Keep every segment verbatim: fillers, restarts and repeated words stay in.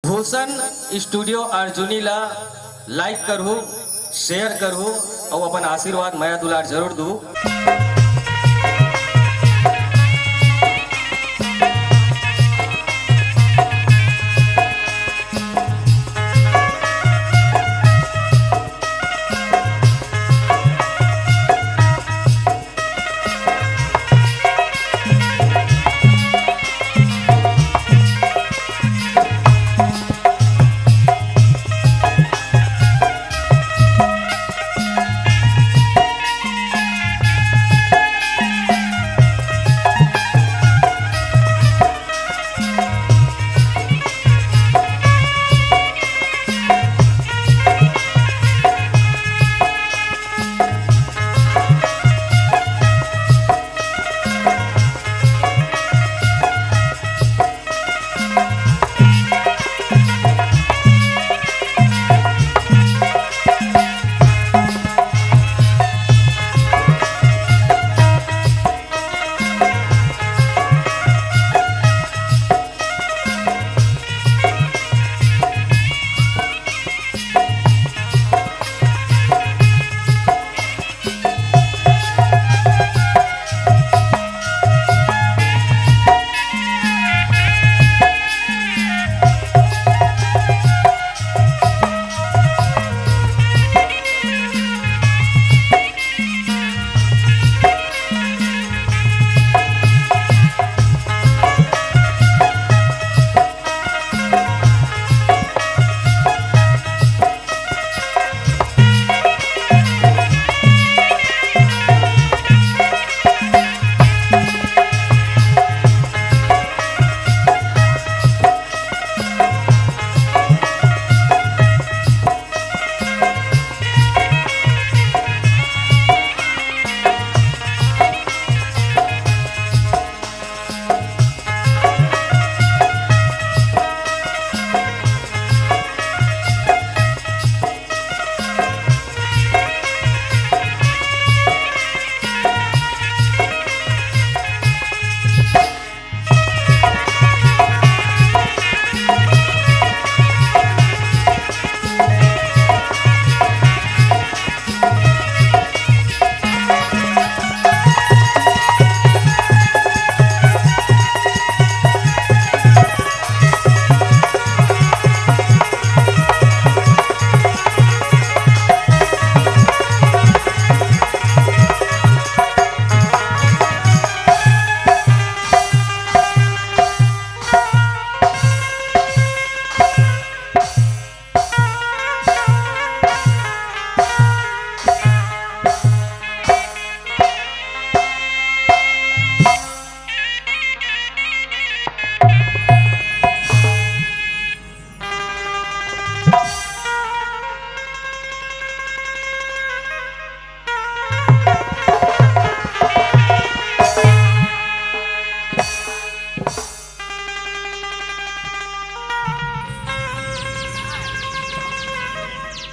भूषण studio Arjuni ला like करहू, share करहू अउ अपन आशीर्वाद, मया दुलार जरूर दू।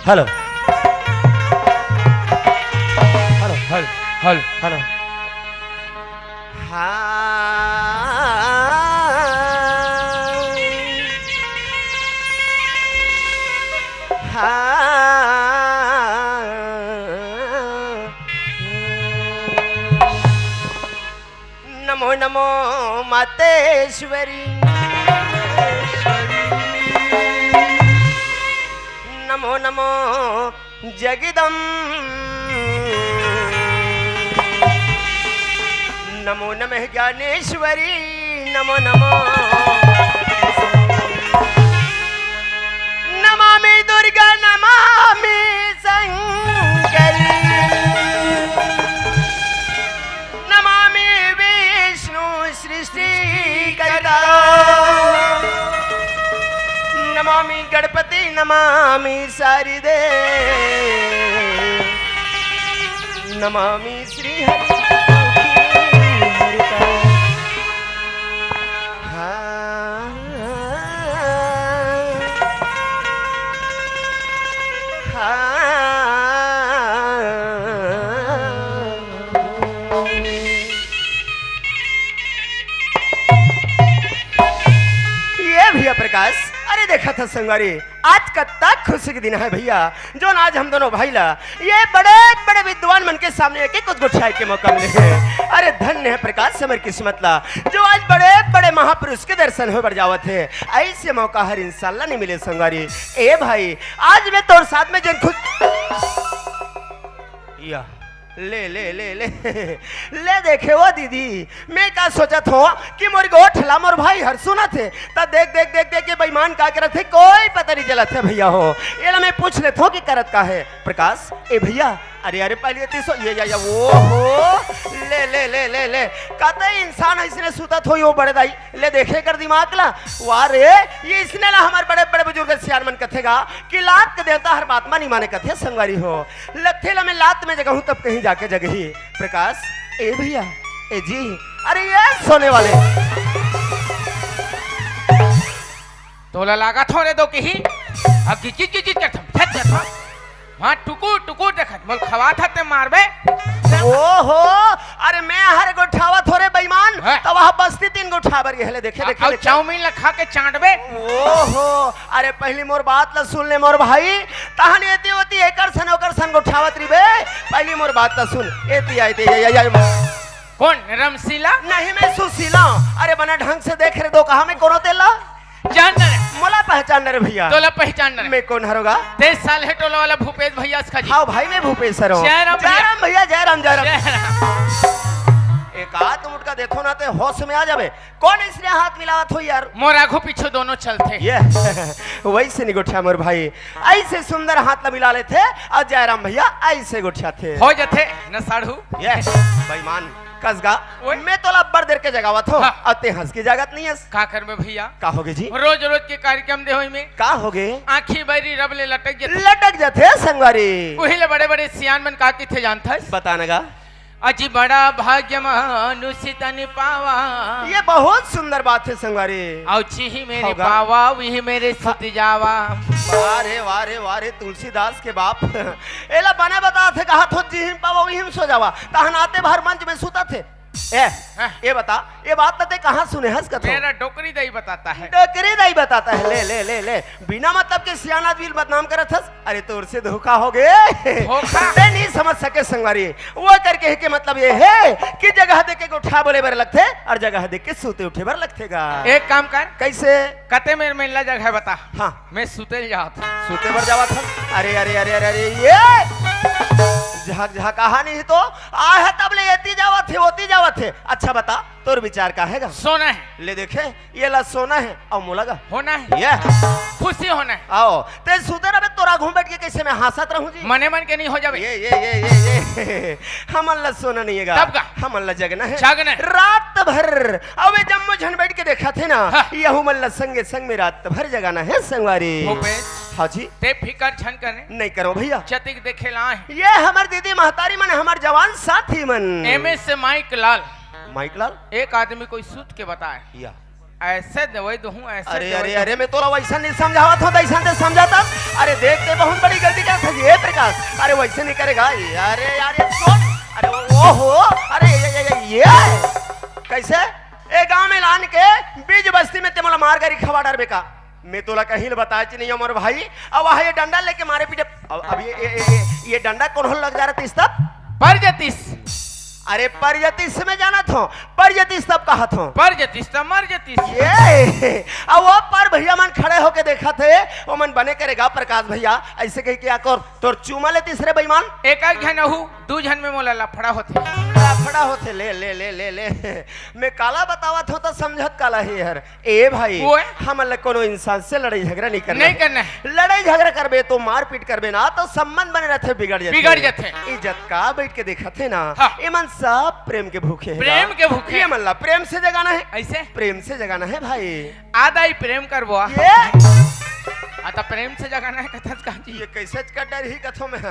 Hello. Hello, hello, hello, hello. हाँ। हाँ। नमो नमो मातेश्वरी। नमो नमो जगदम। नमो नमः ज्ञानेश्वरी। नमो नमो। नमामि दुर्गा नमामि शंकरी। नमामि विष्णु सृष्टिकर्ता। नमामि गणपति नमामि शारदे। नमामि श्री हरि। हाँ। हाँ। ये भैया प्रकाश, अरे देखा था संगवारी, आज कतका खुशी के दिन हे भइया, जोन आज हम दोनों भाई ला ये बड़े-बड़े विद्वान मन के सामने एक-एक गोठियाय के मौका मिले हे। अरे धन्य हे प्रकाश हमर किस्मत ला, जो आज बड़े-बड़े महापुरुष के दर्शन होय बर जावत हे। अइसे मौका हर इंसान ला नइ मिले संगवारी। ए भाई, आज मैं तोर साथ में जेन खुश या, ले, ले, ले, ले। ले देखे वो दीदी, मैं का सोचत हों कि मोर गोठ ला मोर भाई हर सुनत हे, त देख, देख, देख, देख, ये बेईमान का करत हे, कोई पता नइ चलत हे भइया हो। एला मैं पूछ लेत हों कि करत का हे। प्रकाश, ए भइया, अरे, अरे, पहले ये तीसो, ये, या, या, ओ हो, ले, ले, ले, ले, ले। कतई इंसान अइसने सुतत होही वो बड़े दाई, ले देखे कर दिमाग ला। वाह रे, ये इसने ला हमर बड़े-बड़े बुजुर्ग सियान मन कथे गा कि लात के देवता हर बात मा नइ माने कथे संगवारी हो। लगथे ला मैं लात में जगाहूं तब कहीं जाके जगही। प्रकाश, ए भइया, ए जी, अरे ये सोने वाले। तोला लागत हो रे दो किही? अब गिचित गिचित करथम, छत छत हो। वहाँ टुकुर टुकुर देखत, मोल खवात हते मारबे। ओहो, अरे मैं हर गोठावत हों रे बेईमान, हाँ। त वहाँ बस्ती तीन गोठा बर गे हे ले, देखे, देखे, अउ देखे। चाउमीन ला खा के चाटबे। ओहो, अरे पहली मोर बात ला सुन ले मोर भाई, तहन एती ओती एकर सन ओकर सन गोठावत रहिबे। पहली मोर बात ला सुन, एती आ, एती आ, आ, आ, आ। कौन? रमशीला? नहीं, मैं सुशीला। अरे बने ढंग से देख रे दो, कहाँ मैं कोनो तेला? जान न रे। मोला पहचान न रे भइया। तोला पहचान न रे। मैं कौन हरों गा? तें साले टोला वाला भूपेश भइया अस का जी। हाँ भाई, मैं भूपेश हरों। जय राम भइया। जय राम भइया, जय राम, जय राम। जय राम। एक आध मुटका देथों ना ते होश में आ जाबे। कौन अइसने हाथ मिलावत हो यार? मोर आघू पीछू दोनों चलथे। ये, वइसे नइ गोठिया मोर भाई, अइसे सुंदर हाथ ला मिला लेथे अउ जय राम भइया अइसे गोठियाथे। हो जथे न साढ़ू। ये, बेईमान। कस गा, ओए। मैं तोला अब्बड़ देर के जगावत हों, हाँ। अउ तें हंस के जागत नइ हस। का करबे भइया? का होगे जी? रोज रोज के कार्यक्रम दे होही में। का होगे? आँखी बैरी रब ले लटक जथे। लटक जथे संगवारी। उही ले बड़े बड़े सियान मन का कथे जानथस? बता न गा। अजी बड़ा भाग्य मानुष तन पावा। ये बहुत सुंदर बात हे संगवारी। अउ जिही मेरे होगा। पावा, उही मेरे सुत जावा। वाह रे, वाह रे, वाह रे, तुलसीदास के बाप। एला बने बताथे, कहाथे जिही पावा, उही में सो जावा। तहन आते भर मंच में सुतथे। ए, हाँ। ये बता, ये बात तो तें कहाँ सुने हस कथो? मेरा डोकरी दाई बताता है। डोकरी दाई बताता है, ले, ले, ले, ले। बिना मतलब के सियान आदमी ल बदनाम करत हस। अरे तोर से धोखा होगे। धोखा? तें नइ समझ सके संगवारी। वो कर कहे के मतलब ये हे कि जगह देख के गोठा बोले बर लगथे अउ जगह देख के सुते उठे बर लगथे गा। एक काम कर। कइसे? कते मेर मेला जगह बता। हाँ। मैं सुते ल जावत हूँ। सुते बर जावत हस? अरे, अरे, अरे, अरे, अरे, ये झकझकाहा नहीं तो आहे तब ले एती जावत हे, ओती जावत हे। अच्छा बता, तोर विचार का हे गा? सोना हे। ले देखे, ये ला सोना हे अउ मोला गा? होना हे। ये। खुशी होना हे। आओ, तें सुते रहे, तोर आघू में बैठ के कइसे मैं हंसत रहूं जी? मने मन के नइ हो जाबे। ये, ये, ये, ये, ये। हमन ला सोना नइ हे गा। तब का? हमन ला जगना हे। जागना हे। रात भर। अउ ये जम्मो झन बैठ के देखथे ना, हाँ। यहू मन ला संगे संग में रात भर जगाना हे संगवारी। भूपेश। हाँ जी। तें फिकर झन करे। नइ करों भइया। जतिक देखे ला आए। ये हमर दीदी महतारी मन, हमर जवान साथी मन। एमे से माइक लाल। माइक लाल? एक आदमी कोई सूत के बताए। या। अइसे दवाई दूं, अइसे अरे, दवाई अरे, दूं। अरे, मैं तोला वइसन नइ समझावत हों, तइसन तें समझथस। अरे, देख, तें बहुत बड़ी गलती करत हस, ये प्रकाश। अरे, वइसे नइ करे गा। अरे, यार, ये सुन। अरे, ओ, ओ हो। अरे, ये, ये, ये, ये। कइसे? ए गांव में लान के बीच बस्ती में तें मोला मार गारी खवा डरबे का? मैं तोला कहीं ले बताएच नइ हों मोर भाई। अब वहाँ ये डंडा लेके मारे पीटे। अब, अब ये, ये, ये, ये, ये डंडा कोनो ल लग जा रहा तीस तब? पर जतिस। अरे पर जतिस मैं जानत हों, पर जतिस तब कहत हों। पर जतिस तब मर जतिस। ये, अब वो पर भइया मन खड़े होके देखथे, ओमन बने करे गा प्रकाश भइया, अइसे कहिके आकर तोर चूमा लेतिस रे बेईमान। एक एक झन अहू, दू झन में मोला लफड़ा होथे। लफड़ा होथे, ले, ले, ले, ले, ले। मैं काला बतावत हों त समझत काला हे हर। ए भाई, ओए। हमन ल कोनो इंसान से लड़ाई झगड़ा नइ करना नइ हे। करना हे। लड़ाई झगड़ा करबे तो मारपीट करबे ना, तो संबंध बने रहिथे, बिगड़ जाथे। बिगड़ जाथे। इज्जत का बैठ के देखत हे ना, हाँ। एमन सब प्रेम के भूखे हे प्रेम ना। के भूखे। एमन ला प्रेम से जगाना हे। अइसे? प्रेम से जगाना हे भाई। आदा ही प्रेम करबो। ये? आ, त प्रेम से जगाना हे कथस का जी? ये कइसे कर डरही कथों मैं?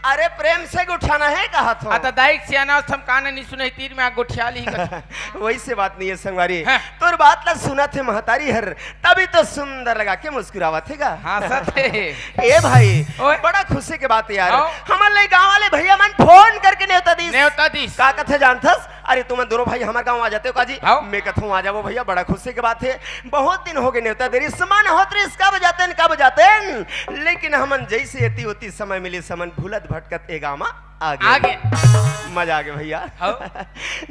अरे प्रेम से गोठियाना हे कहत हों। आ, त दाई के सियाना अस त हम कान नइ सुने, तीर में आ गोठिया लिही कथों। वइसे बात नइ हे संगवारी। हाँ। तोर बात ला सुनत हे महतारी हर, तभी तो सुंदर लगा के मुस्कुरावत हे गा। हाँ, सच हे। ए भाई, ओए। बड़ा खुशी के बात हे यार। आओ। हमन ले गाँव वाले भइया मन फोन करके नेवता दिस। नेवता दिस। का कथे जानथस? अरे तुमन दोनों भाई हमर गांव आ जाते हो का जी? हाव। मैं कथों आ जावो भैया, बड़ा खुशी के बात हे। बहुत दिन हो गए नेवता दे रिहिस, मन होत रिहिस कब जातेन, कब जातेन। लेकिन हमन जइसे एती ओती समय मिलिस, हमन भूलत भटकत ए गांव म आगे। आगे। मजा आगे भैया। हाव।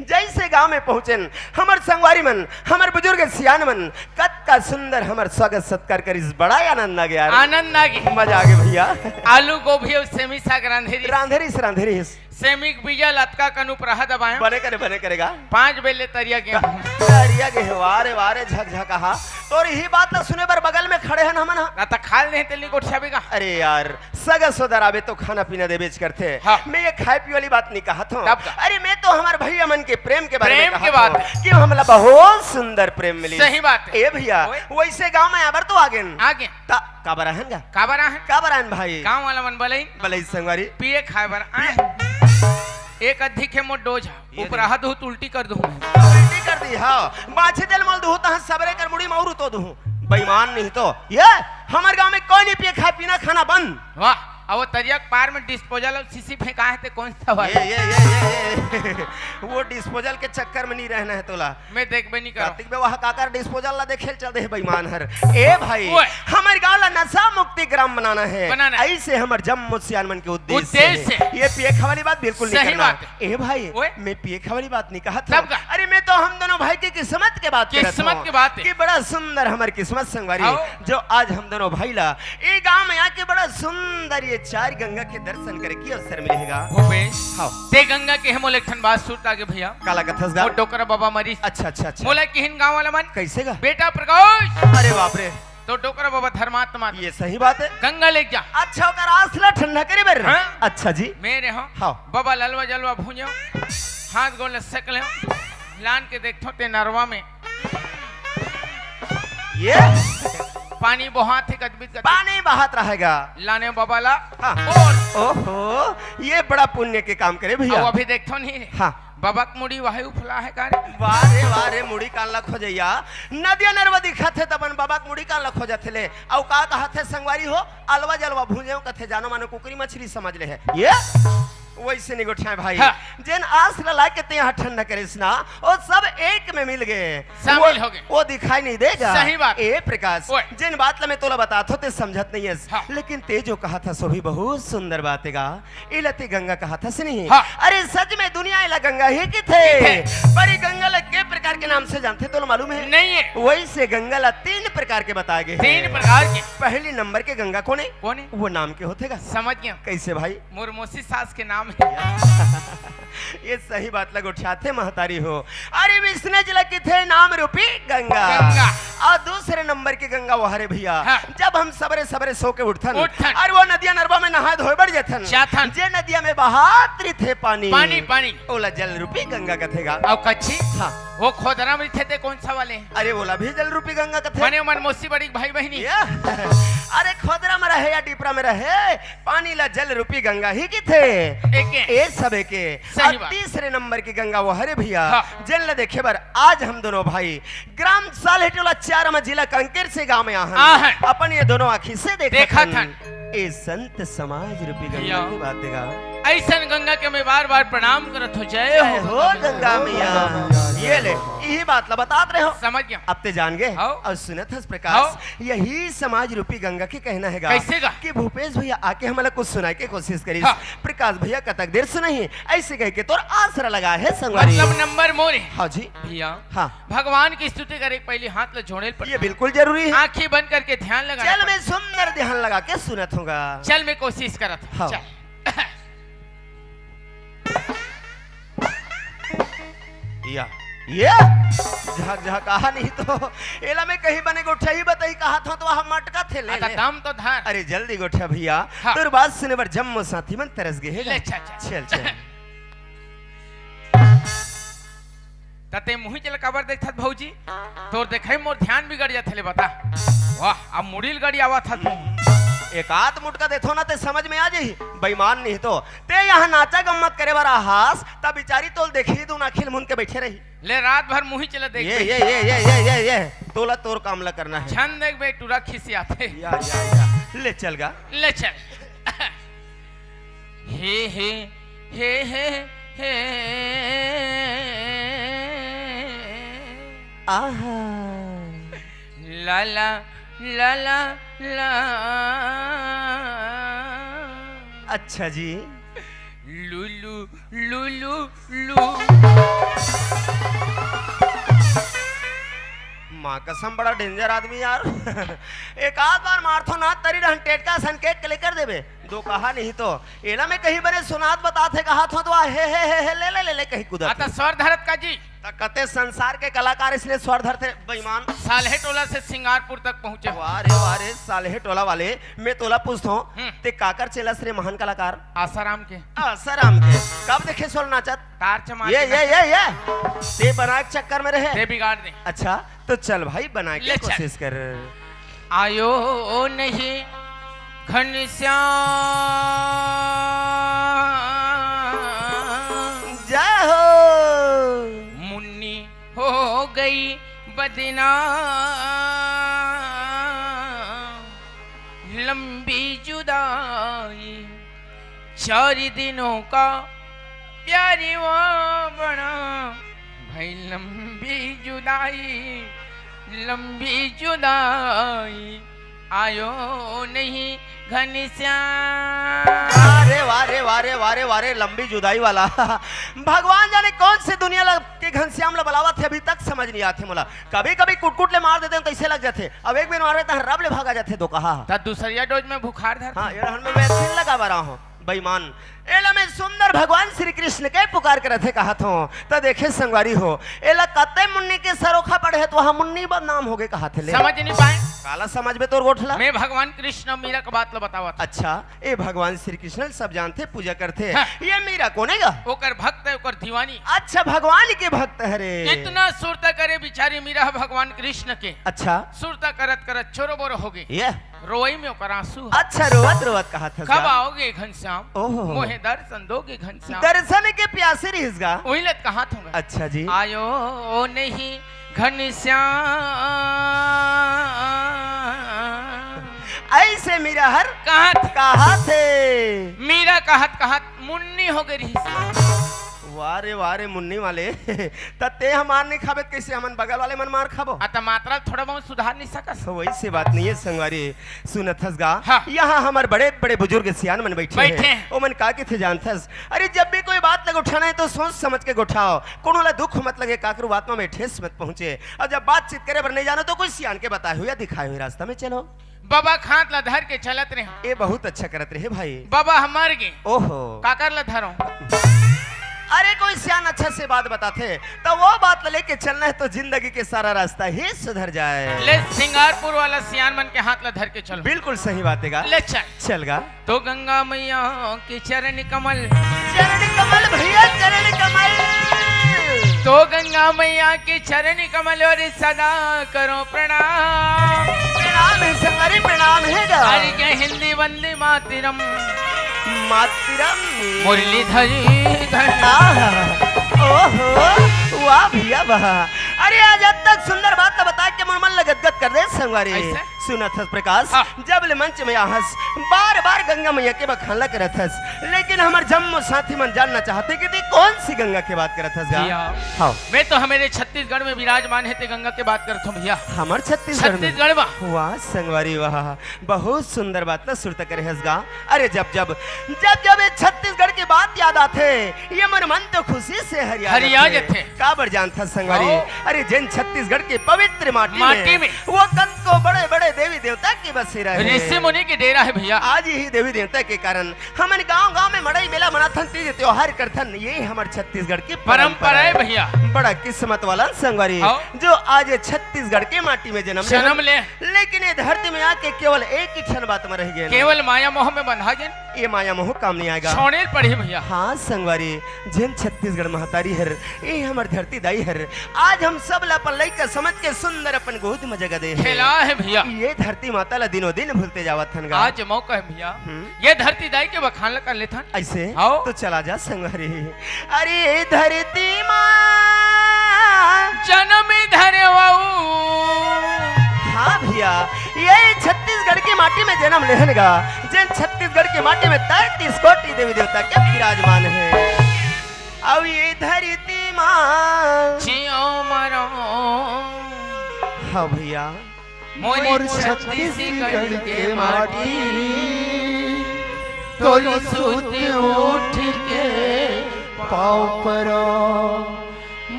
जइसे गांव में पहुंचेन, हमर संगवारी मन, हमर बुजुर्ग सियान मन, कतका सुंदर हमर स्वागत सत्कार करिस, बड़ा ही आनंद आगे यार। आनंद आगे। मजा आगे भैया। आलू गोभी अउ सेमी साग रांधे रिहिस। रांधे रिहिस, रांधे रिहिस। सेमी के बीजा ल अतका कन उपराहा दबाएंव। बने करे, बने करे गा। पाँच बजे ले तरिया गेहूं। तरिया गेहूं, वाह रे, वाह रे, झकझकाहा। तोर इही बात ल सुने बर बगल में खड़े हन हमन ह। ना त खा ले नहीं तेली गोठिया भी का। अरे यार, सगा सोदर आबे तो खाना पीना देबेच करथे। हाँ। मैं ये खाए पीए वाली बात नहीं कहत हूँ। तब का? अरे मैं तो हमर भैया मन के प्रेम के बारे में प्रेम के कहत बात हूँ है। कि हमला बहुत सुंदर प्रेम मिली। सही बात है। ए भैया, ओए। वइसे गांव में आबर तो आगेन। आगे। त काबर आहन गा? काबर आहन? काबर आहन भाई? गांव वाला मन बलई। बलई संगवारी। पिए खाए बर आए। एक अधिक हे मोर डोज हा। ये उपराहा दूहूं त उल्टी कर दूहूं। उल्टी कर दी, हाँ। बाछी तेल मल दूहूं, तहां सबरे कर मुड़ी म अउ उतो दूहूं। बेईमान नहीं तो। ये हमर गांव में कोई नहीं पिए खाए, पीना खाना बंद। वाह, अब वो तरिया के पार में डिस्पोजल अउ शीशी फेंका हे ते कौन सा वाला? ये, ये, ये, ये, ये। वो डिस्पोजल के चक्कर में नहीं रहना है तोला। मैं देखबे नहीं करो। कार्तिक बे वहाँ काकर डिस्पोजल ला देखे ल चल दे हे बेईमान हर। ए भाई, ओए। हमर गांव ला नशा मुक्ति ग्राम बनाना है। बनाना है। ऐसे हमर जम्मो सियान मन के उद्देश्य उद्देश्य है। है। ये पिए खाए वाली बात बिल्कुल नहीं सही करना। बात है। ए भाई, ओए। मैं पिए खाए वाली बात नहीं कहत तब हूँ। का? अरे मैं तो हम दोनों भाई की किस्मत के बात करत किस्मत हूँ के बात है। कि बड़ा सुंदर हमर किस्मत संगवारी, आओ। जो आज हम दोनों भाई ला ए गांव में आके बड़ा सुंदर ये चार गंगा के दर्शन करे की अवसर मिलेगा। भूपेश, हाँ। ते गंगा के हे मोला एक ठन बात सुरता गे भैया। काला कथस गा? वो डोकरा बाबा मरीस। अच्छा, अच्छा, अच्छा। मोला किहिन गांव वाला मन। कैसे गा? बेटा प्रकाश। अरे बाप रे। तो डोकरा बाबा धर्मात्मा। ये सही बात है। गंगा लेके जा। अच्छा, ओकर आस ला ठंडा करे बर। हाँ। अच्छा जी। मेरे हो। हाँ। बाबा ललवा जलवा भूंजो। हाथ गोड़ ला सेक ले। लान के देखथो ते नरवा में। ये? पानी बहात हे गदबिद गदबिद। पानी बहात रहेगा। लाने बाबा ला। हाँ। और ओहो, ये बड़ा पुण्य के काम करे भैया। अउ अभी देखथो नहीं। हाँ। बाबा के मुड़ी वही उफला हे का रे? वाह रे, वाह रे, मुड़ी कान ला खोजैया। नदिया नरवा दिखत हे तबन बाबा के मुड़ी कान ला खोजत हे ले। अउ का कहत हे संगवारी हो? अलवा जलवा भूंजेव कथे, जानो मानो कुकरी मछली समझ ले हे। ये? वइसे नहीं गोठियाए भाई। हाँ। जेन आस ला लाके ते यहाँ ठंडा करेस ना, वो सब एक में मिल गए। शामिल वो, हो गए। वो दिखाई नहीं देगा। सही बात। ए प्रकाश, ओए। जेन बात ला मैं तोला बतात हों, ते समझत नहीं हस। हाँ। लेकिन ते जो कहत हस, वो भी बहुत सुंदर बात हे गा। एला ते गंगा कहत हस नहीं। हाँ। अरे सच में दुनिया एला गंगा ही किथे। किथे। पर ये गंगा ला के प्रकार के नाम से जानथे, तोला मालूम है? नहीं है। वइसे गंगा ला तीन प्रकार के बताए गए हैं। तीन प्रकार के। पहली नंबर के गंगा कोन हे? कोन हे? वो नाम के होथे गा। समझ गया। कैसे भाई? मोर मौसी सास के नाम हे। ये सही बात ला गोठियाथे महतारी हो। अरे विष्णु जी ला किथे नाम रूपी गंगा। गंगा। अउ दूसरे नंबर की गंगा वो हरे भैया। हाँ। जब हम सबरे सबरे सो के उठथन, उठथन। अउ वो नदिया नरवा में नहाए धोए बर जाथन। जाथन। जे नदिया में बहात रिथे पानी। पानी, पानी। ओला जल रूपी गंगा कथे गा। अउ कच्ची? हाँ। वो खोदरा में रिथे ते कौन सा वाले? अरे ओला भी जल रूपी गंगा कथे। मने मन मौसी बड़ी भाई बहिनी। या। अरे खोदरा में रहे या डिपरा में रहे, पानी ला जल रूपी गंगा ही किथे। एके। ए सब एके। सही अउ बात। तीसरे नंबर की गंगा वो हरे भैया, हाँ। जेन ला देखे बर आज हम दोनों भाई ग्राम साल्हेटोला चारामा, जिला कांकेर से गांव में आहन। आहन। अपन ये दोनों आँखी से देखत देखत हन। हन। ए संत समाज रूपी गंगा भैया। की बात हे गा। ऐसन गंगा के मैं बार बार प्रणाम करत हूँ। जय जय हो हो गंगा गंगा मैया। मैया। ये ले, यही बात ला बतात रहे हो। समझ गया। अब ते जान गए। हाँ। अउ सुनत हस प्रकाश, हाँ। यही समाज रूपी गंगा के कहना हे गा। कैसे गा? कि भूपेश भैया आके हमला कुछ सुनाए के कोशिश करिस। हाँ। प्रकाश भैया कतक देर सुनही, ऐसे कह के तोर आसरा लगा हे संगवारी। मतलब नंबर मोर हे। हाँ जी। भैया, हाँ। भगवान की स्तुति करे के पहले हाथ ला जोड़े ल पड़थे। ये बिल्कुल जरूरी हे। आँखी बंद करके ध्यान लगाना चल, पड़थे। मैं सुंदर ध्यान लगा के सुनत हूँ गा। चल, मैं कोशिश करत हूँ। हाँ। चल। या, ये झकझकाहा नहीं तो एला मैं कहीं बने गोठियाही बताही कहत हूँ त वहाँ मटकत हे, ले, हाँ, त ले। दम तो धर। अरे जल्दी गोठिया भैया, हाँ। तोर बात सुने बर जम्मो साथी मन तरस गए हे गा। ले, चल, चल। चल, चल। त ते मुही चला काबर देखथस भौजी? तोर देखई मोर ध्यान बिगड़ जाथे ले बता। वाह, अब मुड़ी ल गाड़ी आवत हस। एक आध मुटका देथो ना ते समझ में आ जाही, बेईमान नहीं तो। ते यहाँ नाचा गम्मत करे बर आहस, त बिचारी तोल देखही दून आँखी ल मुन के बैठे रही। ले रात भर मुही चला देख ये, बैठ। ये, ये, ये, ये, ये, ये। तोला तोर काम ला करना हे। झन देख बे, टूरा खिसियाथे। या, या, या। ले चल गा। ले चल। हे, हे, हे, हे, हे। आहा। ला ला, ला ला, ला। अच्छा जी। लू लू, लू लू, लू। माँ कसम, बड़ा danger आदमी यार। एक आध बार मारथो ना, तरी रहन टेटका सन के ले कर देबे। दो कहा नहीं तो एला मैं कहीं बने सुनात बतात हे, कहा थो तो आ, हे, हे, हे, हे, ले, ले, ले, ले, कहीं कूदत आ, त हे। स्वर धरत का जी? त कते संसार के कलाकार इसलिए स्वर धरथे, बेईमान। साल्हे टोला से सिंगारपुर तक पहुंचे। वाह रे, वाह रे, साल्हे टोला वाले, मैं तोला पूछथो, हम्म। ते काकर चेला हस रे महान कलाकार? आसाराम के। आसाराम के। कब देखे सोल नाचत? तार चमार ये, के ये, नाचत। ये, ये। ते बनाए के चक्कर में रहे। ते बिगाड़ दे। अच्छा, तो चल भाई, बनाए के ले चल। कोशिश कर। आयो नहीं घनश्याम। जय हो। मुन्नी हो गई बदनाम, लंबी जुदाई, चार दिनों का प्यार हुआ बड़ा, भाई लंबी जुदाई, लंबी जुदाई, आयो नहीं घनश्याम। अरे वाह रे, वाह रे, वाह रे, वाह रे, लंबी जुदाई वाला। भगवान जाने कौन से दुनिया ला के घनश्याम ला बलावत हे, अभी तक समझ नहीं आथे मोला। कभी-कभी कुटकुट ले मार देते हैं तो ऐसे लग जाते, अब एक बेर मारबे त रब ले भागा जाथे दो कहा। त दूसरिया dose में बुखार धर। हाँ, ये रहन में vaccine लगा बरा हूँ, बेईमान। एला मैं सुंदर भगवान श्री कृष्ण के पुकार करत हे कहा थो, त देखे संगवारी हो, एला कते मुन्नी के सरोखा पड़े हे तो वहाँ मुन्नी बदनाम हो गए कहा थे ले। समझ नहीं पाए। काला समझ बे तोर गोठला? मैं भगवान कृष्ण मीरा के बात ला बतावत। अच्छा, ए भगवान श्री कृष्ण सब जानथे, पूजा करथे। हाँ। ये मीरा कोने गा? ओकर भक्त है, ओकर दीवानी। अच्छा, भगवान के भक्त हरे। इतना सुरता करे बिचारी मीरा भगवान कृष्ण के। अच्छा। सुरता करत करत चोरो बोरो हो गई। ये? रोई में ओकर आंसू है। अच्छा, रोवत रोवत कहा था कब साहब? आओगे घनश्याम? ओहो। मोहे दर्शन दोगे घनश्याम? दर्शन के प्यासे रहिस गा। वही लत कहा था। अच्छा जी। आयो नहीं घनश्याम। ऐसे मीरा हर कहत। कहत हे। मीरा कहत कहत मुन्नी हो गई रहिस। वाह रे, वाह रे, मुन्नी वाले। त ते हमार नहीं खाबे, कैसे हमन बगल वाले मन मार खाबो? आ, त मात्रा थोड़ा बहुत सुधार नहीं सकस? तो वैसे बात नहीं है संगवारी, सुनत हस गा। हाँ। यहाँ हमर बड़े बड़े बुजुर्ग सियान मन बैठे बैठे हैं। हैं। ओमन का किथे जानथस? अरे, जब भी कोई बात लग उठाना है तो सोच समझ के उठाओ। कोनो ला दुख मत लगे, काकरो आत्मा में ठेस मत पहुंचे। और जब बातचीत करे बर नहीं जानो तो कोई सियान के बताए हो या दिखाए हो रास्ता में चलो। बाबा खात ला धर के चलत रहे। ए बहुत अच्छा करत रहे भाई। बाबा हमार गे। ओहो। काकर ला धरो? अरे कोई सियान अच्छा से बात बताथे तो वो बात ला लेके चलना है तो जिंदगी के सारा रास्ता ही सुधर जाए। ले सिंगारपुर वाला सियान मन के हाथ ला धर के चलो। बिल्कुल सही बात है गा। ले चल। चल गा। तो गंगा मैया के चरण कमल। चरण कमल भैया, चरण कमल। तो गंगा मैया के चरण कमल और सदा करो प्रणाम। प्रणाम है संगवारी, प्रणाम है गा। हरि के हिंदी वंदे मातरम। मातरम। मुरलीधर घन। आहा, ओहो, वाह भैया वाह। अरे आज अतक सुंदर बात तो बता के मोर मन ला गदगद कर दे संगवारी। ऐसे? सुनत हस प्रकाश, हाँ। जब ले मंच में आहस, बार-बार गंगा मैया के बखान ला करत हस, लेकिन हमर जम्मो साथी मन जानना चाहथे कि ते कौन सी गंगा के बात करत हस गा? भैया, हाँ। मैं तो हमारे छत्तीसगढ़ में विराजमान है, ते गंगा के बात करत हूँ भैया। हमर छत्तीसगढ़ में? छत्तीसगढ़ में। वाह संगवारी वाह, बहुत सुंदर बात ला सुरता करे हस गा। अरे जब जब, जब जब ये छत्तीसगढ़ की बात याद आथे, ये मोर मन तो खुशी से हरिया हरिया जाथे। जाथे। काबर जानथस संगवारी? ओ। अरे जेन छत्तीसगढ़ के पवित्र माटी माटी में, में। वो कतको बड़े-बड़े देवी देवता के बसेरा हे। ऋषि मुनि के डेरा हे भैया। आज यही देवी देवता के कारण हमन गांव-गांव में मड़ई मेला मनाथन, तीज त्योहार करथन, ये हमर छत्तीसगढ़ की परंपरा परंपरा हे हे। भैया। बड़ा किस्मत वाला संगवारी, हाँ। जो आज ये छत्तीसगढ़ के माटी में जन्म ले जन्म हन। ले। लेकिन ये धरती में आके केवल एक ही क्षण बात में रह गए। केवल माया मोह में बंधा गए। ये माया मोह काम नहीं आएगा। छोड़े पड़ी भैया। हाँ संगवारी, जेन छत्तीसगढ़ महतारी हर, ये हमर धरती दाई हर, आज हम सब ला अपन लइका समझ के सुंदर अपन गोद में जगह दे हे। खेला हे भैया। ये धरती माता ला दिनों दिन भूलते जावत हन गा। आज मौका हे भैया। हम्म। ये धरती दाई के बखान ला कर लेथन। ऐसे? हाँ। तो चला जा संगवारी। अरे धरती माँ। जन्म धरवाऊ। हाँ भैया, ये छत्तीसगढ़ की माटी में जन्म लेहन गा, जेन छत्तीसगढ़ की माटी में तैंतीस कोटि देवी देवता के विराजमान हे। अउ ये धरती माँ। जियो मरो। हाँ भैया। मोर छत्तीसगढ़ के माटी, तोल सूत उठ के पाँव परो।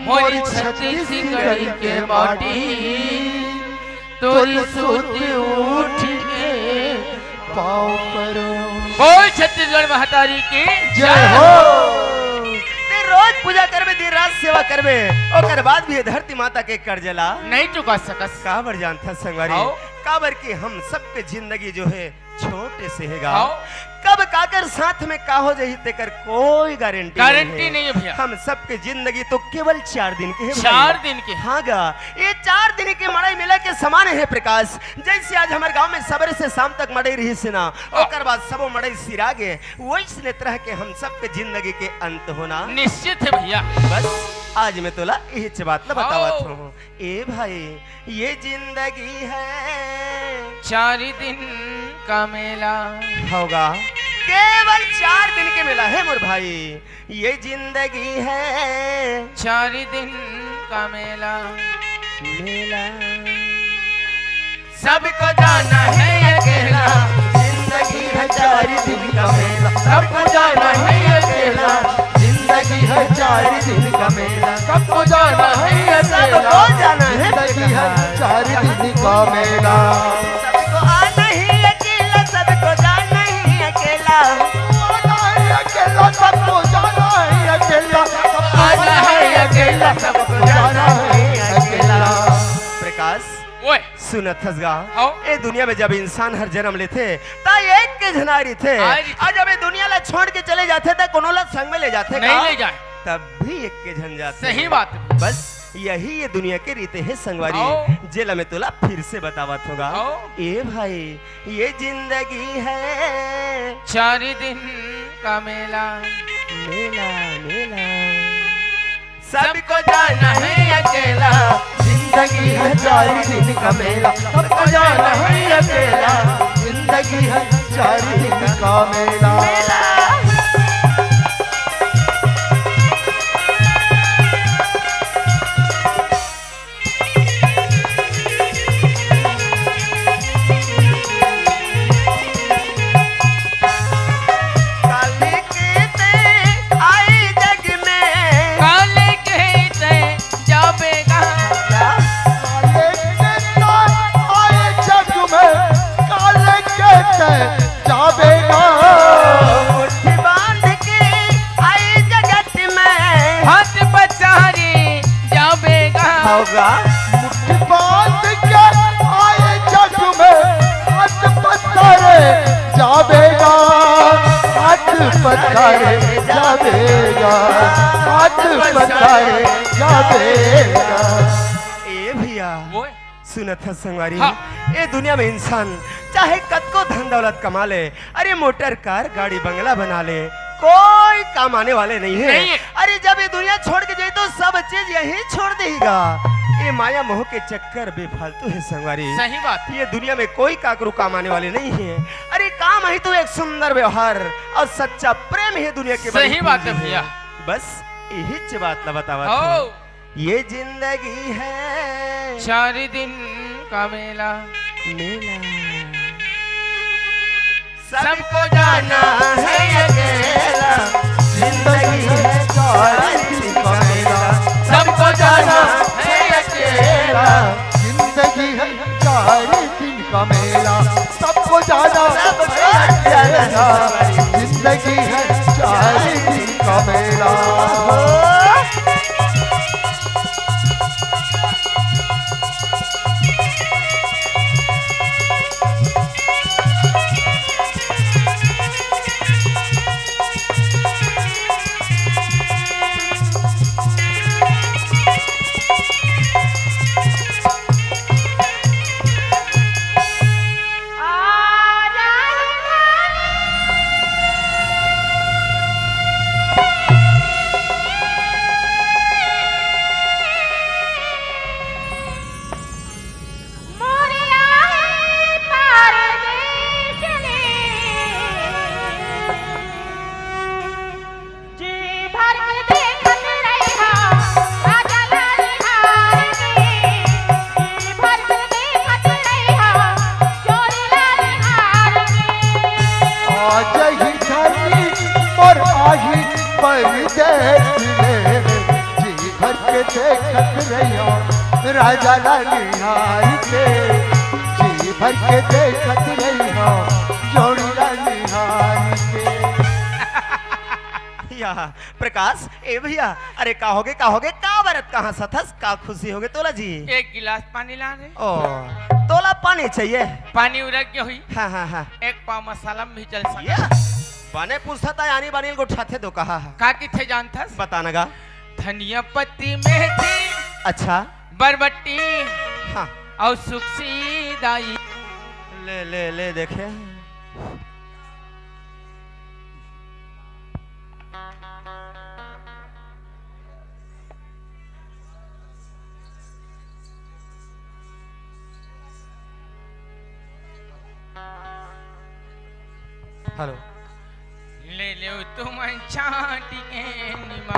मोर छत्तीसगढ़ के माटी, तोल सूत उठ के पाँव परो। बोल छत्तीसगढ़ महतारी की जय हो। ते रोज पूजा करबे, दिन रात सेवा करबे, ओकर बाद भी ये धरती माता के कर्जा ला नहीं चुका सकस। काबर जानथस संगवारी? आओ। काबर कि हम सबके जिंदगी जो है छोटे से हेगा। आओ। कब काकर साथ में का हो जाही तेकर कोई गारंटी गारंटी नहीं है। नहीं है भैया। हम सबके जिंदगी तो केवल चार दिन के है भैया। चार दिन के। हाँ गा, ये चार दिन के मड़ई मेला के समान है प्रकाश। जैसे आज हमर गांव में सबेरे से शाम तक मड़ई रहिस ना, हाँ। ओकर बाद सबो मड़ई सिरा गे, वैसने तरह के हम सबके जिंदगी के अंत होना निश्चित है भैया। बस आज मैं तोला इहिच बात ला बतावत हाँ। हूँ। ए भाई, ये जिंदगी है चार दिन का मेला। होगा, केवल चार दिन के मेला है मोर भाई। ये जिंदगी है चार दिन का मेला। मेला। सबको जाना है अकेला, जिंदगी है चार दिन का मेला। सबको जाना है अकेला, जिंदगी है चार दिन का मेला। सबको जाना है अकेला, सबको जाना है जिंदगी है चार दिन का मेला। सबको आना ही अकेला, सबको जाना ही अकेला। सबको आना ही अकेला, सबको जाना ही अकेला। सबको आना है अकेला, सबको जाना ही अकेला। प्रकाश, ओए। सुनत हस गा? हाँ। ए दुनिया में जब इंसान हर जन्म लेथे, त एक के झन आय रहिथे। आय रहिथे। अउ जब ए दुनिया ला छोड़ के चले जाथे, त कोनो ला संग में ले जाथे नहीं का? ले जाए। तब भी एक के झन जाथे। सही बात है। बस यही ये दुनिया के रीते है संगवारी, हाँ। जेला मैं तोला फिर से बतावत होगा। हाँ। ए भाई, ये जिंदगी है चार दिन का मेला। मेला, मेला। सबको जाना है अकेला, जिंदगी है चार दिन का मेला। सबको जाना है अकेला, जिंदगी है चार दिन का मेला। मेला। काले के ते आए जग में। काले के ते जाबे गा। काले के ते आए जग में, काले के ते जाबे गा। मुट्ठी बांध के आए जगत में। हाथ पसारे जाबे गा। होगा। मुट्ठी बांध के आए जग में, हाथ पसारे जाबे गा, हाथ पसारे जाबे गा, हाथ पसारे जाबे गा। ए भैया, ओए। सुनत हस संगवारी, हाँ। ए दुनिया में इंसान चाहे कतको धन दौलत कमा ले, अरे मोटर कार गाड़ी बंगला बना ले, कोई काम आने वाले नहीं है। नहीं है। अरे जब ये दुनिया छोड़ के जाई तो सब चीज यहीं छोड़ देगा। ये माया मोह के चक्कर बेफालतू है संगवारी। सही बात। ये दुनिया में कोई काकरू काम आने वाले नहीं है। अरे काम ही तो एक सुंदर व्यवहार और सच्चा प्रेम है दुनिया के बड़ी सही बात है पूंजी भैया। बस यही बात ला बतावत हो। हूँ। ये जिंदगी है चार दिन का मेला। मेला। सबको जाना है अकेला, जिंदगी है चार दिन का मेला। सबको जाना है अकेला, जिंदगी है चार दिन का मेला। सबको जाना, सबको जाना। जिंदगी है चार दिन का मेला। आ जही धनी मोर आही परदेस ले, जी भर के देखत रहियो राजा ला निहार के, जी भर के देखत रहियो जोड़ी ला निहार के। या प्रकाश, ए भैया, अरे का होगे, का होगे, का बरत कहाँ सथस, का खुशी होगे तोला जी? एक गिलास पानी ला रे। ओ, तोला पानी चाहिए? पानी उरक के हुई। हाँ, हाँ, हाँ। एक पाव मसाला में भी चल सके। ये बने पूछता था, यानी बनिल गोठाथे दो कहा है। का किथे जानथस? बता न गा। धनिया पत्ती मेथी। अच्छा। बरबट्टी। हाँ। और सुक्सी दाई। ले, ले, ले देखे। हेलो। ले ले तुम चाटी के निमा।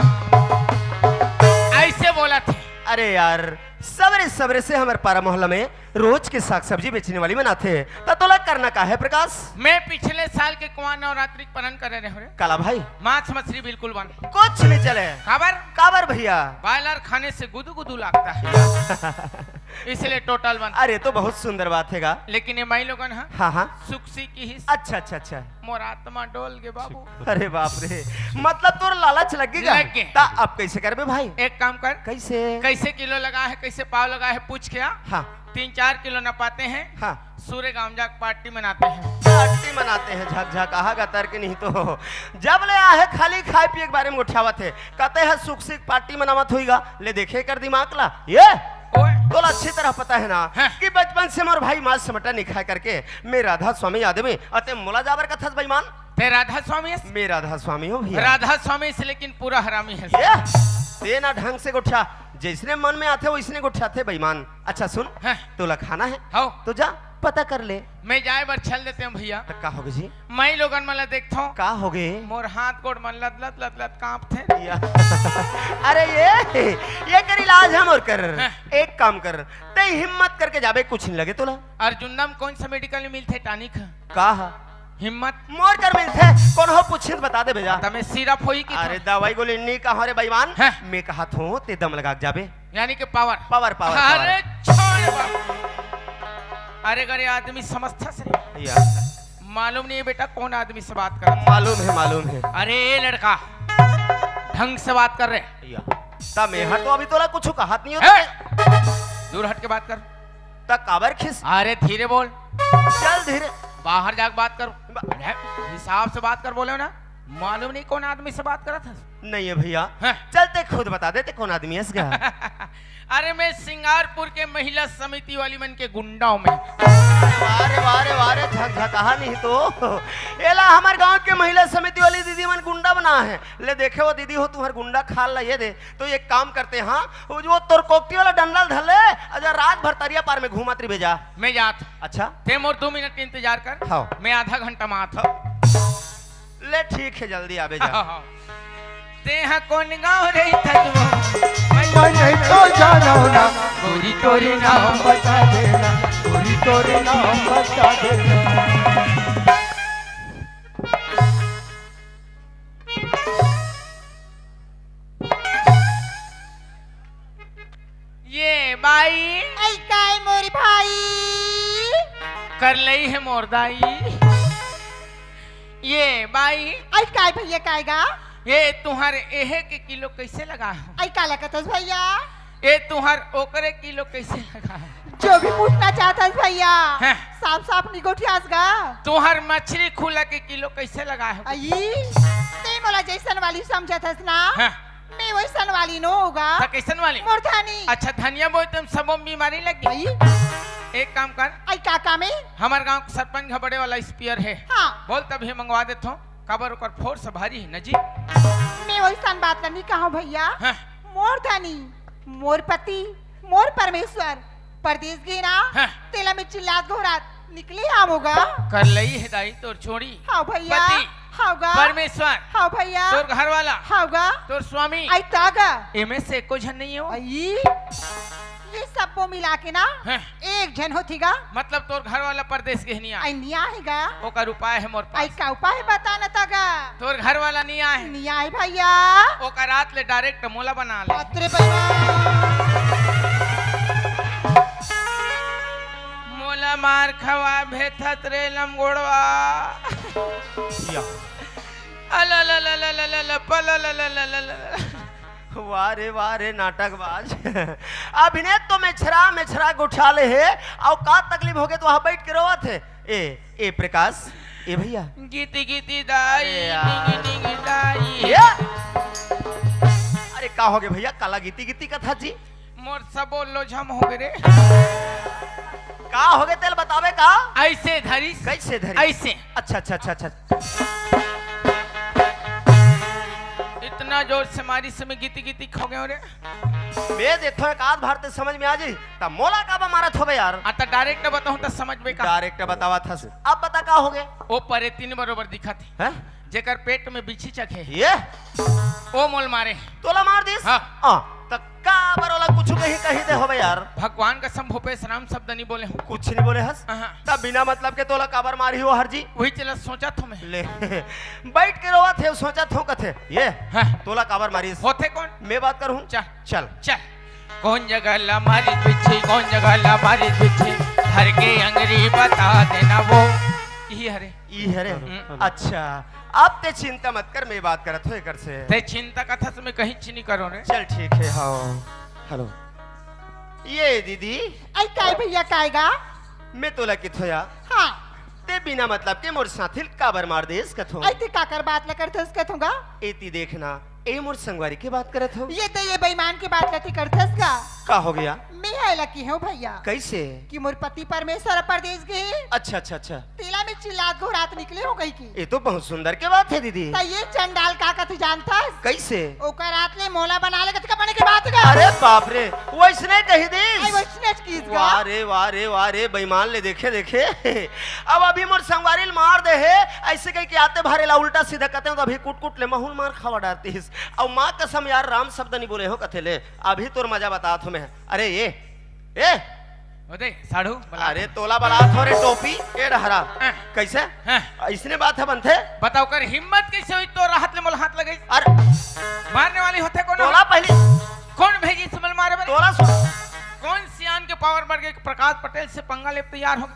ऐसे बोला थे। अरे यार, सबरे सबरे से हमारे पारा मोहल्ला में रोज के साग सब्जी बेचने वाली बनाथे, त तोला करना का है प्रकाश? मैं पिछले साल के कुआं नवरात्रि के पालन करे रहे रे। काला भाई? मांस मछली बिल्कुल बंद। कुछ नहीं चले। काबर? काबर भैया? बॉयलर खाने से गुदू गुदू लगता है। इसलिए टोटल बंद। अरे, तो बहुत सुंदर बात है गा। लेकिन ये माई लोगन हा हाँ, हाँ। सुक्सी की ही अच्छा, अच्छा, अच्छा। मोर आत्मा डोल गे बाबू। अरे बाप रे, मतलब तोर लालच लग गे गा? लग गे। ता अब कैसे करबे भाई? एक काम कर। कैसे? कैसे किलो लगा है, कैसे पाव लगा है, पूछ के आ। हाँ। तीन चार किलो नपाते हैं। हाँ। सूर्य गांजा पार्टी मनाते हैं। पार्टी मनाते हैं, झक झक आहा गा तर के नहीं तो। जब ले आहे खाली खाए पिए के बारे में गोठियावत है, कहते हैं सुख सिख पार्टी मनावत होइगा। ले देखे कर दिमाग ला ये। ओए। तोला अच्छी तरह पता है ना हाँ। कि बचपन से मोर भाई मांस मटन नहीं खाए करके मैं राधा स्वामी आदमी अते मोला जाबर कथस बेईमान। ते राधा स्वामी हस? मैं राधा स्वामी हूँ भैया। राधा स्वामी से लेकिन पूरा हरामी है। ये, ते ना ढंग से गोठिया, जैसने मन में आथे वैसने गोठियाथे बेईमान। अच्छा सुन, हाँ। तोला खाना है? हाँ। तो जा, पता कर ले। मैं जाए बर छल देते हूँ भैया। तो का होगे जी? मैं लोगन मन ला देखथों। का होगे? मोर हाथ गोड़ मन लत लत लत लत कांपथे। या। अरे ये, ये कर इलाज हम और कर। हाँ। एक काम कर, ते हिम्मत करके जाबे, कुछ नहीं लगे तोला। अर्जुंदा में कौन सा मेडिकल में मिलथे टानिक? का हा? हिम्मत। मोर कर मिलथे, कोनो पूछिस त बता दे भैया। त मैं सिरप होई कि अरे दवाई गोली नी कहा रे बेईमान, हैं? मैं कहा थो ते दम लगा के जाबे। यानी कि पावर। पावर, पावर, अरे पावर। छोड़ बाबू। अरे अगर ये आदमी समझता से या। मालूम नहीं है बेटा कौन आदमी से बात कर। मालूम है, मालूम है। अरे लड़का, ढंग से बात कर रे। या। ता मैं हट तो अभी तोला कुछ कहात नहीं हो। हैं? दूर हट के बात कर। त काबर खिस? अरे धीरे बोल। चल धीरे। बाहर जाके बात कर। बा- अरे, हिसाब से बात कर बोले ना। मालूम नहीं कौन आदमी से बात करत हस। नहीं है भैया। हाँ। चल ते खुद बता दे ते कौन आदमी हस गा। अरे मैं सिंगारपुर के महिला समिति वाली मन के गुंडा हूँ मैं। वाह रे, वाह रे, वाह रे, झकझकाहा नहीं तो। एला हमारे गांव के महिला समिति वाली दीदी मन गुंडा बना है। ले देखे वो दीदी हो तुम्हार गुंडा खाल ला ये दे। तो एक काम करते हाँ, वो जो तोर कोकटी वाला डंडा ल धर ले, अजा रात भर तरिया पार में घूमत रहिबे जा। मैं जात। अच्छा। ते मोर दो मिनट इंतजार कर। हाँ। मैं आधा घंटा में आत हूँ। ले ठीक है, जल्दी आबे जा। हाँ, हाँ। ते हा कौन गाँव रही था तू? मैं नहीं तो जानो ना। गोरी तोरी नाम बता देना, गोरी तोरी नाम बता देना। ये बाई। ऐ काय मोर भाई? कर लई है मोर दाई। ये बाई। ऐ काय भैया काय गा? ये तुहर एहे के किलो कैसे लगा हो? ऐ का लगत हस भैया? ये तुहर ओकरे किलो कैसे लगा हो? जो भी पूछना चाहत हस भैया, हैं। साफ साफ निगोठियास गा। तुहर मछली खुला के किलो कैसे लगा हो? आई, ते मोला जैसन वाली समझत हस ना? हैं। मैं वैसन वाली नो होगा। त कैसन वाली? मोर धनी। अच्छा, धनिया बोए तुम सबो बीमारी लग गई। आई। एक काम कर। आई का काम है? हमारे गांव के सरपंच का बड़े वाला स्पीयर है। हाँ। बोल तभी मंगवा देता हूँ। काबर ओकर फोर्स भारी है न जी। मैं वैसन बात ला नहीं कहा भैया। हाँ। मोर धनी, मोर पति, मोर परमेश्वर, परदेस गे ना, हाँ। तेला में चिल्लात घोरात निकली आमोगा। कर लई है दाई तोर चोरी। हाँ भैया। पति। हाँ गा। परमेश्वर। हाँ भैया। तोर घर वाला। हाँ गा। तोर स्वामी। आई ता गा। एमे से एको झन नहीं हो। आई। ये सबो मिला के ना हैं? एक झन होथी गा। मतलब तोर घर वाला परदेस गे हे, नइ आय? अई नइ आय गा। ओकर उपाय हे मोर पास। अई का उपाय हे, बता न त गा। तोर घर वाला नइ आय? नइ आय भइया। ओकर आत ले direct मोला बना ले। अतरे बइया। मोला मार खवा भेथत रे लमगोड़वा। या। अला ला ला ला ला ला ला, पला ला ला ला ला ला। वाह रे वाह रे नाटकबाज। अभिनेत तो मेछरा मेछरा गोठिया ले हे, अउ का तकलीफ होगे त वहाँ बइठ के रोवत हे। ए, ए प्रकाश, ए भइया। गीती गीती दाई, अरे यार। निंगी निंगी दाई। ए? अरे का होगे भइया, काला गीती गीती कथस जी? मोर सबो लोझम होगे रे। का होगे तेला बताबे का? अइसे धरिस। कइसे धरिस? अइसे। अच्छा, अच्छा, अच्छा, अच्छा। इतना जोर से मारिस, मैं गीती गीती खो गेंव रे। मैं देथों एक आध बार ते समझ में आ जाही, त मोला काबर मारत हस बे यार? आ, त direct बताहूँ त समझबे का? Direct बतावत हस। अब बता का होगे? ओ परेतिन बरोबर दिखत हे। हैं? जेकर पेट में बिच्छी चघे हे। ये? ओ मोला मारे हे। तोला मार दिस? हाँ। आ, त काबर ओला कुछु कहि, कहि दे हस बे यार? भगवान कसम भूपेश राम शब्द नइ बोले हँव। कुछु नइ बोले हस? हाँ। त बिना मतलब के तोला काबर मारही ओ हर जी? उही चीज ला सोचत हँव मैं। ले। बइठ के रोवत हे, सोचत हँव कथे। ये? हाँ। तोला काबर मारिस? होथे कोन? मैं बात करहूँ? चल। चल। चल। कोन जगह ला मारिस बिच्छी, कोन जगह ला मारिस बिच्छी, धर के अंगरी बता देना वो। इही हरे। इही हरे? हम्म। अच्छा, अब ते चिंता मत कर, मैं बात करत हँव एकर से। ते चिंता कथस, मैं कहींच नइ करों रे। चल ठीक हे, हाँ। Hello। ये दीदी। अई काय भइया, काय गा? मैं तोला कथों या। हाँ। ते बिना मतलब के मोर साथी ल काबर मार देस कथों? अई ते काकर बात ला करथस कथों गा? एती देख ना, ए मोर संगवारी के बात करत हँव। ये ते ये बेईमान के बात ला ते करथस गा? का होगे? मैं एला कहेंव भइया। कइसे? कि मोर पति परमेश्वर परदेस गे। अच्छा, अच्छा, अच्छा। तेला मैं चिल्लात गोहरात निकले हँव कहिके। ए तो बहुत सुंदर के बात हे दीदी। त ये चंडाल का कथे जानथस? कइसे? ओकर आत ले मोला बना ले कथे का बने के बात गा। अरे बाप रे, वइसने कहि दिस? अई वइसने कहिस गा। वाह रे, वाह रे, वाह रे, बेईमान ले देखे, देखे। अब अभी मोर संगवारी ल मार दे हे, अइसे कहिके आते भर एला उल्टा सीधा कथेंव त अभी कुट कुट ले महूँ ल मार खवा डारतिस। अउ माँ कसम यार, राम शब्द नइ बोले हँव कथे ले, अभी तोर मजा बतात हँव मैं। अरे ये, ए, ओ दे, साढ़ू, बला। अरे तोला बलात हँव रे टोपी, ए डहरा। हाँ। कइसे? हाँ। अइसने बात हे बनथे? बता ओकर हिम्मत कइसे होइस तोर हाथ ले मोला हाथ लगाइस? अरे। मारने वाली होथे कोनो? तोला पहिली। कोन भेजिस मोला मारे बर? तोला सुन। कोन सियान के power बढ़ गे, प्रकाश पटेल से पंगा ले तैयार हो?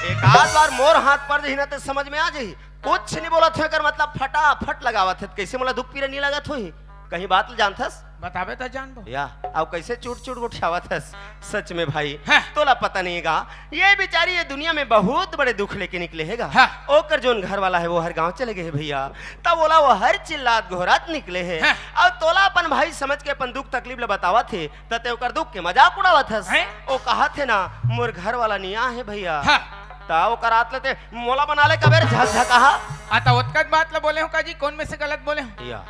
एक आध बार मोर हाथ पर जही ना ते समझ में आ जाही। कुछ नइ बोलत हँव, एकर मतलब फटाफट लगावत हे। कइसे मोला दुख पीरा नइ लागत होही? कहीं बात ल जानथस? बताबे त जानबो। या, अउ कइसे चुट चुट गोठियावत हस? सच में भाई, हाँ। तोला पता नइ हे गा, ये बिचारी ये दुनिया में बहुत बड़े दुख लेके निकले हे गा। हाँ। ओकर जोन घर वाला हे, वो हर गाँव चले गे हे भइया। त ओला वो हर चिल्लात गोहरात निकले हे। हाँ। अउ तोला अपन भाई समझ के अपन दुख तकलीफ ल बतावत हे, त ते ओकर दुख के मजाक उड़ावत हस। हैं? ओ कहत हे ना, मोर घर वाला नइ आय हे भइया। हाँ। त ओकर आत ले ते मोला बना ले कबे रे झकझकाहा। आ, त ओतका बात ल बोले हँव का जी, कोन में से गलत बोले हँव? या।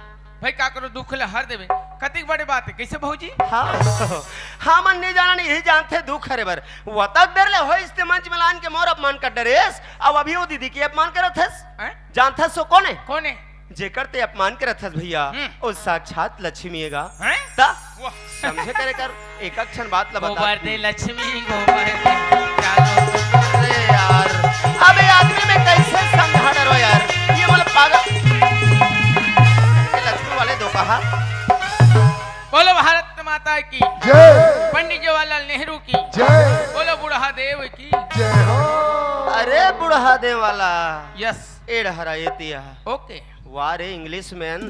भाई, काकरो दुख ल हर देबे, कतिक बड़े बात हे, कइसे भौजी? हाँ, हमन नइ जानन, इही जानथे दुख हरे बर। ओतक देर ले होइस ते मंच में लान के मोर अपमान कर डरेस, अब अभी ओ दीदी के अपमान करत हस। हैं? जानथस ओ कोन हे? कोन हे? जेकर ते अपमान करत हस भइया, हम्म। ओ साक्षात लक्ष्मी हे गा। हैं? त? वाह। समझे करे कर, एक एक ठन बात ल बता। गोबर दे लक्ष्मी, गोबर दे। अरे यार, अब ये आदमी मैं कइसे समझा डरो यार, ये मोला पागल। ये लक्ष्मी वाले दो कहा। बोलो भारत माता की। जय। पंडित जवाहरलाल नेहरू की। जय। बोलो बूढ़ा देव की। जय हो। अरे बूढ़ा देव वाला। Yes। ए डहरा एतिया। OK। वाह रे Englishman।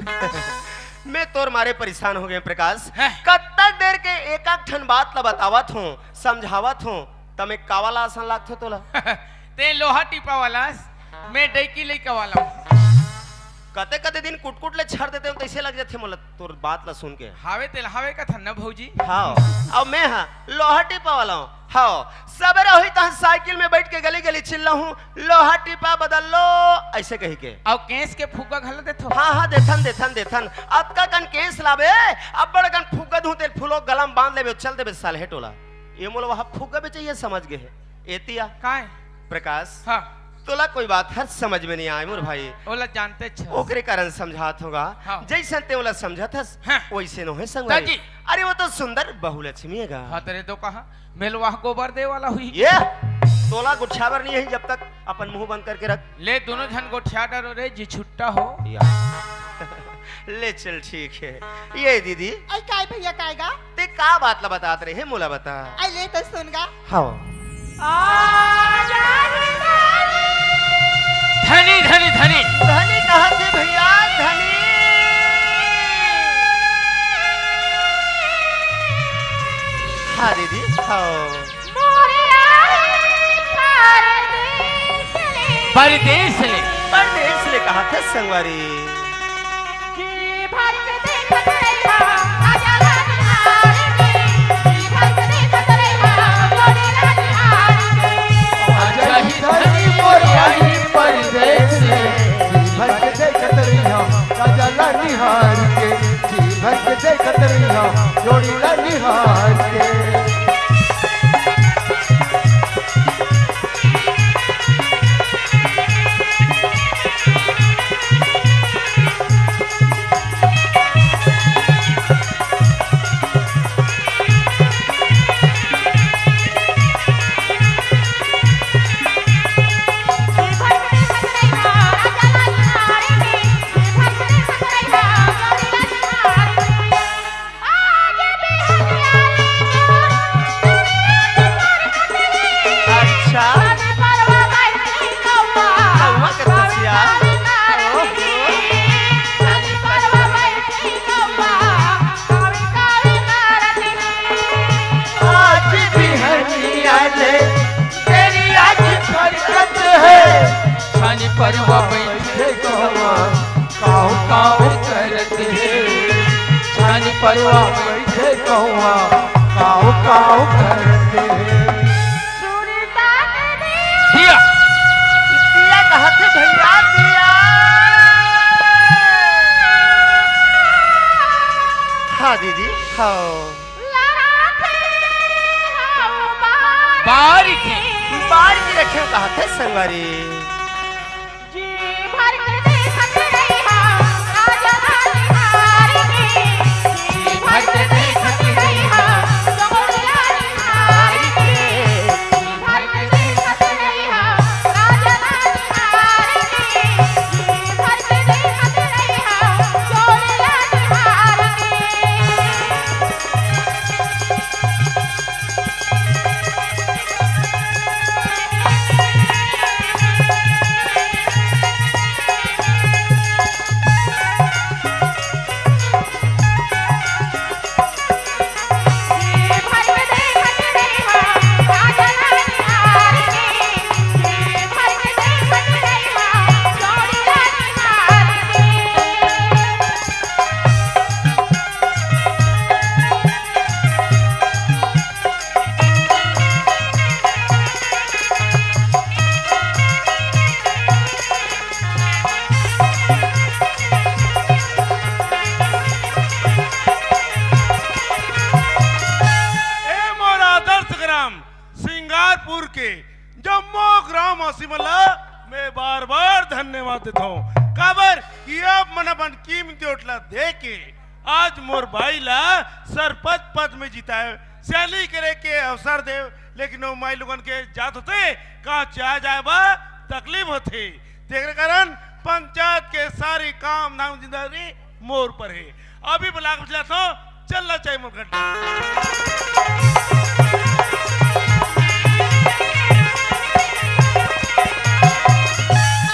मैं तोर मारे परेशान हो गेंव प्रकाश। हैं? कतक देर के एक एक ठन बात ल बतावत हँव, समझावत हँव, त मैं कावाला असन लागथों तोला? ते लोहा टीपा वाला, मैं डैकी लइका वाला हँव। कते कते दिन कुटकुट ले छर देते हँव, तइसे लग जाथे मोला तोर बात ल सुन के। हावे तेल हावे कथन न भौजी। हाँ, अब मैं हा लोहा टीपा वाला हँव। हाँ, सबेरे होही तहन साइकिल में बइठ के गली गली चिल्लाहूँ, "लोहा टीपा बदल लो," अइसे कहिके। अउ केस के फुग्गा घलो देथो? हाँ, हाँ, देथन, देथन, देथन। अतका कन केस लाबे, अब्बड़ कन फुग्गा दूहूँ, तेल फूलो गला म बांध लेबे, चल देबे साले टोला। ये मोला वहाँ फुग्गा बेचइया समझ गे हे। एतिया। काय? प्रकाश। हाँ। तोला कोई बात हर समझ में नहीं आए मोर भाई। ओला जानते छ। ओकरे कारण समझात होगा। हाँ। जैसन ते ओला समझत हस, हाँ। वैसे नो है संगवारी। दादी। अरे वो तो सुंदर बहुलक्ष्मी है गा। हाँ, तेरे तो कहा मेलवा गोबर दे वाला हुई। ये तोला गोठियाबर नहीं है जब तक अपन मुंह बंद करके रख। ले दोनों झन गोठिया डरो रे जी छुट्टा हो। या। ले चल ठीक है। ये दीदी। आई काय भैया काय गा? ते का बात ला बतात रहे हैं मोला बता। आई ले तो सुन गा। हाँ। धनी, धनी, धनी। धनी कहाँ थे भैया, धनी? हाँ दीदी, हाँ। परदेस ले। परदेस ले कहाँ थे संगवारी? जी भर के देखत रहिहा, राजा ला निहार के। जी भर के देखत रहिहा, जोड़ी ला निहार के। आजा ही धनी मोर आही परदेस ले। जी भर के देखत रहिहा, राजा ला निहार के। जी भर के देखत रहिहा, जोड़ी ला निहार के। अच्छा। कौवा के तसिया। ओहो। आज बिहनिया ले तेरी आज फरकत है। छानी परवा बैठे कौवा, काव काव करत हे। छानी परवा बैठे कौवा, काव काव करत हे। दिया। दिया कहत हे भैया, दिया। हाँ दीदी, हाँ। बार के। बार के रखे कहत हे संगवारी। जी भर के देखत रहिहा, राजा ला निहार के। जी भर के देखत रहिहा, जोड़ी ला निहार के। जी भर के देखत रहिहा, राजा ला निहार के। जी भर के देखत रहिहा, जोड़ी ला निहार के। ए मोर आदर्श ग्राम सिंगारपुर के जम्मो ग्रामवासी मन ला मैं बार-बार धन्यवाद देथंव, काबर कि आप मन अपन कीमती वोट ला दे के आज मोर बाई ला सरपंच पद में जिताए, सियानी करे के अवसर देव, लेकिन वो माई लोगन के जात होते कहाँ चला जाए बा तकलीफ होते, तेकरे कारण पंचायत के सारी काम धाम जिम्मेदारी मोर पर हे। अभी ब्लॉक में चला तो चलना चाहिए मोर गड्ढा।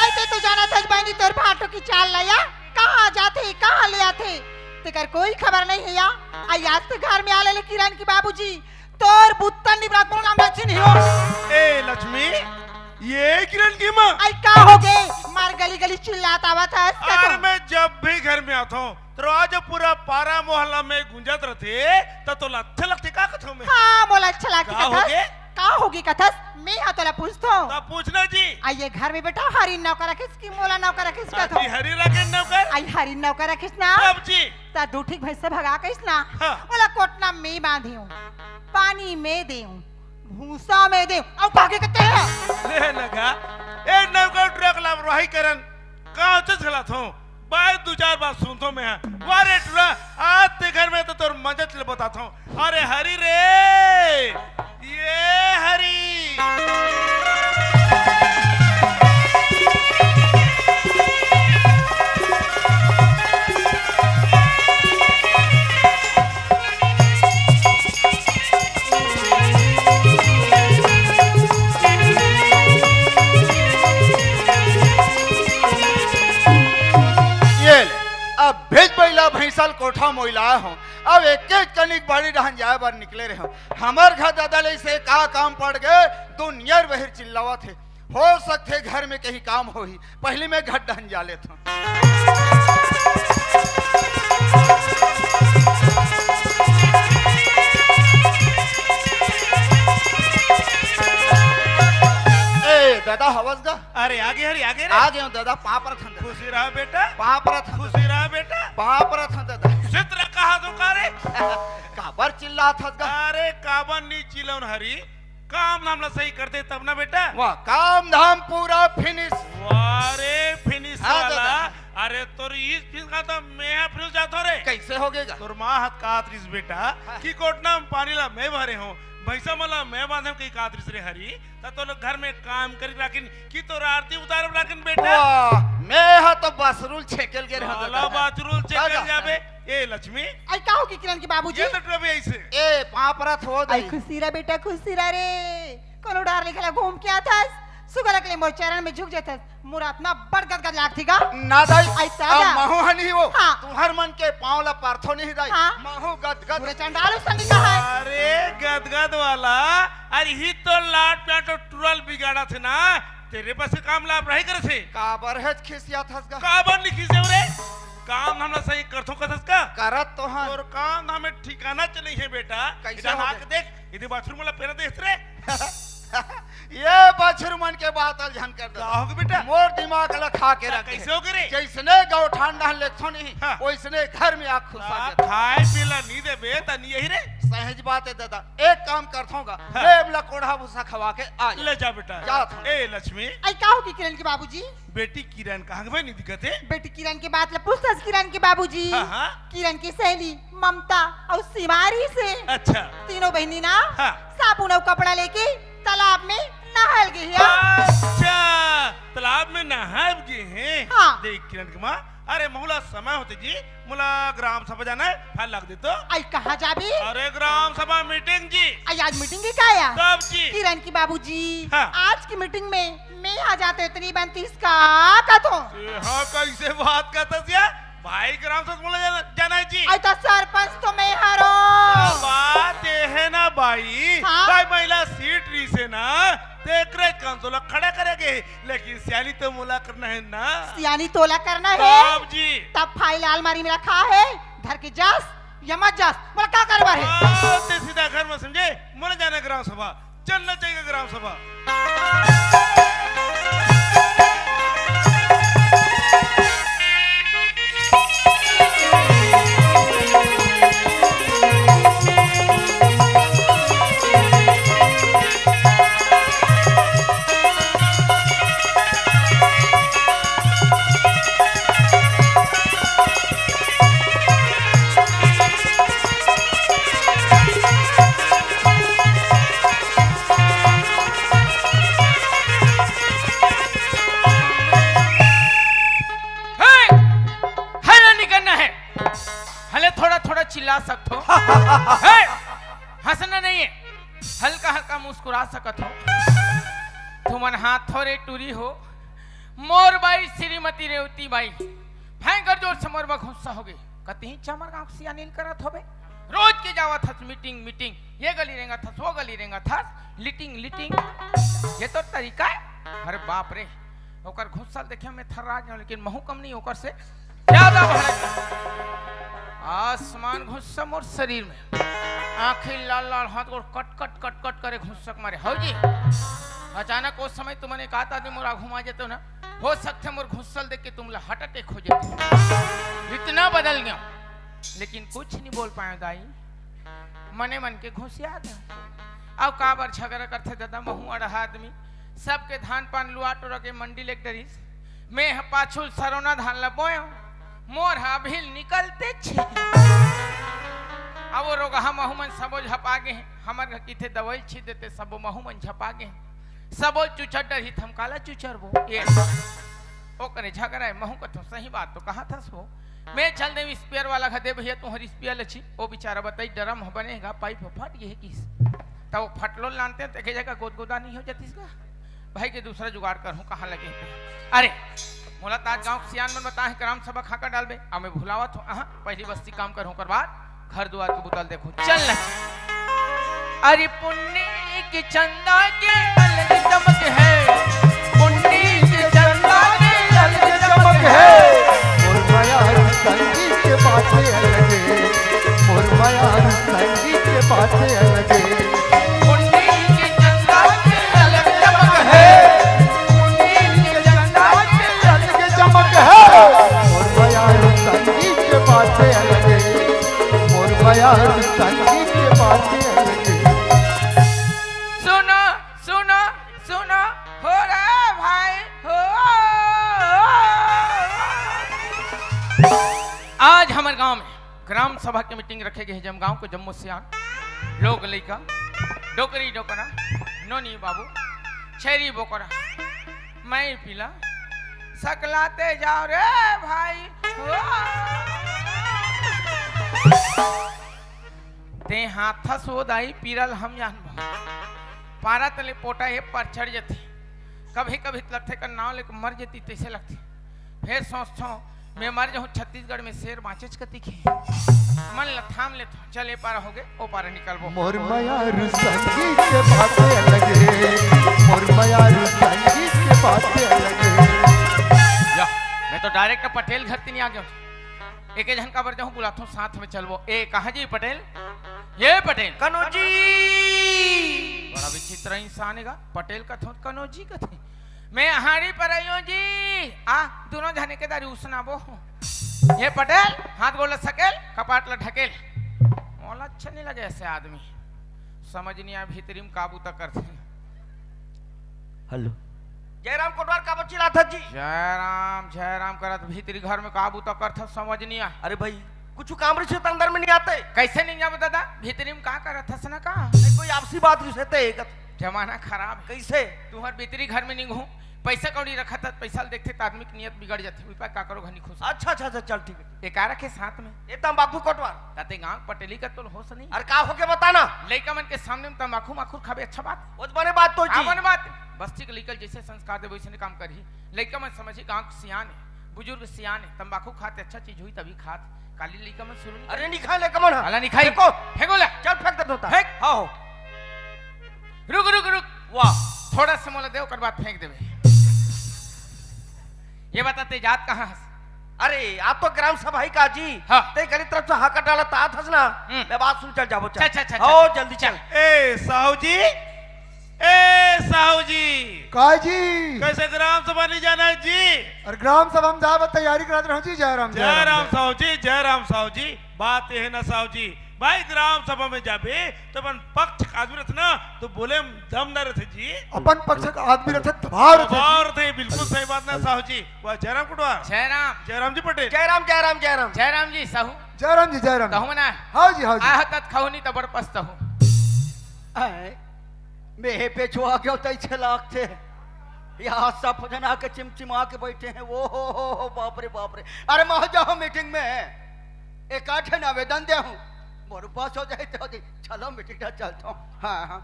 अइसे तो जाना था बहनी तोर भाटो की चाल ला या। कहाँ जाथे, कहाँ ले आथे, तेकर कोई खबर नहीं हे या। आई आज ते घर में आ ले, ले किरण की बाबूजी, तोर बुत्तन निबरात मोर नाम रचिन हियो। ए लक्ष्मी, ये किरण की माँ। आई का हो गे? मार गली गली चिल्लात आवत हस का अरे तो? मैं जब भी घर में आथंव, तो आज पूरा पारा मोहल्ला में गूंजत रथे, त तोला अच्छा लगथे का कथंव मैं? हाँ, मोला अच्छा लगथे का हो कथस। गे? का होगे कथस? मैं हा तोला पूछथंव। त पूछना जी। आई ये घर में बेटा हरी नौकर रखिस कि मोला नौकर रखिस का आज तो? ही हरी रखे नौकर। आई हरी नौकर रखिस ना। कब जी? त दू ठीक भैंसा भगा कहिस ना। हाँ। ओला कोटना में बांधियो, पानी में देव, भूसा में देव, अउ कागे कथे हे? ले नगा, ए नौ भाई करण, का चीज घलात हो? बाय दू चार बार सुनथो मैं। वाह रे टुरा, आज ते घर में तो तोर मजा चल बताथो। अरे हरी रे, ये हरी। ये ले, अब भेज बैला भैंसा ल कोठा मोइला हो। अब एक एक कनिक बाड़ी डहन जाए बर निकले रहे हो। हमर घर दादा ले से का काम पड़ गए, दुनिया बहिर चिल्लावत हे। हो सकथे घर में कहीं काम होही, पहली मैं घर डहन जा लेत हूँ। ए दादा, हवस गा? अरे आगे हरी, आगे रे। आ गयो दादा, पाँव परत हन दादा। खुशी रहा बेटा। पाँव परत हन खुशी रहा बेटा। पाँव परत हन दादा। चित्र कहा तो का रे? काबर चिल्लात हस गा? अरे काबर नी चिल्लाऊं हरी, काम धाम ला सही कर दे तब ना बेटा। वाह, काम धाम पूरा फिनिश। वाह रे फिनिश हाँ, वाला। दादा। अरे तोर इस फिनिश का तो मैं फिनिश जातो रे। कैसे हो गएगा? तोर माँ हाथ कात रिस बेटा हाँ। कि कोटना में पानी ला मैं भरे हूँ, भैंसा मला मैं बांधे कहीं कात रिस रे हरी, त तो लोग घर में काम करी राखिन कि तोर आरती उतार राखिन बेटा। वाह, मैं हा तो बासरुल छेकेल गे रहा साला दादा। बासरुल छेकेल दादा। जाबे। ए लक्ष्मी। आई का हो कि किरण के बाबूजी? ये तो टुरा भी ऐसे। ए पाँव परत हो आई दाई। खुशी रहा बेटा, खुशी रहा रे। कोनो डार ले घला घूम के आथस, सुगला के ले मोर चरण में झुक जाथस। मोर आत्मा बड़ गदगद लागथे गा। ना दाई, आई दादा। अब महू हनी हो। हाँ। तुहर मन के पाँव ला परथो नहीं दाई। हाँ। महू गदगद। पूरे चंडाल उस संगी का है। अरे गदगद वाला, अरे ही तो लाट प्याटो टुरल बिगाड़ा थे ना, तेरे पास काम लाभ रही करे थे। काबर है खिसियात हस गा? काबर नहीं खिसे रे? काम धाम ला सही करथो कथस का? करत तो हन। तोर काम धाम में ठिकाना च नहीं है बेटा। कैसे इधर हो आके गए? देख, इधर बाथरूम वाला पेरा देख रे। ये बाछरू मन के बात अल झन कर दे। का हो गए बेटा? मोर दिमाग ला खा के हाँ, रख दे। कैसे हो गए रे? जैसने गौठान डहन लेथो नहीं, हाँ। वैसने घर में आग घुसा हाँ, देता। खाए पीला नहीं देबे त नहीं यही रे। सहज बात है दादा, एक काम करथों गा, हाँ। ले हमला कोढ़ा भूसा खवा के आ जा। ले जा बेटा। जात हूँ। ए लक्ष्मी। आई का हो कि किरण के बाबूजी? बेटी किरण कहाँ के भाई नहीं दिखत हे? बेटी किरण के बात ला पूछथस किरण के बाबूजी। हाँ, हाँ। किरण की सहेली ममता अउ सिमारी से। अच्छा। तीनों बहिनी ना हाँ। साबुन अउ कपड़ा लेके तालाब में नहाल गे हे। अच्छा, तालाब में नहाल गे हे। हाँ। देख किरण के माँ, अरे महू ला समय होते जी, मोला ग्राम सभा जाना है, फाइल लाग दे तो। आई कहाँ जाबी? अरे ग्राम सभा मीटिंग जी। आई आज मीटिंग ही का या? तब जी। किरण की बाबूजी, हाँ। आज की मीटिंग में मैं आ जाते इतनी बनतीस का कथो। ए, हाँ, कैसे बात करता सिया? भाई ग्राम सभा बोला जाना, जाना है जी। आई तो सरपंच तो मैं हरो। बात ये है ना भाई, हाँ? भाई महिला सीट रही से ना, तेकरे कंसोला खड़ा करेगे। लेकिन सियानी तो मोला करना है ना। सियानी तोला करना है। तब जी। तब फाइल अलमारी में रखा है, धर के जास या मत जास, मोला का करवार है? आओ, ते सीधा घर में समझे, मोला जाना ग्राम सभा, चलना चाहिए ग्राम सभा। हे! हल्ला नहीं करना है। हले थोड़ा थोड़ा चिल्ला सकथो। हे! हंसना नहीं है, हल्का हल्का मुस्कुरा सकत हो। तुमन हाथ थोरे टूरी हो। मोर बाई श्रीमती रेवती बाई भयंकर जोर से मोर बा गुस्सा हो गई। कतही चमर गांव सियानिल करत होबे। रोज के जावत हस मीटिंग मीटिंग, ये गली रेंगत हस, वो गली रेंगत हस, लिटिंग लिटिंग। ये तो तरीका है। अरे बाप रे, ओकर गुस्सा देखे में थर्रा जाऊं, लेकिन महू कम नहीं ओकर से। ज्यादा भड़क। आसमान घुस्सा मोर शरीर में। आंखें लाल लाल, हाथ गोड़ कट कट कट कट करे घुस्सक मारे। हौ जी, अचानक उस समय तुमन एक आत आदमी मोर आघू मा जेतो ना, हो सकथे मोर घुस्सल देख के तुमला हार्ट अटैक हो जाए। इतना बदल गया, लेकिन कुछ नहीं बोल पाया दाई। मने मन के घुसिया था। अब काबर झगड़ा करथे दादा, महू अड़हा आदमी, सबके धान पान लुआ टोरा के मंडी लेग डरिस। मैं ह पाछू सरोना धान ल बोएंव, मोर ह अभी निकलते छे। अब वो रोगहा महू मन सबो झपा गे हे। हमर घर किथे दवाई छीट देते, सबो महू मन झपा गे हे। सबो चुचर डरही, त हम काला चुचरबो? ये ओकरे झगरा हे, महू कथों सही बात तो कहा थस वो। मैं चल देंव स्पेयर वाला घर, दे भैया तुंहर स्पेयर ल छी। वो बेचारा बताही ड्रम ह बने हे गा, पाइप ह फट गे हे किस। त वो फटलो लानते त एके जगह गोदगोदा नइ हो जातिस गा। भाई के दूसरा जुगाड़ करहूं, कहाँ लगे हे? अरे, मोला त आज गांव के सियान मन बताए हे, ग्राम सभा खाका डालबे, अब मैं भुलावत हों। अहाँ, पहली बस्ती काम करहूं, ओकर बाद घर दुआर के बुता ल देखहूं। चल न। अरे पुन्नी के चंदा के अलग चमक हे, पुन्नी के चंदा के अलग चमक हे। मोर मयारू संगी के बाते अलग हे, मोर मयारू संगी के बाते अलग हे। पुन्नी के चंदा के अलग चमक हे, पुन्नी के चंदा के अलग चमक हे। मोर मयारू संगी के बाते अलग हे, मोर मयारू संगी के बाते अलग हे। सुनो, सुनो, सुनो, हो रे भाई, हो। आज हमर गांव में ग्राम सभा के मीटिंग रखे गे हे, जम गांव के जम्मो सियान, लोग लइका, डोकरी डोकरा, नोनी बाबू, छेरी बोकरा, माई पीला, सकलाते जाव रे भाई। ओ! ते हाथस वो दाई पीरा ल हम जानबो। पारा तले पोटा हे, परछड़ जथे। कभी कभी त लगथे का नाव लेके मर जती तइसे लगथे। फेर सोचथों, मैं मर जाहूं, छत्तीसगढ़ में शेर बांचेच कतिक हे। मन ल थाम लेथों, चल ए पारा होगे, ओ पारा निकलबो। मोर मयारू संगी के बाते अलग हे, मोर मयारू संगी के बाते अलग हे। या, मैं तो direct पटेल घर तिनी आ गेंव। एके झन काबर जाहूं, बुलाथों, साथ में चलबो। ए, कहाँ जी पटेल? ये पटेल। कनौजी। बड़ा विचित्र इंसान हे गा, पटेल कथों, कनौजी कथे। मैं हाड़ी पर आइयो जी। आ, दूनों झने के दारी उसनाबो। ये पटेल, हाथ गोड़ ल सकेल, कपाट ल ढकेल। मोला अच्छा नइ लगे ऐसे आदमी। समझ नइ आय भीतरी में का बूता करथे। हेलो। जयराम कोटवार का बच्ची लाथस जी? जयराम, जयराम करत भीतरी घर में का बूता करथस समझ नइ आय। अरे भाई, कुछ काम रहिसे त अंदर में नइ आते। कइसे नइ आबो दादा? भीतरी में का करत हस ना का? नहीं, कोई आपसी बात रहिसे ते एक जमाना खराब हे। कइसे? तुंहर भीतरी घर में नइ घूम, पइसा कौड़ी रखत हस, पइसा ल देखथे त आदमी के नियत बिगड़ जाथे। उपाय का करो घनी खुश। अच्छा, अच्छा, अच्छा, चल ठीक हे। ए का रखे साथ में? ए तंबाकू कोटवार। ताते गांव पटेली का तोल होश नहीं। अरे का होगे बता ना? लइका मन के सामने में तंबाकू माखुर खाबे अच्छा बात? वो तो बने बात तो का जी। बने बात? बस्ती के लइका ल जइसे संस्कार देबो वइसने काम करही। लइका मन समझही गांव के सियान हे, बुजुर्ग सियान हे, तंबाकू खात हे अच्छा चीज होही तभी खात। काली लइका मन सुरू नहीं अरे करही। नइ खाय लइका मन ह। काला नइ खाही। फेंको। फेंको ला। चल फेंक दे धोता। फेंक। हाँ हो। रुक, रुक, रुक। वाह। थोड़ा सा मोला दे, ओकर बाद फेंक देबे। ये बता, ते जात कहाँ हस? अरे, आप तो ग्राम सभा ही का जी। हाँ। ते गली तरफ से हाका डालत आत हस ना, हम्म। मैं बात सुन चल जाबो, चल। चल, चल, चल, हो, चल। जल्दी चल। चल। ए, साहू जी, ए, साहू जी। का जी? कइसे ग्राम सभा नइ जाना हे जी? अरे, ग्राम सभा में जाए बर तैयारी करत रहूं जी, जय राम, जय जय राम, राम जय। साहू जी, जय राम साहू जी। बात ये हे ना साहू जी, भाई, ग्राम सभा में जाबे त अपन पक्ष के आदमी रथे ना, त बोले में दम ना रथे जी। अपन पक्ष के आदमी रथे, दबाव रथे जी। दबाव रथे, बिल्कुल सही बात ना साहू जी। वाह, जयराम कोटवार। जयराम। जयराम जी पटेल। जयराम, जयराम, जयराम। जयराम जी साहू। जयराम जी, जयराम। कहूं ना? हाँ जी, हाँ जी। आह तत खाहू नहीं त बड़ पछताहू। आए, मेहे पे छुआ गयो तइसे लागथे। यहाँ सब जना के चिमचिमा के बैठे हैं। वो हो, हो, हो, बाप रे, बाप रे। अरे, मैं जाहूं मीटिंग में, एकाठन आवेदन देहूं, मोर पास हो जाए तो जी, चलो मीटिंग ना चलता हूँ। हाँ, हाँ।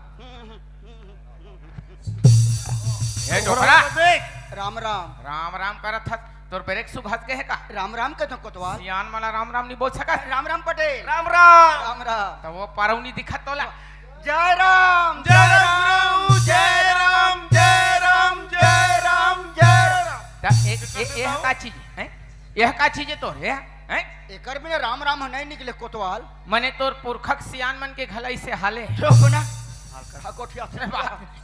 ए डोकरा। देख। राम राम। राम राम करत हस, तोर ब्रेक सुघस गे हे का? राम राम कथों कोतवाल। सियान मन ला राम राम नइ बोल सकस। राम राम पटेल। राम राम। राम राम। त वो परौनी दिखत तोला। जय राम, जय राम, जय राम, जय राम, जय राम, जय राम। त ए, ए, ए का चीज हे? ए का चीज हे तोर, ए? हैं? एकर बिना राम राम ह नहीं निकले कोतवाल। मने तोर पुरखा के सियान मन के घला इसे हाले। चुप ना। हल्का कोठिया से।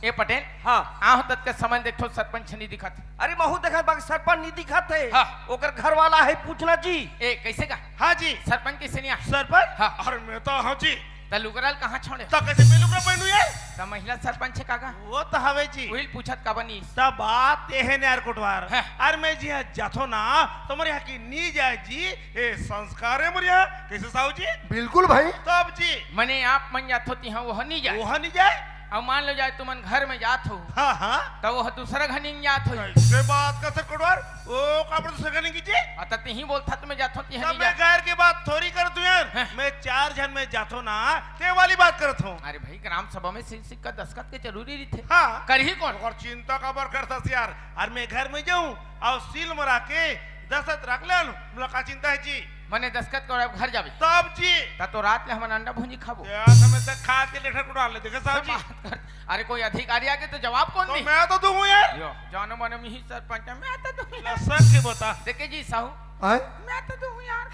ए पटेल। हाँ। आहो तत के समय देखो सरपंच नहीं दिखत। अरे महू देखत बाकी सरपंच नहीं दिखत हे। हाँ। ओकर घर वाला हे पूछना जी। ए कइसे का? हाँ जी। सरपंच कइसे नइ आय? सरपंच? हाँ। अरे मैं तो हाँ जी। त लुगरा ल कहाँ छोड़े? त कइसे मैं लुगरा पहनू यार? त महिला सरपंच हे का गा? वो त हवे जी। उही ल पूछत का बनी? त बात ये हे न यार कोटवार। हाँ। अरे मैं जिहाँ जाथो ना, त मोर यहाँ की नी जाय जी। ए संस्कार हे मोर यहाँ। कइसे साहू जी? बिल्कुल भाई। तब जी। मने आप मन जाथो तिहाँ वह नी जाय। वह नी जाय। अब मान लो जाय तुमन घर में जाथो। हाँ, हाँ। त वह दूसरा घनी जाथो। कइसे बात करथस कोटवार? ओ, काबर दूसरा घनी जी? अ, त तिही बोलथस त मैं जाथो तिहाँ तब नी मैं जाय। घर के बात थोड़ी करथो यार। हाँ। मैं चार झन में जाथो ना, ते वाली बात करथो। अरे भाई, ग्राम सभा में सील सिक्का दस्तखत के जरूरी रहिथे। हाँ। करही कोन? ओकर चिंता काबर करथस यार? अरे मैं घर में जाहूँ अउ सील मरा के दस्तखत रख ले आहूँ, मोला का चिंता हे जी? मने दस्तखत के बाद घर जाबे? तब जी। त तो रात ले हमन अंडा भुंजी खाबो। यार, हमें तक खा के लेठा कुटार ले, देखे साहब जी? बात कर। अरे कोई अधिकारी आगे त जवाब कोन तो दी? मैं तो दूँ यार। यो, जानो मानो मिही सरपंच हे, मैं तो दूँ यार। ला सच के बता। देखे जी साहू, आय? मैं तो दूँ यार।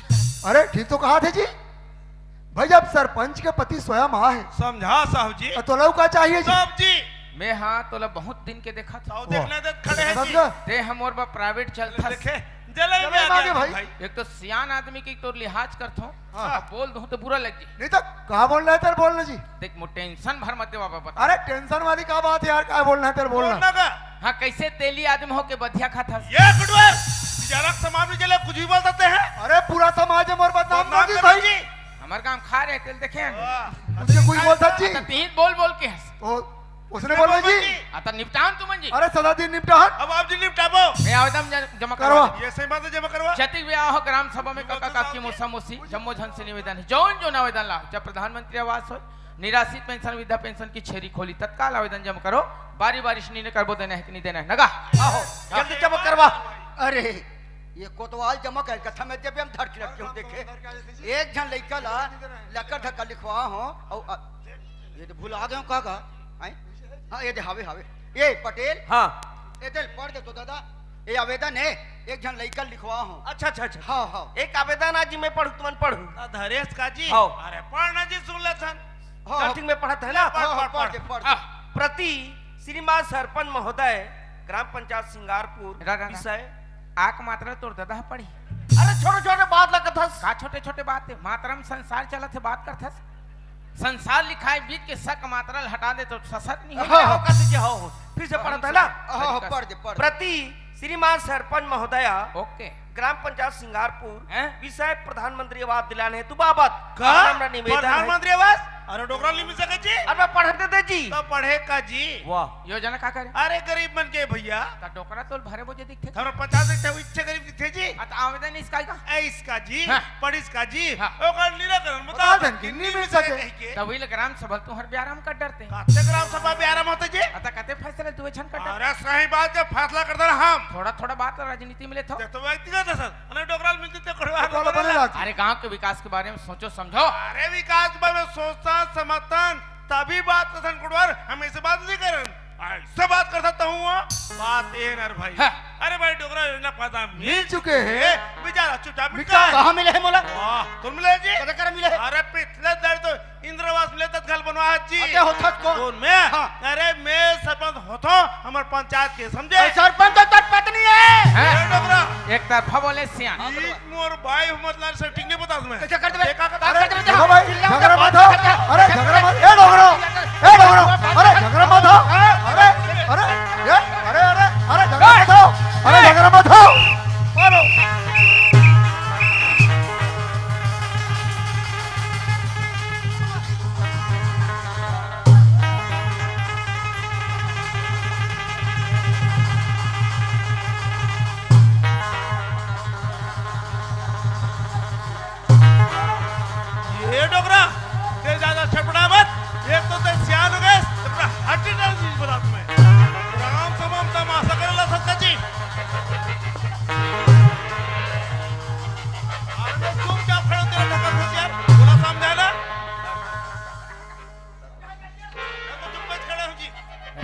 अरे ठीक तो कहथे जी। भाई, जब सरपंच के पति स्वयं आय हे, समझा साहू जी। त तोला का चाहिए जी? साहू जी। मैं हाँ, तोला बहुत दिन के देखत हँव। साहू देखना दे खड़े हे जी। समझा? ते ह मोर बर private चलथस। देखे, जले जले में आ मांगे गया भाई। भाई। एक तो सियान आदमी के तोर लिहाज करथँव, हाँ। अब बोल दूँ त बुरा लग जी। नहीं त का बोलना हे तेरे बोलना जी। देख, मोर tension भर मत देवा बाबा। अरे tension वाली का बात हे यार, का बोलना हे तेरे बोलना। बोलना का? हाँ, कइसे तेली आदमी होके बधिया खाथस? ये कुटवार, बेचारा समाज में चले, कुछ भी बोल सकते हैं। अरे पूरा समाज हे मोर बदनाम बदनाम कर दी कर भाई। दी। हमर गाँव खा रहे तेल देखे हैं। वाह। तुझे कोई बोल सकती? अ, त तीन बोल बोल के हँस। ओ, उसने बोल बोल जी। जी। अ, त निपटान तुमन जी। अरे सदा दिन निपटान। अब आप जी निपटाबो। मैं आवेदन ज-, जमा करवा करवा। दे। ये सही बात हे, जमा करवा। जतिक भी आहो ग्राम सभा में, बिल्कुल काका, तो काकी, साहब जी। मौसा, मौसी, जम्मो झन से निवेदन हे। जौन जौन आवेदन ला, चाहे प्रधानमंत्री आवास हो, निराश्रित पेंशन, वृद्धा पेंशन की छेरी खोली, तत्काल आवेदन जमा करो। बारी बारी से निर्णय करबो, देना हे कि नहीं देना हे, नगा। आहो, जल्दी जमा करवा। अरे, ये कोतवाल जमा कर कथा में जब हम धर के रखे हो, देखे। एक झन लइका ला लकर धक्का लिखवा हो, अउ, अ, ये तो भुला गए हो, का गा? हैं? हाँ, ये दे, हावे, हावे। ये पटेल? हाँ। ये दे, पढ़ दे तो दादा। ये आवेदन हे, एक झन लइका लिखवा हो। अच्छा, अच्छा, अच्छा। हाँ, हाँ। एक आवेदन आज मैं पढ़ू, तुमन पढ़ू। आ, धरेश का जी? हाँ। अरे, पढ़ना जी, सुन ले थन। हाँ, चल, हाँ। ठीक, मैं पढ़त हे ना? पढ़, हाँ, हाँ, पढ़, पढ़ पढ़। दे, पढ़ दे। हाँ। प्रति श्रीमान सरपंच महोदय, ग्राम पंचायत सिंगारपुर, रा, रा, रा। विषय। आक मात्रा तोर ददा ह पढ़ी। अरे, छोटे-छोटे बात ला कथस। का छोटे-छोटे बात हे? मात्रा में संसार चलत हे, बात करथस। संसार लिखाए बीच के सक मात्रा ल हटा दे तो ससर नहीं हो। हाँ, हाँ, कथी जे हो, हो। फिर से हाँ, पढ़त हे ना? हाँ, हाँ, पढ़ दे, पढ़ दे। प्रति श्रीमान सरपंच महोदया, ओके। ग्राम पंचायत सिंगारपुर, हैं? विषय प्रधानमंत्री आवास दिलाने हेतु बाबत। का? हमरा निवेदन हे। प्रधानमंत्री आवास? अरे डोकरा ल नी मिल सके जी। अरे मैं पढ़े दे दे जी। तो पढ़े का जी? वाह। योजना का करे? अरे गरीब मन के भैया। त डोकरा तोल भरे बोझे दिखथे। हमरा पचास एक ठे इच्छा गरीब दिखथे जी। अ त आवेदन इसका का? ए इसका जी, हाँ। पढ़िस का जी। हाँ। ओकर निराकरण बता बता देन देन कि कि नी नी मिल मिल सके। सके कहिके। त वही ले ग्राम सभा तुहर ब्याराम कर डरते। कते ग्राम सभा ब्याराम होथे जी? अ त कते फैसला दुए झन कर डरते। अरे सही बात हे, फैसला कर देना हम। थोड़ा थोड़ा बात राजनीति में लेथो। ते तो व्यक्तिगत हे सर। अरे डोकरा ल मिलती तो कोटवार डोकरा ल बने बने लगती। अरे गांव के विकास के बारे में सोचो समझो। अरे विकास के बारे में सोचथन समझथन तभी बात करथन कोटवार, हम ऐसे बात नहीं करन। ऐसे बात कर सकता हूँ वो। बात ये ना रे भाई। हाँ। अरे भाई डोकरा योजना पता मिल मिल चुके हैं। बेचारा चुपचाप मिटा मिटा है। कहाँ मिले हे मोला? वाह, तुम मिले जी? कदे कर मिले हे? अरे पिछले दर तो इंदिरा आवास मिले तत्काल बनवा है जी। अरे होथस कोन? कौन मैं? हाँ। अरे मैं सरपंच होथो, हमर पंचायत के समझे? अरे सरपंच तो तोर पत्नी हे। हैं? अरे डोकरा। एक तरफा बोले सियान। ई मोर भाई हो मतलब से ठीक नहीं बता तुम्हें। कैसे कर देबे? देखा कर का कर देबे? देखो भाई, चिल्ला झगड़ा मत हो। अरे झगड़ा मत, ए डोकरा, ए डोकरा, अरे झगड़ा मत हो। अरे, अरे, ए, अरे, अरे, अरे झगड़ा मत हो। अरे झगड़ा मत हो। मारो। ये डोकरा, ते ज्यादा छटपटा मत। एक तो ते सियान हो गए, ते पूरा हड्डी डाल दीजिए बता तुम्हें। राम समाम तमाशा करे ला सकता जी। अरे चुपचाप खड़े हो, तेरा ढक्कन फंस यार, बोला समझा ना।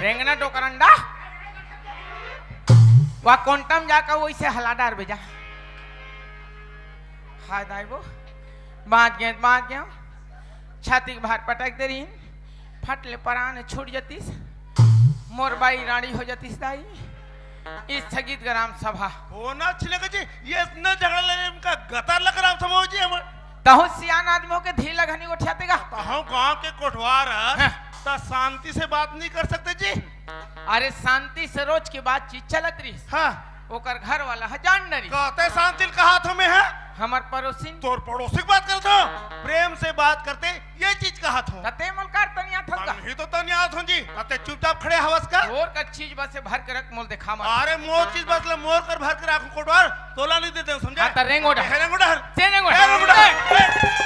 रेंगना डोकरंडा। वा कोंटम जाकर वैसे हला डार बेजा। हाय दाई वो। बाँच गए, बाँच गए। छाती के भार पटक दे रही। फट ले परान छूट जतीस। मोर बाई रानी हो जतीस दाई। स्थगित ग्राम सभा। होना छिले के जी, ये इतने झगड़ा ले रहे, इनका गतार लग ग्राम सभा हो जी हमर। तहूँ सियान आदमी होके धीर लगा नहीं गोठियाते गा। तहूँ गांव के कोटवार हस, हाँ। त शांति से बात नहीं कर सकते जी? अरे शांति से रोज की बातचीत चलत रहिस। हाँ। ओकर घर वाला ह जान डरिस। कहते शांति ल कहाथों मैं, हाँ? हमर पड़ोसिन। तोर पड़ोसी के बात करत हो? प्रेम से बात करते ये चीज कहाथों। त ते मोला का तनियाथस गा? तनही तो तनियाथों जी। त ते चुपचाप खड़े हवस का? तोर का चीज बस भर के रख, मोला देखा मत। अरे मोर चीज बस ले, मोर कर भर के राखूं कोटवार, तोला नहीं देते, समझे? हाँ, त रेंगो डहर। ए, रेंगो डहर। से रेंगो ए, रेंगो डहर। डहर।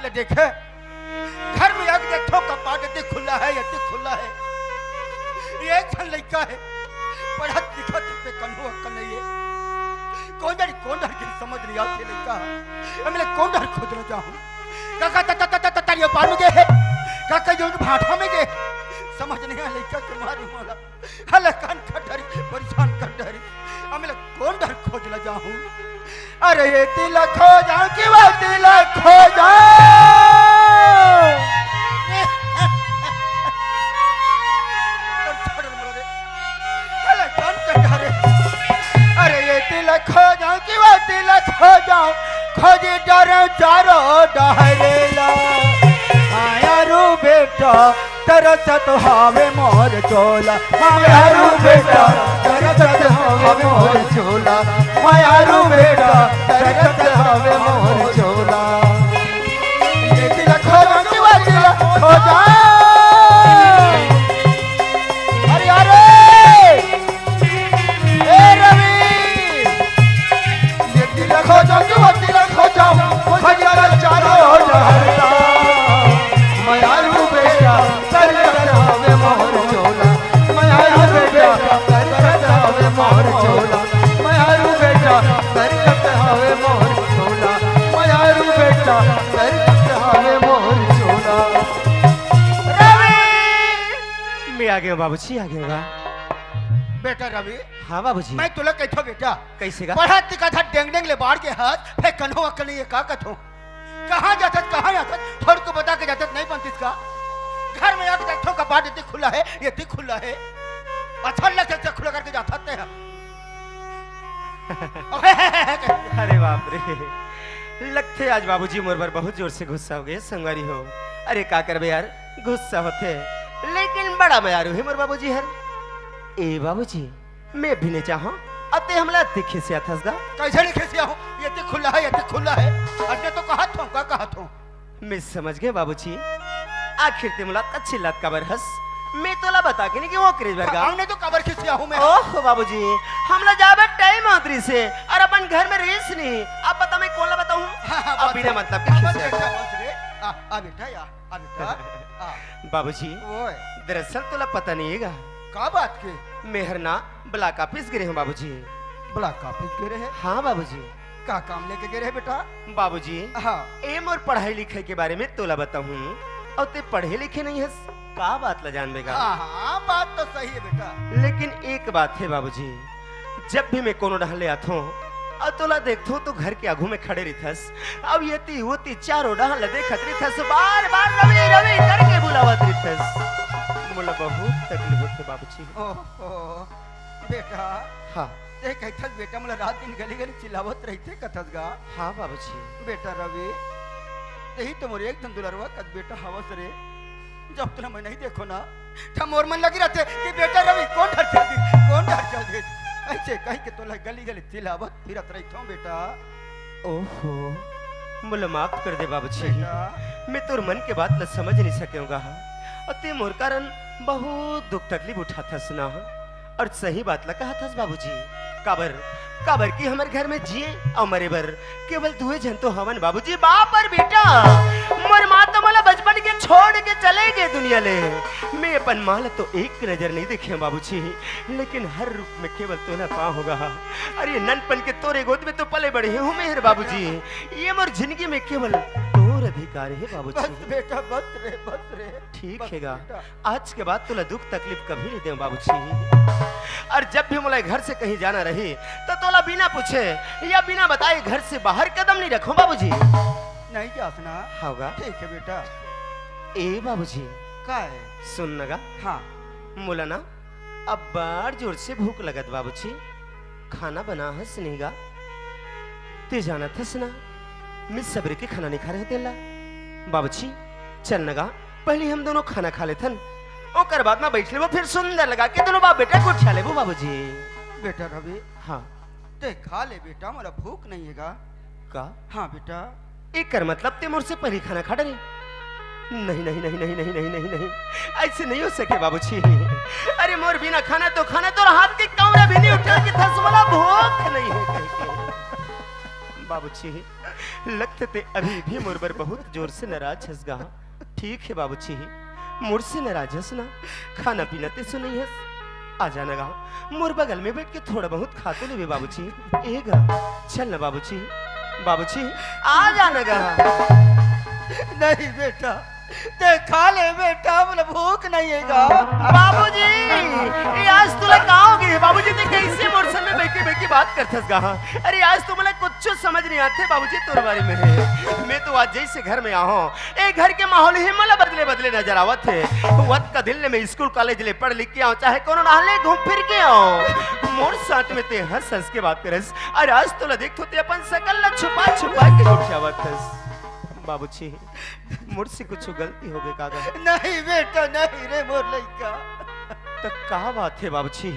ले देखे, घर में आके देखथों, कपाट एती खुला है, एती खुला है। ये एक झन लइका है, पढ़त लिखत पे कन्हो अक्कल नहीं है। कौन जानी कौन डहर के समझ नहीं आते लइका। अब मैं कोन डहर खोज ल जाहूं? काका त, त, त, त, त, तरिया पार में गे है। काका जो भाठा में गे। समझ नहीं आ लइका के मारी मोला। हले कान खटरी, परेशान कर डहरी। अब मैं कोन डहर खोज ल जाहूं? अरे एती ल खोजां कि ओती ल खोजां। अरे एती ल खोजां कि ओती ल खोजां, खोजी डरेंव चारों डहरे ल। माया रू बेटा, तरसत हवे मोर चोला, माया रू बेटा, तरसत हवे मोर चोला, माया रू बेटा, तरसत हवे मोर चोला। एती ल खोजां कि ओती ल खोजां। अरे, अरे! ए रवि! एती ल खोजां कि ओती ल खोजां, खोजी डरेंव चारों डहर ल। माया रू बेटा, तरसत हवे मोर चोला, माया रू बेटा, तरसत हवे मोर चोला, माया रू बेटा, तरसत हवे मोर चोला, माया रू बेटा, तरसत हवे मोर चोला। रवि! मैं आ गेंव बाबूजी, आ गेंव गा। बेटा रवि, हाँ बाबूजी। मैं तोला कहिथों बेटा, कइसे गा? पढ़त लिखत हस, डेंग डेंग ले बाढ़ गे हस, फेर कन्हो अक्कल नहीं है, का कथों? कहाँ जाथस, कहाँ जाथस? थोरको बता के जाथस, नहीं बनतिस का? घर में आके देखथों, कपाट एती खुला है, एती खुला है। अच्छा लगथे, खुला करके जाथस ते ह। अरे बाप रे, लगथे आज बाबूजी मोर बर बहुत जोर से गुस्सा हो गे संगवारी हो। अरे का करबे यार, गुस्सा होथे, लेकिन बड़ा मयारू हे मोर बाबूजी हर। ए बाबूजी, मैं भी नहीं चाहूं, अते हमला अति खिसियाथस गा। कइसे नहीं खिसियाहूं? एती खुला है, एती खुला है। अइसने तो कहाथों, का कहाथों? मैं समझ गेंव बाबूजी, आखिर ते मोला चिल्लात काबर हस? मैं तोला बता के नहीं गेंव ओकरे बर गा। हमने तो काबर खिसियाहूं मैं। ओह बाबूजी, हमला जाबे टाइम होत रहिसे, अउ अपन घर में रहिस नहीं। अब बता मैं कोन ला बताहूं? हाँ, हाँ, अब बिना मतलब के खिसियात हस। आ, आ बेटा, आ। आ बेटा, आ। बाबूजी, ओए। दरअसल तोला पता नहीं हे गा। का बात के? मैं हर ना block office गे रहेंव बाबूजी। Block office गे रहे? हाँ बाबूजी। का काम लेके गे रहे बेटा? बाबूजी, हाँ। ए मोर पढ़ाई लिखाई के बारे में तोला बताहूं, अउ ते पढ़े लिखे नहीं हस, का बात ला जानबे गा? हाँ, हाँ, बात तो सही है बेटा। लेकिन एक बात है बाबूजी, जब भी मैं कोनो डहर ले आथों अउ तोला देखथों तो घर के आगू में खड़े रहिथस, अउ एती ओती चारों डहर ले देखत रहिथस, बार बार रवि रवि करके बुलावत रहिथस। मोला बहुत तकलीफ होथे बाबूजी। ओहो, बेटा। हाँ। ते कहिथस बेटा मोला रात दिन गली गली चिल्लावत रहिथे कथस गा। हाँ बाबूजी। बेटा रवि, तेही तो मोर एक दन दुलरवा कस बेटा हवस रे। जब तोला मैं नहीं देखों ना, त मोर मन लगी रहिथे कि बेटा रवि कोन डहर चल दिस, कोन डहर चल दिस। अइसे कहि के तोला गली गली चिल्लावत फिरत रहिथों बेटा। ओहो, मोला माफ कर दे बाबूजी। बेटा। मैं तोर मन के बात ला समझ नहीं सकेंव गा। अउ ते मोर कारण बहुत दुख तकलीफ उठाथस ना। अउ सही बात ला कहथस बाबूजी। काबर, काबर कि हमर घर में जिए अउ मरे बर केवल दुए झन तो हवन बाबूजी, बाप अउ बेटा। मोर माँ तो मोला बचपन के छोड़ के चले गे दुनिया ले। मैं अपन माँ ला तो एक नजर नहीं देखेंव बाबूजी, लेकिन हर रूप में केवल तोला पाहूं गा। अरे ननपन के तोरे गोद में तो पले बढ़े हंव मैं हर बाबूजी। ए मोर जिनगी में केवल तोर अधिकार हे बाबूजी। बस बेटा, बस रे, बस रे। ठीक हे गा। आज के बाद तोला दुख तकलीफ कभी नहीं देव बाबूजी। अउ जब भी मोला घर से कहीं जाना रही, त तोला बिना पूछे या बिना बताए घर से बाहर कदम नहीं रखों बाबूजी। नहीं जास ना। हव गा। ठीक हे बेटा। ए बाबूजी। का हे? सुन न गा। हाँ। मोला ना अब्बड़ जोर से भूख लगत बाबूजी। खाना बना हस नहीं गा? तें जानत हस ना, मैं सबेरे के खाना नहीं खाए रहें तेला। बाबूजी, चल न गा, पहली हम दोनों खाना खा लेथन, ओकर बाद में बइठ लेबो, फिर सुंदर लगा के दोनों बाप बेटा गोठिया लेबो बाबूजी। बेटा रवि, हाँ। तें खा ले बेटा, मोला भूख नहीं हे गा। का? हाँ बेटा। एकर मतलब तें मोर से पहली खाना खा डरे? नहीं, नहीं, नहीं, नहीं, नहीं, नहीं, नहीं, नहीं, अइसे नहीं हो सके बाबूजी। अरे मोर बिना खाना तो खाना, तोर हाथ के कौड़ा भी नहीं उठा के थस, मोला भूख नहीं हे कहिके। बाबूजी, लगथे तें अभी भी मोर बर बहुत जोर से नाराज हस गा। ठीक हे बाबूजी, मोर से नाराज हस ना, खाना पीना तें सुनई हस। आ जा न गा, मोर बगल में बइठ के थोड़ा बहुत खा तो लेबे बाबूजी। ए गा, चल न बाबूजी, बाबूजी, आ जा न गा। नहीं बेटा, तें खा ले बेटा, मोला भूख नहीं हे गा। बाबूजी, ए आज तोला का हो गे? बाबूजी, तें कइसे मोर संग में बइठ के, बइठ के बात करथस गा? अरे आज तो मोला कुछ समझ नहीं आथे बाबूजी तोर बारे में। मैं तो आज जइसे घर में आहों, ए घर के माहौल ही मोला बदले बदले नजर आवत हे। अतका दिन ले मैं स्कूल कॉलेज ले पढ़ लिख के आहों, चाहे कोनो डहर ले घूम फिर के आहों, मोर साथ में तें हंस हंस के बात करस। अउ आज तोला देखथों तें अपन सकल ला छुपा छुपा के गोठियावत हस। बाबूजी, मोर से कुछ गलती हो गे का गा? नहीं बेटा, नहीं रे मोर लइका। त का बात हे बाबूजी?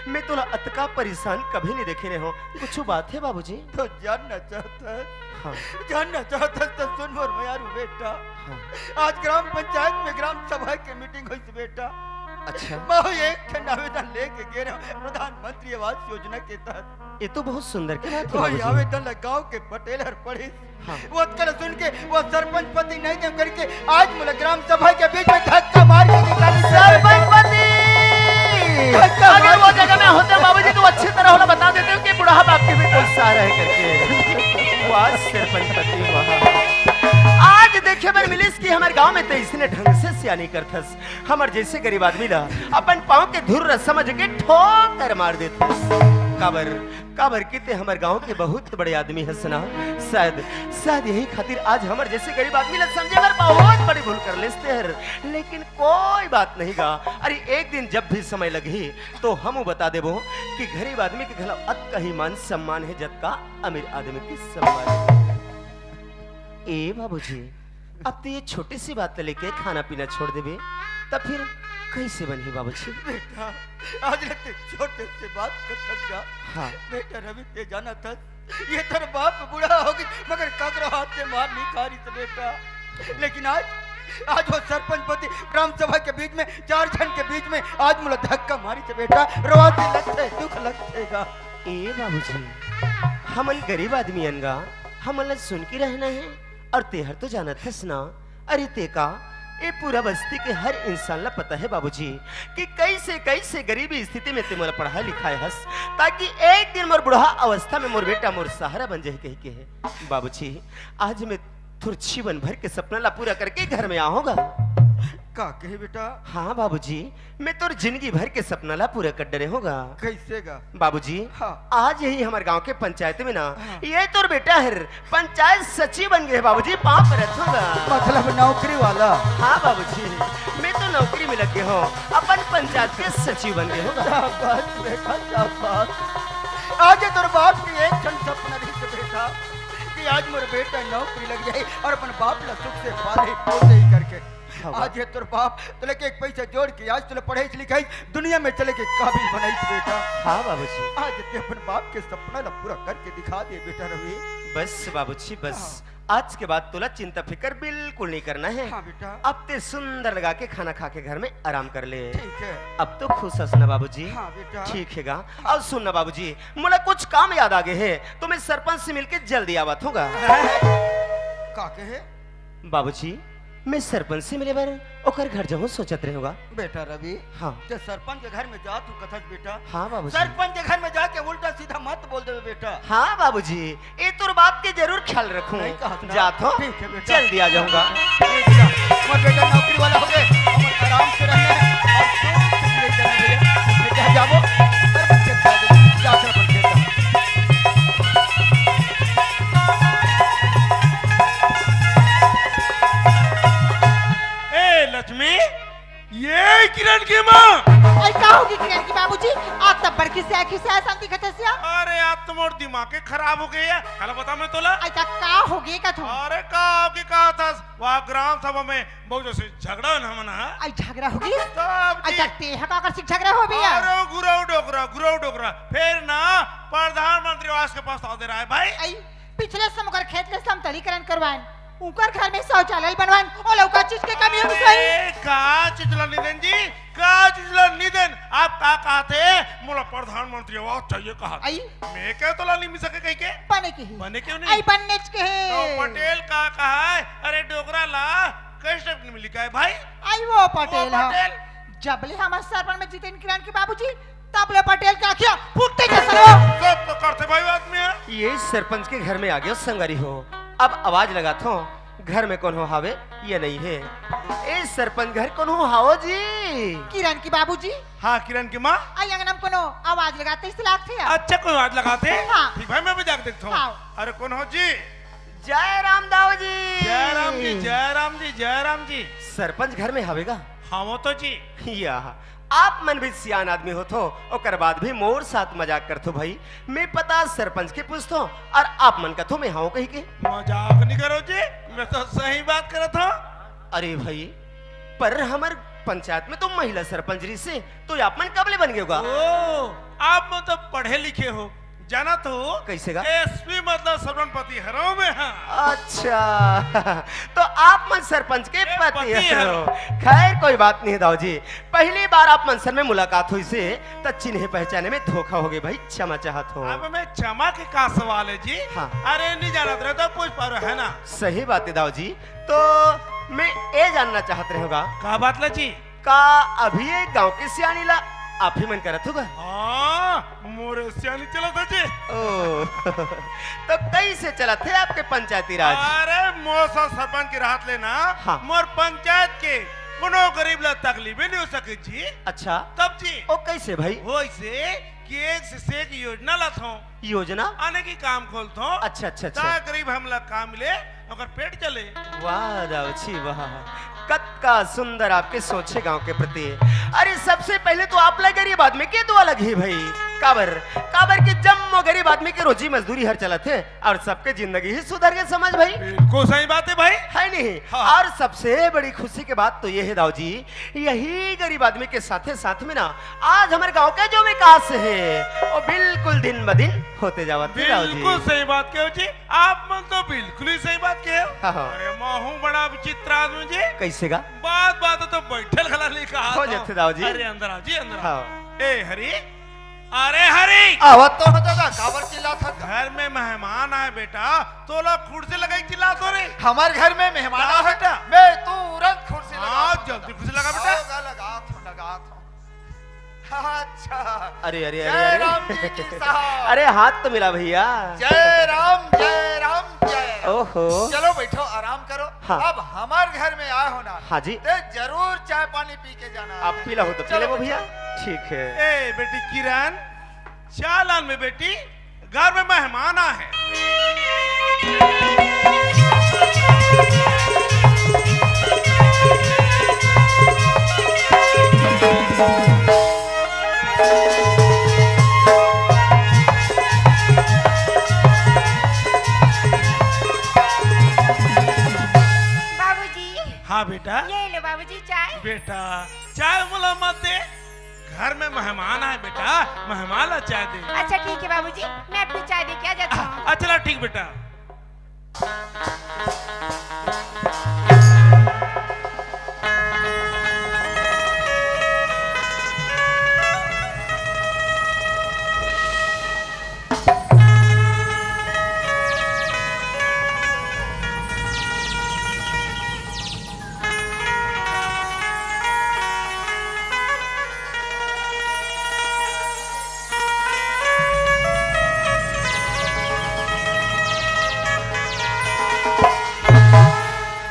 मैं तोला अतका परेशान कभी नहीं देखे रहें हों। कुछ बात हे बाबूजी? तें जानना चाहत हस? हाँ। जानना चाहत हस त सुन मोर मयारू बेटा। हाँ। आज ग्राम पंचायत में ग्राम सभा के मीटिंग होइस बेटा। अच्छा। मैं एक ठन आवेदन लेके गे रहें हों प्रधानमंत्री आवास योजना के तहत। ए तो बहुत सुंदर के बात हे बाबूजी। आवेदन ला गांव के पटेल हर पढ़िस। हाँ। वो अतका ला सुन के वो सरपंच पति नहीं देंव कहिके आज मोला ग्राम सभा के बीच में धक्का मार के निकालिस। सरपंच पति! धक्का अगर मार वो के जगह में होतेंव बाबूजी तो अच्छी तरह ओला बता देतेंव कि बुढ़ा बाप के भी कोई सहारा हे कहिके। वाह सरपंच पति वाह। आज देखे बर मिलिस कि हमर गांव में तें अइसने ढंग से सियानी करथस, हमर जइसे गरीब आदमी ला अपन पाँव के धूर समझ के ठोकर मार देथस। काबर काबर कि तें हमर गांव के बहुत बड़े आदमी हस ना। शायद, शायद यही खातिर आज हमर जइसे गरीब आदमी ला समझे बर बहुत बड़ी भूल कर लेस तें हर। लेकिन कोई बात नहीं गा। अरे एक दिन जब भी समय लगही तो हमू बता देबो कि गरीब आदमी के घला अतका ही मान सम्मान हे जतका अमीर आदमी के सम्मान हे। ए बाबूजी, अब तें ये छोटी सी बात लेके खाना पीना छोड़ देबे, त फिर कइसे बनही बाबूजी? बेटा, आज ले तें छोटे से बात करथस गा। हाँ। बेटा रवि, तें जानत हस, ये तोर बाप बूढ़ा हो गे, मगर काकरो हाथ के मार नहीं खा रहिस बेटा। लेकिन आज, आज वो सरपंच पति ग्राम सभा के बीच में, चार झन के बीच में आज मोला धक्का मारिस बेटा। रोवाथे लगथे, दुख लगथे गा। ए बाबूजी, हमन गरीब आदमी अन गा, हमन ला सुन के रहना हे। अउ तें हर तो जानत हस ना, अरे तें का, ए पूरा बस्ती के हर इंसान ला पता हे बाबूजी कि कइसे कइसे गरीबी स्थिति में तें मोला पढ़ाए लिखाए हस, ताकि एक दिन मोर बुढ़ा अवस्था में मोर बेटा मोर सहारा बन जाही कहिके। बाबूजी, आज मैं तोर जीवन भर के सपना ला पूरा करके घर में आहों गा। का कहे बेटा? हाँ बाबूजी, मैं तोर जिंदगी भर के सपना ला पूरा कर डरे हों गा। कइसे गा? बाबूजी, हाँ। आज ही हमर गांव के पंचायत में ना, हाँ। ये तोर बेटा हर पंचायत सचिव बन गे हे बाबूजी, पाँव परत हों गा। मतलब नौकरी वाला? हाँ बाबूजी, मैं तो नौकरी में लग गे हों, अपन पंचायत के सचिव बन गे हों गा। शाबाश बेटा, शाबाश। आज ये तोर बाप के एक ठन सपना रहिस बेटा कि आज मोर बेटा नौकरी लग जाए अउ अपन बाप ला सुख से पाले पोसे ही करके। हाँ। आज ये तोर बाप तोला एक एक पैसा जोड़ के आज तोला पढ़ाइस लिखाइस, दुनिया में चले के काबिल बनाइस बेटा। हाँ बाबूजी। आज तें अपन बाप के सपना ला पूरा करके दिखा दे बेटा रवि। बस बाबूजी, बस। हाँ। आज के बाद तोला चिंता फिकर बिल्कुल नहीं करना हे। हाँ बेटा। अब तें सुंदर लगा के खाना खा के घर में आराम कर ले। ठीक हे। अब तो खुश हस ना बाबूजी? हाँ बेटा। ठीक हे गा। अउ सुन ना बाबूजी, मोला कुछ काम याद आ गे हे, तो मैं सरपंच से मिलके जल्दी आवत हों गा। हैं? का कहे? बाबूजी, मैं सरपंच से मिले बर ओकर घर जाहूँ सोचत रहेंव गा। बेटा रवि, हाँ। तें सरपंच के घर में जात हस कथस बेटा। हाँ बाबूजी। सरपंच के घर में जाके उल्टा सीधा मत बोल देबे बेटा। हाँ बाबूजी, ए तोर बात के जरूर ख्याल रखहूँ। नहीं कहत ना। जात हों, ठीक हे बेटा। जल्दी आ जाहूँ गा। ठीक हे। मोर बेटा नौकरी वाला हो गे। लक्ष्मी, ये किरण के माँ। अरे का होगे किरण के बाबूजी? आज तब बड़ खिसिया खिसिया असन दिखत हस या। अरे आज तो मोर दिमाग के खराब हो गए है। काला बतावं मैं तोला। अरे का होगे का तू? अरे का होगे का था? वहाँ ग्राम सभा में बहुत जैसे झगड़ा होना मना है। अरे झगड़ा होगे? तब जी। अरे ते ह का कर सिक झगड़ा होगे या? अरे गुरव डोकरा, गुरव डोकरा। फिर ना प्रधानमंत्री आवास के प्रस्ताव दे रहा है भाई। अरे पिछले साल ओकर खेत ले समतलीकरण करवाएन, ओकर घर में शौचालय बनवाएन, ओला ओकर चीज के कमी होगे सही। अरे, का चीज ला नहीं देन जी? का चीज ला नहीं देन? आप का कहते? मोला प्रधानमंत्री आवास चाहिए कहा। आई? मैं क्या तोला नहीं मिल सके कहीं के? बने के ही। बने क्यों नहीं? आई बनने के है। तो पटेल का कहा है? अरे डोकरा ला कहीं नहीं मिली का है भाई? आई वो पटेल वो है। पटेल। जब ले हमारे सरपंच में जीतेन किरण के बाबूजी, तब ले पटेल के आँखिया फूटते के सरवा। सब तो करते भाई आदमी है। ये सरपंच के घर में आ गयो संगरी हो। अब आवाज लगाथों, घर में कोनो हावे या नहीं है। ए सरपंच घर कोनो हावो जी? किरण के बाबूजी। हाँ, किरण के माँ। आई अंगना में कोनो आवाज लगाते इस लागथे या? अच्छा, कोई आवाज लगाथे? हाँ। ठीक भाई, मैं भी जाके देखता हूँ। हाँ। अरे, कौन हो जी? जय राम दाऊ जी। जय राम जी, जय राम जी, जय राम जी। सरपंच घर में हवेगा? हाँ, वो तो जी। या, आप मन भी सियान आदमी होथो, ओकर बाद भी मोर साथ मजाक करथो भाई। मैं पता सरपंच के पूछथो और आप मन कथो मैं हाँ कही के। मजाक नहीं करो जी, मैं तो सही बात करत हूँ। अरे भाई, पर हमर पंचायत में तो महिला सरपंच रहिसे, तो आप मन कब ले बन गए होगा? ओ, आप मन तो पढ़े लिखे हो, जानत हो? कैसे गा? एसपी मतलब सरपंचपति हरो मैं, हाँ। अच्छा, तो आप मन सरपंच के ए, पति पति हरो। हरो। खैर, कोई बात नहीं दाऊ जी, पहली बार आप मन से में मुलाकात होइसे, त चिन्हे पहचाने में धोखा होगे भाई, क्षमा चाहत हूँ। अब मैं क्षमा के का सवाल है जी? हाँ। अरे नहीं जानत रहे तो पूछ पारो, है ना? सही बात है दाऊ जी, तो मैं ये जानना चाहत रहे होगा। का बात ला जी? का अभी ये गांव के सियानी ला आप ही मन करत होगा? हाँ, मोरे सियानी चलत हे जी। ओ, तो कैसे चलत हे आपके पंचायती राज? अरे, मोर सा सरपंच के रहत ले ना, हाँ। मोर पंचायत के कोनो गरीब ला तकलीफ ही नहीं हो सके जी। अच्छा। तब जी। ओ, कैसे भाई? वो ऐसे कि एक से एक योजना लाथों। योजना? आने की काम खोलथों। अच्छा, अच्छा, अच्छा। ता गरीब हमला काम मिले, ओकर पेट चले। वाह दाऊ जी, वाह। कतका सुंदर आपके सोच हे गांव के प्रति। अरे, सबसे पहले तो आप ला गरीब आदमी के दुआ लगही भाई। काबर, काबर के जम्मो गरीब आदमी के रोजी मजदूरी हर चलत हे और सबके जिंदगी ही सुधर गे समझ भाई। बिल्कुल सही बात है भाई। है नहीं? हाँ। और सबसे बड़ी खुशी के बात तो ये है दाऊ जी, यही गरीब आदमी के साथे साथ में ना आज हमर गांव के जो विकास हे, वो बिल्कुल दिन ब दिन होते जावत हे दाऊ जी। बिल्कुल सही बात कहो जी, आप मन तो बिल्कुल ही सही बात कहो। हाँ, हाँ। अरे महू बड़ा विचित्र आदमी जी। कैसे गा? बात बात तो बैठल खला नहीं कहा हो तो। जथे दाऊ जी। अरे अंदर आओ जी, अंदर आओ। हाँ। ए हरी, अरे हरी। आवत तो हो दादा, काबर चिल्लात हस? घर में मेहमान आए बेटा, तोला कुर्सी लगाई चिल्लात हो रे। हमर घर में मेहमान हाँ आए बेटा। मैं तुरंत कुर्सी हाँ, लगा जल्दी कुर्सी लगा बेटा। लगा, लगा, लगा। अच्छा। अरे, अरे, अरे, जय अरे। राम जी की साहब। अरे, हाथ तो मिला भैया। जय राम, जय राम, जय राम। ओहो। चलो बैठो, आराम करो। हाँ। अब हमार घर में आए हो ना, हाँ जी। ते जरूर चाय पानी पी के जाना। आप पी लो तो पी चलो लो भैया। बच्चा। ठीक है। ए बेटी किरण, चाय लान में बेटी, घर में मेहमान आ है। बाबूजी। हाँ बेटा। ये लो बाबूजी चाय। बेटा, चाय मोला मत दे। घर में मेहमान आए बेटा, मेहमान ला चाय दे। अच्छा ठीक है बाबूजी, मैं अपनी चाय दे के आ जाता हूँ। अच्छा ठीक बेटा।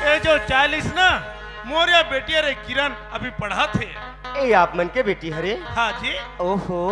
ए जो चालीस ना, मोर या बेटी अरे किरण अभी पढ़त हे। ए आप मन के बेटी हरे? हाँ जी। ओहो,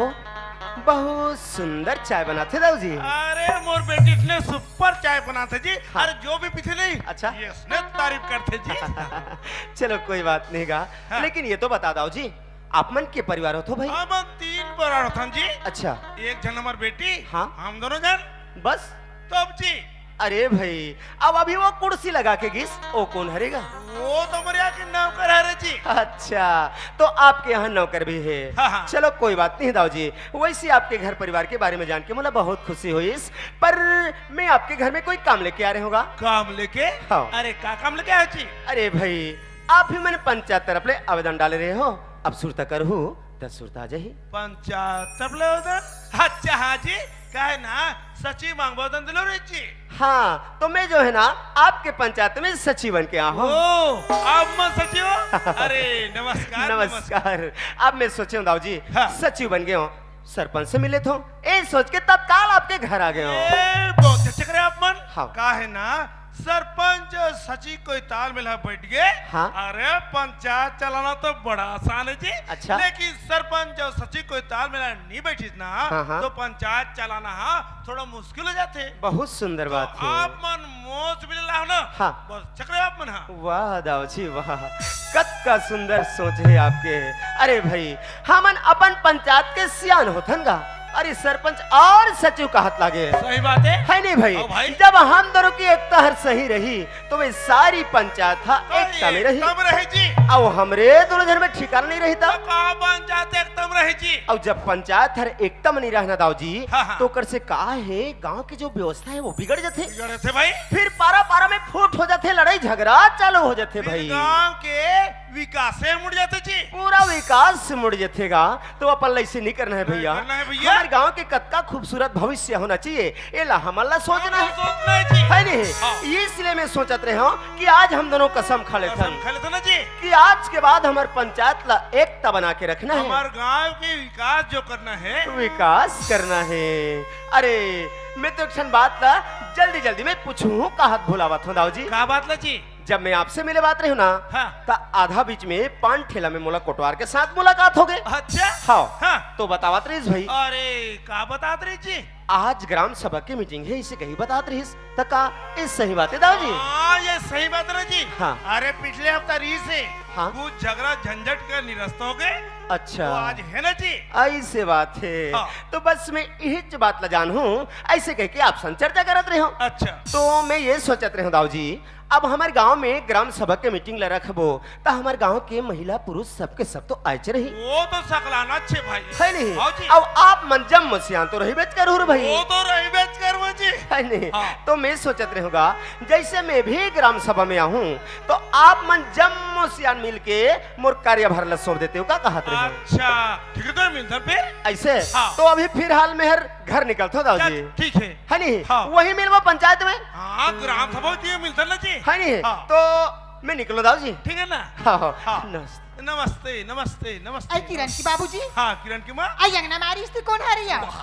बहुत सुंदर चाय बनाथे दाऊ जी। अरे मोर बेटी इतने सुपर चाय बनाथे जी। हाँ। अरे जो भी पीथे नहीं, अच्छा। ये इसने तारीफ करथे जी। चलो कोई बात नहीं गा। हाँ। लेकिन ये तो बता दाऊ जी, आप मन के परिवार होथो भाई? हमन तीन परिवार होथन जी। अच्छा। एक झन हमर बेटी, हाँ। हम दोनों झन। बस? तब जी। अरे भाई, अब अभी वो कुर्सी लगा के गिस, वो कौन हरे गा? वो तो हमर यहाँ के नौकर हरे जी। अच्छा, तो आपके यहाँ नौकर भी है। हाँ, हाँ। चलो कोई बात नहीं दाऊ जी, वैसे आपके घर परिवार के बारे में जान के मोला बहुत खुशी होइस, पर मैं आपके घर में कोई काम लेके आ रहे हूँ गा। काम लेके? हाँ। अरे का काम लेके आए जी? अरे भाई, आप ही मन पंचायत तरफ ले आवेदन डाले रहे हो, अब सुरता करहू त सुरता आ जाही। पंचायत तरफ ले आवेदन? अच्छा हाँ जी, काहे ना, सचिव मांगबो आवेदन दिलो रे जी। हाँ, तो मैं जो है ना, आपके पंचायत में सचिव बन के आया हूँ। ओ, आप मन सचिव? अरे नमस्कार, नमस्कार। अब मैं सोचे हूँ दाऊ जी, हाँ। सचिव बन गए हूँ, सरपंच से मिले थे, ये सोच के तत्काल आपके घर आ गए हूँ। ए, बहुत अच्छा करे आप मन। हाँ। काहे ना, सरपंच अउ सचिव कोई तालमेल ह बैठ गे। हाँ। अरे पंचायत चलाना तो बड़ा आसान है जी। अच्छा। लेकिन सरपंच अउ सचिव कोई तालमेल ह नहीं बैठिस ना, हाँ, हाँ। तो पंचायत चलाना हा थोड़ा मुश्किल हो जाथे। बहुत सुंदर तो बात है। आप मन मोस मिले लाओ ना। हाँ। बस चक्र आप मन हा। वाह दाऊ जी वाह, कतका सुंदर सोच है आपके। अरे भाई, हमन अपन पंचायत के सियान होथन गा। अरे सरपंच और सचिव कहत लागे। सही बात है। है नहीं भाई? हाँ भाई। जब हम दोनों की एकता हर सही रही, तो वे सारी पंचायत हा तो एकता में रही। एकता में रहे जी। अब हमरे दोनों झन में ठिकाना नहीं रही था। तो कहाँ पंचायत एकता में रहे जी? अब जब पंचायत हर एकता में नहीं रहना दाऊ जी, हाँ, हाँ। तो ओकर से का है, गांव की जो व्यवस्था है वो बिगड़ जाथे। बिगड़ जाथे भाई। फिर पारा पारा में फूट हो जाथे, लड़ाई झगड़ा चालू हो जाथे फिर भाई। गांव के विकास से मुड़ जाथे जी। पूरा विकास से मुड़ जाथेगा। तो अपन ला ऐसे नहीं करना है भैया। करना है भैया। हमारे गांव के कतका खूबसूरत भविष्य होना चाहिए, एला हमन ला सोचना है। सोचना है जी। है नहीं? हाँ। इसलिए मैं सोचत रहे हूँ कि आज हम दोनों कसम खा लेथन। कसम खा लेथन ना जी। कि आज के बाद हमार पंचायत ला एकता बना के रखना है। हमार गांव के विकास जो करना है। विकास करना है। अरे, मैं तो एक ठन बात ला जल्दी जल्दी में पूछूं, कहत भुलावत हूँ दाऊ जी। का बात ला जी? जब मैं आपसे मिले बात रही हूँ ना, हाँ। त आधा बीच में पान ठेला में मोला कोटवार के साथ मुलाकात हो गए। अच्छा? हाँ। हाँ। तो बतावत रहीस भाई। अरे, का बतात रहीस जी? आज ग्राम सभा की मीटिंग है, इसे कहीं बतात रहीस, त का ये सही बात है दाऊ जी? हाँ, ये सही बात है ना जी। हाँ। अरे, पिछले हफ्ता रहीस हे, हाँ। कुछ झगड़ा झंझट का निरस्त हो गए। अच्छा। तो आज है ना जी? ऐसे बात है। हाँ। तो बस मैं यही बात ला जानहूँ, ऐसे कह के आपसन चर्चा करत रहे हो। अच्छा। तो मैं ये सोचत रहे हूँ दाऊ जी, अब हमारे गांव में ग्राम सभा के मीटिंग ला रखबो, त हमारे गांव के महिला पुरुष सबके सब तो आयच रही। वो तो सकलाना अच्छे भाई। है नहीं? हाँ जी। अब आप मन जम्मो सियान तो रही बेच कर भाई। वो तो रही बेच कर वो जी। है नहीं? हाँ। तो मैं सोचत रहूंगा, जैसे मैं भी ग्राम सभा में आहूं, तो आप मन जम्मो सियान मिल के मोर कार्यभार ला सौंप देते हो, का कहत रहे हो? अच्छा, ठीक है, तो मिलथन फिर। ऐसे? हाँ। तो अभी फिलहाल मैं हर घर निकलत हो दाऊ जी। ठीक है। है नहीं? हाँ। वही मिलबो पंचायत में। हाँ, ग्राम सभा होती है, मिलथन ना जी। है नहीं? हाँ। तो मैं निकलो दाऊ जी। ठीक है ना? हाँ, हाँ। हाँ। नमस्ते। नमस्ते, नमस्ते, नमस्ते। ऐ किरण की बाबूजी। हाँ, किरण की माँ। ऐ अंगना मारी इस्ती कौन हरिया? वाह,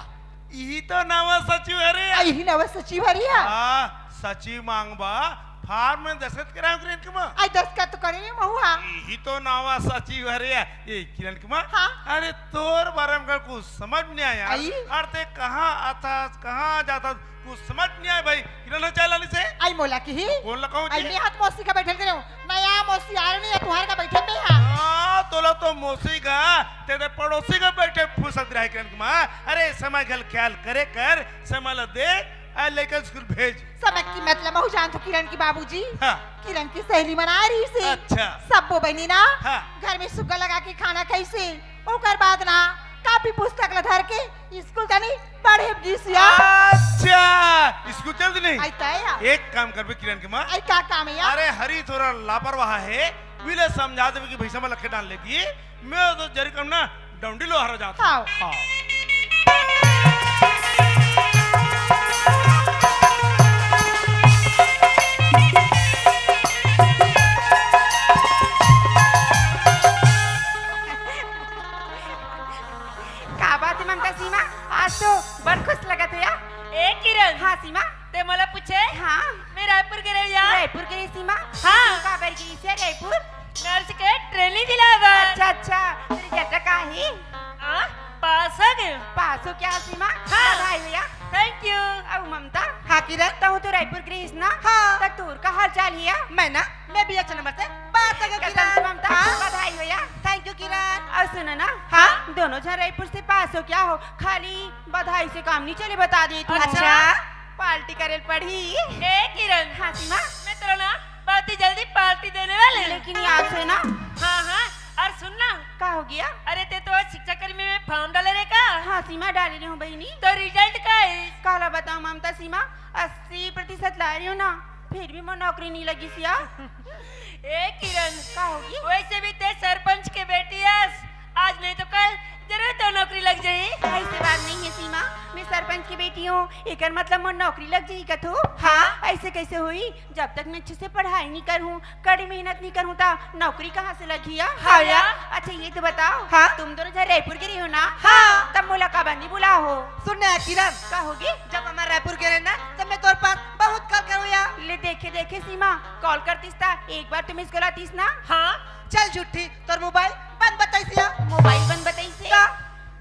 यही तो नवा सचिव हरे। ऐ यही नवा सचिव हरिया। हाँ, सचिव मांगबा फार्म में दस्तखत करायो किरण की माँ। ऐ दस्तखत तो करे महुआ। यही तो नवा सचिव हरे। ये किरण की माँ। हाँ। अरे तोर बारे में कुछ समझ नहीं आया। आई? अरे ते कहाँ आता, कहाँ जाता, कुछ समझ नहीं आया भाई। किरण हो चाय लानी से? आई मोला की ही। कौन लगाऊं आई जी? मैं हाथ मौसी का बैठे करे। नया मौसी आ रही है, तुम्हारे का बैठे पे है। हाँ, तोला तो मौसी का, तेरे पड़ोसी का बैठे फुसत रहे किरण की माँ। अरे समय घल ख्याल करे कर, समय ला दे, आ लेकर स्कूल भेज। समय की मतलब महू जान तो किरण की बाबूजी। हाँ। किरण की सहेली मन आ रही से। अच्छा। सबो बनी ना। हाँ। घर में सुग्गा लगा के खाना खाई से। ओकर बाद ना कापी पुस्तक ला धर के स्कूल जानी पढ़े गिस या। अच्छा, स्कूल चल दी नहीं? आई तय या। एक काम करबे किरण की माँ। आई का काम है या? अरे हरी थोड़ा लापरवाह है, विले समझा देबे कि भैसा में लखे डाल लेगी। मैं तो जरी कम ना डंडी लोहारा जाता। हाँ। हाँ। का बात है ममता सीमा, आज तो बड़ खुश लगत हो या। ए किरण। हाँ सीमा। ते मोला पूछे? हाँ। मैं रायपुर गे रहे या। रायपुर गे रहे सीमा? हाँ। तू काबर गे से रायपुर? नर्स के ट्रेनिंग दिलाए बर। अच्छा, अच्छा। तेरी जगह का ही? आ? पास हो गए। पास हो क्या सीमा? हाँ। बधाई भैया। Thank you। अब ममता। हाँ किरण। तहूँ तो रायपुर गे रहिस ना? हाँ। त तोर का हाल चाल हिया? मैं ना, मैं भी अच्छा नंबर से पास हो गए किरण। ममता। हाँ। बधाई भैया। Thank you किरण। अब सुनो ना। हाँ। दोनों झन रायपुर से पास हो क्या हो? खाली बधाई से काम नहीं चले, बता दे तू। अच्छा। पार्टी करे पड़ही। ए किरण। हाँ सीमा। मैं तेरा ना बहुत ही जल्दी पार्टी देने वाले हूँ। लेकिन याद से ना। हाँ हाँ। और सुन ना। का हो गया? अरे ते तो आज शिक्षा कर्मी में form डाले रहे का? हाँ सीमा, डाले रहे हूँ बहिनी। तो result का है? काला बताऊँ ममता सीमा, अस्सी प्रतिशत ला रही हूँ ना, फिर भी मोर नौकरी नहीं लगी सिया। ए किरण, का होगी? वैसे भी ते सरपंच के बेटी हस, आज नहीं तो कल जरूर तो नौकरी लग जाही। ऐसे बात नहीं है सीमा, मैं सरपंच की बेटी हूँ, एकर मतलब मोर नौकरी लग जाही कथू? हाँ। ऐसे कैसे हुई? जब तक मैं अच्छे से पढ़ाई नहीं करूँ, कड़ी मेहनत नहीं करूँ, तो नौकरी कहाँ से लगी है? हाँ भैया। अच्छा, ये तो बताओ, हाँ? तुम दोनों झन रायपुर गे रहे हो ना? हाँ। तब मोला काबर नहीं बुला हो? सुन ना किरण, का होगी? जब हमार रायपुर गे रहे ना, तब मैं तोर पास बहुत call करूँ या। ले देखे देखे सीमा, call करतीस ता एक बार तुम इसको लातीस ना। हाँ। चल झूठी, तोर mobile बंद बताइस या। Mobile बंद बताइस से? का?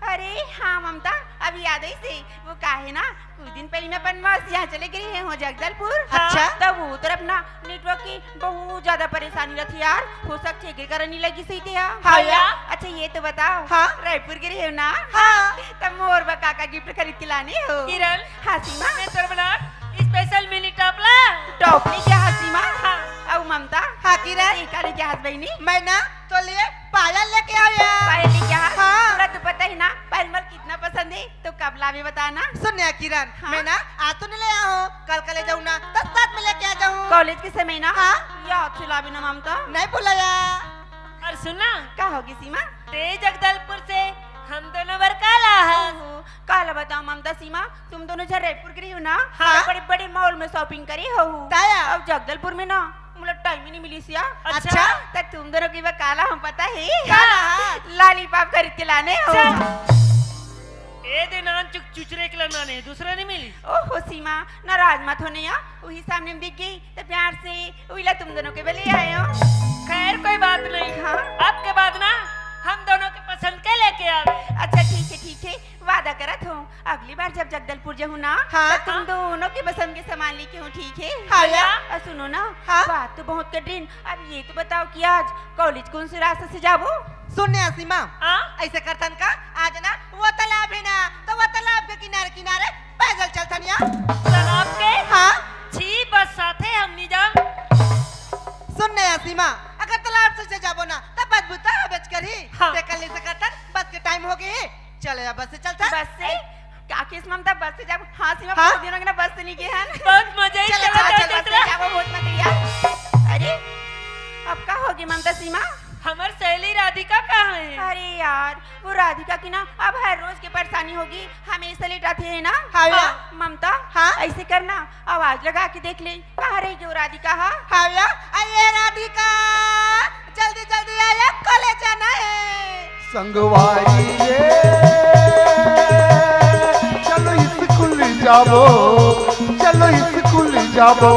अरे हाँ ममता, अभी याद आइस से। वो का है ना, कुछ दिन पहले मैं अपन मौसी यहाँ चले गे रहे हूँ जगदलपुर। हाँ। अच्छा। तब वो तरफ ना network की बहुत ज्यादा परेशानी रहिथे यार, हो सकथे एकर कारण नहीं लगिस होही ते हा। हाँ भैया। अच्छा ये तो बताओ, हाँ। रायपुर गे रहे हो ना? हाँ। तब मोर बर का का gift खरीद के लाने हो? किरण। हाँ सीमा। मैं तोर बर ना special mini top ला। Top लेके आ सीमा। हाँ। अउ ममता। हाँ किरण। ये का लेके आए हस बहिनी? मैं ना तोर लिए पायल लेके आए हँव। पायल लेके आए हस? हाँ। तोला तो पता ही ना, पायल मोला कितना पसंद है, तो कब लाबे बता ना। सुन ना किरण, हाँ? मैं ना आज तो नहीं ले आए हँव, कल का ले जाहूँ ना, तो साथ में लेके आ जाहूँ। College के समय ना? हाँ। याद से लाबे ना ममता। नहीं भुलाहूँ। अउ सुन ना। का होगे सीमा? ते जगदलपुर से हम दोनों बर का ला हस? ओहो, काला बताओ ममता सीमा, तुम दोनों झन रायपुर गे रहे हो ना? हाँ। तो बड़े बड़े mall में shopping करे हो। ताया। अब जगदलपुर में ना मोला time ही नहीं मिलिस या। अच्छा। त तुम दोनों के बर का ला हँव पता है? का ला? Lollipop खरीद के लाने हँव। चल। ए दे नानचुक चुचरे के ला लाने, दूसरा नहीं मिली? ओहो सीमा, नाराज मत होना या, वही सामने में दिख गई तो प्यार से वही ला तुम दोनों के बर ले आए हँव। खैर कोई बात नहीं। हाँ। अब के बाद ना हम दोनों के पसंद के लेके आबे। अच्छा ठीक है, ठीक है, वादा करत हँव, अगली बार जब जगदलपुर जाहूँ ना, हाँ। तो तुम दोनों के पसंद के सामान लेके आहूँ, ठीक है? हाँ या। अउ सुनो ना, हाँ। बात तो बहुत कर रही, अब ये तो बताओ कि आज college कौन से रास्ते से जाबो? सुन ना सीमा, हाँ? ऐसे करथन का, आज ना वो तालाब है ना, तो वो तालाब के किनारे किनारे पैदल चलथन या। तालाब के? हाँ। छी, बस साथे हम नहीं जान। सुन ना सीमा, अगर तालाब से जाबो ना, तब बदबू तो हबेच करही। हाँ। ते कल ऐसे करथन, बस के time हो गई, चल या बस से चलथन। बस से? का केस ममता बस से जाबो? हाँ सीमा, हाँ? बहुत दिन हो गए ना बस से नहीं गए हैं। बहुत मजा आई, चलो, चलो, चलो, चलो, चलो, बस से चलो। जाबो, बहुत मजा आया। अरे, अब का होगे ममता सीमा? हमर सहेली राधिका कहाँ है? अरे यार, वो राधिका की ना अब हर रोज के परेशानी होगी, हमेशा late आती है ना। हाँ भैया। हाँ, ममता, हाँ? ऐसे करना, आवाज लगा के देख ले, कहाँ रही गई वो राधिका? हाँ। हाँ भैया, अरे राधिका, जल्दी जल्दी आ या, college जाना है। संगवारी रे, चलो स्कूल जाबो, चलो स्कूल जाबो।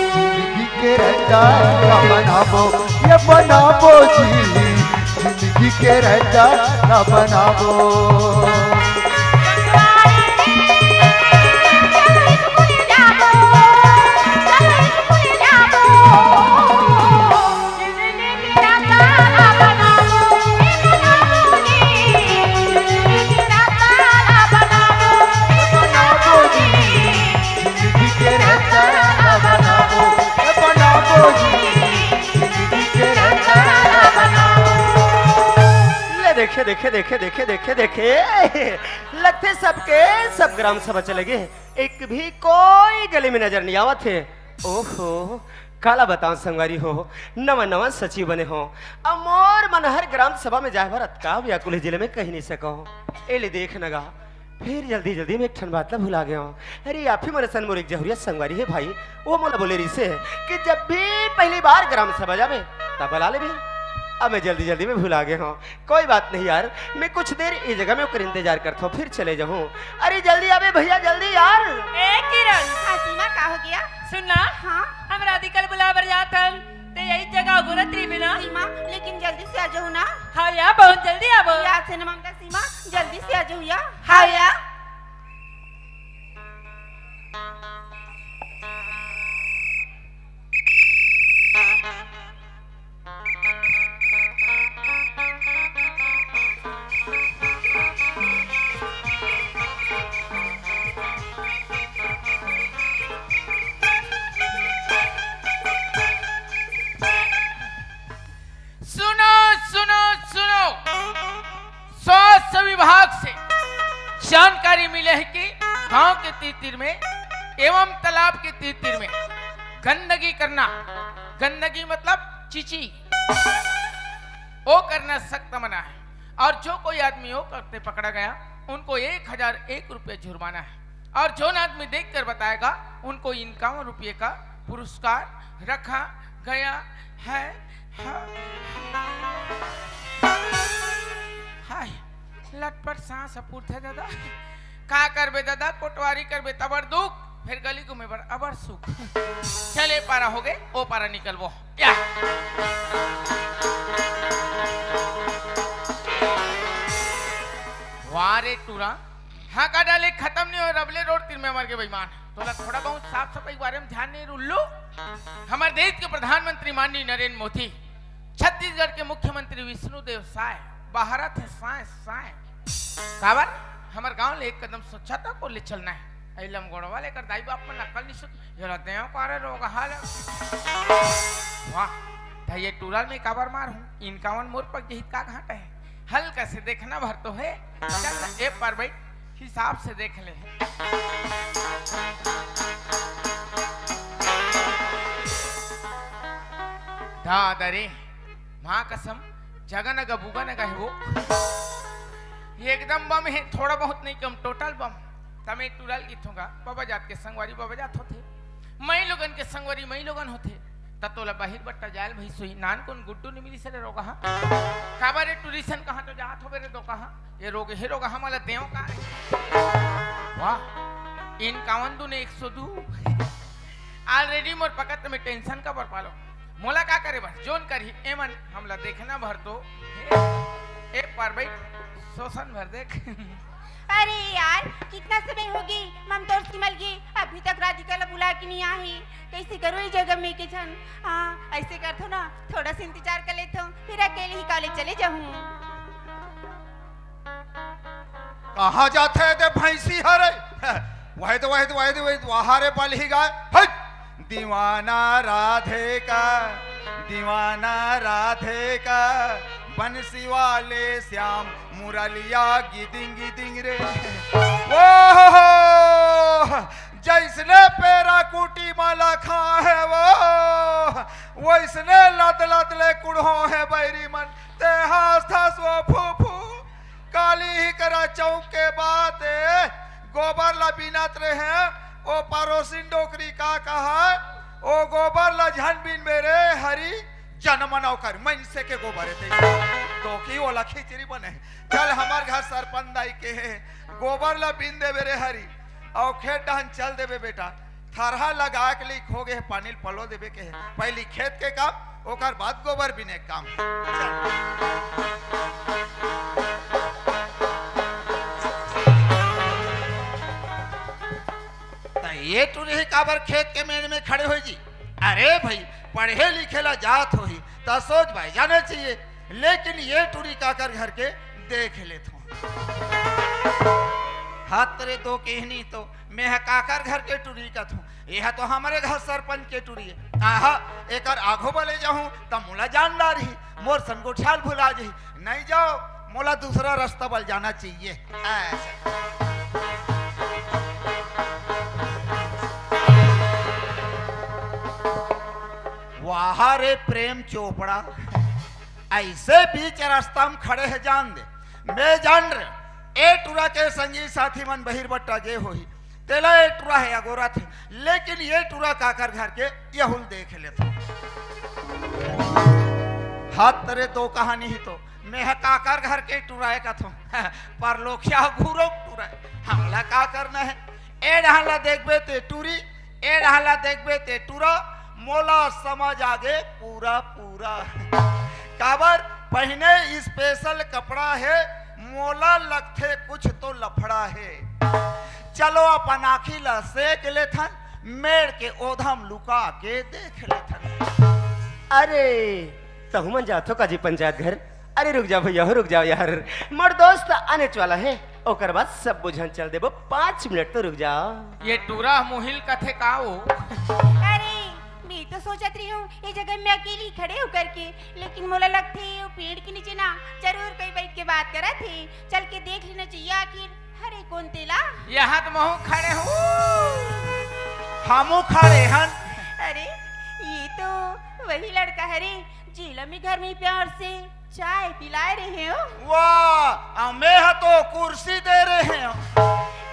जिंदगी के रायता बनाबो, ये बनाबो जी, जिंदगी के रायता बनाबो। ले देखे, देखे, देखे, देखे, देखे, देखे, लगथे सबके सब ग्राम सभा चले गे, एक भी कोई गली में नजर नहीं आवत हे। ओहो, काला बताओ संगवारी हो, नवा नवा सचिव बने हो, अब मोर मन हर ग्राम सभा में जाए बर अतका व्याकुल हे, जिले में कही नहीं सको। ए ले देख नगा, फिर जल्दी जल्दी में एक ठन बात ला भुला गया हूँ। अरे आप ही मन सन मोर एक जहुरिया संगवारी हे भाई, वो मोला बोले रिसे कि जब भी पहली बार ग्राम सभा जाबे, तब बला लेबे। अब मैं जल्दी जल्दी में भुला गया हूँ। कोई बात नहीं यार, मैं कुछ देर ये जगह में ओकर इंतजार करता हूँ, फिर चले जाऊँ। अरे जल्दी आबे भैया, जल्दी यार। ए किरण। हाँ सीमा, का हो गया? सुन ना, हाँ? हम राधिका ल बुलाए बर जात हन, ते यही जगह घूरत रहिबे ना। सीमा, लेकिन जल्दी से आ जाओ ना? हाँ या, बहुत जल्दी आबो। याद से ना ममता सीमा, जल्दी से आ जाओ या। हाँ या। सुनो, सुनो, सुनो। स्वास्थ्य विभाग से जानकारी मिले है कि गांव के तीर तीर में एवं तालाब के तीर तीर में गंदगी करना, गंदगी मतलब चीची, वो करना सख्त मना है। और जो कोई आदमी वो करते पकड़ा गया, उनको एक हजार एक रुपये जुर्माना है। और जो आदमी देख कर बताएगा, उनको इक्यावन रुपये का पुरस्कार रखा गया है। हाँ। हाय, लटपट सांस फूटथे दादा। का करबे दादा, कोटवारी करबे तबर दुख, फिर गली घूमे बर अबर सुख। चले पारा हो गए, ओ पारा निकलबो। या। वाह रे टूरा, हाँ का डाले खत्म नहीं हो, रबले रोड तीर में मर गए बेईमान। तोला थोड़ा बहुत साफ सफाई के बारे में ध्यान नहीं उल्लू। हमारे देश के प्रधानमंत्री माननीय नरेंद्र मोदी, छत्तीसगढ़ के मुख्यमंत्री विष्णुदेव साय, बहारत है साय, साय। काबर? हमारे गांव ले एक कदम स्वच्छता को ले चलना है। ऐ लमगोड़वा लेकर दाई बाप में नकल नहीं सुन, ये देव कारे रोग हाल। वाह, त ये टूरा ल मैं काबर मारहूं, इक्यावन मोर पग जही त का घाटा है। हल्का से देखना भर तो है। चल ए पर भाई, हिसाब से देख ले। दादा रे, माँ कसम, जगह न गबूगा न गहबो। ये एकदम बम है, थोड़ा बहुत नहीं कम, टोटल बम। तमे टूरा ल किथों गा, बाबा जात के संगवारी बाबा जात होथे, मई लोगन के संगवारी मई लोगन होथे। त तोला बाहिर बट्टा जायल भई सोई, नान कोन गुड्डू नि मिली सले रोगहा। काबर रे टूरी सन कहाँ तो जात होबे रे दोगहा, ये रोग हे रोगहा मला देव का रे। वाह, इक्यावन दूने एक सौ दू। Already मोर पकत में tension काबर पालो। मोला का करे बर, जोन करही एमन, हमला देखना भर तो। ए, ए पर भाई, शोषण भर देख। अरे यार, कितना समय होगे, ममता अउ सीमा ल गे, अभी तक राधिका ला बुला के नहीं आही। कैसे करो ये जगह में के झन? हाँ, ऐसे करथो ना, थोड़ा सा इंतजार कर लेथो, फिर अकेले ही college चले जाहूँ। कहाँ जाथे दे भैंसी हरे? वही तो, वही तो, वही तो, वही तो, वहाँ रे बलही गाय। हट! दीवाना राधे का, दीवाना राधे का, बंसी वाले श्याम मुरलिया गिदिंग गिदिंग रे। ओहो! जैसने पेरा कुटी माला खा है वो, वैसने लत लत ले कुढ़ो है बैरी मन। ते हास थास वो फू फू। काली ही करा चौक के बात, गोबर ला बीनत रहे, ओ परोसिन डोकरी का कहा, ओ गोबर ला झन बीनबे रे हरी, जनमन ओकर मइनसे के गोबर हे ते। तो की ओला खिचड़ी बने। चल हमर घर सरपंच दाई के हे, गोबर ला बीन देबे रे हरी, अउ खेत डहन चल देबे बेटा। थरहा लगा के लइक हो गे हे, पानी ल पलो देबे के हे। पहिली खेत के काम, ओकर बाद गोबर बीने के काम। चल। त ये टूरी ही काबर खेत के मेड़ में खड़े होही जी? अरे भई, पढ़े लिखे ला जात होही, त सोच भाई जाना चाहिए। लेकिन ये टूरी काकर घर के देख लेथों। हत रे दो किहनी तो, मैं ह काकर घर के टूरी कथों, ये ह तो हमरे घर सरपंच के टूरी हे। आहा, एकर आघो बले जाहूं त मोला जान डारही, मोर सन गोठियाल भुला जही। नहीं जाओ, मोला दूसरा रास्ता बल जाना चाहिए। ऐसे। वाह रे प्रेम चोपड़ा, ऐसे बीच रास्ता में खड़े हे जान दे। मैं जान रे, ए टूरा के संगी साथी मन बहिर बट्टा गे होही, तेला ए टूरा हे अगोरा थे, लेकिन ये टूरा काकर घर के यहू ल देख लेथों। हत रे दो किहनी ही तो, मैं ह काकर घर के टूरा हे कथों, परलोखिया घुरो टूरा हे, हमला का करना हे? ए डहन ला देखबे ते टूरी, ए डहन ला देखबे ते टूरा, मोला समझ आगे पूरा पूरा। काबर? पहिने स्पेशल कपड़ा हे, मोला लगथे कुछ तो लफड़ा हे। चलो अपन आँखी ला सेक लेथन, मेड़ के ओधा म लुका के देख लेथन। अरे, तहू मन जाथो का जी पंचायत घर? अरे रुक जाओ भैया हो, रुक जाओ यार, मोर दोस्त आनेच वाला हे, ओकर बाद सब बुझन चल देबो। पाँच मिनट तो रुक जाओ। ये टूरा मुहिल कथे का वो? अरे, मैं तो सोचत रही हूँ ये जगह में अकेली खड़े होकर के, लेकिन मोला लगथे वो पेड़ के नीचे ना जरूर कोई बैठ के बात करत हे। चल के देख लेना चाहिए आखिर हरे कोन तेला। यहाँ तो महू खड़े हूँ। हमू खड़े हन। अरे, ये तो वही लड़का हरे, जेला मैं घर में प्यार से चाय पिलाए रहे हो। वाह, अउ मैं ह तो कुर्सी दे रहे हो।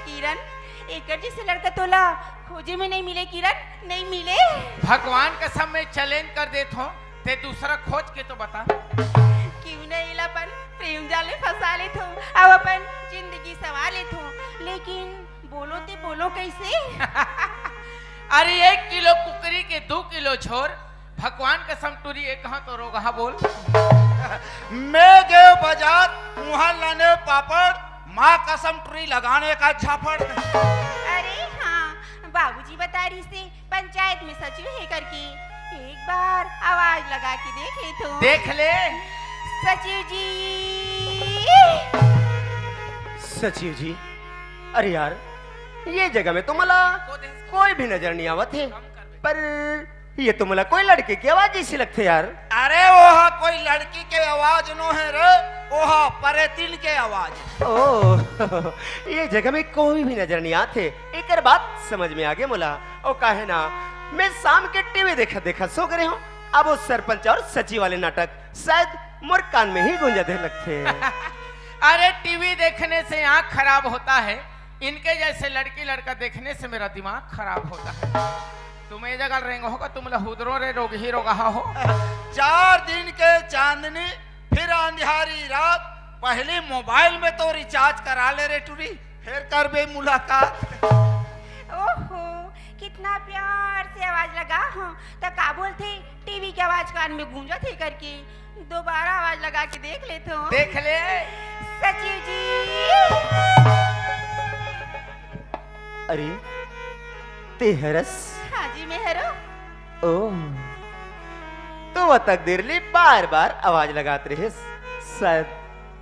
किरण, एकर जैसे लड़का तोला खोजे में नहीं मिले किरण, नहीं मिले। भगवान कसम मैं चैलेंज कर देत हो, ते दूसरा खोज के तो बता। क्यों नहीं अपन प्रेम जाल में फंसा लेत हो, अब अपन जिंदगी संवार लेत हो, लेकिन बोलो ते बोलो कैसे? अरे एक किलो कुकरी के दू किलो झोर, भगवान कसम टूरी एक हाथ तो रोगहा बोल। मैं गए बाजार, वहां लाने पापड़, माँ कसम टूरी लगाने का झापड़। अरे हाँ, बाबूजी बता रही से पंचायत में सचिव है करके, एक बार आवाज लगा के देख ले तो। देख ले। सचिव जी। सचिव जी, अरे यार, ये जगह में तो मला कोई भी नजर नहीं आवत है, पर ये तो मला कोई लड़के की आवाज जैसी लगथे यार। अरे ओहा कोई लड़की के आवाज नो है रे, ओहा परेतिन के आवाज। ओ, ये जगह में कोई भी नजर नहीं आथे, एकर बात समझ में आगे मोला। ओ काहे ना, मैं शाम के टीवी देखत देखत सो गए हूँ। अब वो सरपंच और सचिव वाले नाटक शायद मोर कान में ही गूंजत हे लगथे। अरे टीवी देखने से आँख खराब होता है, इनके जैसे लड़की लड़का देखने से मेरा दिमाग खराब होता है। तुम ये जगह रेंगो होगा, तुम लहुदरो रे रोगही रोगहा हो। चार दिन के चांदनी, फिर अंधियारी रात, पहली मोबाइल में तो रिचार्ज करा ले रे टूरी, फिर करबे मुलाकात। ओहो, कितना प्यार से आवाज लगा हो, त का बोलथे टीवी के आवाज कान में गूंजत हे करके दोबारा आवाज लगा के देख लेत हो। देख ले। सचिव जी। अरे, ते हरस? हाँ जी, मैं हरो। ओ, तो वो तक देर ले बार-बार आवाज लगात रहे, शायद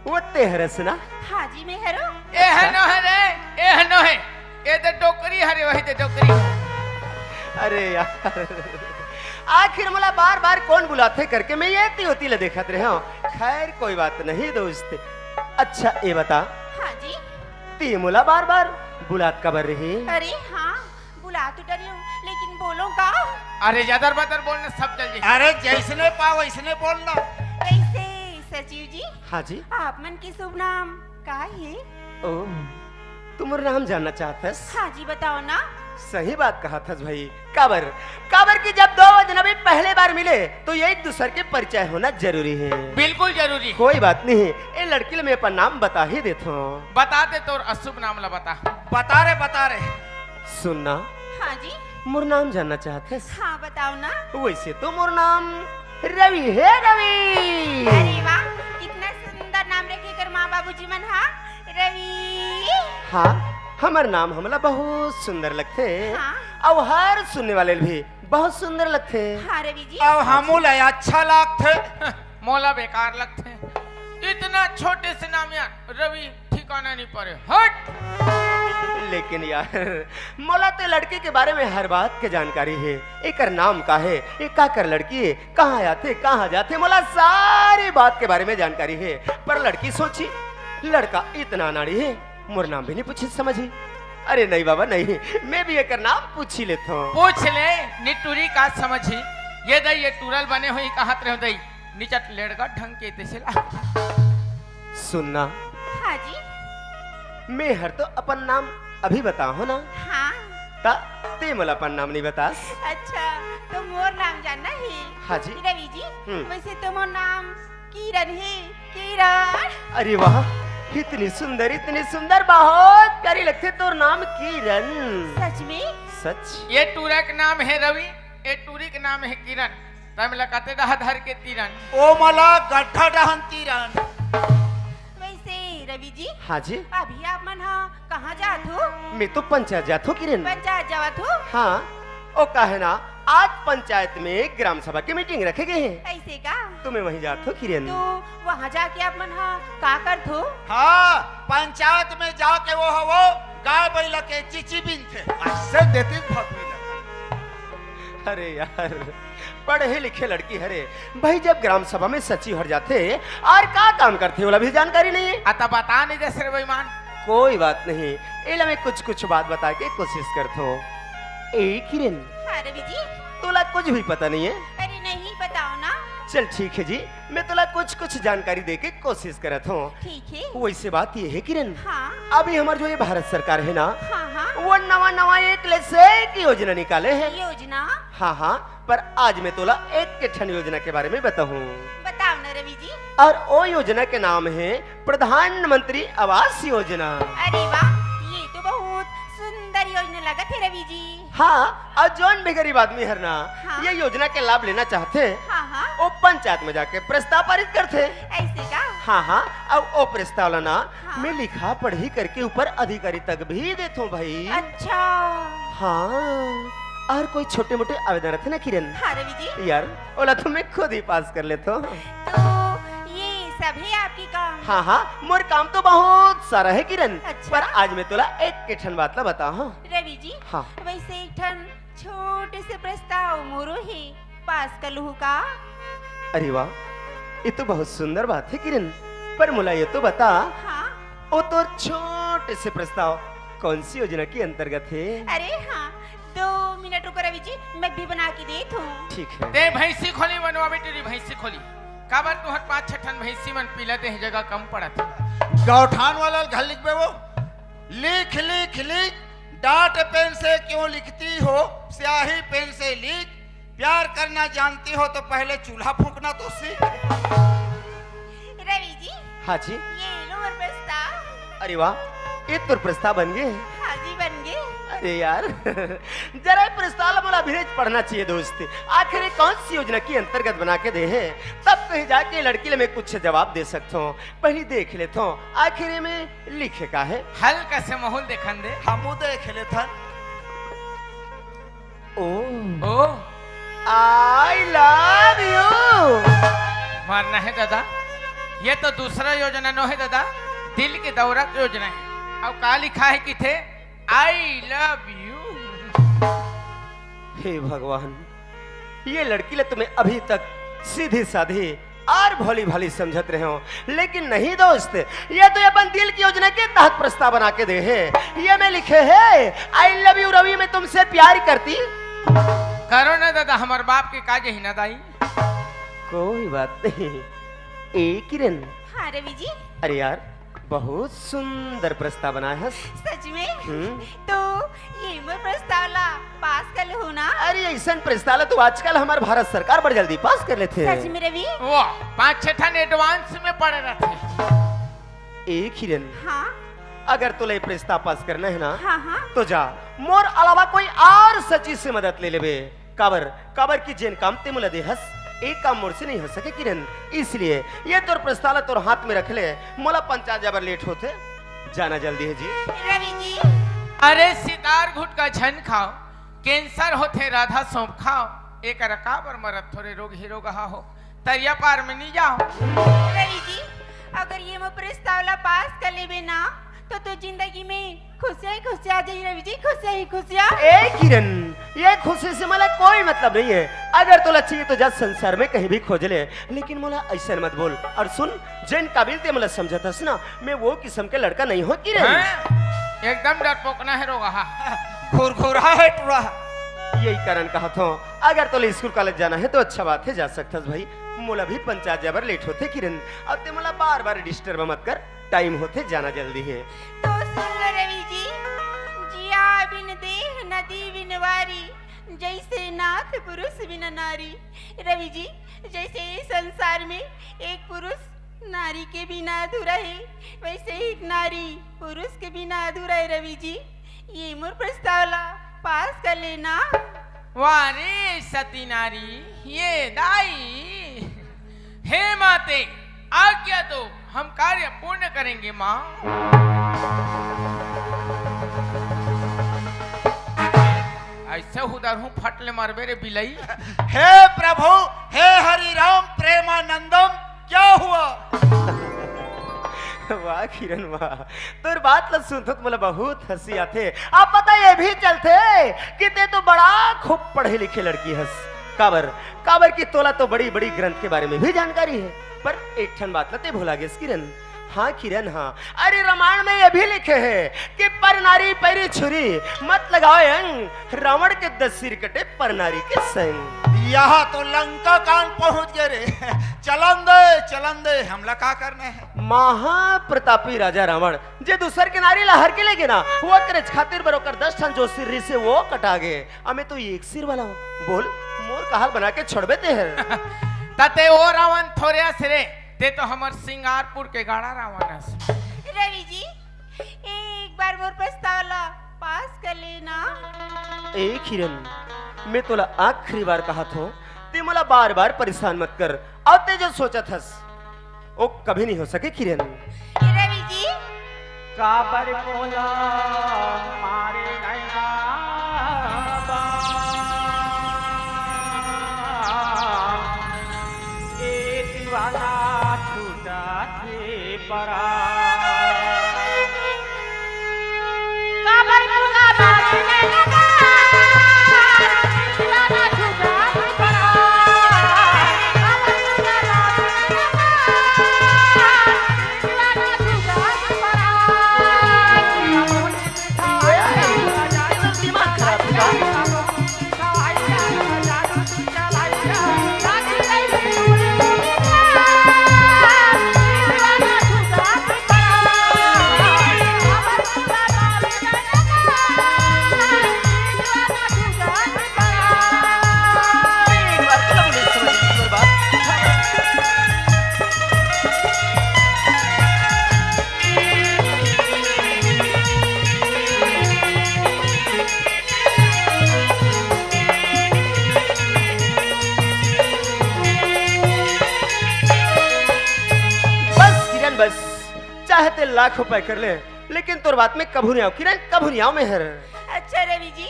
वो ते हरस ना? हाँ जी, मैं हरो। एह नोहे रे, एह नोहे। ए दे डोकरी हरे, वही दे डोकरी। अरे यार, आखिर मोला बार-बार कौन बुलाथे करके मैं ये ती होती ले देखत रहे हूँ। खैर, कोई बात नहीं दोस्त। अच्छा, ये बता, हाँ जी। ते मोला बार-बार बुलात काबर रहे? अरे हाँ, बुला तो डरी हूँ, लेकिन बोलो का? अरे जदर बदर बोलना, सब चल जाए। अरे जैसने पाओ वैसने बोलना। वैसे सचिव जी, हाँ जी। आप मन के शुभ नाम का हे? ओ, तू मोर नाम जानना चाहत हस? हाँ जी, बताओ ना। सही बात कहत हस भाई। काबर, काबर कि जब दो अजनबी पहले बार मिले तो एक दूसर के परिचय होना जरूरी हे। बिल्कुल जरूरी। कोई बात नहीं, ए लड़की ले मैं अपन नाम बता ही देत हूँ। बता दे, तोर अशुभ नाम ला बता। बता रे, बता रे। सुन ना। हाँ जी। मोर नाम जानना चाहत हस? हाँ, बताओ ना। वैसे तो मोर नाम रवि हे, रवि। अरे वाह, कितना सुंदर नाम रखे कर माँ बाबूजी मन हा, रवि। हाँ, हमर नाम हमला बहुत सुंदर लगथे। हाँ। अउ हर सुनने वाले भी बहुत सुंदर लगथे। हाँ रवि जी। अउ हमू ला अच्छा लगथे। मोला बेकार लगथे। इतना छोटे से नाम यार, रवि ठिकाना नहीं पड़े। हट। लेकिन यार, मोला तो लड़की के बारे में हर बात के जानकारी हे। एकर नाम का हे, ये काकर लड़की हे, कहाँ आथे, कहाँ जाथे, मोला सारी बात के बारे में जानकारी हे। पर लड़की सोची, लड़का इतना अनाड़ी हे, मोर नाम भी नहीं पूछी समझी। अरे नहीं बाबा, नहीं, मैं भी एकर नाम पूछी लेत हूँ। पूछ ले, निटुरी का समझी। ये दई, ये टूरल बने हुई कहत रहे दई, निचट लेड़गा ढंग के तैसे ला। सुन ना। हाँ जी। मैं हर तो अपन नाम अभी बताहूँ ना। हाँ। ता ते मोला अपन नाम नहीं बतास। अच्छा, तो मोर नाम जानना हे। हाँ जी। रवि जी, हम्म। वैसे तो मोर नाम किरण हे, किरण। अरे वाह, इतनी सुंदर, इतनी सुंदर, बहुत प्यारी लगथे तोर नाम किरण। सच में? सच। ये टूरा के नाम हे रवि, ये टूरी के नाम हे किरण। तम ला कते डहा धर के तीरन? ओ मला गड्ढा डहन तीरन। वैसे रवि जी, हाँ जी। अभी आप मन हा कहाँ जात हो? मैं तो पंचायत जात हो किरण। पंचायत जावत हो? हाँ, ओ काहे ना, आज पंचायत में ग्राम सभा की मीटिंग रखे गए हैं। ऐसे का? तो मैं वहीं जात हो किरण। तो वहाँ जाके आप मन हा का करत हो? हाँ, पंचायत में जाके वो हो वो गाय बैला के चिची बिनथे। ऐसे देती भगवी लगा। अरे यार, पढ़े लिखे लड़की हरे भाई, जब ग्राम सभा में सचिव हर जाथे और का काम करथे, ओला भी जानकारी नहीं है। अता बता नहीं दे रे बेईमान। कोई बात नहीं, एला मैं कुछ कुछ बात बता के कोशिश करथो। ए किरण, हाँ रवि जी। तोला कुछ भी पता नहीं है। अरे नहीं, बताओ ना। चल ठीक है जी, मैं तोला कुछ कुछ जानकारी दे के कोशिश करत हूँ। ठीक है। वैसे बात ये है किरण, हाँ। अभी हमार जो ये भारत सरकार है ना, हाँ हाँ। वो नवा नवा एक ले से एक योजना निकाले है। योजना? हाँ हाँ, पर आज मैं तोला एक के ठन योजना के बारे में बताऊँ। बताओ ना रवि जी। और ओ योजना के नाम है प्रधानमंत्री आवास योजना। अरे वाह, ये तो बहुत सुंदर योजना लगत है रवि जी। हाँ, और जौन भी गरीब आदमी हर ना हाँ। ये योजना के लाभ लेना चाहथे, हाँ हाँ। ओ पंचायत में जाके प्रस्ताव पारित करथे। ऐसे का? हाँ हाँ, अब ओ प्रस्ताव ला ना हाँ। मैं लिखा पढ़ी करके ऊपर अधिकारी तक भी देथो भाई। अच्छा। हाँ, और कोई छोटे मोटे आवेदन रथे ना किरण? हाँ रवि जी। यार, ओला तो मैं खुद ही पास कर लेथो। तो ये सब है आपकी काम? हाँ हाँ, मोर काम तो बहुत सारा है किरण, अच्छा। पर आज मैं तोला एक के ठन बात ला बता। हाँ रवि जी, हाँ। वैसे एक ठन छोटे से प्रस्ताव मोरो है, पास कर लूँ का? अरे वाह, ये तो बहुत सुंदर बात है किरण, पर मोला ये तो बता, हाँ। ओ तोर छोटे से प्रस्ताव कौन सी योजना के अंतर्गत है? अरे हाँ, दो मिनट रुको रवि जी, मैं भी बना के देत हूँ। ठीक है। ते भैंसी खोली बनवा बेटी री भैंसी खोली। काबर तुहर पाँच छह ठन भैंसी मन पीला देह जगह कम पड़त हे। गौठान वाला घर लिखबे वो, लिख लिख लिख, डांट पेन से क्यों लिखती हो, स्याही पेन से लिख, प्यार करना जानती हो तो पहले चूल्हा फूंकना तो सीख। रवि जी, हाँ जी। ये लो मोर प्रस्ताव। अरे वाह, ये तोर प्रस्ताव बन गए। हाँ जी, बन गए। अरे यार, जरा ये प्रस्ताव ला मोला अभी पढ़ना चाहिए दोस्त। आखिर ये कौन सी योजना के अंतर्गत बना के दे है, तब कहीं जाके लड़की ले मैं कुछ जवाब दे सकता हूँ। पहले देख लेता हूँ आखिर ये में लिखे का है। हल्का से माहौल देखन दे। हमू देख लेथन। ओ, ओ I love you। मरना है दादा, ये तो दूसरा योजना नो है दादा, दिल के दौरा के योजना है। अब का लिखा है किथे, I love you। हे भगवान, ये लड़की ले तुम्हें अभी तक सीधी साधी और भोली भाली समझत रहे हो, लेकिन नहीं दोस्त, ये तो अपन दिल की योजना के तहत प्रस्ताव बना के दे है। ये में लिखे है, I love you रवि, मैं तुमसे प्यार करती। करो ना दादा, हमार बाप के काज ही ना दाई। कोई बात नहीं। ए किरण, हाँ रवि जी। अरे यार, बहुत सुंदर प्रस्ताव बनाए हस। सच में? हम्म। तो ये मोर प्रस्ताव ला पास कर हो ना? अरे ऐसन प्रस्ताव ला तो आजकल हमार भारत सरकार बड़ जल्दी पास कर लेथे। सच में रवि? वो पाँच छह ठन एडवांस में पड़े रहते। ए किरण, हाँ। अगर तोला ये प्रस्ताव पास करना है ना, हाँ हाँ। तो जा, मोर अलावा कोई और सचिव से मदद ले लेबे। काबर, काबर कि जेन काम ते मोला देहस, एक काम मोर से नहीं हो सके किरण। इसलिए ये तोर प्रस्ताव ला तोर हाथ में रख ले, मोला पंचायत जाबर लेट होथे, जाना जल्दी है जी। रवि जी। अरे सितार घुटका झन खाओ, कैंसर होथे राधा सौंफ खाओ, एक काबर मरत थोरे रोग ही रोग हा हो, तरिया पार में नहीं जाओ। रवि जी, अगर ये मोर प्रस्ताव ला पास कर लेबे ना, तो तू जिंदगी में खुशियां ही खुशियां आ जाई रवि जी, खुशियां ही खुशियां। ए किरण, ये खुशी से मोला कोई मतलब नहीं है। अगर तोला चाहिए तो जा संसार में कहीं भी खोज ले, लेकिन मोला ऐसा मत बोल। और सुन, जेन काबिल ते मोला समझत हस ना, मैं वो किस्म के लड़का नहीं हो किरण। हैं? एकदम डरपोकना है रोगहा। घुरघुरा है टूरा। यही कारण कहा था, अगर तोला स्कूल कॉलेज जाना है तो अच्छा बात है, जा सकथस भाई। मोला भी पंचायत जाबर लेट होथे किरण, अब ते मोला बार बार डिस्टर्ब मत कर, टाइम होथे जाना जल्दी है। तो सुन लो रवि जी, जिया बिन देह नदी बिन वारी, जैसे नाथ पुरुष बिन नारी। रवि जी, जैसे ये संसार में एक पुरुष नारी के बिना अधूरा है, वैसे ही एक नारी पुरुष के बिना अधूरा है रवि जी। ये मोर प्रस्ताव ला पास कर लेना। वाह रे सती नारी, ये दाई। हे माते, आज्ञा दो, हम कार्य पूर्ण करेंगे माँ। ऐसे उधर हूँ, फट ले मरबे रे बिलई। हे प्रभु, हे हरि राम प्रेमानंदम, क्या हुआ? वाह किरण वाह, तोर बात ल सुनथों त मोला बहुत हंसी आथे। अब पता ये भी चलथे कि ते तो बड़ा खूब पढ़े लिखे लड़की हस। काबर, काबर कि तोला तो बड़ी बड़ी ग्रंथ के बारे में भी जानकारी है। पर एक ठन बात ल ते भुला गेस किरण। हाँ किरण हाँ, अरे रामायण में ये भी लिखे है कि पर नारी पैरी छुरी, मत लगाओ अंग, रावण के दस सिर कटे पर नारी के संग। यहाँ तो लंका कांड पहुंच गए रे। चलन दे, चलन दे, हमला का करना है? महाप्रतापी राजा रावण जे दूसर के नारी ला हर के लेगे ना, वो करे खातिर बरोकर दस ठन जो सिर से वो कटा गए। अमे तो एक सिर वाला हूँ। बोल, मोर का हाल बना के छोड़बे ते हर? तते वो रावण थोरे हस रे, ते तो हमर सिंगारपुर के गाड़ा रावण हस। रवि जी, एक बार मोर प्रस्ताव ला पास कर लेना। ए किरण, मैं तोला आखिरी बार कहा थो, ते मोला बार बार परेशान मत कर। अब ते जो सोचत हस, वो कभी नहीं हो सके किरण। रवि जी, काबर मोला मारे नैना बा। ए दीवाना छूटा थे परा। काबर मोला मारे नैना बा। बस किरण, बस, चाहे ते लाख उपाय कर ले, लेकिन तोर बात में कभू नहीं आव किरण, कभू नहीं आव मैं हर। अच्छा रवि जी,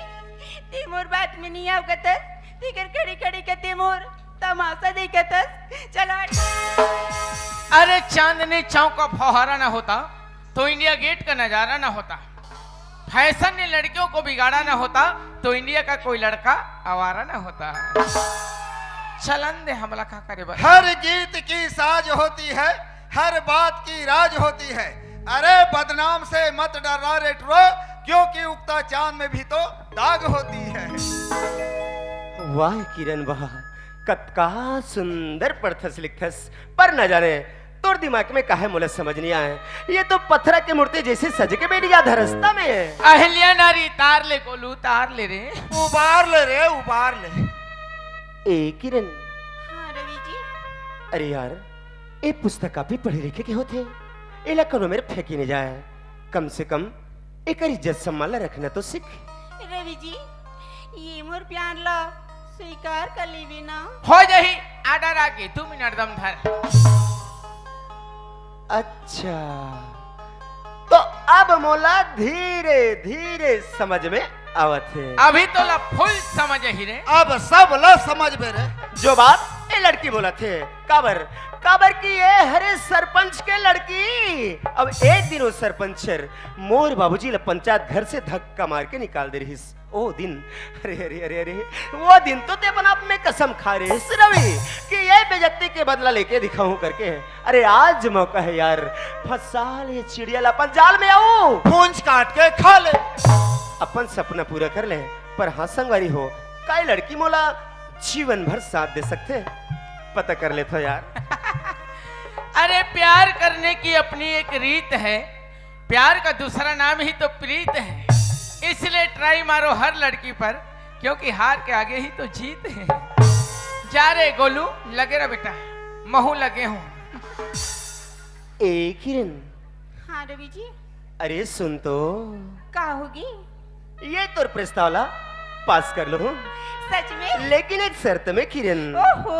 ते मोर बात में नहीं आव कतस, तेकर खड़ी खड़ी के ते मोर तमाशा देखतस। चलो हट। अरे चांदनी चौक का फुहारा ना होता तो इंडिया गेट का नजारा ना होता। फैशन ने लड़कियों को बिगाड़ा ना होता तो इंडिया का कोई लड़का आवारा ना होता। चलन दे, हमला का करे बस। हर गीत की साज होती है, हर बात की राज होती है। अरे बदनाम से मत डरा रे टुरा, क्योंकि उगता चांद में भी तो दाग होती है। वाह किरण वाह, कतका सुंदर पढ़थस लिखथस, पर न जाने तोर दिमाग में काहे मोला समझ नहीं आए। ये तो पत्थरा के मूर्ति जैसे सज के बैठ गया धरस्ता में। अहिल्या नारी तार ले गोलू, तार ले रे। उबार ले रे, उबार ले। ए किरण। हाँ रवि जी। अरे यार, ए पुस्तक आप ही पढ़े लिखे के होथे, एला कोनो मेर फेंकी नहीं जाए। कम से कम एकर इज्जत सम्मान ला रखना तो सीख। रवि जी, ये मोर प्यार ला स्वीकार कर लेवे ना। हो जाही, आर्डर आगे, दू मिनट दम धर। अच्छा, तो अब मोला धीरे धीरे समझ में आवत हे। अभी तो ला फुल समझ ही रे। अब सब ला समझ में रे। जो बात ए लड़की बोलत हे, काबर, काबर कि ये हरे सरपंच के लड़की। अब एक दिन वो सरपंच हर मोर बाबूजी ला पंचायत घर से धक्का मार के निकाल दे रहिस। ओ दिन, अरे, अरे, अरे, अरे, वो दिन तो ते अपन आप में कसम खा रहे हस रवि कि ये बेइज्जती के बदला लेके दिखाऊं करके। अरे, आज मौका है यार, फंसा ले चिड़िया ला अपन जाल में, आऊ पूंछ काट के खा ले। अपन सपना पूरा कर ले, पर हाँ संगवारी हो, का ये लड़की मोला जीवन भर साथ दे सकथे? पता कर लेथो यार। अरे, प्यार करने की अपनी एक रीत है, प्यार का दूसरा नाम ही तो प्रीत है, इसलिए ट्राई मारो हर लड़की पर, क्योंकि हार के आगे ही तो जीत है। जा रे गोलू, लगे रह बेटा, महू लगे हूँ। ए किरण। हाँ रवि जी। अरे सुन तो। का होगे? ये तोर प्रस्ताव ला पास कर लूं। सच में? लेकिन एक शर्त में किरण। ओहो,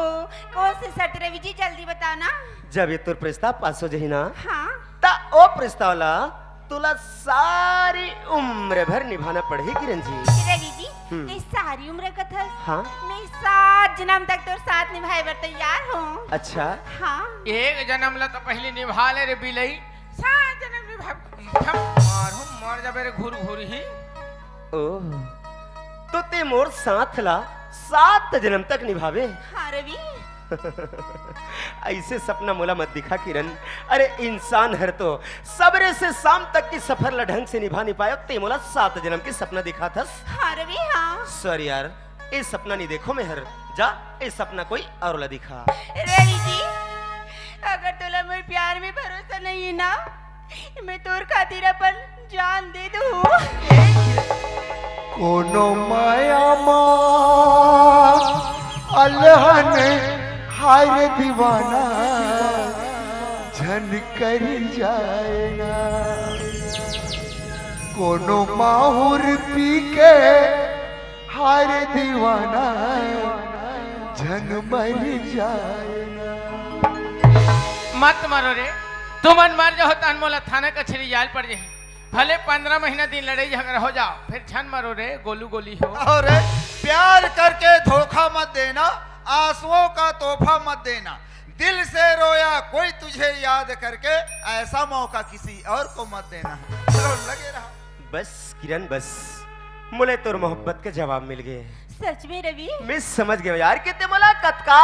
कौन सी शर्त रवि जी, जल्दी बताना। जब ये तोर प्रस्ताव पास हो जाही ना, हाँ। त ओ प्रस्ताव ला तोला सारी उम्र भर निभाना पड़ही किरण जी। रवि जी, हम्म। ये सारी उम्र कथस? हाँ। मैं सात जन्म तक तोर साथ निभाए बर तैयार हूँ। अच्छा। हाँ। एक जन्म ला तो पहले निभा ले रे बिलई, सात जन्म निभा। हम मार, हम मर जाबे रे घुर घुर ही। ओह, तो ते मोर साथ ला सात जन्म तक निभावे? हाँ रवि। ऐसे सपना मोला मत दिखा किरण। अरे इंसान हर तो सबरे से शाम तक की सफर ला ढंग से निभा नहीं पायो, ते मोला सात जन्म के सपना दिखाथस। हाँ रवि, हाँ। सॉरी यार, ये सपना नहीं देखो मैं हर। जा, ये सपना कोई और ला दिखा। रवि जी, अगर तोला मोर प्यार में भरोसा नहीं है ना, मैं तोर खातिर अपन जान दे दूँ। कोनो माया मा अलहन हाय रे दीवाना, झन कर जाए ना। कोनो माहुर पी के हाय रे दीवाना, झन मर जाए ना। मत मरो रे, तुमन मर जाओ तहन मोला थाना कचहरी जाल पड़ जाही। भले पंद्रह महीना दिन लड़ाई झगड़ा हो जाओ, फिर झन मरो रे, गोलू गोली हो। और प्यार करके धोखा मत देना, आंसुओं का तोहफा मत देना, दिल से रोया कोई तुझे याद करके, ऐसा मौका किसी और को मत देना। चलो लगे रहा। बस किरण, बस, मोला तोर मोहब्बत के जवाब मिल गए। सच में रवि? मैं समझ गया यार कि ते मोला कतका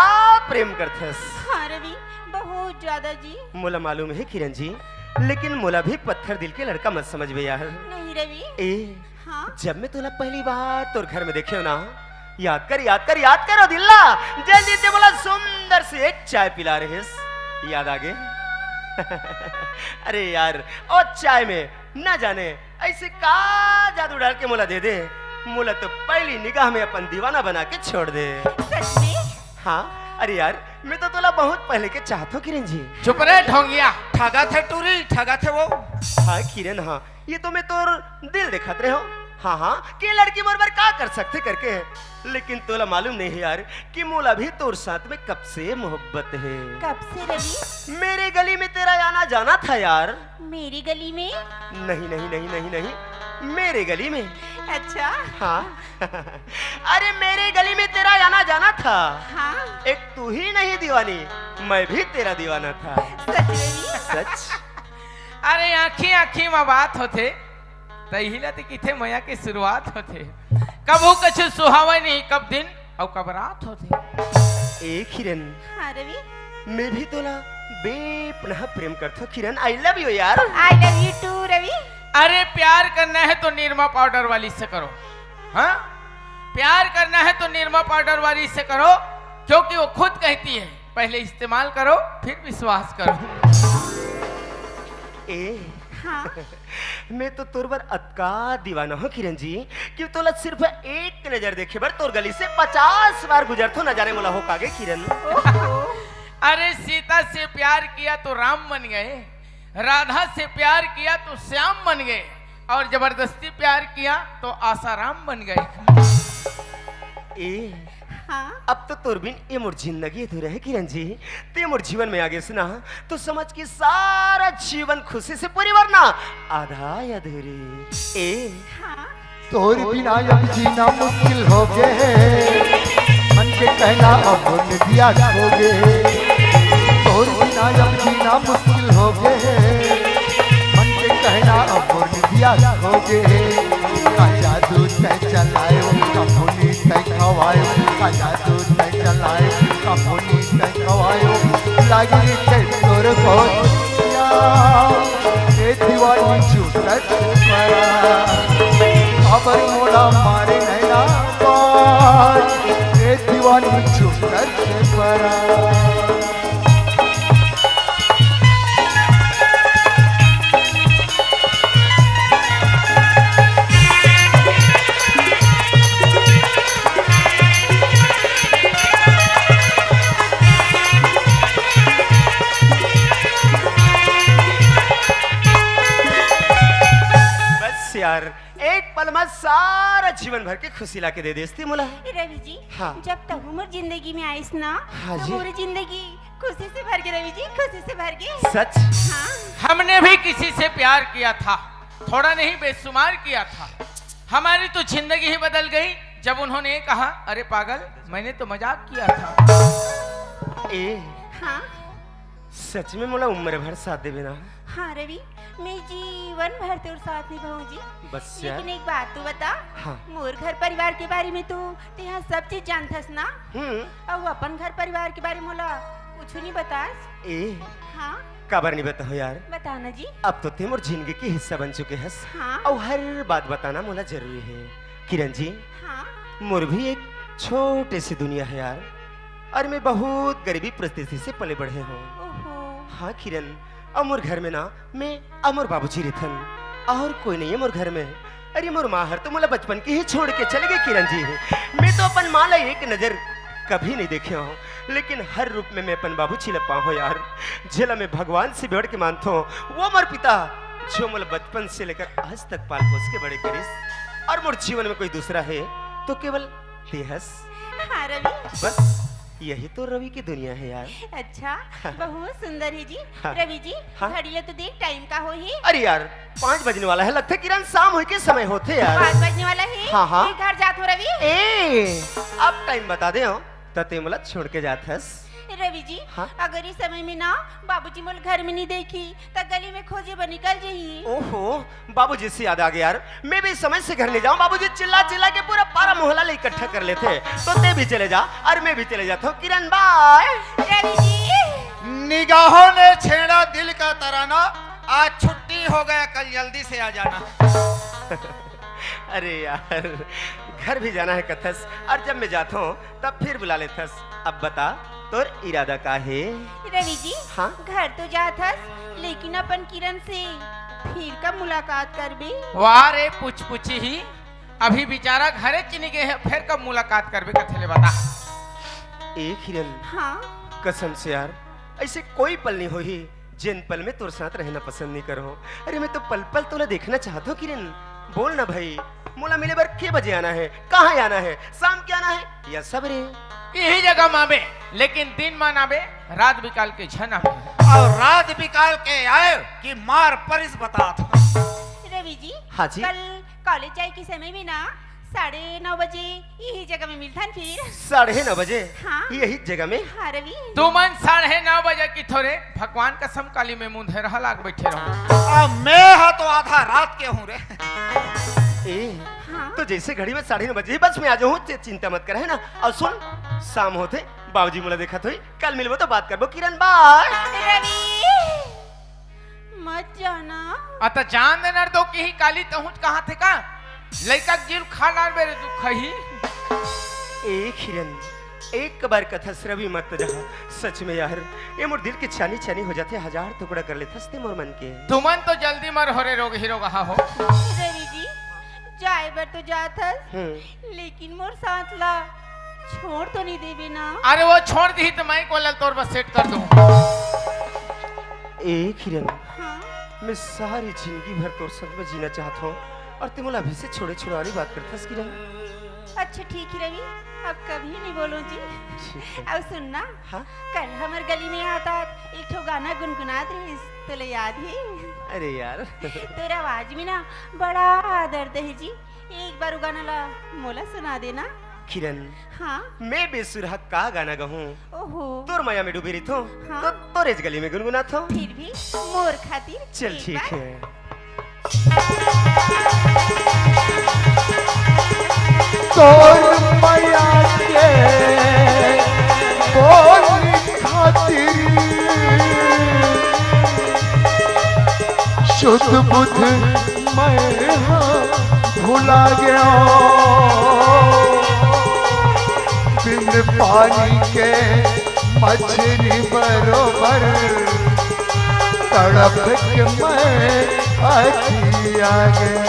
प्रेम करथस। हाँ रवि, बहुत ज्यादा जी। मोला मालूम है किरण जी, लेकिन मोला भी पत्थर दिल के लड़का मत समझबे यार। नहीं रवि। ए, हाँ। जब मैं तोला पहली बार तोर घर में देखे ना, याद कर, याद कर, याद कर ओ दिल ला, जल्दी ते मोला सुंदर से एक चाय पिला रहेस, याद आ गए? अरे यार, ओ चाय में ना जाने ऐसे का जादू डाल के मोला दे दे, मोला तो पहली निगाह में अपन दीवाना बना के छोड़ दे। सच में? हाँ, अरे यार, मैं तो तोला बहुत पहले के चाहत हो किरण जी। चुप रे ढोंगिया। ठगा थे टूरी, ठगा थे वो। हाँ किरण, हाँ, ये तो मैं तोर दिल देखत रहे हो। हाँ हाँ, के लड़की मोर बर का कर सकथे करके, लेकिन तोला मालूम नहीं है यार कि मोला भी तोर साथ में कब से मोहब्बत है। कब से रवि? मेरे गली में तेरा आना जाना था यार। मेरी गली में? नहीं नहीं नहीं नहीं नहीं, मेरे गली में। अच्छा। हाँ। अरे मेरे गली में तेरा आना जाना था। हाँ। एक तू ही नहीं दीवानी, मैं भी तेरा दीवाना था। सच रवि? सच। अरे आँखी आँखी में बात होथे, तही ला ते किथे मया के शुरुआत होथे। कभू कछु सुहावे नहीं, कब दिन अउ कब रात होथे। ए किरण, हाँ रवि। मैं भी तोला बेपनाह प्रेम करथो किरण, I love you यार। I love you too रवि। अरे प्यार करना है तो निरमा पाउडर वाली से करो। हाँ, प्यार करना है तो निरमा पाउडर वाली से करो, क्योंकि वो खुद कहती है पहले इस्तेमाल करो फिर विश्वास करो। ए, हाँ। मैं तो तोर बर अतका दीवाना हूँ किरण जी, कि तोला सिर्फ एक नजर देखे बर तोर गली से पचास बार गुजरथो, न जाने मोला हो कागे किरण। ओहो। अरे सीता से प्यार किया तो राम बन गए, राधा से प्यार किया तो श्याम बन गए, और जबरदस्ती प्यार किया तो आसाराम बन गए। ए, हाँ। अब तो तोर बिन ये मोर जिंदगी अधूरा है किरण जी। ते मोर जीवन में आ गेस ना, तो समझ के सारा जीवन खुशी से पूरी, वरना आधा अधूरी। ए, हाँ। तोर बिना अब जीना मुश्किल हो गे, मन के कहना अब निदिया हो गे। तोर बिना अब जीना मुश्किल हो गे, मन के कहना अब निदिया हो गे। का जादू तै चलायो, का फुनी तै खवायो, का जादू तै चलायो, का फुनी तै खवायो। लागी रे तोर गोरिया, ए दीवानी छूटत परा। अबर मोला मारे नैना पार, ए दीवानी छूटत परा। बस यार, एक अउ मैं सारा जीवन भर के खुशी ला के दे देस ते मोला। ए रवि जी, हाँ। जब तहूँ मोर जिंदगी में आइस ना, हाँ त जी। मोर जिंदगी खुशी से भर गे रवि जी, खुशी से भर गे। सच? हाँ। हमने भी किसी से प्यार किया था, थोड़ा नहीं बेशुमार किया था। हमारी तो जिंदगी ही बदल गई जब उन्होंने कहा, "अरे पागल, मैंने तो मजाक किया था।" ए, हाँ। सच में मोला उम्र भर साथ देबे ना? हाँ रवि, मैं जीवन भर तोर साथ निभाहूँ जी। बस यार। लेकिन एक बात तो बता, हाँ। मोर घर परिवार के बारे में तो तेहा सब चीज जानथस ना? हम्म। अउ अपन घर परिवार के बारे में मोला कुछु नहीं बतास? ए, हाँ। काबर नहीं बताहूँ यार? बता ना जी। अब तो ते मोर जिंदगी के हिस्सा बन चुके हस। हाँ। अउ हर बात बताना मोला जरूरी हे। किरण जी, हाँ। मोर भी एक छोटे से दुनिया हे यार, अउ मैं बहुत गरीबी परिस्थिति से पले बढ़े हँव। ओहो। हाँ किरण, अउ मोर घर में ना मैं अउ मोर बाबूजी रहिथन, अउ कोई नहीं हे मोर घर में। अरे मोर माँ हर तो मोला बचपन के ही छोड़ के चले गे किरण जी। मैं तो अपन माँ ला एक नजर कभी नहीं देखे हँव, लेकिन हर रूप में मैं अपन बाबूजी ला पाहूँ यार, जेला मैं भगवान से बढ़ के मानथों। वो मोर पिता जो मोला बचपन से लेकर आज तक पाल पोस के बड़े करिस, अउ मोर जीवन में कोई दूसरा हे तो केवल ते हस। हाँ रवि। बस यही तो रवि की दुनिया हे यार। अच्छा, हाँ। बहुत सुंदर हे जी। हाँ। रवि जी, हाँ। घड़ी ला तो देख, टाइम का होही? अरे यार, पाँच बजने वाला हे, लगथे किरण शाम होय के समय होथे यार। पाँच बजने वाला हे? हाँ, हाँ। मैं घर जात हँव रवि। ए, अब टाइम बता दे हँव, त ते मोला छोड़ के जात हस। रवि जी, हाँ? अगर इस समय में ना बाबूजी मोला घर में नहीं देखही, त गली में खोजे बर निकल जही। ओहो, बाबूजी से याद आ गया यार, मैं भी समय से घर नहीं जाहूँ। बाबूजी चिल्ला चिल्ला के पूरा पारा मोहल्ला ले इकट्ठा कर लेथे। तो ते भी चले जा अउ मैं भी चले जात हँव। किरण, बाय। रवि जी। निगाहों ने छेड़ा दिल का तराना, आज छुट्टी हो गया, कल जल्दी से आ जाना। अरे यार, घर भी जाना हे कथस, अउ जब मैं जात हँव तब फिर बुला लेथस। अब बता, तोर इरादा का हे? रवि जी, हाँ? घर तो जात हस, लेकिन अपन किरण से फिर कब मुलाकात करबे? वाह रे पुचपुची ही, अभी बेचारा घरे च नइ गे हे, फेर कब मुलाकात करबे कथे ले बता। ए किरण, हाँ? कसम से यार, अइसे कोई पल नइ होही जेन पल में तोर साथ रहना पसंद नइ करहूँ। अरे मैं तो पल पल तोला देखना चाहत हँव किरण। बोल ना भाई, मोला मिले बर के बजे आना हे, कहाँ आना हे, शाम के आना हे या सबेरे? इही जगह म आबे, लेकिन दिन म न आबे, रात बिकाल के झन आबे। अउ रात बिकाल के आए कि मार परिस बतात हँव। रवि जी, हाँ जी। कल कॉलेज जाए के समय में ना साढ़े नौ बजे इही जगह में मिलथन फिर। साढ़े नौ बजे? हाँ। यही जगह में? हाँ रवि। तुमन साढ़े नौ बजे कथो रे, भगवान कसम काली में मुंधे रहा लाग बैठे रहूं। अब मैं हा तो आधा रात के हूँ रे। ए, हाँ? तो जैसे घड़ी में साढ़े नौ बजे ही बस में आ जाऊँ, चि-, चिंता मत कर, है ना? अउ सुन, शाम होते बाबूजी मोला देखत होही, कल मिलबो तो बात करबो, किरण, बाय। रवि, मत जाना। अ, त जान दे नर दो कि ही काली तहुंच कहा थे का? लइका के जीव खा डारबे रे दुख ही। ए किरण, एक बार कथस रवि मत जा। सच में यार, ये मोर दिल के छानी छानी हो जाथे, हजार टुकड़ा कर लेथस ते मोर मन के। तुमन तो जल्दी मर हो रे रोग ही रोग हा हो। रवि जी, जाए बर तो जात हस, हम्म। लेकिन मोर साथ ला छोड़ तो नहीं देबे ना? अरे वो छोड़ दी तो मैं कोला तोर बस सेट कर दूं। ए किरण, हाँ? मैं सारी जिंदगी भर तोर संग में जीना चाहत हूँ अउ ते मोला अभी से छोड़े छुड़ाने बात करथस किरण। अच्छा ठीक है रवि, अब कभी नहीं बोलूं जी। ठीक है। अउ सुन ना, हाँ? कल हमर गली में आत आत एक ठो गाना गुनगुनात रहिस, तोला याद हे? अरे यार। तोर आवाज में ना बड़ा दर्द हे जी, एक बार वो गाना ला मोला सुना देना। किरण, हाँ? मैं बेसुरहा का गाना गाहूँ? ओहो। तोर मया में डूबे रहिथो, हाँ? तो तोरेच गली में गुनगुनाथो। फिर भी मोर खातिर चल एक ठीक बार। है। तोर मया के बोल खातिर शुद्ध बुद्ध मैं हा भुला गयो। बिन पानी के मछली बरोबर तड़प के मैं अखिया गयो।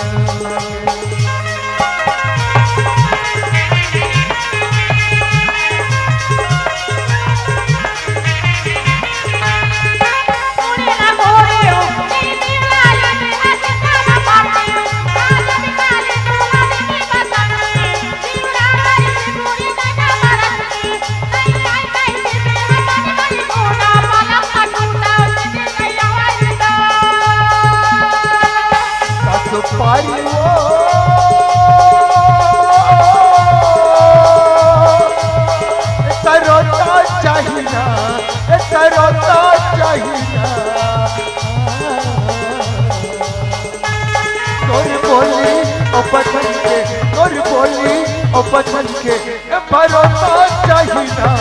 बचन के तोर बोली, ओ बचन के, ए भरोसा चाही ना,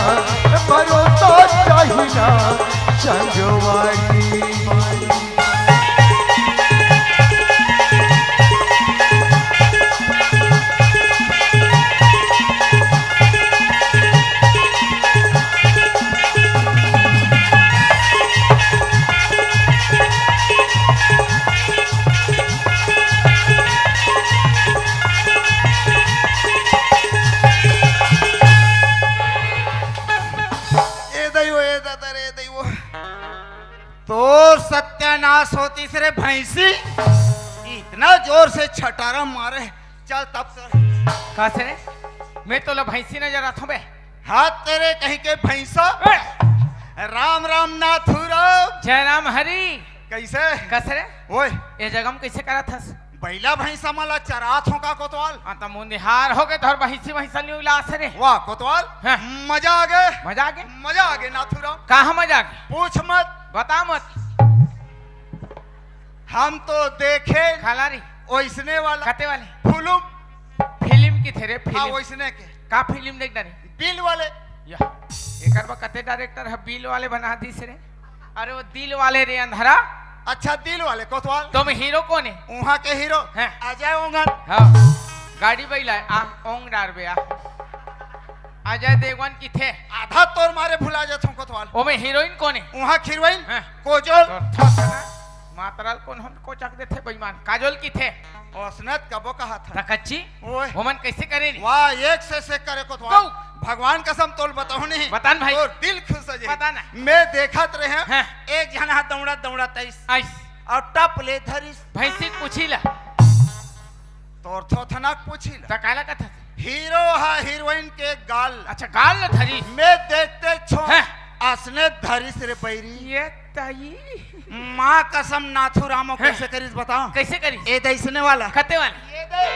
ए भरोसा चाही ना, संगवारी। ए दइवो, ए दादा रे, ए दइवो। तोर सत्यानाश होतिस रे भैंसी। इतना जोर से छटारा मारे। चल तब तो। का से रे? मैं तोला भैंसी नजर आथों बे? हाथ तेरे कहीं के भैंसा। ए! राम राम नाथू राम। जय राम हरी। कैसे? कस रे? ओए। ए जगह में कैसे करत हस? बैला भैंसा मन ला चरात हों का कोतवाल? हाँ, त मुंदिहार हो गए तोर भैंसी भैंसा न्यू लास रे। वाह कोतवाल। हाँ। मजा आ गए। मजा आ गए? मजा आ गए नाथू राम। कहाँ मजा आ गए? पूछ मत। बता मत। हम तो देखे खाला रे। ओइसने वाला। कते वाले? फुलुम। फिल्म की थे रे, हाँ, फिल्म। ओइसने के। का फिल्म देख डारे? बिल वाले। या, एकर बा कते डायरेक्टर ह बिल वाले बना दिस रे। अरे वो दिल वाले रे अंधरा। अच्छा, दिल वाले कोतवाल। तुम हीरो कौन है? उहाँ के हीरो हैं। अजय ओंगन। हाँ, गाड़ी बैला है, आ, ओंग डार बे, आ। अजय देवगन की थे। आधा तोर मारे भुला जात हूँ कोतवाल। ओमे हीरोइन कौन है? उहाँ के हीरोइन हैं। कोजोल। तो थोथना, मातराल कौन हम कोचक देथे बेईमान? काजोल की थे। ओसनत कबो कहा था। त कच्ची? ओए। ओमन कैसे करे रे? वाह, एक से से करे कोतवाल। गौ। भगवान कसम तोल बताओ नहीं। बता न भाई। तोर दिल खुश हो जाए। बता ना। मैं देखत रहे हैं, हैं। एक झन हाथ दौड़ा दौड़ा तैस। आइस। और टप ले धरिस। भैंसी पूछी ला। तोर थोथना पूछी ला। त काला कथा? हीरो हा हीरोइन के गाल। अच्छा, गाल ल धरिस। मैं देखते छो। हैं। असने धरिस रे बैरी। ये ताई। माँ कसम नाथू रामो हैं। कैसे करिस बताओ? कैसे करिस? ए दैसने वाला। कते वाला? ये दे।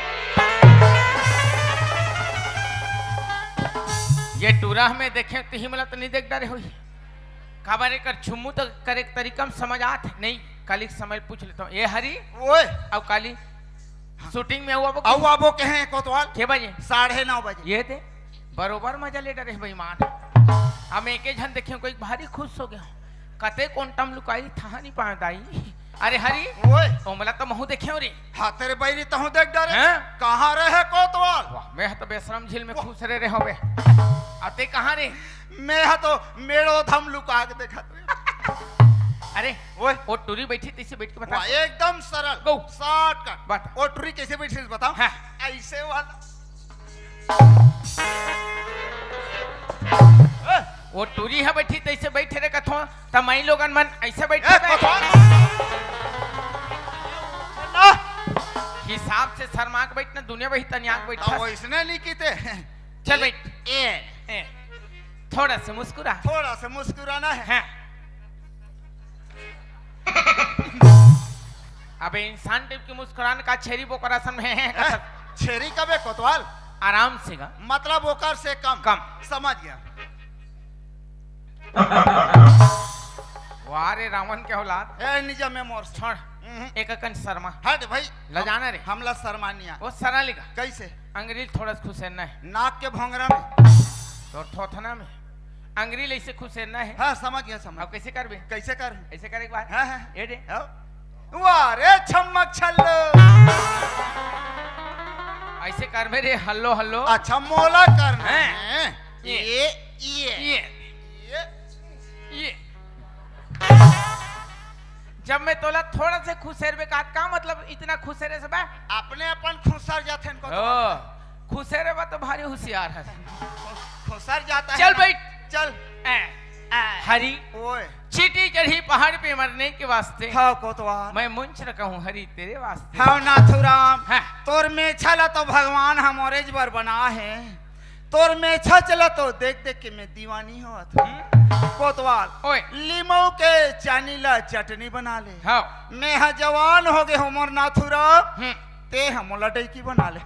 ये टूरा में देखे तिही मला तो नहीं देख डारे होई। काबर एकर छुम्मू तो करे के तरीका में समझ आत नहीं। काली के समय पूछ लेता हूँ। ये हरी? ओए। अब काली शूटिंग में आऊ आबो? आऊ आबो कहे कोतवाल। के बजे? साढ़े नौ बजे। ये दे, बरोबर मजा ले डरे बेईमान। हम एके झन देखे, कोई भारी खुश हो गया। कते कोंटम लुकाई था नहीं पाए दाई। अरे हरी, ओए। ओमला तो महू देखे हो रे। हाँ, तेरे बैरी तहूँ देख डरे। हैं? कहाँ रहे कोतवाल? वाह, मैं तो बेशरम झील में वाह। खुश रहे, रहे होबे। अते कहाँ रे? मैं हा तो मेड़ो धम लुका के देखत रहे। अरे, ओए। वो टूरी बैठी तैसे बैठ के बता। वाह, एकदम सरल। गौ। शॉर्टकट। बता। वो टूरी कैसे बैठी बताओ? हाँ। ऐसे वाला। ए, वो टूरी है बैठी तैसे बैठे रे कथो, त माई लोगन मन ऐसे बैठे ए, बे। कथो। ना। हिसाब से शर्मा के बैठना, दुनिया वही तनिया के बैठा। तो वैसने नहीं कीते। चल बैठ। ए। ए। थोड़ा से मुस्कुरा। थोड़ा से मुस्कुराना है। हाँ। अबे इंसान टाइप की मुस्कुरान का छेरी बोकरा सन में है। ए, छेरी कबे कोतवाल? आराम से गा। मतलब ओकर से कम। कम। समझ गया। वाह रे रावण के औलाद। ए, निजा में मोर से। छोड़। हम्म। एक अकन शर्मा। हट भाई। लजाना रे। हमला शर्मा नहीं आ। वो सरा लेगा। कैसे? अंग्रेज थोड़ा सा खुसेरना है। नाक के भोंगरा में। तोर थोथना में। अंग्रेज ऐसे खुसेरना है। हाँ, समझ गया, समझ। अब कैसे करबे? कैसे कर? ऐसे कर एक बार। हाँ, हाँ। ये दे। हाँ। वाह रे छम्मक छल्लो। ऐसे करबे रे, हल्लो हल्लो। अच्छा, मोला करना हैं? है। ये, ये, ये। ये। ये। जब मैं तोला थोड़ा से खुसेरबे का, का मतलब इतना खुसेरे से बे? अपने अपन खुसर जाथे इनको तो। ओ, खुसेरे बा तो भारी होशियार है। खुसर जाता है चल ना। बैठ। चल। ए, ए। हरी। ओए। चींटी चढ़ी पहाड़ पे मरने के वास्ते। हाँ, कोतवाल। मैं मुंछ रखा हूँ हरी तेरे वास्ते। हाँ, नाथुराम। हाँ। तोर मेछा ला तो भगवान हमरे बर बना है। तोर मेछा चला तो देख देख के मैं दीवानी होवत हूँ। हम्म। कोतवाल, ओए। लीमऊ के चानी ला चटनी बना ले। हाँ। मैं हा जवान हो गए हो मोर नाथुराम। हम्म। ते हा मोला डैकी बना ले।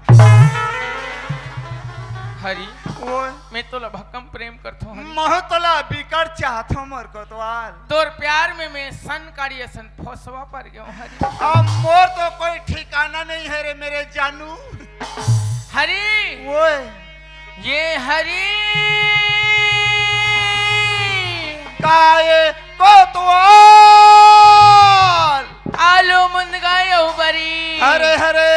हरी, ओए। मैं तोला भक्कम प्रेम करथों हरी। महूं तोला बिकट चाहथों मोर कोतवाल। तोर प्यार में मैं सन काड़ी असन फोसवा पर गेंव हरी। अब मोर तो कोई ठिकाना नहीं है रे मेरे जानू। हरी। ओए। ये हरी। काय कोतवाल। आलू मुनगा अउ बरी। हरे हरे।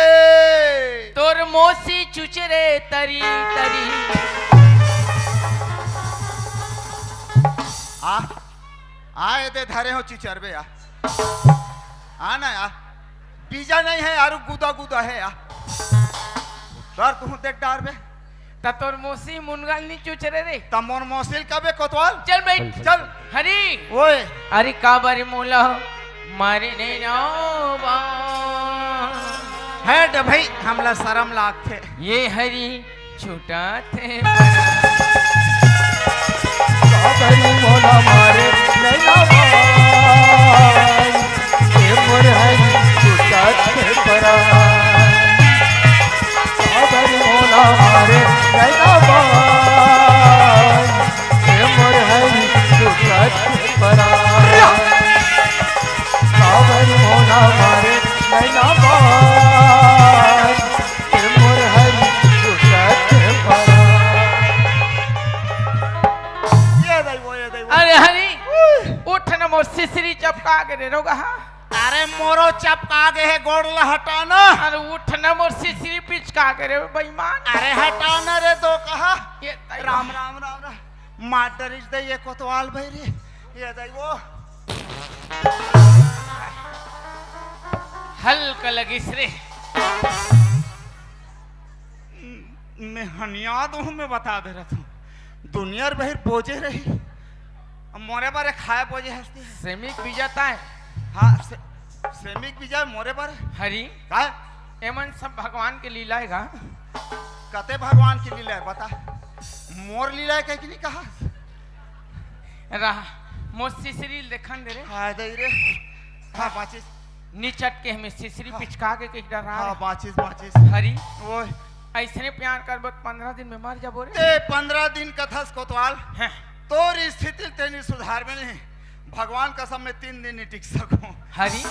तोर मौसी चुचरे तरी तरी। आ, आ एदे धरे हों चुचरबे आ। आ ना आ। बीजा नहीं है यार, गुदा गुदा है यार। डर तू देख डारबे। त तोर मौसी मुनगा ल नी चुचरे रे। त मोर मौसी ल कबे कोतवाल? चल बइठ। चल। हरी। ओए। अरे काबर मोला मारे नैना बा। हट भई, हमला सरम लागथे। ये हरी छूटथे। काबर मोला मारे नैना बा। ए मोर हरी छूटथे परान। काबर मोला मारे नैना बा। ए मोर हरी छूटथे परान। काबर मोला मारे नैना बा। ए मोर हरी छूटथे परान। ये दाई वो, ये दाई वो। अरे हरी, उठ न मोर सिसरी चपका गे रे रोगहा। अरे मोरो चपका गे हे, गोड़ ला हटा ना। अरे उठ न मोर सिसरी पिचका गे रे बेईमान। अरे हटा ना रे दोगहा। ये दाई राम, राम, राम, राम। मार डरिस दे ये कोतवाल भई रे। ये दाई वो। हल्का लगिस रे। मैं हनिया दूहूं, मैं बता दे रहा हूं। दुनिया बहिर बोजे रही। अब मोरे बारे खाए बोजे हंसती है। सेमी के बीजा ताय। हाँ, से-, सेमी के बीजा मोरे बारे। हरी। काय? एमन सब भगवान के लीला हे गा। कते भगवान के लीला हे, बता। मोर लीला हे कहि के नहीं कहा। रहा, मोर सिसरी ल देखन दे रे। हाय दई रे। हाँ, बाँचिस। निचट के हमें सिसरी हाँ। पिचका के कहीं डरा हाँ, रे। बाँचिस, बाँचिस। हरी। ओए। अइसने प्यार करबो त पंद्रह दिन में मर जाबो रे। ते पंद्रह दिन कथस कोतवाल। हैं। तोर स्थिति ल ते नी सुधारबे नहीं। भगवान कसम मैं तीन दिन नी टिक सकूं। हरी।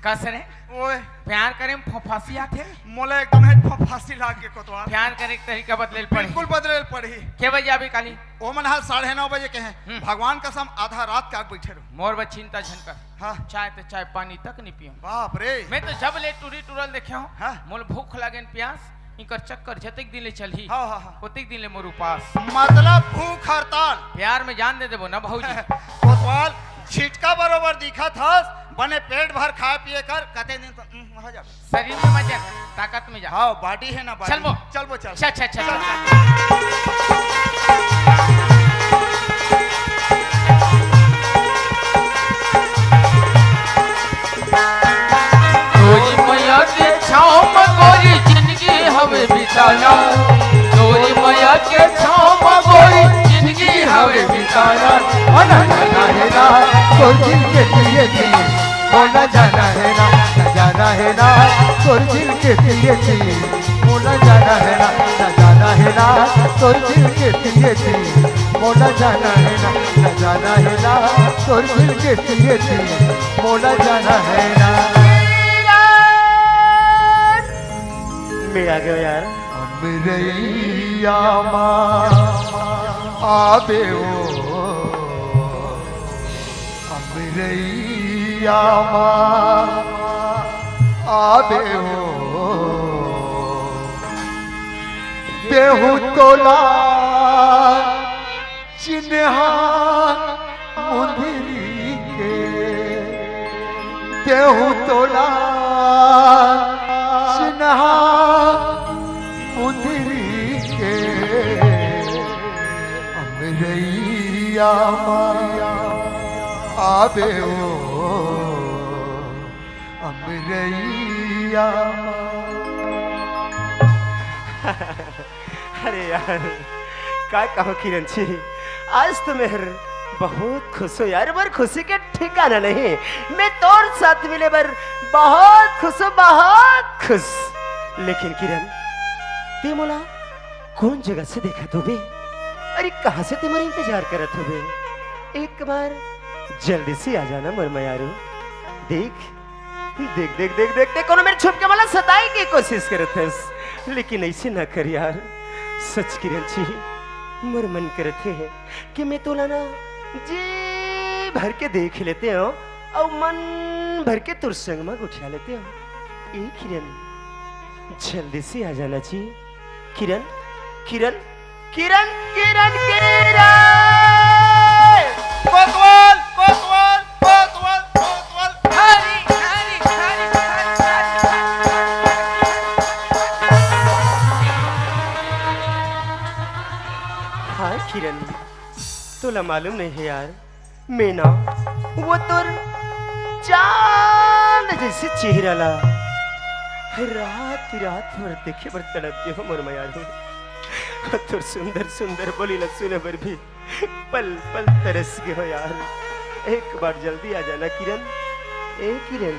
कस रे। ओए। प्यार करे में फफासी आथे। मोला एकदम हे फफासी लाग गे कोतवाल। प्यार करे के तरीका बदले ल पड़ही। बिल्कुल बदले ल पड़ही। के बजे आबे काली? ओमन ह साढ़े नौ बजे कहे। हम्म। भगवान कसम आधा रात के आके बइठे रहूं। मोर बर चिंता झन कर। हाँ। चाय ते चाय, पानी तक नी पियों। बाप रे। मैं तो जब ले टूरी टूरा ल देखे हों, हाँ। मोला भूख लागे न प्यास, इकर चक्कर जतेक दिन ले चलही, हाँ, हाँ, हाँ। ओतेक दिन ले मोर उपास। मतलब भूख हड़ताल। प्यार में जान दे देबो ना भौजी। कोतवाल, झिटका बरोबर दिखत हस, बने पेट भर खाए पिए कर, कते दिन तो, उम, हो जाबे। शरीर में मत जा, ताकत में जा। हाँ, body हे ना, body। चल वो। चल वो, चल। चल, चल, चल, चल। तोरी मया के छाँव म गोरी जिनगी हवे बिताना। तोरी मया के छाँव म गोरी जिनगी हवे बिताना। ओ ना जाना हे ना, तोर दिल के दिए दिए। ओ ना जाना हे ना, ना जाना हे ना, तोर दिल के दिए दिए। मोला जाना हे ना, ना जाना हे ना, तोर दिल के दिए दिए। मोला जाना हे ना, ना जाना हे ना, तोर दिल के दिए दिए। मोला जाना हे ना। मैं आ गया यार। अमरैया मा आबे ओ। अमरैया मा आबे ओ। देहूं तोला चिन्हा मुंदरी के। देहूं तोला चिन्हा मुंदरी के। अमरैया मा आबे ओ, अमरैया मा। अरे यार, का कहो किरण जी, आज तो मैं बहुत खुश हूँ यार, मोर खुशी के ठिकाना नहीं। मैं तोर साथ मिले बर बहुत खुश हूँ, बहुत खुश। लेकिन किरण, ते मोला कौन जगह से देखत होबे? अरे, कहाँ से ते मोर इंतजार करत होबे? एक बार जल्दी से आ जाना मोर मयारू। देख, देख, देख, देख, देख, ते कोनो मेर छुप के मोला सताए के कोशिश करत हस, लेकिन ऐसे ना कर यार। सच किरण जी, मोर मन करत हे कि मैं तोला ना जी भर के देख लेते हो अउ मन भर के तोर संग म गोठिया लेते हो। ए किरण, जल्दी से आ जाना जी। किरण, किरण, किरण, किरण, किरण। कोतवाल, कोतवाल, कोतवाल, कोतवाल। हरी, हरी, हरी, हरी, हरी। हाँ किरण, तोला मालूम नहीं है यार, मैं ना वो तोर चांद जैसे चेहरा ला रात रात भर देखे बर तड़पते हो मोर मयारू। तोर सुंदर सुंदर बोली ला सुने बर भी पल पल तरस गए हो यार। एक बार जल्दी आ जाना किरण, ए किरण,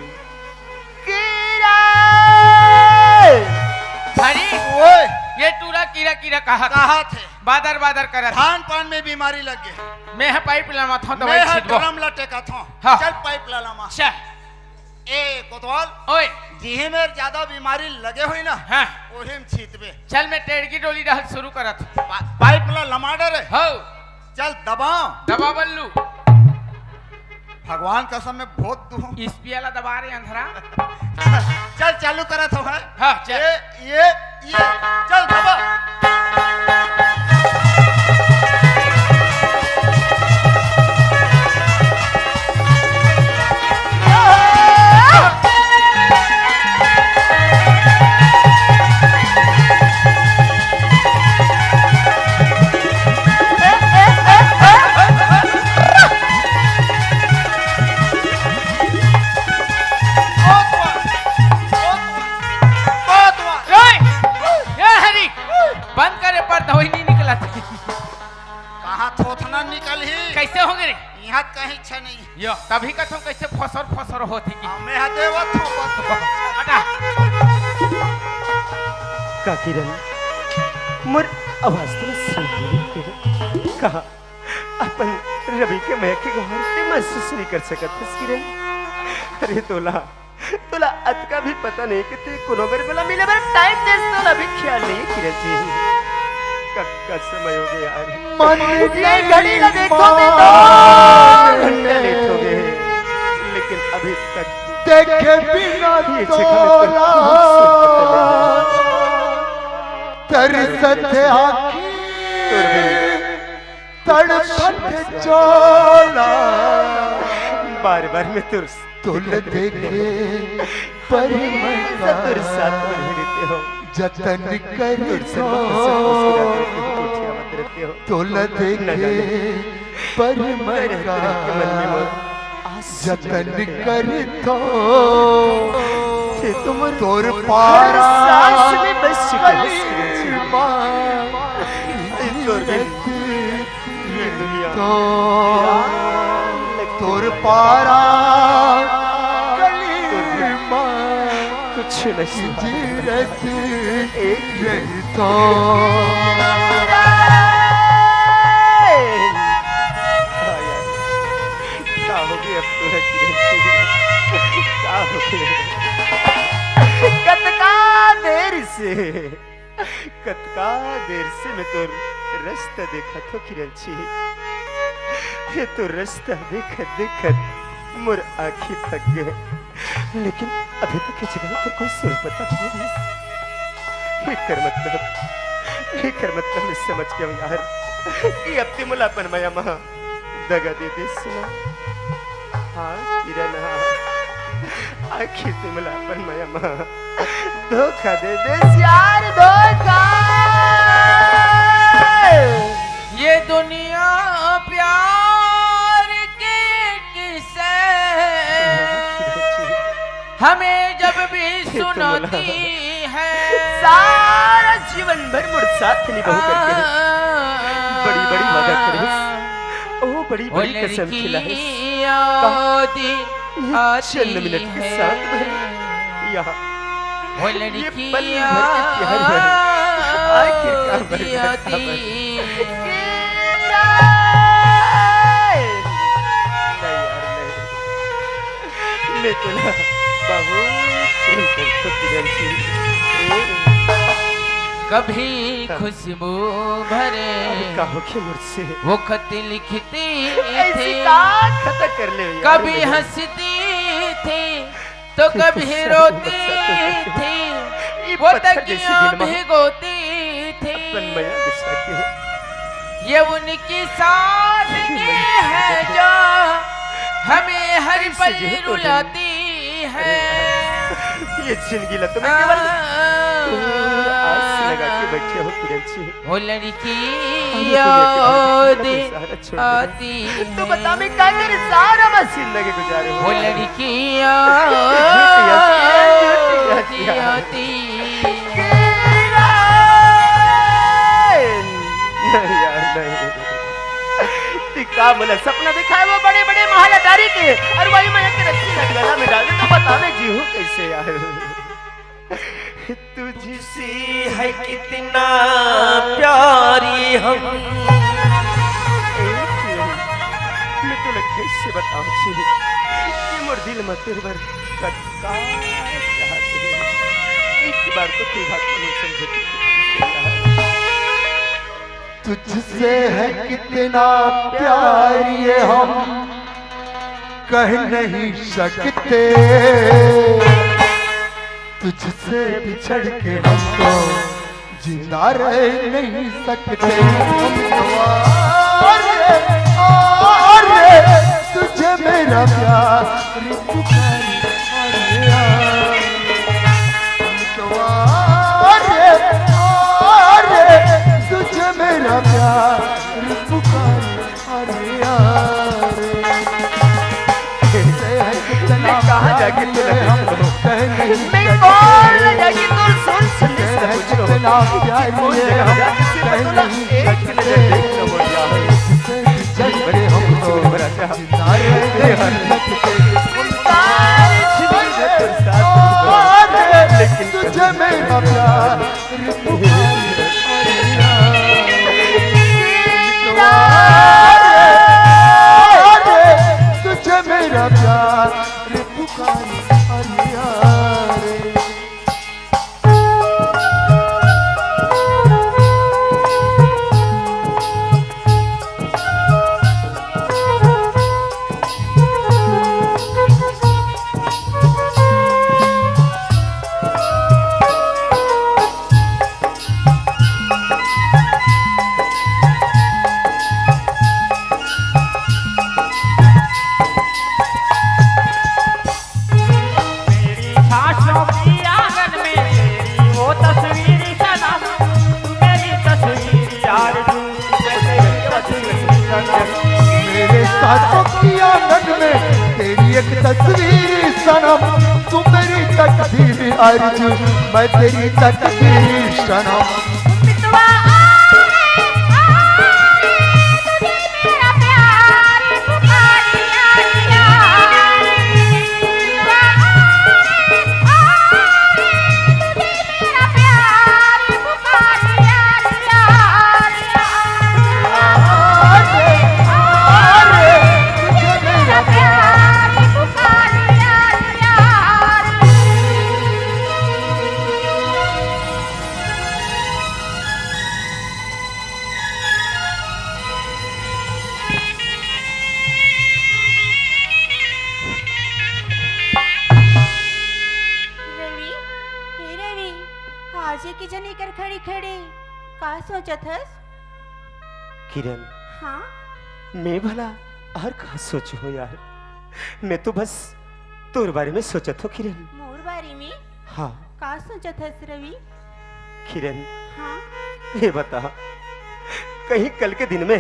किरण। हरी, ओए, ये टूरा कीरा कीरा कहा कहा थे? बादर बादर करत। धान पान में बीमारी लग गए। मैं ह पाइप लमाथों, दवाई मैं ह छिटबो। ड्रम ला टेकाथों। हाँ। चल पाइप ला लमा। चल। ए कोतवाल, ओए। जिहे मेर ज्यादा बीमारी लगे होई ना, हाँ। ओही में छिटबे। चल मैं टेड़की डोली डाल शुरू करत। पा, पाइप ला लमा डरे। हो। चल दबा। दबा बल्लू। भगवान कसम मैं बहुत दूं। इस पियाला दबा रे अंधरा। चल चालू करत हो है। हाँ, चल। ये, ये, ये, चल दबा। ओए! ए हरी! बंद करे पर दवाई नहीं निकलत। कहाँ थोथना निकल ही? कैसे हो गए? यहाँ कहीं छ नहीं। यो, तभी का तुम कैसे फसर फसर होती की? हमें हदे वो थोपत। हटा। का किरण, मोर आवाज तो सुन नहीं रही है। कहा अपन रवि के मैं के गोहर से महसूस नहीं कर सकत हस किरण। अरे तोला, तोला अतका भी पता नहीं कि ते कोनो बेर मोला मिले बर टाइम देस, तोला भी ख्याल नहीं किरण जी। कब का समय हो गया यार। मन ये घड़ी ला देखो मैं तो घंटा लेट हो गए, लेकिन अभी तक देखे बिना ये जगह में तो तोला तरसत आँखी तोर बिन तड़पत चोला। बार बार मैं तुर तुल देखे पर मन का तुर साथ में रहते हो। जतन कर तुर से तो मुस्कुराते हो, कोठिया मत रहते हो। तुल देखे पर मन का मन में मोर जतन कर तो ये तो मोर तोर पारा सांस में बस चुका है। तोर बिन ये दुनिया तो तोर पारा गली कुछ नहीं। जीरत एक तो का हो गया अब तो? का हो गया? कतका देर से, कतका देर से मैं तोर रस्ता देखत हो किरण जी। ये तो रस्ता देखत देखत मोर आँखी थक गए, लेकिन अभी तक ये जगह तो कोई सुर पता नहीं है। एकर मतलब, एकर मतलब मैं समझ गया हूँ यार, कि अब ते मोला अपन मया मा दगा दे दे सुना। हाँ किरण, हाँ, आखिर ते मोला अपन मया मा धोखा दे दे यार, धोखा। ये दुनिया प्यार की किसे हमें जब भी सुनाती है। सारा जीवन भर मोर साथ निभाओ करके बड़ी बड़ी वादा करे, ओ बड़ी बड़ी कसम खिलाए। चंद मिनट के साथ भर यहाँ ये पल भर के प्यार है। आखिर काबर, आती, काबर? आती। नहीं यार, नहीं। मैं तोला बहुत प्रेम करथों, किरण जी। कभी हाँ। खुशबू भरे अब का होखे मोर से? वो खत लिखती ऐसी थी। का खता कर ले यार, कभी मैं हंसती थी तो कभी रोती थी, ये वो पत्थर जैसी तकिया दिल में भिगोती थी। अपन मया बिछा के। ये उनकी सादगी है जो हमें हर पल रुलाती है। ये जिंदगी ला तुम्हें केवल आस लगा के बैठे हो, किरण जी। वो लड़की याद आती है। तू बता, मैं का करे, सारा बस जिंदगी गुजारे हो। वो लड़की याद आती। नहीं यार, नहीं। तू का मोला सपना दिखाए वो बड़े-बड़े महल अटारी के, और वही मैं एक रस्सी ला गला में डाल दे, तो बता मैं जीऊँ कैसे यार? तुझसे है कितना प्यारी हम। मैं तोला कैसे बताऊं छी कि मोर दिल में तेरे बर कतका चाहत हे। एक बार तो कोई बात नहीं समझे। तुझसे है कितना प्यार ये हम कह नहीं सकते। तुझसे बिछड़ के हम तो जिंदा रह नहीं सकते। हम तो, अरे, अरे, तुझे मेरा प्यार पुकारे, अरे यार। हम तो, अरे, अरे, तुझे मेरा प्यार पुकारे, अरे यार। मैं कहाँ जाके तोला ढूंढूं? मैं कौन जाके तोर सुन संदेश पूछूं? कौन जगह जाके सिर्फ तोला एक नजर देख लो मोर यार। बड़े हम तो बड़ा चाह। सारी जिंदगी है तोर साथ। लेकिन तुझे मेरा प्यार तुझे मेरा प्यार पुकारे, अरे यार। मेरी सांसों की आंगन में तेरी वो तस्वीर सनम, तू मेरी तस्वीर यार, तू मेरी तस्वीर सनम। मेरे सांसों की आंगन में तेरी एक तस्वीर सनम, तू मेरी तकदीर आरज़ू, मैं तेरी तकदीर सनम। रवि, हे रवि, आज ये के जनी कर खड़ी खड़ी का सोचत हस? किरण, हाँ? मैं भला और का सोचहूँ यार, मैं तो बस तोर बारे में सोचत हों किरण। मोर बारे में? हाँ। का सोचत हस रवि? किरण, हाँ? ये बता, कहीं कल के दिन में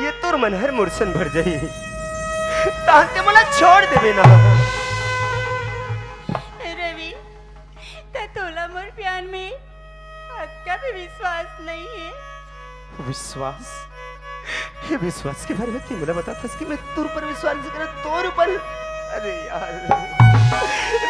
ये तोर मन हर मुरसन भर जाही, तहां ते मोला छोड़ देबे ना। रवि, त तोला मोर प्यार में अतका भी विश्वास नहीं है। विश्वास? ये विश्वास के बारे में तैं मोला बताथस कि मैं तोर ऊपर विश्वास नहीं करत, तोर ऊपर। अरे यार,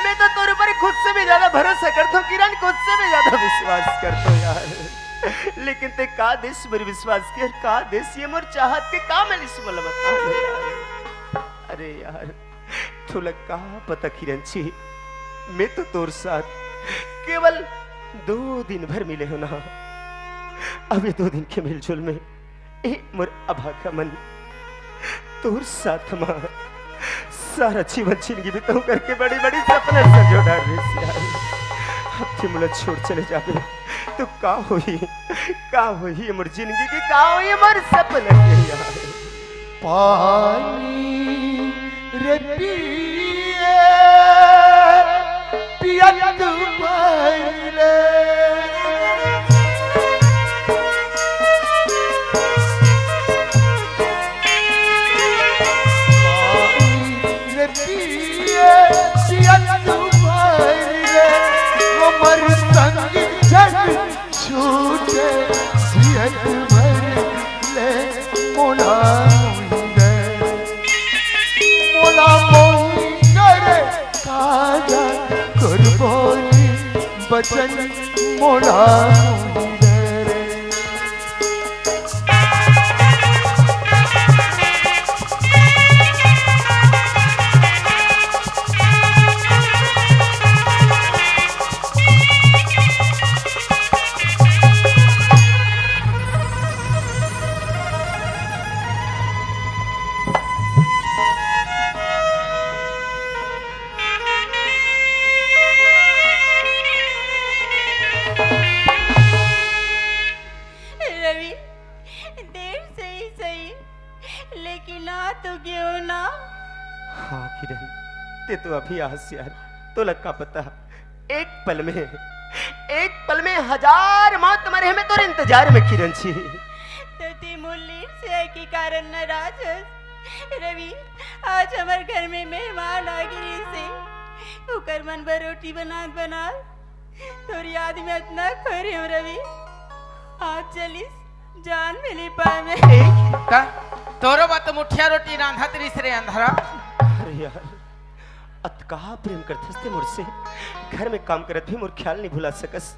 मैं तो तोर ऊपर खुद से भी ज्यादा भरोसा करथों किरण, खुद से भी ज्यादा विश्वास करथों यार। लेकिन ते का देस मोर विश्वास के, का देस ये मोर चाहत के, का मिलिस मोला बता ना यार। अरे यार, तोला का पता किरण जी, मैं तो तोर साथ केवल दो दिन भर मिले हों ना। अब ये दो दिन के मिलजुल में ए मोर अभागा मन, तोर साथ मा सारा जीवन जिंदगी बिताहूं करके बड़ी-बड़ी सपना सजो डारे रहेस यार। अब ते मोला छोड़ चले जाबे तो का होही, का होही मोर जिंदगी के, का होही मोर सपना के यार। पानी रे पिए, पियत भइले। पानी रे पिए, पियत भइले। हमर संग जग छूटे जियत भर ले मोला मोहिंदे, मोला मोहिंदे रे, काजा करबोनी बचन मोला मोहिंदे रे। रवि, देर से ही सही, लेकिन आ तो गयो ना। हाँ किरण, ते तो अभी आहस यार, तोला का पता, एक पल में, एक पल में हजार मौत मरे हे मैं तोर इंतजार में किरण जी। तो ते मोर लेट से आए के कारण नाराज हस। रवि, आज हमर घर में मेहमान आ गिरिस हे, ओकर मन बर रोटी बनात बनात तोर याद में अतना खोए रहेंव रवि, आज चलिस जान भी नइ पाए मैं। ए, त तोरो बर तो मुठिया रोटी रांधत रिहिस रे अंधरा। अरे यार, अतका प्रेम करथस ते मोर से, घर में काम करत भी मोर ख्याल नइ भुला सकस।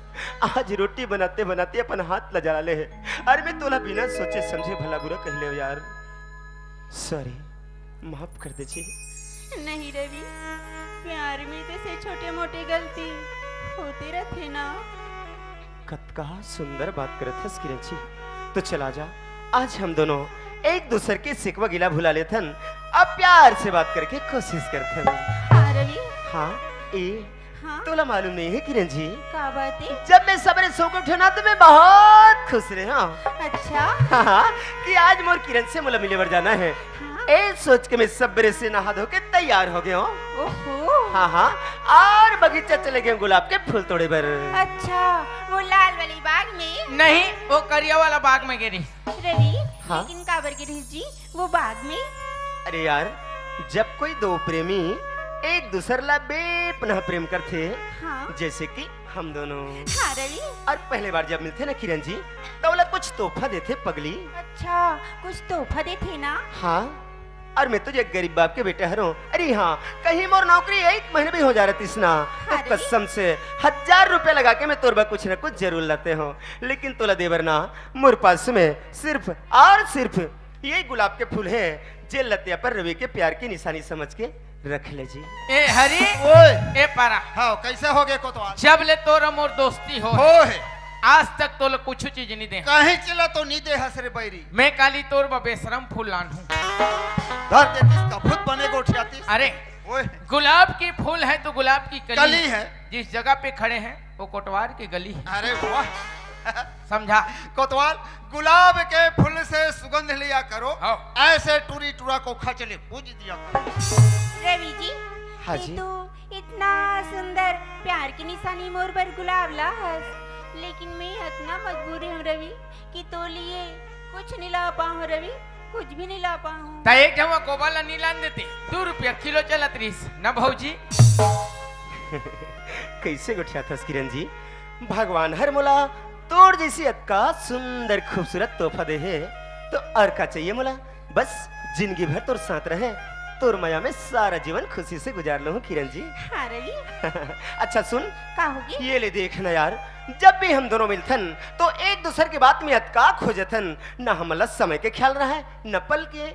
आज रोटी बनाते बनाते अपन हाथ ला जला ले हे। अरे मैं तोला बिना सोचे समझे भला बुरा कहि लेंव यार। सॉरी, माफ कर दे जी। नहीं रवि, प्यार में तो ऐसे छोटे मोटे गलती होते रहिथे ना। कतका सुंदर बात करत हस किरण जी। तो चला जा, आज हम दोनों एक दूसर के शिकवा गिला भुला लेथन, अब प्यार से बात करके कोशिश करथन। हाँ रवि। हाँ, ए, हाँ। तोला मालूम नहीं है किरण जी, का बात है? जब मैं सबेरे सो के उठे ना तो मैं बहुत खुश रहे हूँ। अच्छा। हाँ, हाँ, कि आज मोर किरण से मोला मिले बर जाना है। हाँ। ए सोच के मैं सबेरे से नहा धो के तैयार हो गए हूँ। ओहो। हाँ, हाँ, और बगीचा चले गए गुलाब के फूल तोड़े बर। अच्छा, वो लाल वाली बाग में? नहीं, वो करिया वाला बाग में गे रहिस। रवि, हाँ? लेकिन काबर गे रहिस जी वो बाग में? अरे यार, जब कोई दो प्रेमी एक दूसर ला बेपनाह प्रेम करथे, हाँ। जैसे कि हम दोनों। हाँ रवि। और पहले बार जब मिलथे ना किरण जी, तो ओला कुछ तोहफा देथे पगली। अच्छा, कुछ तोहफा देथे ना? हाँ। और मैं तो एक गरीब बाप के बेटा हरों। अरे हाँ, कहीं मोर नौकरी एक महीने भी हो जा रहतिस ना, तो अरे। कसम से हजार रुपया लगा के मैं तोर बर कुछ ना कुछ जरूर लाते हूँ, लेकिन तोला दे बर ना मोर पास में सिर्फ और सिर्फ ये गुलाब के फूल हे, जे लतिया पर रवि के प्यार की निशानी समझ के रख ले जी। ए हरी, ओए। ए पारा। हाँ, कैसे हो गए कोतवाल? जब ले तोर मोर दोस्ती हो हो हे। आज तक तोला कुछ चीज नहीं दे। कहीं चिल्ला तो नहीं दे हस रे बैरी। मैं काली तोर बर बेशरम फूल लान हूँ। धर देतिस का भूत बने गोठियातिस। अरे, ओए। गुलाब की फूल है तो गुलाब की कली कली है। जिस जगह पे खड़े हैं वो कोटवार की गली है। अरे वाह। समझा? कोतवाल, गुलाब के फूल से सुगंध लिया करो, हाँ। ऐसे टूरी टूरा को खचले पूज दिया करो। रवि जी, हाँ ये जी। तू इतना सुंदर प्यार की निशानी मोर बर गुलाब ला हस, लेकिन मैं इतना मजबूर हूँ रवि कि तो लिए कुछ नहीं ला पाऊँ रवि, कुछ भी नहीं ला पाऊँ। त एक जमा गोबर ला नहीं लान देते, दो रुपया किलो चलत रहिस न भौजी। कैसे गोठियाथस किरण जी, भगवान हर मोला तोर जैसी अतका सुंदर खूबसूरत तोहफा दे हे, तो और का चाहिए मोला? बस जिंदगी भर तोर साथ रहे। तोर मया में सारा जीवन खुशी से गुजार लूं, किरण जी। हाँ रवि। अच्छा सुन, का होगे? ये ले देख ना यार, जब भी हम दोनों मिलथन तो एक दूसर के बात में अतका खो जथन, न हमला समय के ख्याल रहय न पल के।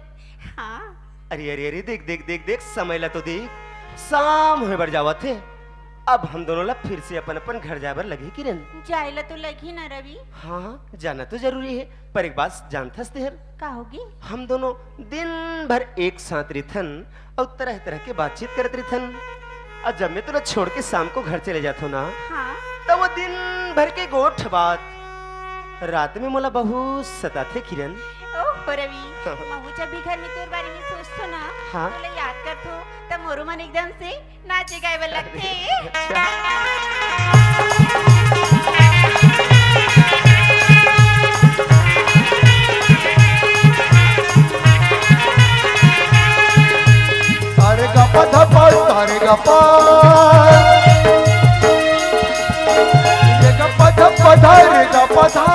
हाँ। अरे अरे अरे, देख देख देख देख, समय ला तो देख, शाम होय बर जावत हे। अब हम दोनों ला फिर से अपन अपन घर जाय बर लगही किरण। जाय ला तो लगही ना रवि। हाँ, जाना तो जरूरी हे, पर एक बात जानथस तेहर? का होगे? हम दोनों दिन भर एक साथ रिथन अउ तरह तरह के बातचीत करत रिथन, अउ जब मैं तोला छोड़ के शाम को घर चले जाथों ना, हाँ। त वो दिन भर के गोठ बात रात में मोला बहुत सताथे किरण। ओहो रवि, महू जब भी घर में तोर बारे में सोचथों ना, हाँ। तोला याद करथों, त मोरो मन एकदम से नाचे गाए बर लगथे। अरे गप धप, अरे गप, ये गप धप, अरे गप धा।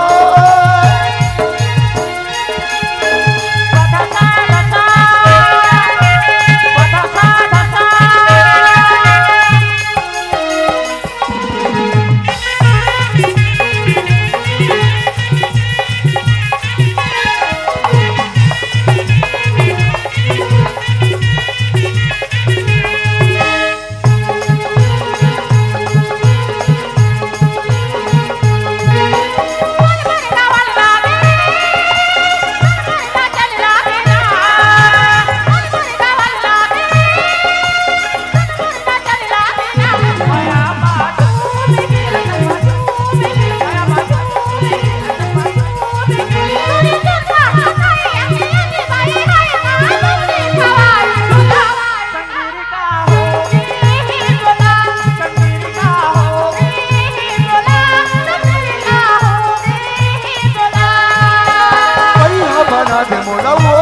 पहिया बना दे मोला वो,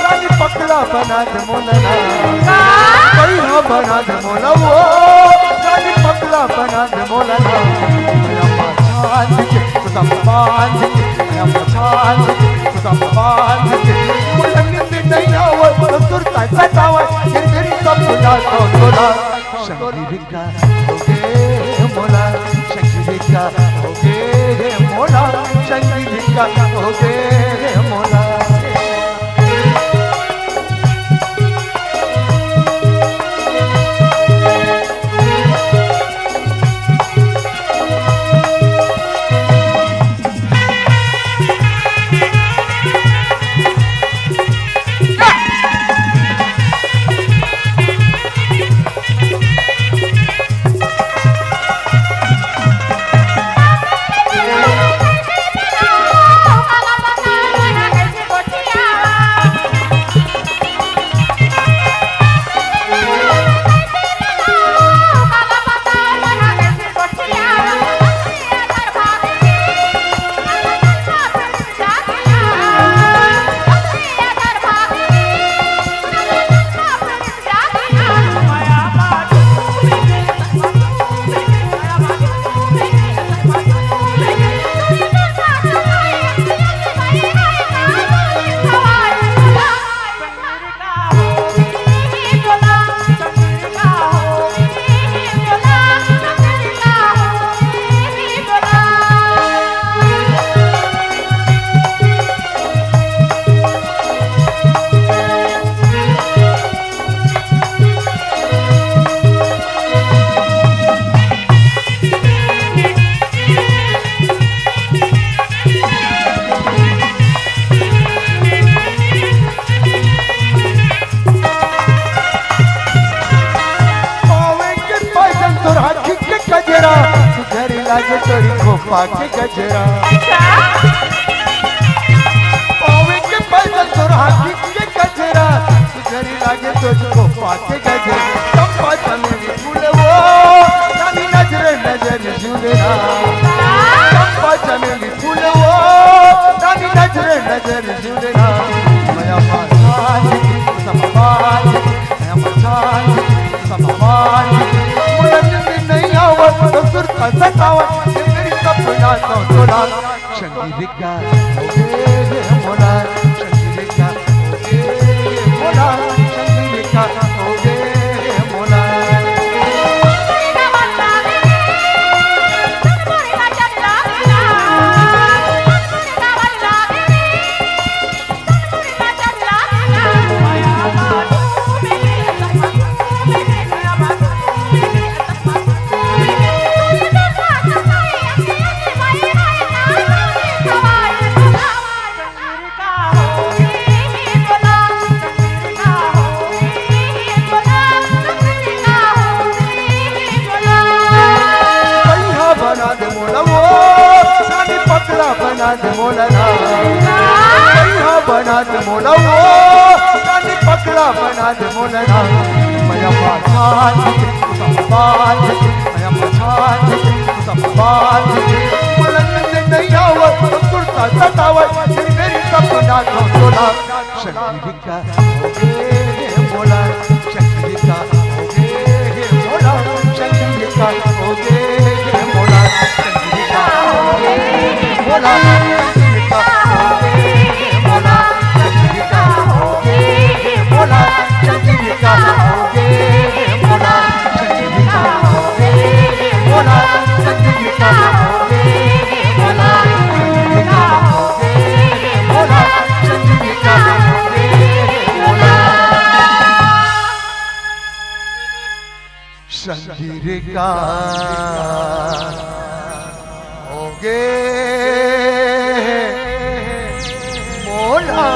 रानी पगला बना दे मोला ना। पहिया बना दे मोला वो, रानी पगला बना दे मोला ना। मैं अम्मा चांद के, खुदा बांध के, मैं अम्मा चांद के, खुदा बांध के। मोला नींद नहीं आवत, तो सुरता सतावत, ये तेरी सब सुना तो सुना। संगीत का होगे रे मोला, संगीत का होगे रे मोला, संगीत का होगे रे मोला। पावे के पायल तोर आँखी के गजरा, सुघर लागे तोरी खोपा के गजरा। अच्छा। पावे के पायल तोर आँखी के गजरा, सुघर लागे तोरी खोपा के गजरा। चंपा चमेली फूल वो, रानी नजर नजर झूलना। चंपा चमेली फूल वो, रानी नजर नजर झूलना। मया पाछान, सब पान, मया पाछान, सब पान। मुरन में नहीं आवत, तो सुर का सतावत, ये मेरी सपना तो तोड़ा। संगीत का होगे रे मोला, संगीत का होगे रे मोला, संगीत मोला ना, भैया बना दे मोला वो, रानी पगला बना दे मोला ना। मया पाछा, पाछा, मया पाछा, पाछा, मोला नंद नहीं आवा, तो कुर्ता सतावा, फिर मेरी सपना को तोला। संगीत का होगे हे मोला, चंद्रिका होगे हे मोला, चंद्रिका होगे हे मोला, चंद्रिका होगे हे मोला, चंद्रिका होगे हे मोला, चंद्रिका होगे हे मोला, चंद्रिका होगे हे मोला, चंद्रिका होगे हे मोला, चंद्रिका होगे हे मोला, चंद्रिका होगे हे मोला, चंद्रिका होगे हे मोला। संगीत का होगे मोला।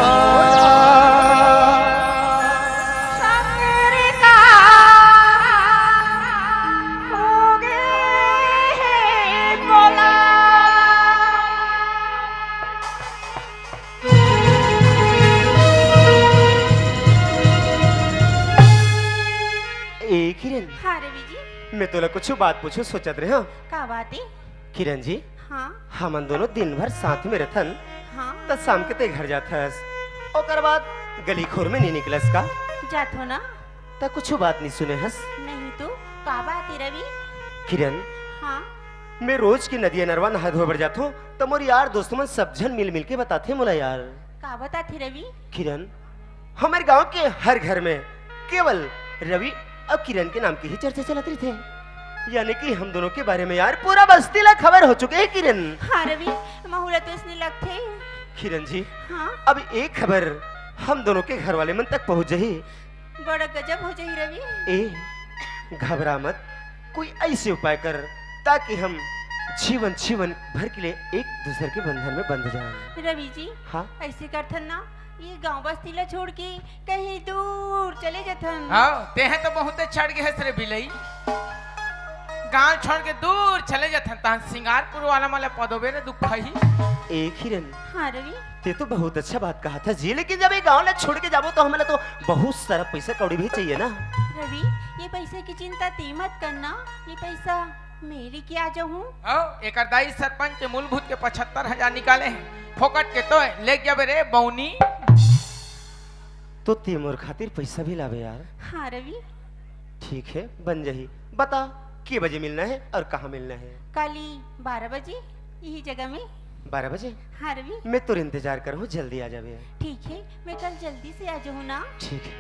ए किरण, हाँ रवि जी। मैं तोला कुछ बात पूछू सोचत रहे हूँ। का बात है? किरण जी, हाँ। हमन दोनों दिन भर साथ में रहथन, हाँ। त शाम के ते घर जाथस, ओकर बाद गली खोर में नहीं निकलस का? जाथो ना। त कुछ बात नहीं सुने हस? नहीं तो, का बात है रवि? किरण, हाँ। मैं रोज के नदिया नरवा नहा धोए बर जाथो, त मोर यार दोस्त मन सब झन मिल मिल के बताथे मोला यार। का बताथे रवि? किरण, हमर गांव के हर घर में केवल रवि अउ किरण के नाम के ही चर्चा चलत रहिथे। यानी कि हम दोनों के बारे में यार पूरा बस्ती ला खबर हो चुके हे किरण। हाँ रवि, महू ला तो इसने लगथे। किरण जी, हाँ? अब एक खबर हम दोनों के घर वाले मन तक पहुंच जाही। बड़ा गजब हो जाही रवि। ए, घबरा मत, कोई ऐसे उपाय कर ताकि हम जीवन जीवन भर के लिए एक दूसरे के बंधन में बंध जाएं। रवि जी, हाँ? ऐसे करथन ना, ये गांव बस्ती ला छोड़ के कहीं दूर चले जथन। हाँ, तेहे तो बहुते चढ़ गे हस रे बिलई। गांव छोड़ के दूर चले जथन, तहन सिंगारपुर वाला मन ला पदोबे रे दुख खाही। ए किरण, हाँ रवि। ते तो बहुत अच्छा बात कहा था जी, लेकिन जब ये गांव ला छोड़ के जाबो तो हमला तो बहुत सारा पैसा कौड़ी भी चाहिए ना। रवि, ये पैसा की चिंता ते मत करना, ये पैसा मैं लेके आ जाहूँ। आओ, एकर दाई सरपंच के मूलभूत के पचहत्तर हजार निकाले हे, फोकट के तो लेके जाबे रे बौनी। तो ते मोर खातिर पैसा भी लाबे यार। हाँ रवि। ठीक है, बन जाही। बता, के बजे मिलना है और कहाँ मिलना है? काली बारह बजे, यही जगह में। बारह बजे? हाँ रवि। मैं तोर इंतजार करहूँ, जल्दी आ जाबे। ठीक है, मैं कल जल्दी से आ जाहूँ ना। ठीक है।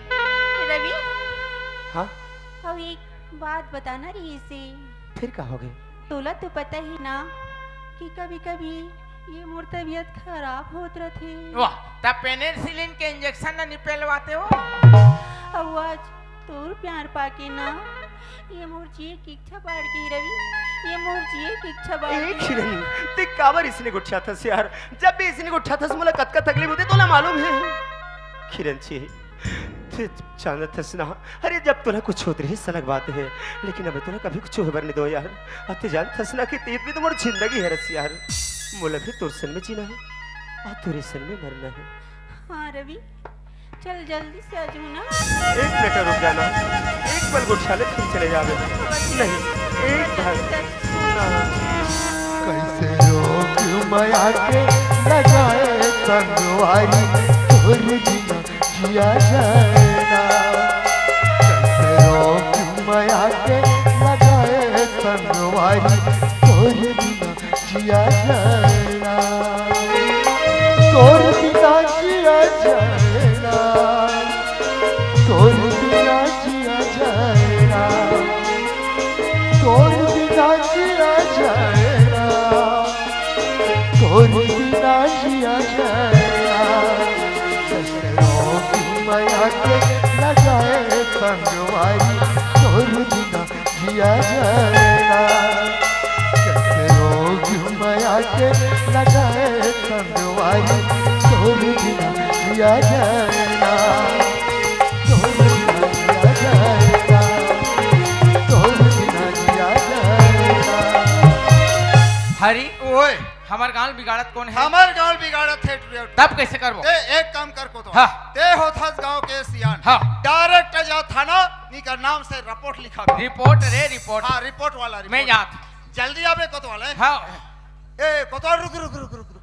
रवि। हाँ? अब एक बात बताना रहिसे। फिर का हो गए? तोला तो पता ही ना कि कभी-कभी ये मोर तबीयत खराब होत रथे। वाह, त पेनिसिलिन के इंजेक्शन ला निपेलवाते हो। अब आज तोर प्यार पाके ना, ये मोर जिए की इच्छा बाढ़ गे रवि, ये मोर जिए की इच्छा बाढ़ ए गे। किरण, ते काबर इसने गोठियाथस यार? जब भी इसने गोठियाथस, मोला कतका तकलीफ होथे, तोला मालूम है। किरण जी, ते जानत हस ना, अरे, जब तोला कुछ होत रहिस, अलग बात है, लेकिन अब तोला कभी कुछ होए बर नहीं दो यार। अ, ते जानत हस ना कि ते भी तो मोर जिंदगी हरस यार। मोला भी तोर संग में जीना है, अ, तोरे संग में मरना है। हाँ रवि, चल जल्दी से आ जाहू ना। एक मिनट रुक जाना, एक पल गोठिया ले फिर चले जाबे। नहीं, एक बार सुना। कैसे रोग माया के लगाए संगवारी, तोर बिना जिया जाए ना। कैसे रोग माया के लगाए संगवारी, तोर बिना जिया जाए ना। तोर बिना जिया जाए ना। तोर बिना जिया जाए ना। तोर बिना जिया जाए ना। तोर बिना जिया जाए ना। कैसे रोग माया के लगाए संगवारी, तोर बिना जिया जाए ना। कैसे रोग माया के लगाए संगवारी, तोर बिना जिया जाए ना। तोर बिना जिया जाए ना। तोर बिना जिया जाए ना। हरी ओए। हमर गांव बिगाड़त कोन हे? हमर गांव बिगाड़त हे टुरिया। तब कैसे करबो? ते एक काम कर कोतवाल। हाँ। ते होथस गांव के सियान। हाँ। डायरेक्ट जा थाना, निकर नाम से रिपोर्ट लिखा। रिपोर्ट रे, रिपोर्ट। हाँ, रिपोर्ट वाला रिपोर्ट। मैं जात। जल्दी आबे कोतवाल, हैं? हाँ। ए, कोतवाल, रुक, रुक, रुक, रुक, रुक।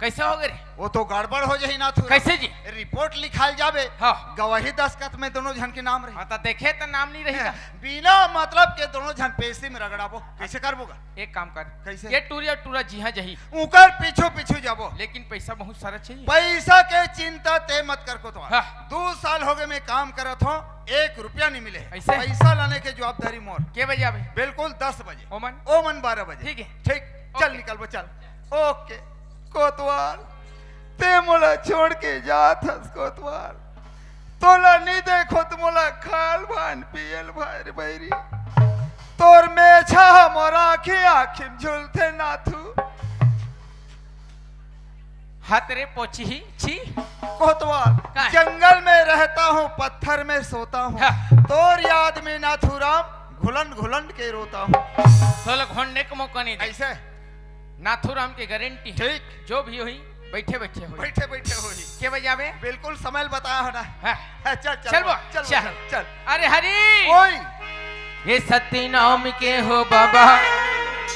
कैसे हो गे रे? वो तो गड़बड़ हो जाही नाथू। कैसे जी? रिपोर्ट लिखाल जाबे। हाँ। गवाही दस्तखत में दोनों झन के नाम रही। हाँ, तो देखे तो नाम नहीं रही ना। बिना मतलब के दोनों झन पेशी में रगड़ाबो। कैसे करबो गा? एक काम कर। कैसे? ये टूरा टूरा जिहां जही। उकर पीछू पीछू जाबो। लेकिन पैसा बहुत सारा चाहिए। पैसा के चिंता ते मत कर कोतवाल। हाँ। दो साल हो गए मैं काम करत हूँ, एक रुपया नहीं मिले। ऐसे? पैसा लाने के जवाबदारी मोर। के बजे आबे? बिल्कुल दस बजे। ओमन? ओमन बारह बजे। ठीक है। ठीक, चल OK। निकलबो, चल। OK। कोतवाल, ते मोला छोड़ के जात हस कोतवाल। तोला नी देखो त मोला खाल भान पियल भार बैरी। तोर मेछा ह मोर आँखी आँखी म झुलथे नाथू। हत रे पोछी, छी। कोतवाल, का है? जंगल में रहता हूँ, पत्थर में सोता हूँ। हाँ। तोर याद में नाथूराम घुलन घुलन के रोता हूँ। तोला घोंडने के मौका नहीं दे। ऐसे? नाथूराम के गारंटी हे। ठीक। जो भी होही, बैठे बैठे होही। बैठे बैठे होही। के बजे आबे? बिल्कुल समय ल बताया हो ना। हाँ। हाँ, चल, चल, चल बा, चल, चल। चल, चल। अरे हरी। ओए। ये सतनाम के हो बाबा,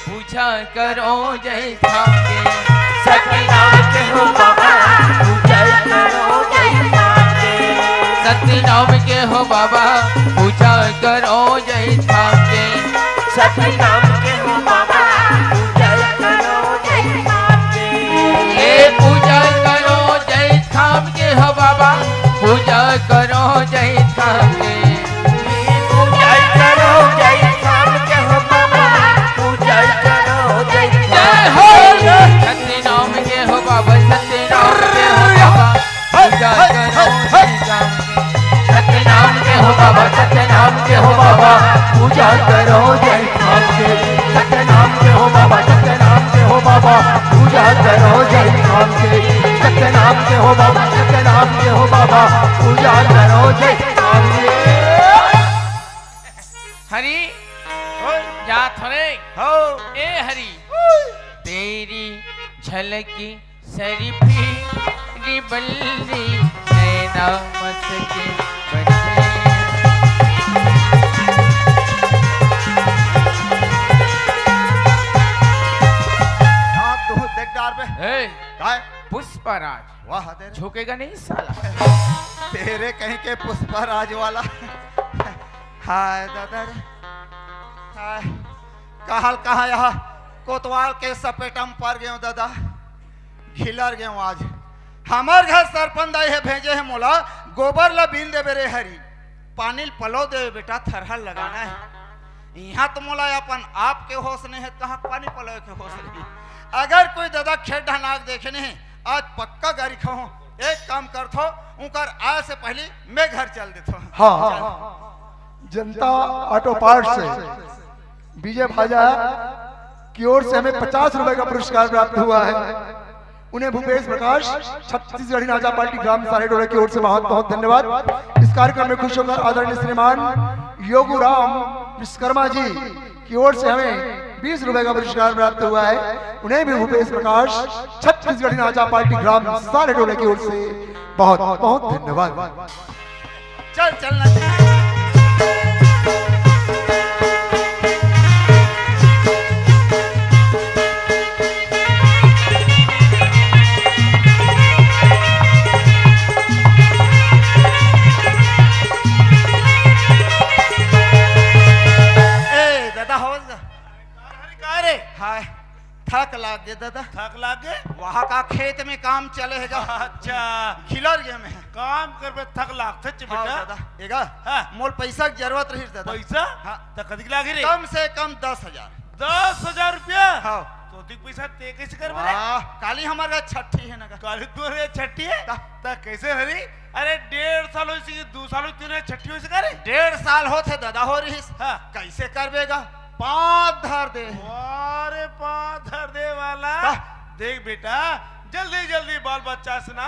पूजा करो जय थाम के। सतनाम के हो बाबा, पूजा करो जय थाम के। सतनाम के हो बाबा, पूजा करो जय थाम के। सतनाम के हो बाबा, पूजा करो जय थाम के। ए पूजा करो जय थाम के हो बाबा, पूजा करो जय थाम के। पूजा करो जय थाम के हो बाबा, पूजा करो जय थाम के। जय हो। सतनाम के हो बाबा, सतनाम के हो बाबा, पूजा करो जय थाम के। सतनाम के हो बाबा, सतनाम के हो बाबा, पूजा करो जय थाम के। सतनाम के हो बाबा, सतनाम के हो बाबा, पूजा करो जय थाम के। सतनाम के हो बाबा, सतनाम के हो बाबा, पूजा करो जय थाम के। हरी, ओए। जात हो रे। हो। ए हरी। ओए। तेरी झलकी शरीफी री बल्ली नैना मस्के बच्चे। हाथ तो देख डार पे। ए, काय? पुष्पराज। वाह, तेरे। झुकेगा नहीं साला। तेरे कहीं के पुष्पराज वाला। हाय दादा रे। हाय। कहल कहाँ यहाँ कोतवाल के सपेटा म पर गयो दादा। घिलर गेंव आज। हमर घर सरपंच दाई हे भेजे हे मोला, गोबर ला बीन देबे रे हरी, पानी ल पलो देबे बेटा, थरहा लगाना हे। इहाँ तो मोला अपन आप के होश नहीं हे, कहाँ पानी पलो के होश रही। अगर कोई दादा खेत ढनाक देखे नहीं, आज पक्का गारी खाहूँ। एक काम करथो, उनकर आए से पहले मैं घर चल देथो। हाँ, हाँ। जनता ऑटो पार्ट्स से विजय भाजा की ओर से हमें पचास रुपए का पुरस्कार प्राप्त हुआ है। उन्हें भूपेश प्रकाश, छत्तीसगढ़ी नाचा पार्टी ग्राम सारेडोरा की ओर से बहुत बहुत धन्यवाद। इस कार्यक्रम में खुश होकर आदरणीय श्रीमान योगू राम विश्वकर्मा जी की ओर से हमें बीस रुपए का पुरस्कार प्राप्त हुआ है। उन्हें भी भूपेश प्रकाश, छत्तीसगढ़ी नाचा पार्टी ग्राम सारेडोरा की ओर से बहुत बहुत धन्यवाद। चल, चल ना। ए, दादा, हो जा। अरे, का रे? हाय। थक लाग गे दादा। थक लाग गे? वहाँ का खेत में काम चले हे गा। अच्छा। घिलर गे मैं। काम करबे थक लागथे च हाँ बेटा। दादा, एगा। हाँ। मोल पैसा के जरूरत रही दादा। पैसा? हाँ। त कतिक लागे रे? कम से कम दस हजार। दस हजार रुपया? हाँ। तो अधिक पैसा ते कैसे करबे रे? वाह, काली हमर घर छठी हे ना गा। काली तोरे छठी हे? त? त कैसे हरी? अरे डेढ़ साल होइस कि दू साल होइस तेने छठी होइस का रे? डेढ़ साल होथे दादा हो रहिस। हाँ। कैसे करबे गा? पाँत धर दे। अरे पाँत धर दे वाला। हाँ। देख बेटा, जल्दी जल्दी बाल बच्चा से ना,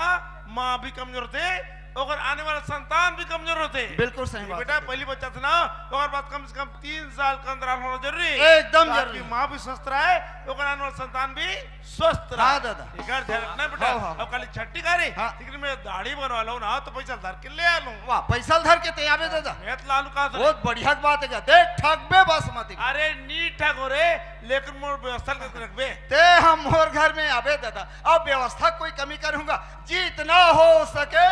माँ भी कमजोर थे, ओकर आने वाला संतान भी कमजोर होथे। बिल्कुल सही बात बेटा, है। पहली बच्चा थे ना, ओकर बाद कम से कम तीन साल के अंतराल होना जरूरी है। एकदम ताकि जरूरी। माँ भी स्वस्थ रहे, ओकर आने वाला संतान भी स्वस्थ रहे। हाँ, दादा। एकर ध्यान रखना बेटा। हाँ, हाँ। अब खाली छट्टी करे, हाँ। लेकिन मैं दाढ़ी बनवा लूँ ना, तो पैसा धर के ले आ लूँ। वाह, पैसा धर के ते आबे दादा। मैं तो लालू कहाँ से? बहुत बढ़िया बात है क्या? देख, ठगबे बासमती। अरे, नी ठगो रे, लेकिन मोर व्यवस्था करके रखबे। ते हम मोर घर में आबे दादा, अब व्यवस्था कोई कमी करूंगा, जितना हो सके।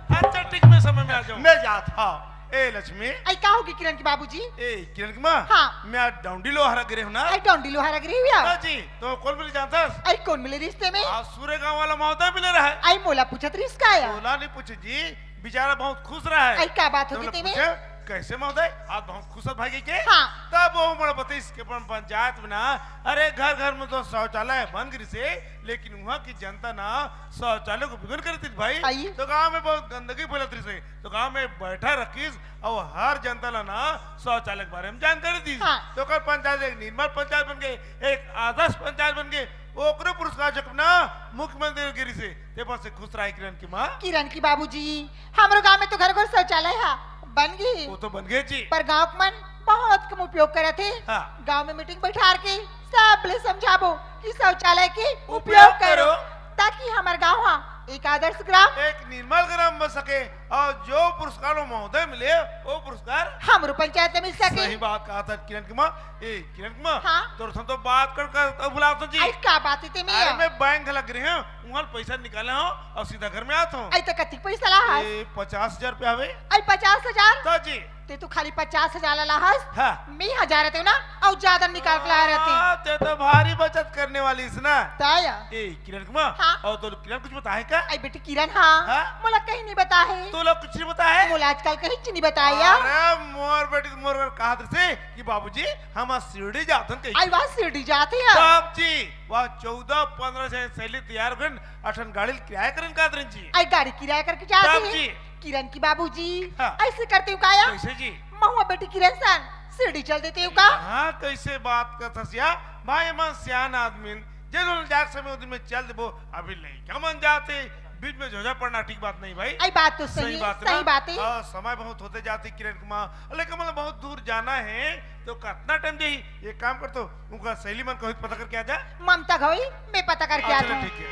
अच्छा, ठीक, मैं समय में आ जाऊँ। मैं जात हूँ। ए लक्ष्मी। आई का होगे किरण के बाबूजी? ए किरण की माँ। हाँ। मैं आज डौंडी लोहारा गिरे हूँ ना। आई डौंडी लोहारा गिरे हुआ? हाँ जी। तो कौन मिले जानता है? आई कौन मिले रिश्ते में? आज सूर्य गांव वाला महोदय मिले रहे। आई मोला पूछत रिस का आया? मोला नहीं पूछे जी, बेचारा बहुत खुश रहा है। आई का बात तो होगी तेमे? पूछे, कैसे महोदय, आज बहुत खुश है भाई के? हाँ। तब वो मोला बतइस के अपन पंचायत में ना, अरे घर घर में तो शौचालय बन गिरिस हे, लेकिन वहाँ की जनता ना शौचालय को बिगन कर दी भाई। आई। तो गांव में बहुत गंदगी फैलत रहिस हे, तो गांव में बैठा रखिस और हर जनता ला ना शौचालय के बारे में जानकारी दीस। हाँ। तो ओकर पंचायत एक निर्मल पंचायत बन गए, एक आदर्श पंचायत बन गए, ओकरो पुरस्कार जब ना मुख्यमंत्री गिरिस हे, ते पर से खुश रहा किरण की माँ। किरण की बाबूजी, हमरो गांव में तो घर घर शौचालय हा बन गई। वो तो बन गए जी। पर गांव के मन बहुत कम उपयोग करत हे। हाँ। गांव में मीटिंग बैठार के सब ले समझाबो कि शौचालय के उपयोग उपयोग करो, करो। ताकि हमर गांव हा एक आदर्श ग्राम, एक निर्मल ग्राम बन सके और जो पुरस्कार वो महोदय मिले, वो पुरस्कार हमरो पंचायत में मिल सके। सही बात कहा था किरण की माँ। ए, किरण की माँ, हाँ? तोर संग तो बात कर, कर, कर भुला तो जी। आई का बात हे तेमे? अरे, मैं बैंक लग रहे हूँ, वहाँ पैसा निकाले हूँ और सीधा घर में आता हूँ। आई तो कतिक पैसा ला हस? ए, पचास हजार रुपया हवे। आई पचास हजार? तो जी। ते तो खाली पचास हजार ला हस। हाँ। मैं हजार रहते ना, और ज्यादा निकाल के ला रहते। हाँ, ते तो भारी बचत करने वाली इस ना। ताया। ए, किरण की माँ, हाँ? और तो किरण कुछ बताए का? आई बेटी किरण, हाँ। हाँ? मोला कहीं नहीं बताए। तो लोग कुछ नहीं बताए? मोला आजकल कहीं नहीं बताया। अरे, मोर बेटी, मोर घर कहा से कि बाबूजी, हम आज शिरडी जाथन कही। आई, वहाँ शिरडी जाथे यार। बाप जी, वहाँ चौदह पंद्रह से सहेली तैयार होगन, अठन गाड़ी ल किराया करन का दरन जी। आई, गाड़ी किराया करके जाथे। बाप जी। किरण की बाबूजी, हाँ। ऐसे करते हो काया? कैसे जी? महुआ बेटी किरण सन शिरडी चल देते हो का? हाँ, कैसे बात करथस या? भाई, मन सियान आदमी, जे लोग जाके समय उस दिन में चल देबो, अभी लइका मन जाथे, बीच में झोझा पड़ना ठीक बात नहीं भाई। आई बात तो सही, सही बात है सही ना? बात है। हाँ, समय बहुत होते जाते किरण कुमार, लेकिन मतलब बहुत दूर जाना है, तो कितना टाइम जाही? एक काम कर तो, उनका सहेली मन को पता करके आ जा। ममता घोई, मैं पता करके हाँ, आती चलो हूँ। ठीक है।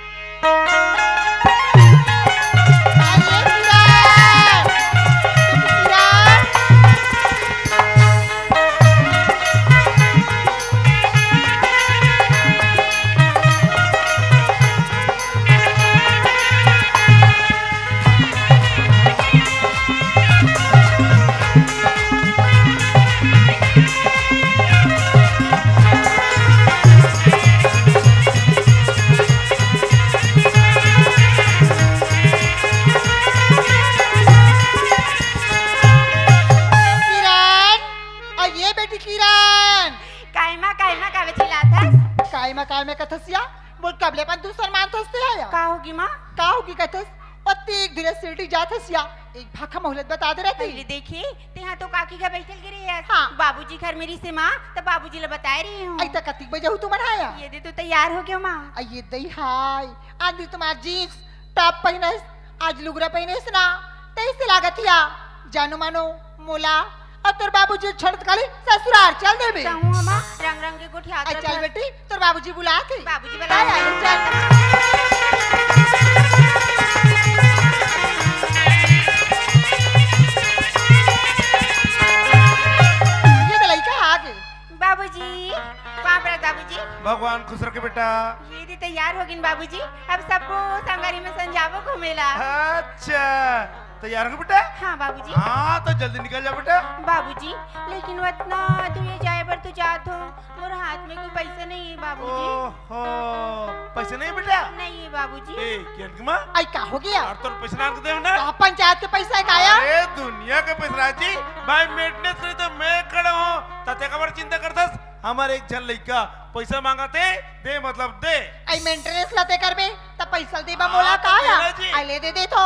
अरे किरण, किरण। किरण, अउ ये बेटी किरण। काय मा, काय मा कावे चिल्लाथस? काय मा, काय मा कथस या? बोल, कब ले अपन दूसर मानथस ते हा या? का होगी माँ? का होगी कथस? अतेक दूर शिरडी जाथस या, एक भाखा मोला बता दे रहती। पहले देखे, तेहा तो काकी घर बैठल गिरे हस। हाँ। बाबूजी घर में रिसे माँ, त बाबूजी ला बताए रही हूँ। आई त कतिक बजे हो तुमन हा या? ये दे तो तैयार हो गयो माँ। आ ये दई हाय, आंधी तुम्हार जींस टॉप पहिनस, आज लुगरा पहिनस ना, तइसे लागत या। जानो मानो, मोला अउ तोर बाबूजी छोड़ के खाली ससुराल चल देबे। तहूँ हमा रंग रंग के गोठियात आई चल रहत हस। बेटी, तोर बाबूजी बुलात हे। बाबूजी बुलात हे। चल। ये तो लइका आ गे। बाबूजी, पाँव परत बाबूजी। भगवान खुश रखे बेटा। ये दे तैयार होगिन बाबूजी, अब सबो संगवारी मन संग जाबो घूमे ला। अच्छा, तैयार हो बेटा? हाँ बाबूजी। हाँ, तो जल्दी निकल जा बेटा। बाबूजी, लेकिन वतना दूर जाए बर तो जात हो, मोर हाथ में कोई पैसा नहीं है बाबूजी। ओहो, पैसा नहीं है बेटा? नहीं है बाबूजी। ए, किरण की माँ? आई का हो गया? अउ तोर पैसा ना दे ना? तो पंचायत के पैसा है काया? अरे दुनिया के पैसा राजी, भाई मेंटेनेंस करे तो मैं खड़ा हूँ, तते काबर चिंता करथस? हमर एक झन लइका पैसा मांगत हे, दे मतलब दे। आई मेंटेनेंस ला ते करबे, त पैसा दे बा हाँ, मोला तो काया? तेरा जी। आई ले दे दे तो।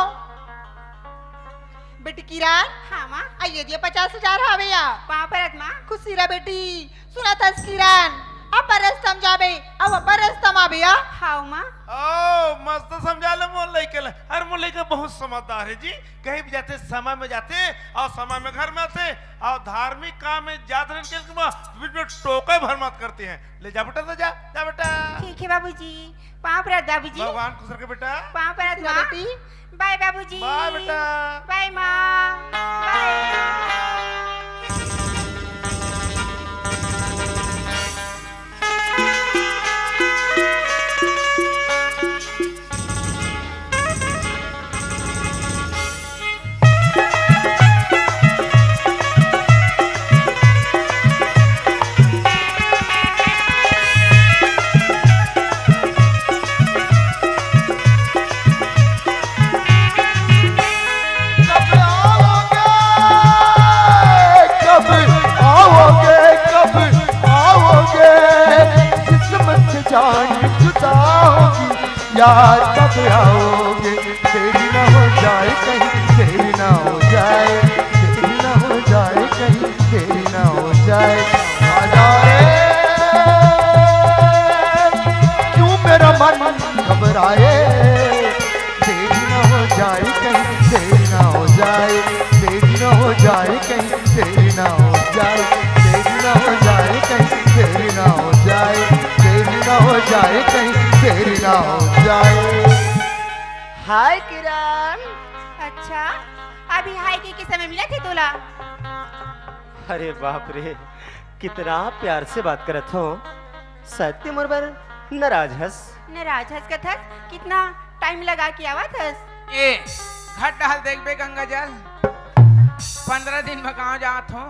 बेटी किरण, हाँ माँ। आई ये दिया पचास हजार हवे या। पाँव परत माँ। खुशी रह बेटी। सुनथस किरण, आ परस समझाबे, अउ परस तमाबे आ। हाव माँ। ओ, मस्त समझा ले मोर लइका ल। अरे मोर लइका बहुत समझदार हे जी। कहीं भी जाथे समय में जाथे अउ समय में घर में आथे अउ धार्मिक काम में जात रहन के लिए बीच में टोका भर मत करते हैं। ले जा बेटा, ले जा, जा बेटा। ठीक हे बाबूजी, पाँव परत बाबूजी। भगवान खुश रखे बेटा। पाँव परत माँ। बेटी। बाय बाबूजी। बाय बेटा। बाय माँ। बाय। कब आओगे, कब आओगे, कब आओगे? किस्मत से जान जुदा होगी, यार कब आओगे? देरी ना हो जाए कहीं, देरी ना हो जाए, देरी ना हो जाए कहीं, देरी ना हो जाए। आ जा रे, क्यों मेरा मन घबराए? देरी ना हो जाए कहीं, देरी ना हो जाए, देरी ना हो जाए कहीं, देरी ना हो जाए, देरी ना हो जाए कहीं, देरी ना हो जाए, देरी ना हो जाए कहीं, देरी ना हो जाए। हाय किरण। अच्छा, अभी हाय के, के समय मिलत हे तोला? अरे बाप रे, कितना प्यार से बात करत हो। शायद ते मोर बर नाराज हस। नाराज हस कथस? कितना टाइम लगा के आवत हस? ए, घर डहल देखबे गंगा जल, पंद्रह दिन में गाँव जात हो।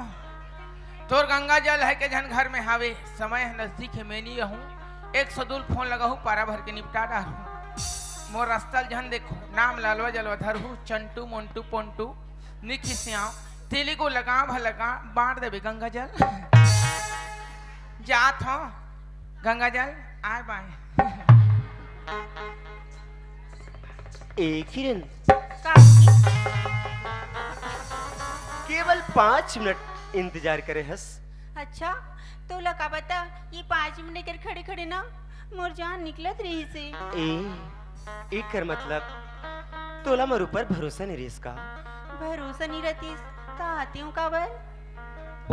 तोर गंगा जल हे के झन घर में हावे। समय ह नजदीक हे, मैं नी रहूं। एक सौ दू ल फोन लगाहूं, पारा भर के निपटा डारहूं। मोर रस्ता ल झन देखो, नाम ल अलवा जलवा धरहूं, चंटू, मोंटू, पोंटू, नी खिसियाव, तिली को लगा भर लगा, बांट देबे गंगा जल। जात हो गंगा जल, आय बाय। ए किरण, का होगी? केवल पाँच मिनट इंतजार करे हस। अच्छा, तोला का पता, ये पाँच मिनट कर खड़े खड़े ना मोर जान निकलत रहिस हे। ए, एकर मतलब तोला मोर ऊपर भरोसा नहीं रहिस का? भरोसा नहीं रहतिस, त आतेंव काबर?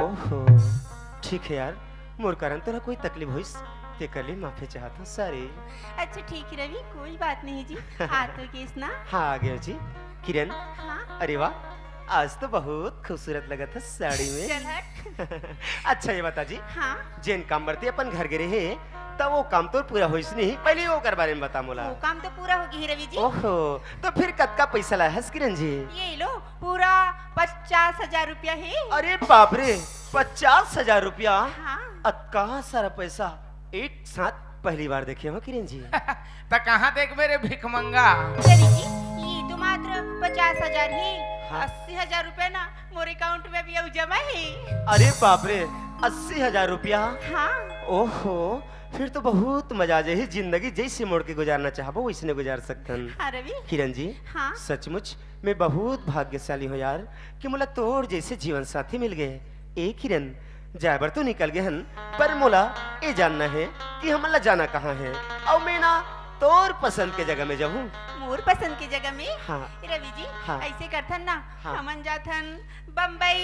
ओहो, ठीक हे यार, मोर कारण तोला कोई तकलीफ होइस, तेकर ले माफी चाहत हूँ, सॉरी। अच्छा ठीक हे रवि, कोई बात नहीं जी, आ तो गेस ना। हाँ, आ गेंव जी। किरण, हाँ? अरे वाह, आज तो बहुत खूबसूरत लगत हस साड़ी में। चल हट। अच्छा ये बता जी, हाँ? जेन काम बर ते अपन घर गे रहे, त वो काम तोर पूरा होइस नहीं, पहले ओकर बारे में बता मोला। वो काम तो पूरा होगे हे रवि जी। ओहो, तो फिर कतका पैसा लाए हस किरण जी? ये लो, पूरा पचास हजार रुपया हे। अरे बाप रे, पचास हजार रुपया? हाँ। अतका सारा पैसा एक साथ पहली बार देखे हंव किरण जी। त कहाँ देखबे रे भिखमंगा? रवि जी, ये तो मात्र पचास हजार हे। हाँ। अस्सी हजार रुपया ना मोर अकाउंट में अभी अउ जमा हे। अरे बाप रे, अस्सी हजार रुपया? हाँ। ओहो, फिर तो बहुत मजा आ जाही। जिंदगी जैसे मोड़ के गुजारना चाहबो, वैसने गुजार सकथन। हाँ रवि। किरण जी, हाँ। सचमुच मैं बहुत भाग्यशाली हूँ यार, कि मोला तोर जैसे जीवन साथी मिल गे। ए किरण, जाए बर तो निकल गे हन, पर मोला ए जानना हे कि हमन ला जाना कहाँ हे, अउ मैं ना तोर पसंद के जगह में जाहूँ। मोर पसंद के जगह में? हाँ। रवि जी, हाँ। ऐसे करथन ना, हाँ। हमन जाथन बम्बई।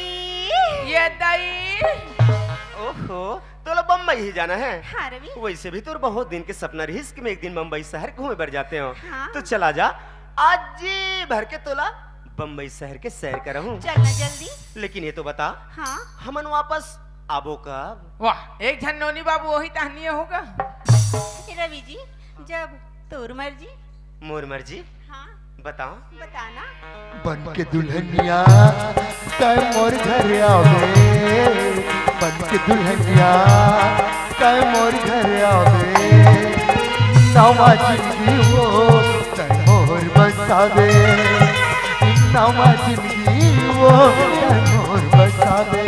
ये दई। ओहो, तोला बम्बई ही जाना हे? हाँ रवि। वैसे भी तोर बहुत दिन के सपना रहिस कि मैं एक दिन बम्बई शहर घूमे बर जाते हूँ। हाँ। तो चला जा, आज जी भर के तोला बम्बई शहर के सैर करहूँ। चल ना जल्दी। लेकिन ये तो बता, हाँ। हमन वापस आबो कब? वाह, एक झन नोनी बाबू वही तहनिया होगा। ए रवि जी, जब तोर मर्जी। मोर मर्जी? हाँ। बताओ। बताना। बन के दुल्हनिया तै मोर घर आवे, बन के दुल्हनिया तै मोर घर आवे, नवा जिंदगी वो तै मोर बसावे, नवा जिंदगी वो तै मोर बसावे।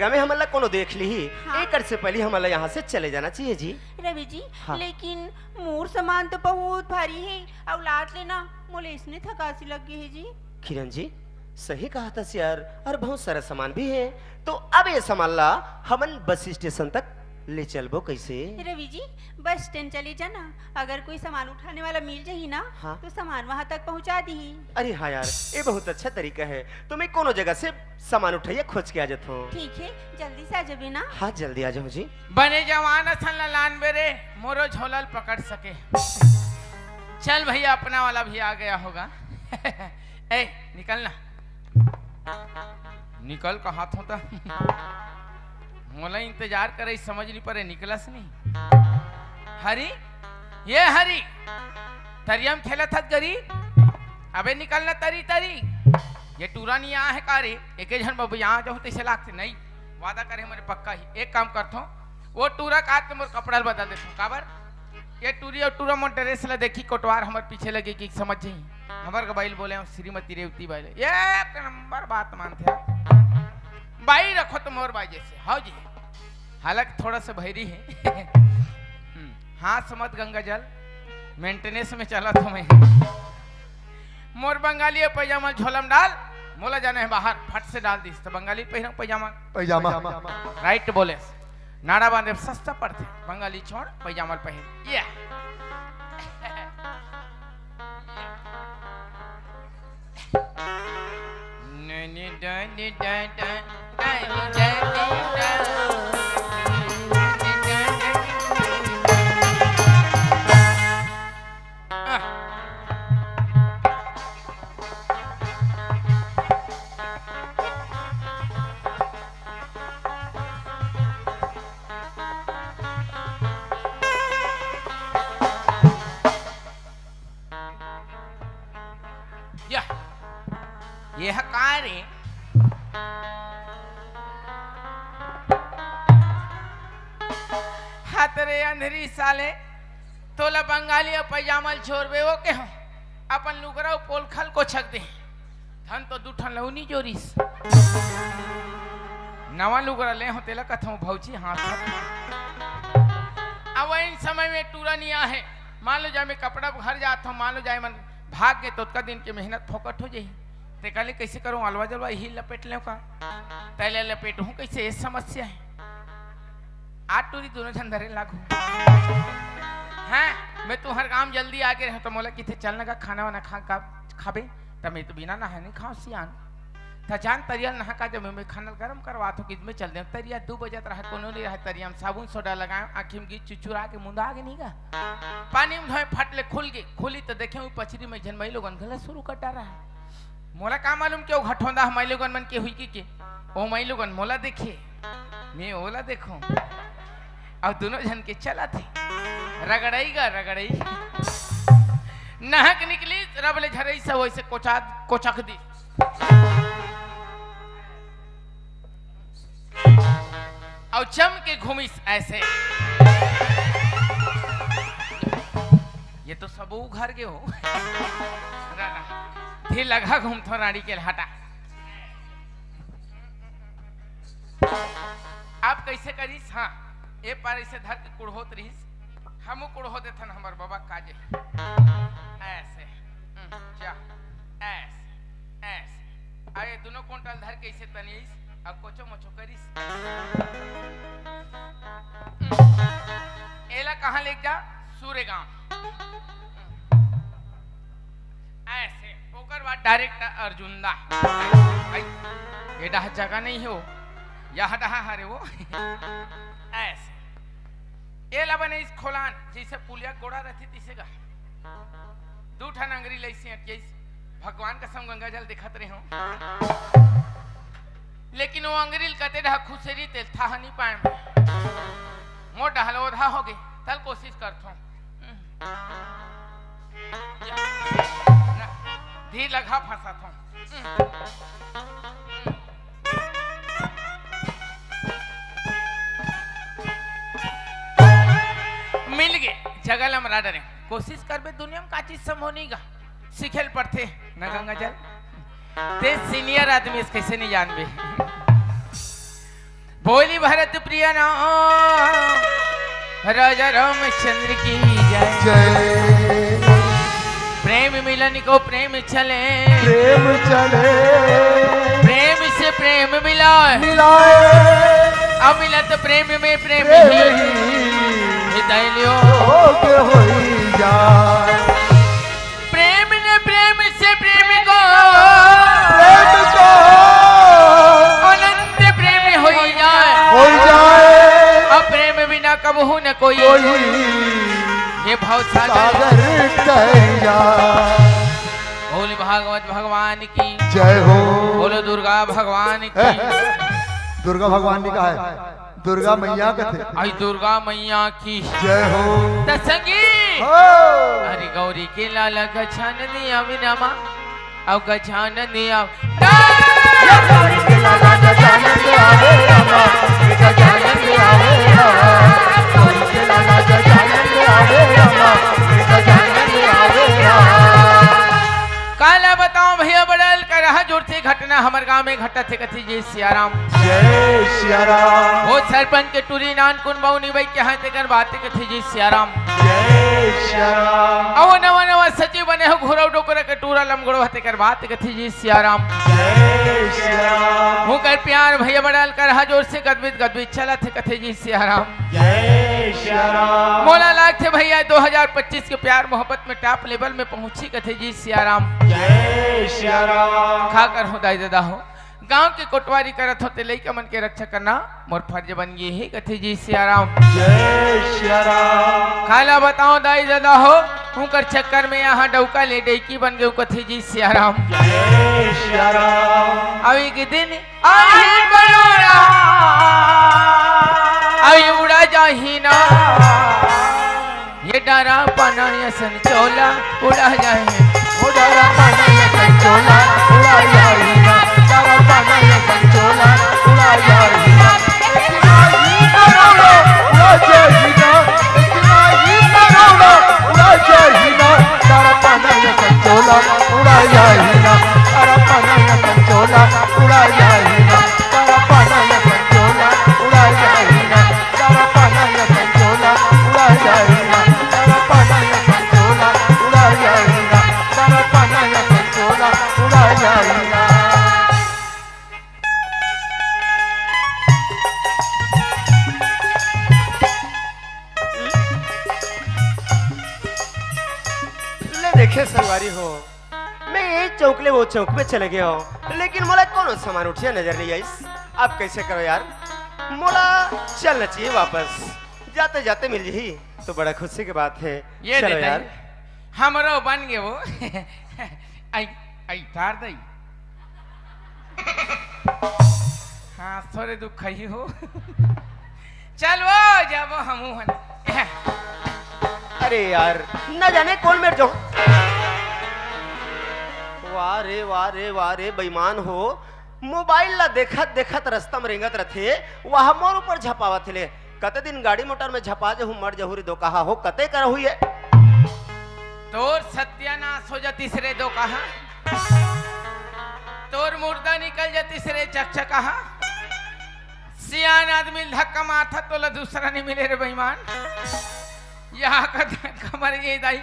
जगह में हमन ला कोनो देख लिही, हाँ। एकर से पहले हमन ला यहाँ से चले जाना चाहिए जी। रवि जी, हाँ। लेकिन मोर सामान तो बहुत भारी हे, अउ लात ले ना मोला इसने थकासी लग गे हे जी। किरण जी, सही कहा था यार, अउ बहुत सारा सामान भी हे, तो अब ये सामान ला हमन बस स्टेशन तक ले चलबो कैसे? रवि जी, बस स्टैंड चले जाना, अगर कोई सामान उठाने वाला मिल जाही ना, हाँ। तो सामान वहाँ तक पहुँचा दीही। अरे हाँ यार, ये बहुत अच्छा तरीका हे, तो मैं कोनो जगह से सामान उठाइया खोज के आ जात हूँ। ठीक हे, जल्दी से आ जाबे ना। हाँ, जल्दी आ जाऊँ जी। बने जवान असन ला लानबे रे, मोरो झोला ल पकड़ सके। चल भैया, अपना वाला भी आ गया होगा। ए, निकल ना। निकल कहा थो त। मोला इंतजार करे, समझ नहीं परे, निकलस नहीं। हरी, ये हरी, तरिया में खेलत हस गरी। अबे निकल ना तरी, तरी। ये टूरा नहीं आया है का रे? एके झन बबे यहाँ जाऊँ तैसे लागते नहीं। वादा करे हमरे पक्का ही। एक काम करथो, वो टूरा काट के मोर कपड़ा ल बदल देथो। काबर? ये टूरी अउ टूरा मोर ड्रेस ला देखी, कोटवार हमर पीछे लगे कि समझ जाही। हमर गबाई ल बोले हूँ, श्रीमती रेवती बाई ले। एक नंबर बात मानथे। बाई रखो तो मोर बाई जैसे। हाँ जी। हालांकि थोड़ा सा भैरी हे। हम्म, हाँ, समझ गंगा जल। मेंटेनेंस में चला था मैं। मोर बंगाली पैजामा झोला में डाल, मोला जाना हे बाहर, फट से डाल दिस। तो बंगाली पहिरंव पैजामा। पैजामा। राइट बोले। नाड़ा बांधे सस्ता पड़थे, बंगाली छोड़, पैजामा पहिर। ये। या, ये ह का रे? हत रे अंधरी साले, तोला बंगाली अउ पैजामा ल छोड़बे ओ के हो, अपन लुगरा अउ पोलखा ल कोचक दे। धन तो दू ठन लउनी जोरिस। नवा लुगरा ले हो तेला कथों भौजी, हाँ। अब वही समय में टूरा नहीं आहे, मान लो जाए मैं कपड़ा घर जात हूँ, मान लो जाए मन भाग गे, तो ओतका दिन के मेहनत फोकट हो जाही। ते कहले, "कैसे करूँ, अलवा जलवा यही लपेट लें का?" तैले लपेटहूँ कैसे, ये समस्या है। आ टूरी दोनों झन धरे लागू। हैं, मैं तुहर गांव जल्दी आ गे रहे, तो मोला किथे चल न गा, खाना वाना खा, खा, खाबे? त मैं तो बिना नहाए नहीं खाओ सियान। त जान तरिया नहा का, जब मैं खाना गरम करवात हूँ, कि मैं चल दे तरिया, दू बजत रहा, कोनो नहीं रहा तरिया में, साबुन सोडा लगाए, आँखी में गिर चुचुरा के मुंदा आगे नहीं गा। पानी में धोए, फट ले खुल गे, खुली तो देखे हुई पछरी में झन मई लोगन घला शुरू कर डारा है। मोला का मालूम के ओ घटोंदा ह मई लोगन मन के हुई कि के? ओ मई लोगन मोला देखे, मैं ओला देखो। अउ दोनों झन के चलत हे, रगड़ई गा रगड़ई। नहक निकली, रब ले झरई से वैसे कोचा, कोचक दी। अउ चम के घूमिस ऐसे। ये तो सब घर के हो। धीर लगा घूमथो रानी के ल हटा। अब कैसे करिस? हाँ, ए पार ऐसे धर के कुड़होत रहिस, हमू कुड़हो देथन हमर बाबा काजे। ऐसे, हम्म, जा, ऐसे, ऐसे। अरे दोनों कोंटल धर के ऐसे तनिस, अब कोचो मोचो करिस। एला कहाँ लेके जा? सूर्यगांव। ऐसे, ओकर बाद डायरेक्ट अर्जुंदा। भाई, ये डहा जगह नहीं हो, यह डहा हरे वो। ऐसे, ये ला बने इस खोलान, जैसे पुलिया गोड़ा रहती तीसे का। दू ठन अंगरी लैसी अटकेस, भगवान कसम गंगा जल दिखत रहे हो। लेकिन वो अंगरी ल कते डहा खुसेरी तेल था नहीं पाए। मोर डहल ओधा हो गए, तल कोशिश करथो। ना, धीर लगा फंसा था। मिल गे, जगह ल मरा डरे। कोशिश करबे दुनिया में का चीज संभव नहीं गा। सीखे ल पड़थे, ना गंगा जल। ते सीनियर आदमी अस, कैसे नहीं जानबे? बोली भरत प्रिय नाम राजा रामचंद्र की जय। जय। प्रेम मिलन को प्रेम चले, प्रेम चले। प्रेम से प्रेम मिलाए, मिलाए। अमिलत प्रेम में प्रेम प्रेम ही ही। हृदय लियो। होके होई जाए। प्रेम ने प्रेम से प्रेम को, प्रेम को। अनंत प्रेम होई जाए। होई जाए। अब प्रेम बिना कबहू न कोई। कोई। ये भव सागर सागर कह जाए। बोल भागवत भगवान की जय हो। बोलो दुर्गा भगवान की। दुर्गा भगवान ने कहा है, दुर्गा मैया कथे। आई दुर्गा मैया की जय हो। त संगी। हो। अरे गौरी के लाला गजानन आवे रामा, अउ गजानन आवे। ये गौरी के लाला गजानन आवे रामा, गजानन आवे रामा। गौरी के लाला गजानन आवे रामा, गजानन आवे रामा। काला बताओ भैया, बड़ल कर रहा जोर से घटना हमर गांव में घटत हे, कथे जी सियाराम। जय सियाराम। वो सरपंच के टूरी नान कुन बउनी बई के हाथ कर बात कथे जी सियाराम। जय सियाराम। अउ नवा नवा सचिव बने हो, घोरव डोकरा के टूरा लमगड़ो हते कर बात कथे जी सियाराम। जय सियाराम। हूँ कर प्यार भैया बड़ल कर रहा जोर से गदबिद गदबिद चलत हे, कथे जी सियाराम। जय सियाराम। मोला लागथे भैया दो हज़ार पच्चीस के प्यार मोहब्बत में टॉप लेवल में पहुंची, कथे जी सियाराम। जय सियाराम। का करहूं दाई ददा हो, गांव के कोटवारी करत होते लइका मन के रक्षा करना मोर फर्ज बन गे हे, कथे जी सियाराम। जय सियाराम। काला बताओ दाई ददा हो, उनकर चक्कर में यहाँ डौका ले डैकी बन गए, कथे जी सियाराम। जय सियाराम। अब एक दिन आही बरोरा, आई उड़ा जाही ना। ये डारा पाना असन चोला उड़ा जाही। ओ डारा पाना असन चोला उड़ा जाही ना। डारा पाना असन चोला उड़ा जाही ना। इतना ही बरोरा उड़ा जाही ना। इतना ही बरोरा उड़ा जाही ना। डारा पाना असन चोला उड़ा जाही ना। डारा पाना असन चोला उड़ा जाही ना। ले देखे संगवारी हो, मैं ये चौक ले वो चौक में चले गया हूँ, लेकिन मोला कोनो सामान उठिया नजर नहीं आइस। अब कैसे करो यार, मोला चलना चाहिए वापस, जाते जाते मिल जही तो बड़ा खुशी की बात है। ये चलो दे यार। दे। हमरो बन गए वो। आई, आई तार दई। हाँ, थोड़े दुख ही हो। चल वो, जाबो हमू हन। अरे यार, न जाने कौन मेर जाऊं। वाह रे, वाह रे, वाह रे, बेईमान हो। मोबाइल ला देखत देखत रस्ता में रेंगत रथे, वह मोर ऊपर झपावत ले। कते दिन गाड़ी मोटर में झपा जहू, मर जहू रे दोकाहा हो, कते करहू ये। तोर सत्यानाश हो जातिस रे दोकाहा। तोर मुर्दा निकल जातिस रे चकचकाहा। सियान आदमी धक्का मारथा तोला दूसरा नहीं मिले रे बेईमान। यहाँ का धक्का मार ये दाई,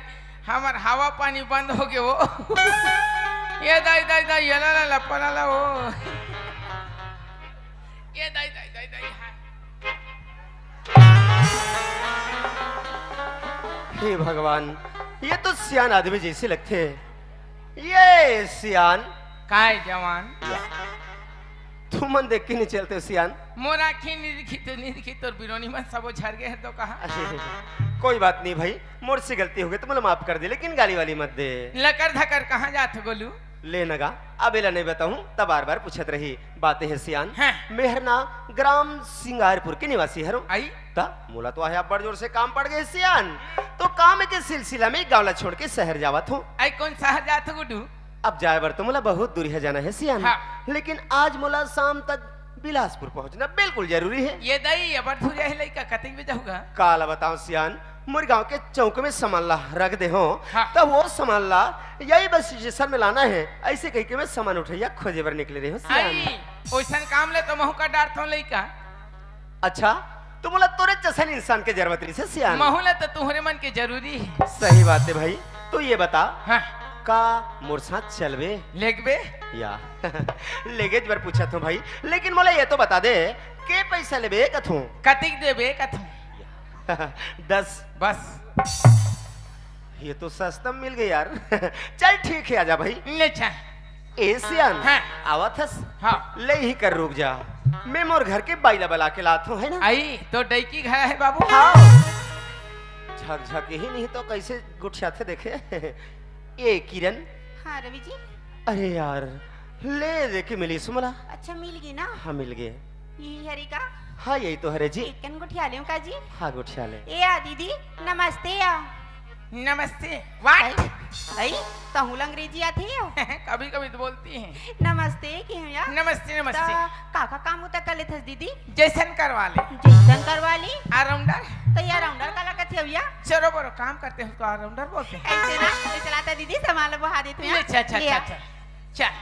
हमर हवा पानी बंद हो गए वो। ये दाई, दाई, दाई, ये ला, ला, ला, पला ला वो। ये दाई, दाई, दाई, दाई, हाँ। हे भगवान, ये तो सियान आदमी जैसे लगथे। ये सियान। काय जवान? या। तुमन देख के नहीं चलते हो सियान। मोर आँखी नहीं दिखी तो नहीं दिखी, तोर बिरोनी मन सबो झर गए हैं तो कहा। अरे, कोई बात नहीं भाई, मोर से गलती हो गई तो मोला माफ कर दे, लेकिन गाली वाली मत दे। लकर धकर कहाँ जात हो गोलू? ले नगा, अब एला नहीं बताऊं, तब बार बार पूछत रही। बातें है सियान। हाँ। मेहरना ग्राम सिंगारपुर के निवासी हरो। आई? त मोला तो आहे बड़ जोर से काम पड़ गए सियान, तो काम के सिलसिला में गांव ला छोड़ के शहर जावत हूँ। आई कौन शहर जात हो गुड्डू? अब जाए बर तो मोला बहुत दूरिहा जाना है सियान। हाँ। लेकिन आज मोला शाम तक बिलासपुर पहुंचना बिल्कुल जरूरी है। ये दाई, अब तू जाए लइका, कतई में जाऊंगा? काला बताओ सियान, मोर गांव के चौक में सामान ला रख दे हो, हाँ। तब वो सामान ला यही बस स्टेशन में लाना है, ऐसे कह के मैं सामान उठैया खोजे बर निकले रहे हो सियान। आई, ओइसन काम ले तो महू का डारथो लइका। अच्छा, त मोला तोरे जैसन इंसान के जरूरत रहिसे सियान। महू ला त तुहरे मन के जरूरी हे। सही बात हे भाई। त ये बता, हाँ। का मोर साथ चलबे? लेगबे? या लेगेज बर पूछत हूँ भाई, लेकिन मोला ये तो बता दे, के पैसा लेबे कथूँ? कतिक देबे कथूँ? दस। बस। ये तो सस्ता मिल गया यार। चल ठीक है, आजा भाई। ले चल। ए सियान, हाँ। आवत हस? हाँ। ले ही कर रुक जा, मैं मोर घर के बाई ला बला के लात हूँ, है ना? आई तो डैकी घर है बाबू। हाँ। झकझक ही नहीं तो कैसे गुठियाथे देखे। ए किरण। हाँ रवि जी। अरे यार, ले दे के मिलिस मोला। अच्छा मिल गे ना? हाँ मिल गे। यही हरे का? हाँ यही तो हरे जी। एक कन गुठिया लेव का जी? हाँ गुठिया ले। ए आ दीदी, नमस्ते आ। नमस्ते। What? आई, आई, तहूँ ला अंग्रेजी आथे या? कभी कभी तो बोलती हैं। नमस्ते के हूँ या? नमस्ते, नमस्ते। त का का काम होता कर लेथस दीदी? जैसन करवा ले। जैसन करवा ले? All-rounder। त ये all-rounder काला कथे भैया? चलो बड़ो काम करते हैं, उसको all-rounder बोलते हैं। ऐसे ना, ये चलाता दीदी, सामान ला बहा देते हैं। ले, चल, चल, ले आ। चल, चल। चल।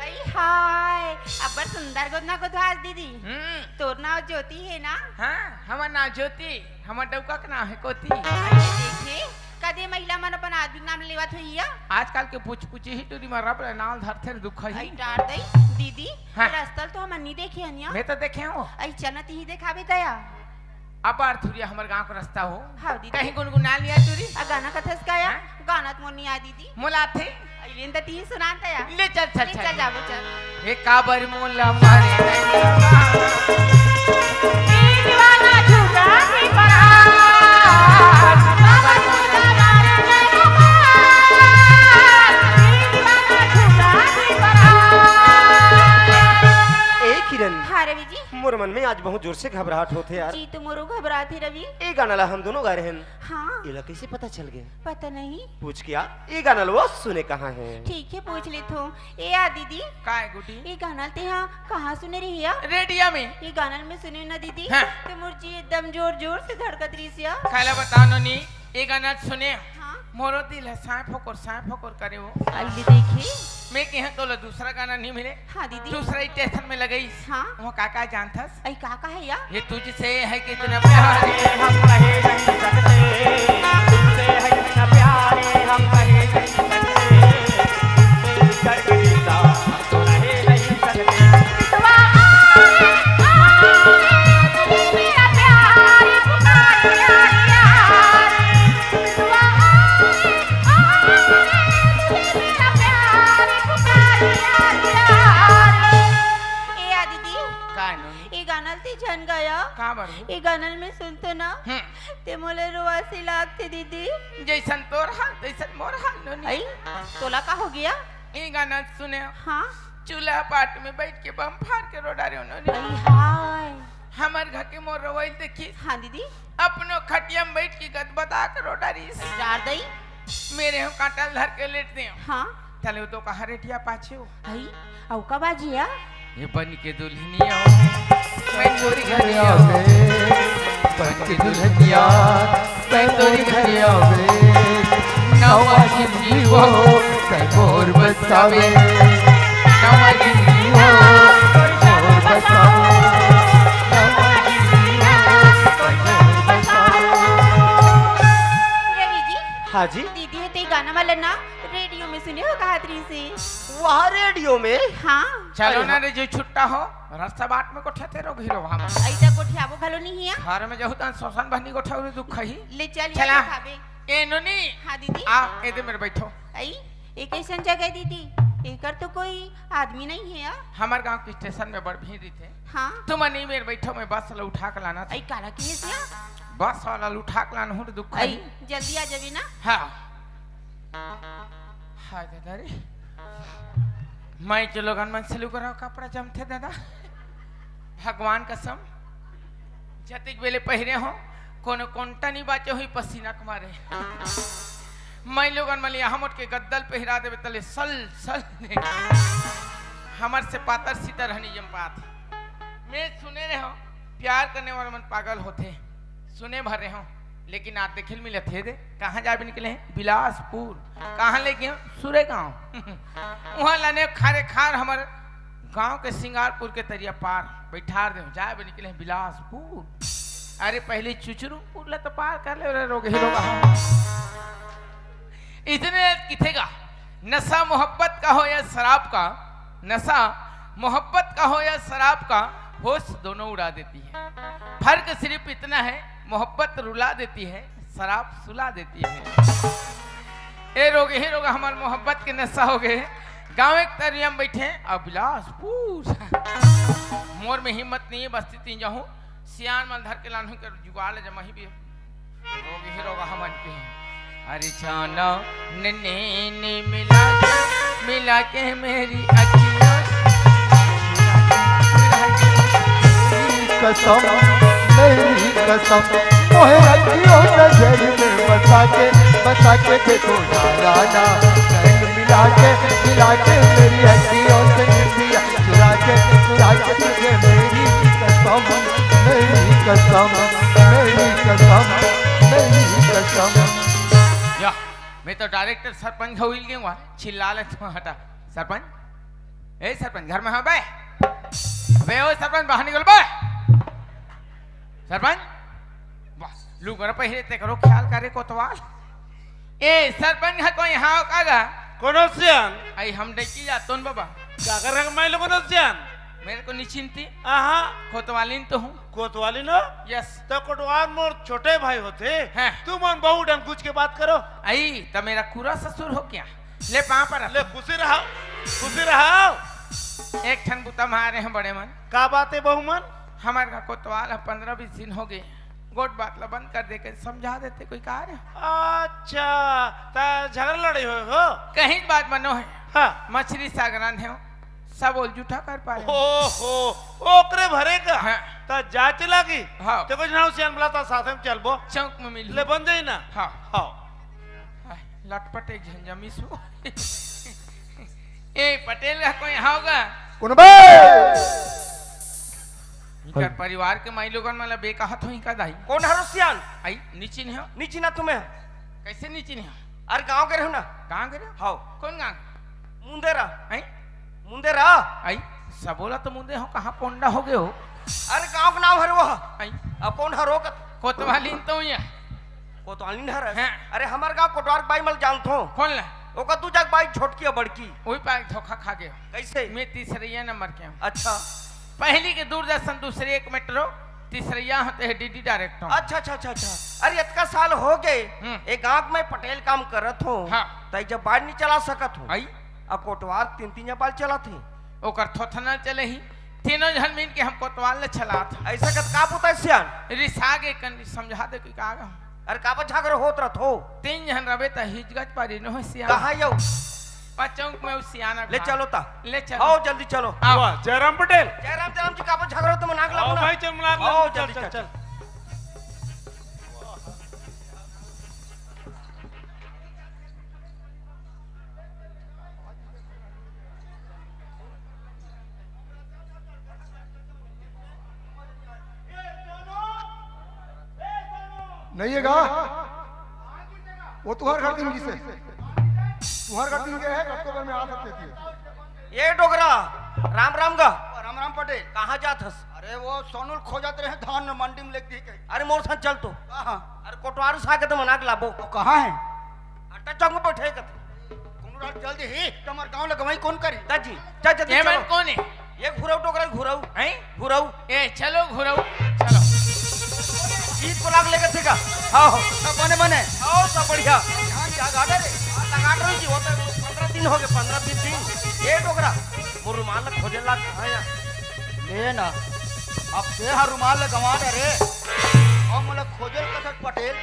आई हाय, अब्बड़ सुंदर गोदना गोदवास दीदी। हम्म। तोर नाव ज्योति हे ना? हाँ, हमर नाव ज्योति, हमर डउका के नाव हे कोति। अरे देखे, कदे महिला मन अपन आदमी के नाम लेवत होही या? आजकल के पुचपुची ही टूरी म रब ले नाव धरथे न दुख ही। आई डार दई, दीदी, हाँ। रस्ता ल तो हमन नी देखे हन या। मैं तो देखे हूँ। आई चल न तिही देखाबे दया। अब्बड़ थुरिया हमर गांव के रस्ता हो। हाँ, दीदी। कहीं गुनगुना लिया टूरी। आ गाना कथस का या? हाँ? गाना त मोर नी आय दीदी। मोला आथे। अइलेन त तिही सुनान त या। ले चल, चल, ले चल। चल, जाबो चल। हे काबर मोला मारे नहीं। ई दीवाना झूठा ही परा। काबर मोला मारे नहीं। ई दीवाना झूठा ही परा। ए किरण। हाँ रवि जी। मोर मन में आज बहुत जोर से घबराहट होथे यार। जी, तो मोरो घबरात हे रवि। ए गाना ला हम दोनों गा रहे हैं। हाँ। एला कैसे पता चल गया? पता नहीं। पूछ क्या? ए गाना ला वो सुने कहाँ है? ठीक है, पूछ लेथों। ए आ दीदी। का है गुटी? ए गाना ल तेहा कहाँ सुने रही या? रेडियो में। ए गाना ल मैं सुने ना दीदी। हाँ। तो मोर जी एकदम जोर जोर से धड़कत रहिस या। काला बताओ नोनी, ए गाना ल सुने। हाँ। मोरो दिल ह साँय फोकोर, साँय फोकोर करे वो। अइले देखी। मैं कहे तोला दूसरा गाना नहीं मिले। हाँ दीदी। दूसरा स्टेशन में लगईस। हाँ। वो का का जानथस? अई का का है या? ये तुझसे है कितना प्यार है, हम कहे नहीं सकते, तुझसे है कितना प्यार है, हम कहे नहीं सकते, तुझसे बिछड़ के जिंदा हम तो रहे नहीं सकते। ए आ दीदी, का नोनी? ए गाना ल ते झन गाया। का बर हो? ए गाना ल मैं सुनतो ना, हम्म। ते मोला रोवासी लागथे दीदी। जैसन तोर हाल, तैसन मोर हाल नोनी। अई, तोला का हो गया? ए गाना ल सुने। हाँ। चूल्हा पाट में बैठ के बम फार के रो डारे हो नोनी। अई हाय। हमर घर के मोर रोवई ल देखिस। हाँ दीदी। अपनो खटिया में बैठ के गदबदा के रो डारिस। डार दई। मेरे हो कांटा ल धर के लेट दे। हाँ। तले तो कहा रेटिया पाछे हो। हई, अउ का बाजी या? ये बन के दुल्हनिया, मैं तोरी घर आवे, बन के दुल्हनिया, मैं तोरी घर आवे, नवा जिंदगी हो, कई मोर बसावे, नवा जिंदगी हो, कई मोर बसावे, नवा जिंदगी हो, कई मोर बसावे। रवि जी। हाँ जी। दीदी हे ते गाना वाला ना रेडियो में सुने हो कहत रहिसे। वाह, रेडियो में? हाँ। चलो अरे ना वाह। रे, जो छुट्टा हो, रस्ता बाट में गोठियाथे रहो घिरो हम। अइसा गोठियाबो घलो नहीं है। घर में जहू तन शोषण बहनी गोठा उरे दुख ही। ले चल, ये चला। दिखाबे। ए नोनी। हाँ दीदी। आ, ए दे मेरे बैठो। अई, ए कैसन जगह दीदी? एकर तो कोई आदमी नहीं है या? हमर गांव के स्टेशन में बड़ भीड़ रहिथे। हाँ। तुम नहीं मेरे बैठो, मैं बस ला उठा के लाना था। अई काला किए से या? बस वाला ला उठा के लाना हूँ, दुख अई, ही। जल्दी आ जाबे ना। हाँ। हाय दादा रे, मैं जो लोगन मन से लुगरा कपड़ा जमथे दादा, भगवान कसम, जतिक बेले पहिरे हो, कोनो कोंटा नहीं बाचे होही पसीना के मारे। मैं लोगन मन यहाँ मोट के गद्दल पहिरा देवे तले सल सल ने। हमर से पातर सीतर हनी जम पात। मैं सुने रहे हो, प्यार करने वाला मन पागल होथे। सुने भर रहे हो, लेकिन आज देखे ल मिलत हे दे, कहाँ जाबे निकले हैं? बिलासपुर। कहाँ ले गए? सुरेगांव। वहाँ लाने खारे खार हमर गांव के सिंगारपुर के तरिया पार बइठार देंव, जाए बर निकले हंव बिलासपुर। अरे, पहिली चुचुरुपुर ला तो पार कर ले रे, रोगही रोगहा। इतने किथे का नशा मोहब्बत का हो या शराब का, नशा मोहब्बत का हो या शराब का, होश दोनों उड़ा देती है। फर्क सिर्फ इतना है, मोहब्बत रुला देती है, शराब सुला देती है। ए रोगही रोगहा, हमर मोहब्बत के नशा हो गे। गाँव के तरिया म बइठे हंव बिलासपुर। मोर में हिम्मत नहीं है, बस्ती तीन जाहूं, सियान मन धर के लानहूं के जुगाड़ ले जमाही भी। रोगही रोगहा मन के। अरे जाना नैने मिला के, मिला के मेरी अखियां। कसम, मेरी कसम, मोहे रखियो नजर में बसा के, बसा के देखो जाना, नैन मिला के, मिला के मेरी अखियों से निंदिया चुरा के, चुरा के तुझे मेरी कसम, मेरी कसम, मेरी कसम, मेरी कसम। या, मैं तो डायरेक्टर सरपंच हो ही गया हुआ, चिल्ला ले तो हटा। सरपंच, ए सरपंच, घर में हो बे? बे ओ सरपंच, बाहर निकल बे। सरपंच, बस, लुगरा पहिरे ते करो ख्याल करे कोतवाल। ए सरपंच, हा कोई हाव का गा? कोनो सियान? आई हम डैकी जातोन बाबा। का कर रंग मैं लोगों ने सियान? मेरे को नहीं चिंती। आहा। कोतवालिन तो हूँ। कोतवालिन हो? यस। तो कोटवार मोर छोटे भाई होते। हैं। तुमन बहु डंकुच के बात करो। आई, तो मेरा कुरा ससुर हो क्या? ले पाँव पर ले, खुशी रहा, खुशी रहा। एक ठन बुता मारे हैं बड़े मन। का बात है बहू मन? हमारे का कोतवाल है, पंद्रह बीस दिन हो गए। गोठ बात ला बंद कर दे के समझा देते कोई कार है। अच्छा, ता झगड़ा लड़े हो, हो? कहीं बात बनो है। हाँ। मछली सागरान है, सब ओल जूठा कर पाए। ओहो, ओकरे भरे का? हाँ। ता जाचे लागी? हाँ। ते कुछ ना सियान बुला ता साथ में चलबो। चौक में मिल ले बन जाई ना? हाँ। हाँ। हाय, लटपट एक झन जमीस हो। ए, पटेल का कोई हाव गा? कोनो बे? इकर परिवार के माई लोगन मन ला बे कहत हो इनका दाई। कोन हरो सियान? आई, नीचिन हो। नीचिन ना तुम्हें। कैसे नीचिन हो? अरे गांव के रहो ना। गांव के रहो? हाव। कोन गांव? मुंदेरा। आई? मुंदेरा। आई? सबोला तो मुंदे हो, कहाँ पोंडा हो गए हो? अरे गांव के नाम हरो वो। आई? अब कोन हरो कत? कोतवालिन तो ये। कोतवालिन हरस? हाँ। अरे हमर गांव कोटवार के बाई मन ल जानथो। कोन ला? ओकर दू जग बाई, छोटकी अउ बड़की। वही पाए धोखा खा गए। कैसे? मैं तीसरैया नंबर के हूँ। अच्छा। पहली के दूरदर्शन, दूसरे एक मेट्रो, तीसरैया होते हैं डीडी डायरेक्टर। अच्छा, अच्छा, अच्छा, अच्छा। अरे इतका साल हो गए, हम्म। ए गांव में पटेल काम करत हो, हाँ। तई जब बाढ़ नहीं चला सकत हो। आई? अब कोटवार तीन तीन जब बाढ़ चलात है। ओकर थोथना चले ही, तीनों झन मिल के हम कोतवाल ले चलात हन। ऐसा कत का पुता सियान? रिसा गे कन समझा दे कि का गा। अरे काबर झगड़ा होत रथ हो? तीन झन रबे त हिजगत पारी नो सियान। कहाँ यौ? पचौक में उ सियाना ले घाट। चलो ता। ले चलो। आओ जल्दी चलो। आओ। वाह, जयराम पटेल। जयराम, जयराम जी, काबर झगड़ा होत, मनाक आओ लागो ना। भाई, चल, मनाक आओ, लागो, चल, जल्दी चल, चल। चल। नहीं है गा? वो तुहर घर दिन गिसे। तुहर घर दिन गए है, कतको बेर में आ सकते थे। ए डोकरा, राम राम गा। राम राम पटेल। कहाँ जात हस? अरे वो सोनू ल खोजत रहे, धान मंडी में लेके कहीं। अरे मोर संग चल तो। कहाँ? अरे कोटवार साग तो मना के लाबो। वो कहाँ है? अड्डा चौक में बैठे कथे। कोनो रात जल्दी ही, तो हमार गाँव लगवाई कौन करी? दाजी, चल जल्दी ए चलो। मन कौन है? ये घुराऊ डोकरा घुराऊ। हैं? घुराऊ। ए, चलो घुराऊ, चलो। गीत को लाग लेके थे का? हाँ, हो। सब बने बने। आओ, सब बढ़िया। धान क्या गाड़ा रे? हाँ, लगा रही जी, वो तो पंद्रह दिन हो गए, पंद्रह बीस दिन। ए डोकरा, वो रुमाल खोजे ला कहाँ है? ले ना, अब से हर रुमाल गंवा डरे। और मोला खोजे कथक पटेल,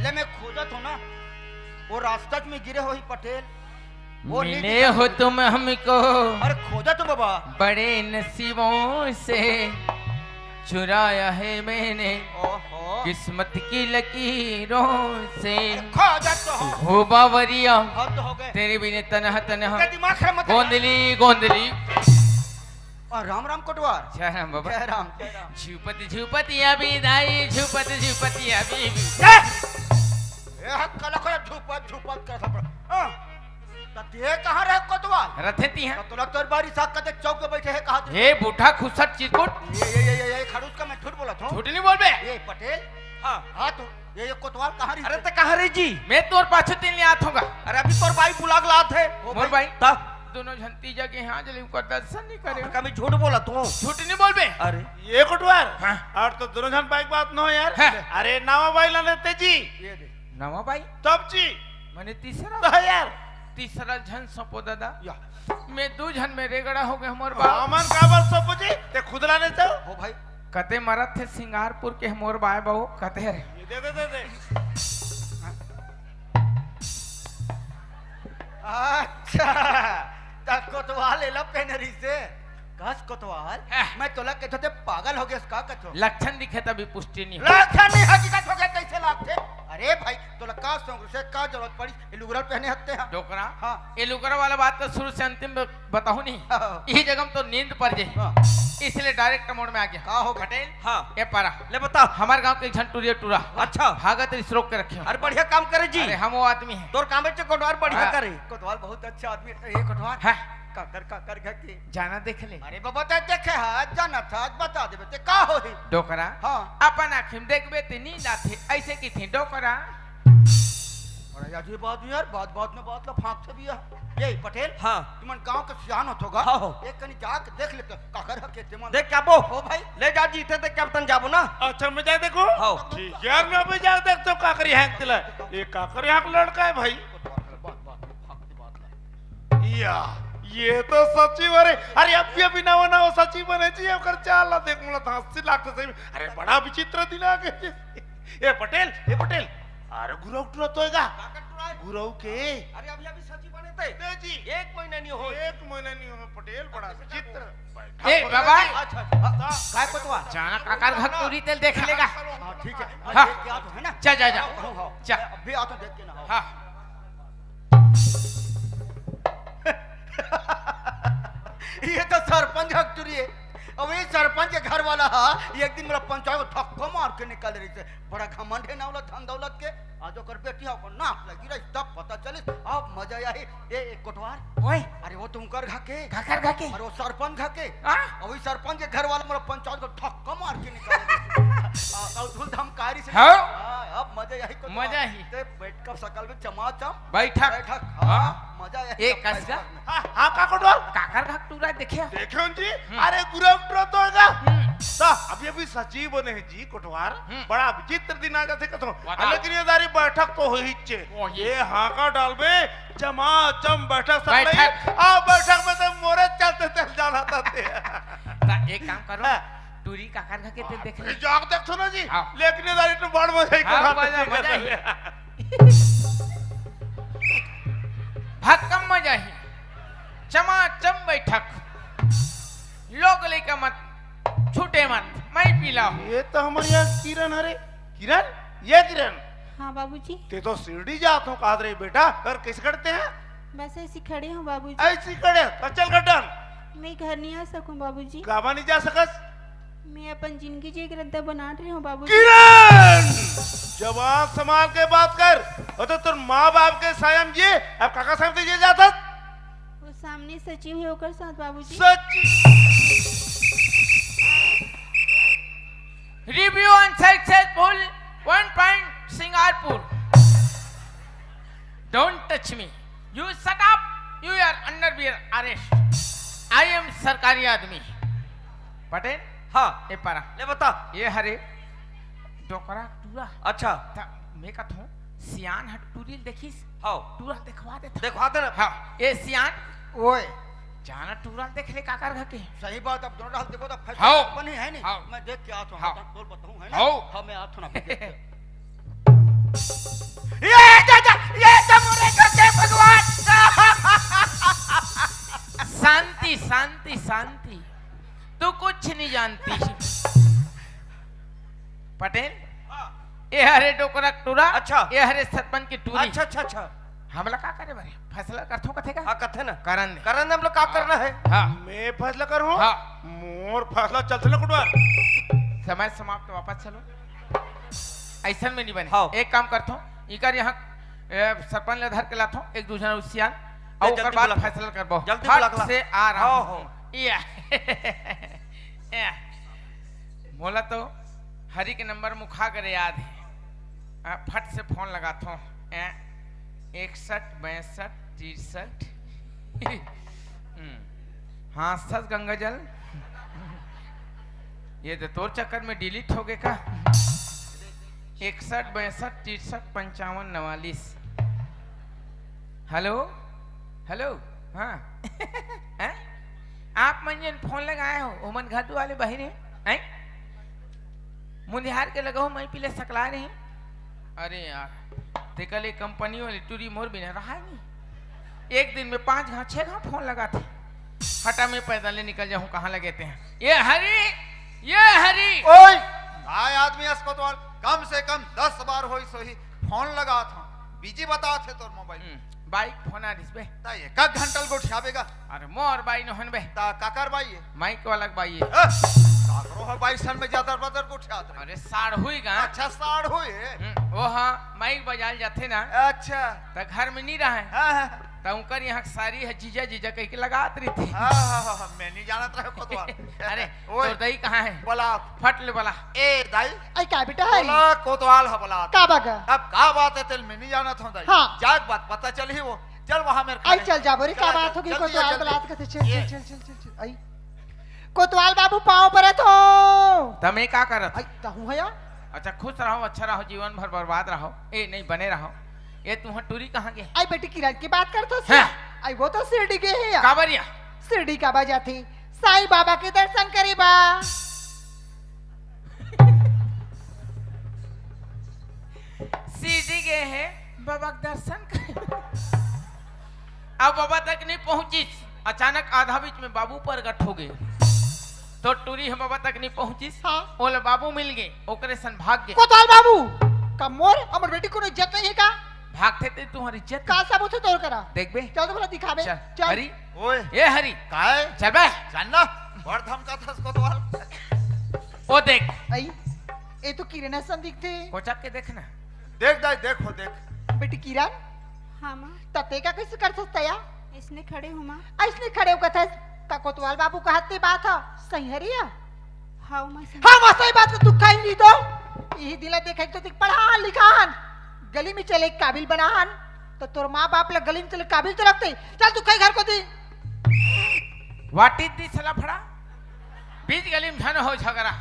ले मैं खोजत हूँ ना, वो रास्ता में गिरे हो ही पटेल। वो मिले हो तुम हमको। अरे खोजा तो बाबा। बड़े नसीबों से चुराया है मैंने। ओहो। किस्मत की लकीरों से। खोजा तो हो। हो बावरिया। हद हो गए। तेरे बिना तनहा तनहा। तेरा दिमाग खराब मत कर। गोंदली गोंदली। और राम राम कोटवार। जय राम बाबा। जय राम, जय राम। झूपत झूपत या भी दाई, झूपत झूपत या भी। ए! ए, कला कला झूपत झूपत कर सब। हाँ। त ते कहाँ रहे कोतवाल? रथे तिहा। त तोला तोर बारी साग कते चौक पे बैठे हे कहा? हे बूढ़ा खुसट चिरकुट। ये, ये, ये, ये, ये खड़ूस का मैं झूठ बोलत हूँ। झूठ नहीं बोलबे। ये पटेल। हाँ। हाँ तू, ये, ये कोतवाल कहाँ रही? अरे ते कहाँ रही जी? मैं तोर पाछू तीन ले आत होगा। अरे अभी तोर बाई बुला के लात हे। ओ मोर बाई। बाई। ता? दोनों झन तीजा के यहाँ जले उकर दर्शन नहीं करे। कभी झूठ बोलत हूँ। झूठ नहीं बोलबे। अरे। ये कोतवाल। हाँ। और तो दोनों झन बाई के बात न हो यार। हाँ। अरे नवा बाई ला लेते जी। ये दे। नवा बाई? तब जी। मैंने तीसरा तो यार। तीसरा झन सपो दादा। या। मैं दू झन में रेगड़ा हो गए हमर बाप। हमन काबर सपो जी? ते खुद ला नहीं तो। हो भाई। कते मरत थे सिंगारपुर के हमर बाय बाबू, कते रे। ये दे, दे, दे, दे। अच्छा, त कोतवाल एला पहने रहिसे। कस कोतवाल, हाँ। मैं तोला कथो ते पागल हो गेस का कथो? लक्षण दिखे तभी पुष्टि नहीं हो। लक्षण नहीं, हकीकत हो गया, कैसे लागथे? अरे भाई, तोला का शौक से का जरूरत पड़ी, ये लुगरा पहने हत्ते हैं। डोकरा, हाँ। ये लुगरा वाला बात तो शुरू से अंतिम ब-, बताऊं नहीं। हाँ। यही जगह में तो नींद पड़ जाए। हाँ। इसलिए direct mode में आ गया। का हो गया? पटेल, हाँ। ये पारा। ले बता। हमारे गांव के एक झन टूरी टूरा। अच्छा। भागत रिस रोक के रखे हो। अरे बढ़िया काम करे जी। अरे हम वो आदमी हैं। तोर काम है कोटवार बढ़िया हाँ। करे। कोटवार बहुत अच्छा आदमी है, ये कोटवार। हाँ। काकर, काकर घर के। जाना देख ले। अरे बाबा, ते देखे है, जाना था, आज बता देबे, ते का होही? डोकरा। हाँ। अपन आँखी में देखबे ते नींद आथे, ऐसे की थी डोकरा। अरे यार, ये बात नहीं यार, बात, बात में बात ला फांकथे भी है। ये पटेल, हाँ। तुमन गांव के सियान होथो गा? हाँ हो। एक कनी जाके देख लेते, काकर हके ते मन। देख क्या बो? हो भाई। ले जा जी, इथे देख क्या तन जाबो ना। अच्छा, मैं जाए देखो। हाँ। ठीक है यार, मैं अभी जाके देखता हूँ काकर यहाँ के तिला। ये काकर यहाँ का लड़का है भाई। बात, बात, बात, बात, बात। या, ये तो सचिव, अरे, अरे, अभी, अभी नवा, नवा सचिव बने जी, ओकर चाल ला देख, मोला तो हंसी लागत सही में। अरे, बड़ा विचित्र दिन आ गए। ए पटेल, ए पटेल, अरे, गुरव टुरा तो होएगा। का, का टुरा है? गुरव के। अरे, अभी, अभी सचिव बने थे। दे जी। एक महीना नहीं हो। एक महीना नहीं हो, पटेल, बड़ा विचित्र। ए, बाबा। अच्छा, अच्छा। हाँ। काय कोतवाल? जाना काकर घर टूरी तेल देख लेगा। हाँ, ठीक है। मैं हाँ। देख के आता हूँ, है ना? जा, जा, जा। हाँ, हाँ। जा। मैं अभी आता हूँ, देख के ना। हाँ। ये तो सरपंच हक टूरी है। अब ये सरपंच के घर वाला हा, एक दिन मेरा पंचायत को धक्का मार के निकाल रही से। बड़ा घमंड है ना वाला धन दौलत के। आज ओकर बेटी हा ओकर नाक लगी रही, तब पता चलिस। अब मजा आई। ए, ए कोटवार। ओए। अरे वो तुमकर घर के। काकर घर के? अरे वो सरपंच घर के। हाँ? अभी सरपंच के घर वाला मेरा पंचायत को धक्का मार के निकाल रही से। आ, और धूल धमकारी से। हाँ? हाँ, अब मजा आई कोटवार। मजा ही। ते बैठ कर सकल में चमाचम। बैठक। बैठक, हाँ, हाँ। मजा आया एक एकदम कस का? बैठक में। हाँ, हाँ, का कोटवाल? काकर का टूरा देखे? देखे हूँ जी। हम्म। अरे, गुरव टूरा तो होएगा। हम्म। ता, अभी, अभी सचिव बने हैं जी, कोटवाल। हम्म। बड़ा विचित्र दिन आ जाते कथो। बता। लेकिन ये दारी बैठक तो हो ही चे। वो ही। ये हाँका डालबे, चमाचम बैठक सब बैठक। नहीं। आ, बैठक में तो मोरे चलते चल जाना था ते। ता, एक काम करो। हाँ। टूरी काकर घर के ते देख ले। जाके देखथो ना जी। हाँ। लेकिन ये दारी तो बड़ मजा ही हाँ, करा मजा, मजा ही। भक्कम मजा ही। चमाचम बैठक। लोग लइका मत, छूटे मत, मैं पीला हूँ। ये तो हमारे यहाँ किरण हरे। किरण, ये किरण। हाँ बाबूजी। ते तो शिरडी जात हो, कहा रहे बेटा, और कैसे करते हैं? बस ऐसी खड़े हूँ बाबूजी। ऐसी खड़े, तो चल गड्डन। मैं घर नहीं आ सकूँ बाबूजी। काबा नहीं जा सकस? मैं अपन जिंदगी जी के रद्दा बनात रहे हूँ बाबूजी। किरण! जबान संभाल के बात कर। वो तो तोर माँ बाप के सायम जी, अब काका सायम ते ये जात हस? वो सामने सचिव है, ओकर साथ बाबूजी। सचिव। Review unsuccessful, one point Singarpur. Don't touch me. You shut up. You are under arrest. I am सरकारी आदमी। पटेल? हाँ। ए पारा। ले बता। ये हरे डोकरा टूरा। अच्छा। त मैं कथों, सियान ह टूरी ल देखिस? हाँ। टूरा ल देखवा देथों। देखवा दे ना। हाँ। ए सियान। ओए। जाना टूरा ल देख ले काकर घर के। सही बात, अब दोनों डाल देखो तो फैसला हाँ। बनी है नहीं। हाँ। मैं देख के आता हूँ, हाँ। बता, बोल बताऊँ है ना? हाँ। हाँ, मैं आता हूँ ना, अभी देख के। ये दादा, ये तो मोरे घर के भगवान। शांति, शांति, शांति। तू कुछ नहीं जानती। पटेल, हाँ। ये हरे डोकरा टूरा, अच्छा। ये हरे सरपंच की टूरी। अच्छा, अच्छा, अच्छा। हमला का करे बारे? फैसला करथो कथे का? हाँ, कथे ना। करन दे। करन दे, हमला का करना है? हाँ। मैं फैसला करूँ? हाँ। मोर फैसला चलथे ना कुटवार। समय समाप्त, वापस चलो। ऐसन में नहीं बने। हाँ। एक काम करथो, इकर यहाँ, ए, सरपंच ला धर के लाथो, एक दू झन उसियान, अउ ओकर बाद फैसला करबो। जल्दी बुला के ला। फट से आ रहा हूँ। या। या। मोला तो हरी के नंबर मुखा करे याद हे। आ, फट से फोन लगाथों। ए, इकसठ, बासठ, तिरसठ। हम्म। हाँ, सच गंगा जल। ये तो तोर चक्कर में डिलीट हो गए का? इकसठ, बासठ, तिरसठ, पंचावन, नवालीस। हेलो, हेलो, हाँ। हैं? आप मन जेन फोन लगाए हो, ओमन घर दुआले बहिरे हैं? मुंदिहार के लगो, मैं पीले सकला रही। अरे यार, तेकर ले कंपनी वाली टूरी मोर बिना रहा नहीं। एक दिन में पांच घाव, छह घाव फोन लगाथे। हटा, मैं पैदल ले निकल जाहूँ, कहाँ लगे ते हैं? ये हरी, ये हरी। ओए, काय आदमी अस कोतवाल? कम से कम दस बार होइस होही, फोन लगात हूँ, बिजी बतात हे तोर मोबाइल। हम्म, बाइक फोन आ रिस बे। त एक घंटा ल गोठियाबे गा। अरे मोर बाई नोहन बे। त काकर बाई हे? माइक वाला के बाई हे। ए, काकरो ह बाई सन में जतर बतर गोठियात रहे। अरे साढ़ू ही गा। अच्छा, साढ़ू हे। हम्म, वो हाँ, माइक बजाल जाथे ना। अच्छा। त घर में नहीं रहे। हाँ, हाँ। त उनकर यहाँ के सारी ह जीजा जीजा कह के लगात रहिथे। हाँ, हाँ, हाँ, हाँ, मैं नहीं जानत रहे कोतवाल। अरे, ओए, तोर दाई कहाँ हे? बलात। फट ले बला। ए दाई। आई का बेटा हे? बोला, कोतवाल ह बलात। का बगा? अब का बात हे तेल मैं नहीं जानत हूँ दाई। हाँ। जाग बात पता चलही वो। चल वहाँ मेरे आई खाने चल जाबो रे, चला का बात जा, होगी? जल्दी जा, कोतवाल जल्दी। बलात कथे, चल, ये। चल, चल, चल, चल, चल, आई। कोतवाल बाबू पाँव परत हो। त मैं का करत? आई, तहूँ हया? अच्छा, खुश रहो, अच्छा रहो, जीवन भर बर्बाद रहो। ए, नहीं, बने रहो। ए, तुहर टूरी कहाँ गे? आई बेटी किरण की बात करत हस? हाँ। आई, वो तो शिरडी गे हे या। काबर या? शिरडी काबर जाथे? साईं बाबा के दर्शन करे बा। शिरडी गे हे, बाबा के दर्शन करे। अब बाबा तक नहीं पहुंचिस, अचानक आधा बीच में बाबू प्रगट हो गए। तो टूरी ह बाबा तक नहीं पहुंचिस, हाँ। ओला बाबू मिल गए, ओकरे सन भाग गए। कोतवाल बाबू, का मोर, हमर बेटी कोनो इज्जत नहीं हे का? भागथे ते तुम्हारी इज्जत। का सबूत हे तोर करा? देख बे। चल तो बोला दिखाबे। चल। चल। हरी। ओए। ए हरी। काय? चल बे। चल ना। बड़ धमकाथस कोतवाल। ओ देख। आई, ए तो किरण असन दिखथे। कोचक के देख ना। देख दाई, देख हो, देख। बेटी किरण। हाँ, माँ। त ते का कैसे करथस तया? इसने खड़े हूँ, माँ। अइसने खड़े हो कथस, का कोतवाल बाबू कहत ते बात ह, सही हरी या? हाँ, माँ, सही। हाँ, माँ, सही बात तो दुख खाई नहीं तो। यही दिला देखे तो दिख पढ़ा लिखा हन, गली में चले काबिल बना हन, तो तोर माँ बाप ला गली में चले काबिल तो रखते। चल तू कई घर को दी। What is this लफड़ा? बीच गली में झन हो झगड़ा।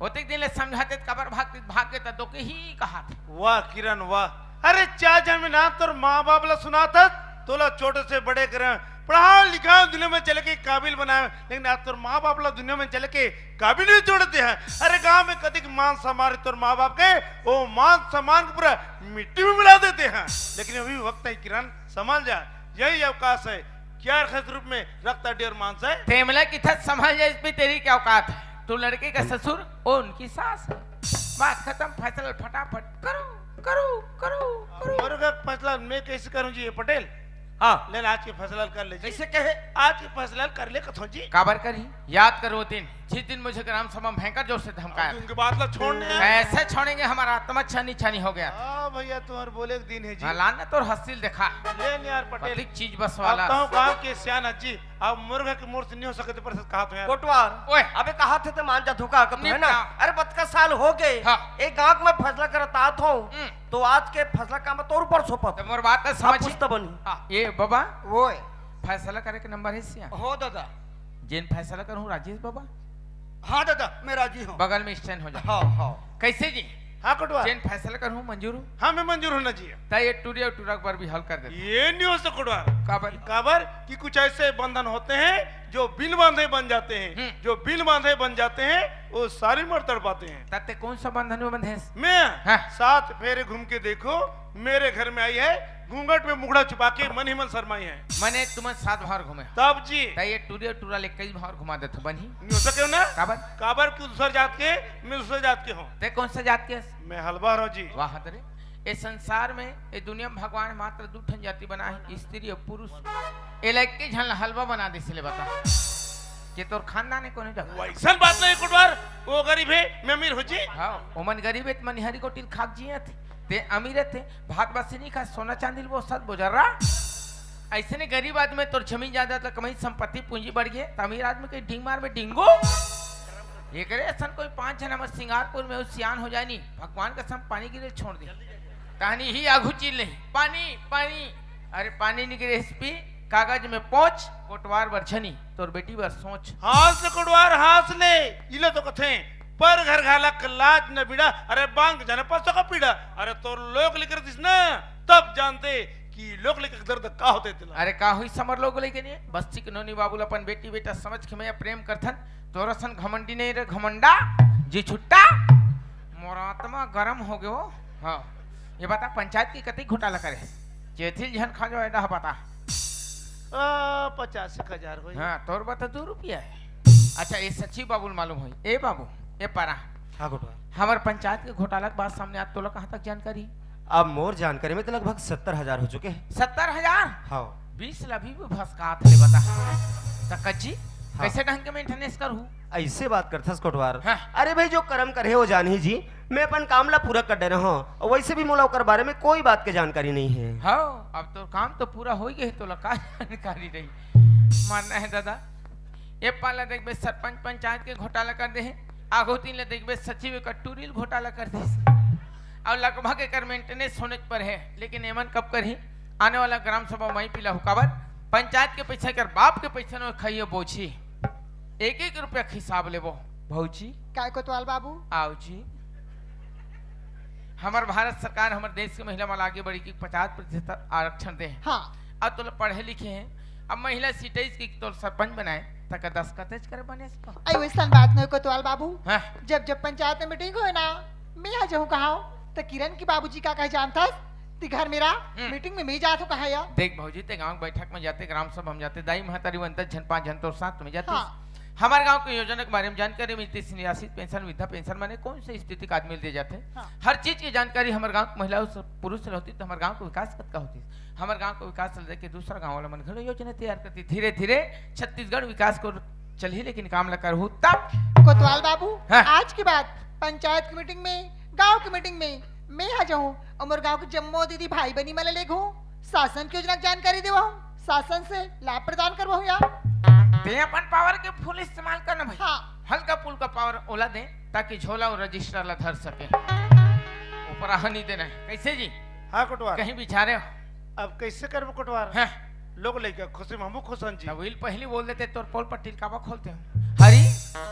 ओतिक दिन ले समझाते त काबर भाग, भाग के त दो के ही कहा था। वाह किरण वाह, अरे चा जमीन तोर माँ बाप ला सुनाथस, तोला छोटे से बड़े करे, पढ़ाओ लिखाओ, दुनिया में चले के काबिल बनाए, लेकिन आज तोर माँ बाप ला दुनिया में चले के काबिल नहीं छोड़ते हैं। अरे गांव में कतिक मान सम्मान तोर माँ बाप के, वो मान सम्मान को पूरा मिट्टी में मिला देते हैं। लेकिन अभी वक्त है किरण, संभल जा, यही अवकाश है। क्या रखे रूप में रखता डेर मानस है? तेमला की था संभल जा, इस पे तेरी क्या औकात है? तू लड़के का ससुर, वो उनकी सास है। बात खत्म, फैसला फटाफट करो, करो, करो, करो। मेरे का फैसला मैं कैसे करूं जी, ये पटेल? हाँ। ले ना, आज के फैसला कर ले जी। कैसे कहे? आज के फैसला कर ले कथो जी। काबर करी? याद करो दिन, जिस दिन मुझे ग्राम सभा में भयंकर जोर से धमकाया था। उनकी बात ला छोड़ने हैं। कैसे छोड़ेंगे? हमारा आत्मा छानी छानी हो गया था। हाँ भैया, तुम्हारे बोले के दिन है जी। हाँ, लान ना तोर हसील देखा। ले नहीं यार पटेल। पतिक चीज बस वाला। अब तो गांव के सियान जी, अब मुर्गा के मुंह से नहीं हो सकते पर कहा तो यार। कोटवार, ओए। अबे कहा थे ते मान जा धोखा कब है ना? निपटा। अरे बतका साल हो गए। हाँ। एक गांव में फैसला करत आत हो। हम्म। तो आज के फैसला का मैं तोर ऊपर सौंपत। तो मोर बात तो हाँ, समझ। पूछ तो बनी। हाँ। ये बाबा। ओए। फैसला करे के नंबर है सिया। हो दादा। जेन फैसला करूँ राजेश बाबा। हाँ दादा, मैं राजी हूँ। बगल में स्टैंड हो जा। हाँ, हाँ। कैसे जी? हाँ कोटवार। जेन फैसला करूँ मंजूर हूँ। हाँ, मैं मंजूर हूँ ना जी। ता ये टूरी और टूरा के बर भी हल कर देते। ये नहीं हो सकता कोटवार। काबर? काबर कि कुछ ऐसे बंधन होते हैं जो बिन बांधे बन जाते हैं, हम्म। जो बिन बांधे बन जाते हैं, वो सारी उम्र तड़पाते हैं। ता ते कौन सा बंधन में बंधे हैं? मैं? हाँ। सात फेरे घूम के देखो, मेरे घर में आई है, घूंघट में मुखड़ा छुपा के मन ही मन शर्माई है। मने तुमन सात भार घूमे। तब जी। ता ये टूरी और टूरा ले कई भार घुमा देते, बनही? नहीं हो सके ना? काबर? काबर कि दूसर जात के, मैं दूसर जात के हूँ। ते कौन सा जात के हस? मैं हलबा हूँ जी। वाह रे। ए संसार में, ए दुनिया में भगवान मात्र दू ठन जाति बना है, स्त्री और पुरुष। ए लइके झन ला हलबा बना दे, ले बता। के तोर खानदान है कोनो जगह? वैसन बात नहीं कोटवार, वो गरीब है, मैं अमीर हो जी। हाँ, ओमन गरीब है, त मनिहारी कोटिल खाक जियत। ते अमीर है, ते भात बासी नहीं खा, सोना चांदी वो सत बोजर रहा। अइसने गरीब आदमी तोर जमीन जायदाद ला कमाई, संपत्ति पूंजी बढ़ गे, त अमीर आदमी के ढींग मार में ढींगो। एकरे असन कोई पांच झन हमर सिंगारपुर में अउ सियान हो जाय नी, भगवान कसम पानी गिरे छोड़ दे। तहनी ही आघू चीज नहीं, पानी, पानी। अरे पानी नी गिरे एसपी, कागज में पोंछ, कोटवार बर छनी, तोर बेटी बर सोच। हाँस ले कोटवार, हाँस ले। इले तो कथे, पर घर घालक लाज न बीड़ा, अरे बांग जन पसो का पीड़ा। अरे तोर लोग लिकर दिस ना, तब जानते कि लोग लिकर दर्द का होथे तेला। अरे का होइस हमर लोग लइके नहीं, बस्ती के नोनी बाबू ल अपन बेटी बेटा समझ के मैं प्रेम करथन। तोर असन घमंडी नहीं रे घमंडा, जी छुट्टा। मोर आत्मा गरम हो गयो। हाँ, ये बता पंचायत के कतई घोटाला करे? चेथिल झन खा जो एडा बता। आ, पचास एक हजार होई। हाँ, तोर बता दू रुपया हे। अच्छा, ये सचिव बाबू ल मालूम होई। ए बाबू, ए पारा। हाँ, कोटवार। हमर पंचायत के घोटाला के बात सामने आत, तोला कहाँ तक जानकारी? अब मोर जानकारी में तो लगभग सत्तर हजार हो चुके हैं। सत्तर हजार? हाँ। बीस ला अभी भी भसकात ले बता। त कच्ची, हाँ। कैसे ढंग के maintenance करहू? ऐसे बात करथस कोटवार। हाँ। अरे भाई, जो करम करे वो जानही जी, मैं अपन काम ला पूरा कर डरे हूँ, और वैसे भी मोला ओकर बारे में कोई बात के जानकारी नहीं है। हाँ, अब तो काम तो पूरा हो गए, तोला का जानकारी रही? मानना है दादा, ये पाला देखबे सरपंच पंचायत के घोटाला कर दे हे, आघो तीन ले देखबे सचिव के टूरी ल घोटाला कर दे। और लगभग एकर maintenance होने पर है, लेकिन एमन कब करही? आने वाला ग्राम सभा माई पीला हुकाबर पंचायत के पैसा कर बाप के पैसा न खाइए बोझी। एक एक रुपया के हिसाब लेबो। भौजी। काय कोतवाल बाबू? आओ जी। हमर भारत सरकार हमर देश के महिला मन आगे बढ़ी के पचास प्रतिशत आरक्षण दे हे। हाँ। अब तो लोग पढ़े लिखे हैं, अब महिला सीटेज की तो सरपंच बनाए, तक दस कतेज करे बने से पाओ। अरे वैसन बात नहीं कोतवाल बाबू। हाँ। जब जब पंचायत में मीटिंग होए ना, मैं आ जाऊँ कहा, तो किरण की बाबूजी का कहे जानता, ती घर मेरा हम्म। मीटिंग में मैं जात हूँ कहा या। देख भौजी, ते गांव बैठक में जाते, ग्राम सभा में जाते, दाई महतारी वंता झन पांच झन तोर साथ में जाते। हाँ। हमारे गांव के योजना के बारे में जानकारी मिलती, निराश्रित पेंशन, वृद्धा पेंशन, माने कौन से स्थिति का आदमी दे जाते। हाँ। हर चीज की जानकारी हमारे गांव के महिला और पुरुष से होती, तो हमारे गांव का विकास कतका होती। हमारे गांव का विकास चल जाए कि दूसरा गांव वाला मन घलो योजना तैयार करती। धीरे धीरे छत्तीसगढ़ विकास को चलही, लेकिन काम ला करहू तब। कोतवाल बाबू, हाँ। आज के बाद पंचायत की मीटिंग में, गांव की मीटिंग में मैं आ जाऊं और मोर गांव के जम्मो दीदी भाई बनी मन ला लेगहूं, शासन की योजना की जानकारी देवहूं, शासन से लाभ प्रदान करवहूं यार। ते अपन पावर के फुल इस्तेमाल करना भाई। हाँ। हल्का फुल्का पावर ओला दे, ताकि झोला और रजिस्टर ला धर सके। ऊपर आह नहीं देना है। कैसे जी? हाँ कोटवार। कहीं बिचारे हो? अब कैसे करबो कोटवार? हाँ। लोग लइका खुशी में हमू खुश हन जी। तब इल पहली बोल देते, तोर पोल पट्टी ल काबर खोलते हो? हरी,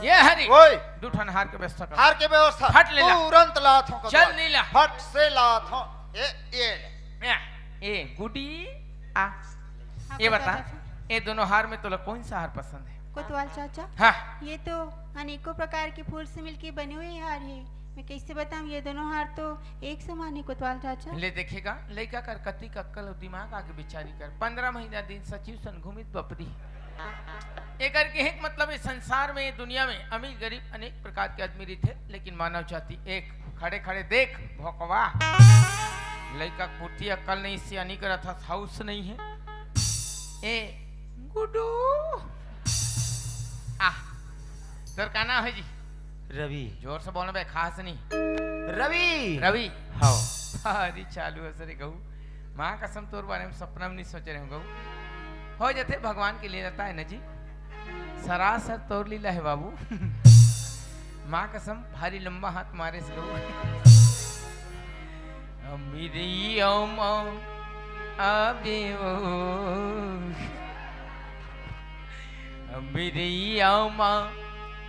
ये हरी। ओए। दू ठन हार के व्यवस्था कर। हार के व्यवस्था। फट ले ला। तुरंत लात हूँ चल कोतवाल। नीला। फट से लात हूँ। ए, ये ले। ए, ए, गुडी, आ। हाँ, ये कोतवाल बता, चाचा। ये दोनों हार में तोला कौन सा हार पसंद है? कोतवाल चाचा। हाँ। ये तो अनेकों प्रकार के फूल से मिलके बने हुए हार है। मैं कैसे बताऊं, ये दोनों हार तो एक समान है कोतवाल चाचा। ले देखेगा, लइका कर कतिक अक्कल अउ दिमाग आगे बिचारी कर। पंद्रह महीना दिन सचिव सन घूमित बपरी। एकर के एक मतलब, इस संसार में, ये दुनिया में अमीर गरीब अनेक प्रकार के आदमी रहिथे, लेकिन मानव जाति एक। खड़े खड़े देख भोकवा, लइका के बुद्धि अक्कल नहीं, सियानी करत हस, हाउस नहीं है। ए गुडू, आ, तोर का नाम है जी? रवि। जोर से बोल बे, खास नहीं। रवि। रवि। हाँ। अरे चालू है सर गऊ। माँ कसम, तोर बारे में सपना में नहीं सोचे रहे गऊ। हो जाते, भगवान की लीला है ना जी, सरासर तोर लीला है बाबू। माँ कसम, भारी लंबा हाथ मारे से गऊ। अमीरी आओ माँ, आबे ओ। अमीरी आओ माँ,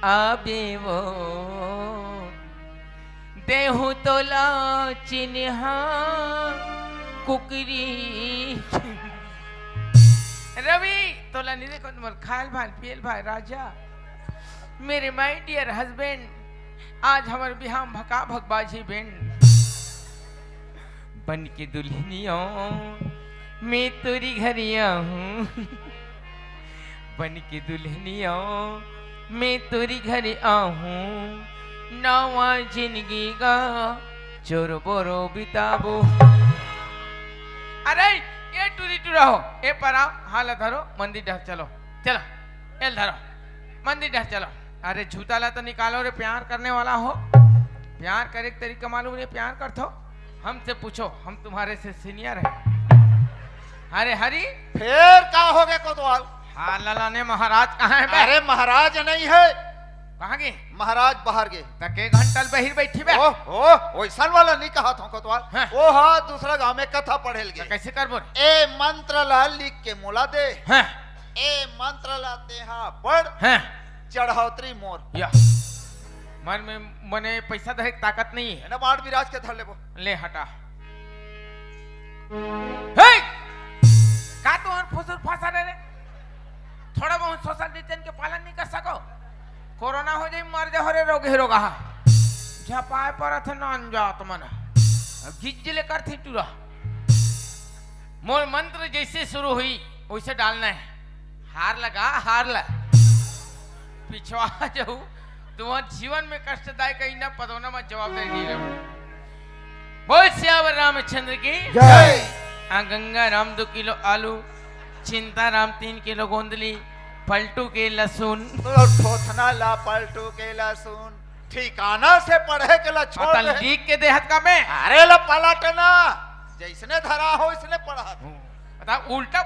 आबे ओ। देहू तोला चिन्हा कुकरी। रवि, तोला नहीं देखो, तुम्हार खायल भाई, पियल भाई, राजा। मेरे my dear husband, आज हमर बिहाव भका भक बाजी बैंड। बन के दुल्हनिया मैं तोरी घरे आहूँ। बन के दुल्हनिया मैं तोरी घरे आहूँ। नवा जिंदगी का चोर बोरो बिताबो। अरे, ये टूरी टूरा हो, ए परा, हाला धरो, मंदिर डहर चलो, चलो, एल धरो, मंदिर डहर चलो। अरे, जूता ला तो निकालो रे, प्यार करने वाला हो, प्यार करे के तरीका मालूम नहीं, प्यार करथो, हमसे पूछो, हम तुम्हारे से senior हैं। अरे हरी। फेर का होगे कोतवाल? हाल लाने महाराज कहाँ हे बे? अरे महाराज नहीं हे। कहाँ गे? महाराज बाहर गे। त के घंटा ले बहिर बइठे बे? ओ, ओ, ओइसन वाला नहीं कहत हँव कोतवाल। हाँ। ओ हा दूसरा गाँव में कथा पढ़े ल गे। त कइसे करबो रे? ए मंत्र ला लिख के मोला दे। हाँ। ए मंत्र ला तेहा पढ़। हाँ। चढ़ौतरी मोर। या। मन में, मने पइसा धरे के ताकत नहीं हे। ना बांट बिराज के धर लेबो। ले हटा। हे! का तुँहर फुसुर फसा रे? थोड़ा बहुत social distance के पालन नहीं कर सको? कोरोना हो जाई, मर जाहू रे रोगही रोगहा। झपाय परत हे ना अनजात मन। अब गिज्ज ले करथे टूरा। मोर मंत्र जइसे शुरू होही, वइसे डालना हे। हार लगा, हार ला। पिछवा जाहू, तुँहर जीवन में कष्टदायक कहीं ना पदोना में जवाबदारी नहीं लेबो। बोल सियावर रामचंद्र की जय। हाँ, गंगा राम दो किलो आलू, चिंता राम तीन किलो गोंदली, पलटू के लहसुन। तो ठोथना ला पलटू के लहसुन, ठिकाना से पढ़े के ला छोड़ अतल दे। लिख के देहत का मैं? अरे ला पलटना, जइसने धरा हो, ओइसने पढ़त। हूँ। बता, उल्टा,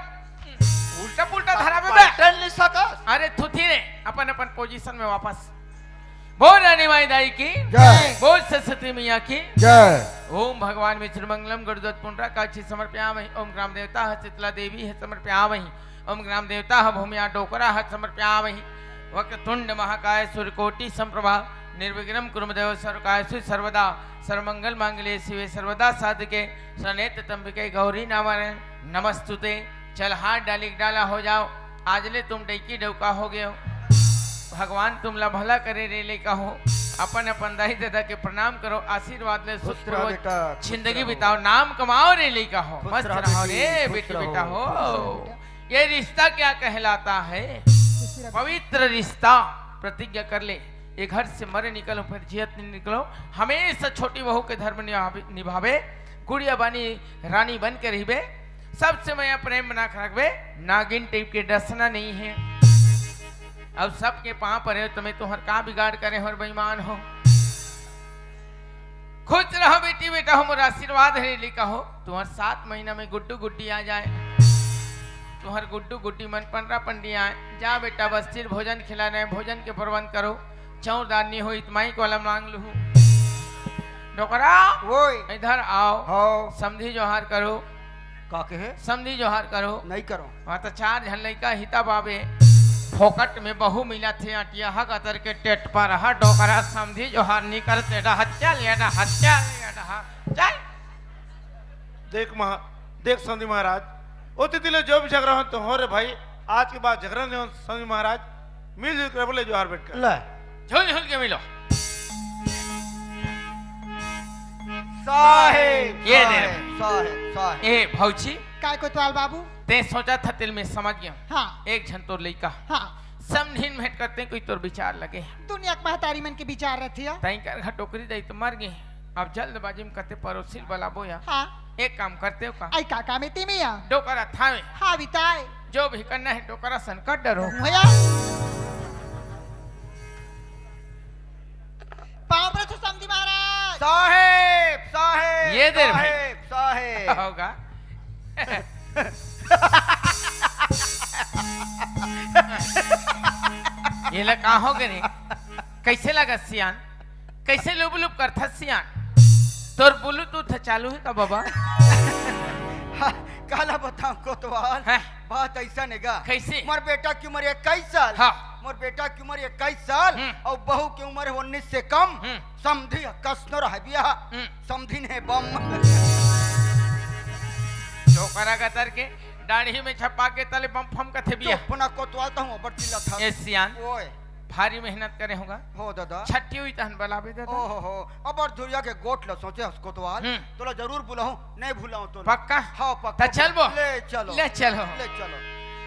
उल्टा पुल्टा धरा बे। पलटन नहीं सकस। अरे थुथी रे, अपन अपन position में वापस। बोल रानी माई दाई की जय। बोल सरस्वती मैया की जय। ओम भगवान विष्णु मंगलम गरुड़ध्वज पुंडराकाक्षी समर्पयामहि। ओम ग्राम देवता ह शीतला देवी ह समर्पयामहि। ओम ग्राम देवता ह भूमिया डोकरा ह समर्पयामहि। वक्रतुंड महाकाय सूर्यकोटि संप्रभा निर्विघ्नं कुरु देव सर्वकार्येषु सर्वदा। सर्वमंगल मांगल्ये शिवे सर्वदा साधके शरण्ये त्र्यंबके गौरी नारायणी नमोस्तुते। चल हाथ डाली के डाला हो जाओ। आज ले तुम डैकी डौका हो गए हो। भगवान तुमला भला करे रे लइका हो। अपन अपन दाई ददा के प्रणाम करो, आशीर्वाद ले, खुश रहो सुखपूर्वक बेटा, खुश जिंदगी रहो। बिताओ, नाम कमाओ रे लइका हो। खुश मस्त रहो रहो बेटी, रे खुश बेटी रहो, बेटा हो। खुश रहो बेटा। ये रिश्ता क्या कहलाता है? खुशी रहो। पवित्र रिश्ता। प्रतिज्ञा कर ले, ये घर से मरे निकलो, फिर जियत नहीं निकलो। हमेशा छोटी बहू के धर्म निभावे, निभावे। गुड़िया बानी रानी बन के रहिबे। सबसे मया प्रेम बना के रखबे। नागिन type के डसना नहीं है। अब सबके पाँव परे हो, तुम्हें तुँहर का बिगाड़ करे हो, बेईमान हो। खुश रहो बेटी, बेटा हो, मोर आशीर्वाद है, लइका हो। तुँहर सात महीना में गुड्डू गुड्डी आ जाए, तुँहर गुड्डू गुड्डी मन पंडरा पंडी आए। जा बेटा, बस्ती ल भोजन खिलाना हे, भोजन के प्रबंध करो। चौरदार नहीं हो, इतमाई को वाला मांग लूहू। डोकरा, ओए। इधर आओ। हाँ। समधी जोहार करो। का कहे? समधी जोहार करो। नहीं करो। वहाँ तो चार झन लइका हिता बाबे। फोकट में बहू मिला थे, अटिया हा गतर के टेट पर हा। डोकरा समधी जोहार नहीं करते, डहा चल, ये डहा चल, ये डहा चल। देख महा-, देख समधी महाराज, ओ तिथि ले जो भी झगड़ा हो तो हो रे भाई, आज के बाद झगड़ा नहीं हो समधी महाराज, मिलजुल के बोले जोहार बैठ कर। ले। झुल झुल के मिलो। साहेब, ये दे रे। साहेब, साहेब, साहेब। ए भौजी। काय कोतवाल बाबू? ते सोचा था तिल में समझ गया। हाँ। एक झन तोर लइका। हाँ। समधिन भेंट करते कोई तोर विचार लगे। दुनिया के महतारी मन के विचार रहती है। तई कर घर डोकरी दई तो मर गए। अब जल्दबाजी में कते पड़ोसी ल बलाबो या। हाँ। एक काम करते हो का? आई का काम है तीमी या? डोकरा थावे। हाँ बिताए। जो भी करना है डोकरा सन कर डरो। भैया। पाँव परे हो समधी महाराज। साहेब, साहेब, ये दे रे भाई। साहेब, साहेब। होगा। ये ला का हो गे रे? कइसे लगत सियान? कइसे लुब लुब करथस सियान? तोर Bluetooth ह चालू हे का बबा? हाँ, काला बताऊं कोतवाल? हैं? बात अइसन हे गा। कइसे? मोर बेटा के उमर इक्कीस साल। हाँ। मोर बेटा के उमर इक्कीस साल हम्म। अउ बहू के उमर हे उन्नीस से कम। हम्म। समधी ह कसनो रहे बिया। हम्म। समधी ने बम। डोकरा गतर के दाढ़ी में छपा के तले बम फम कथे बिया। चुप ना कोतवाल, तहूं अब्बड़ चिल्लाथस। ए सियान। ओए। भारी मेहनत करे होगा। हो दादा। छट्टी हुई तहन बलाबे दादा। ओहो हो, अब्बड़ धुरिया के गोठ ल सोचे हस कोतवाल। हम्म। तोला जरूर बुलाहूं, नहीं भुलाहूं तोला। पक्का? हाँ, पक्का। त चल बो। ले चलो। ले चलो। ले चलो।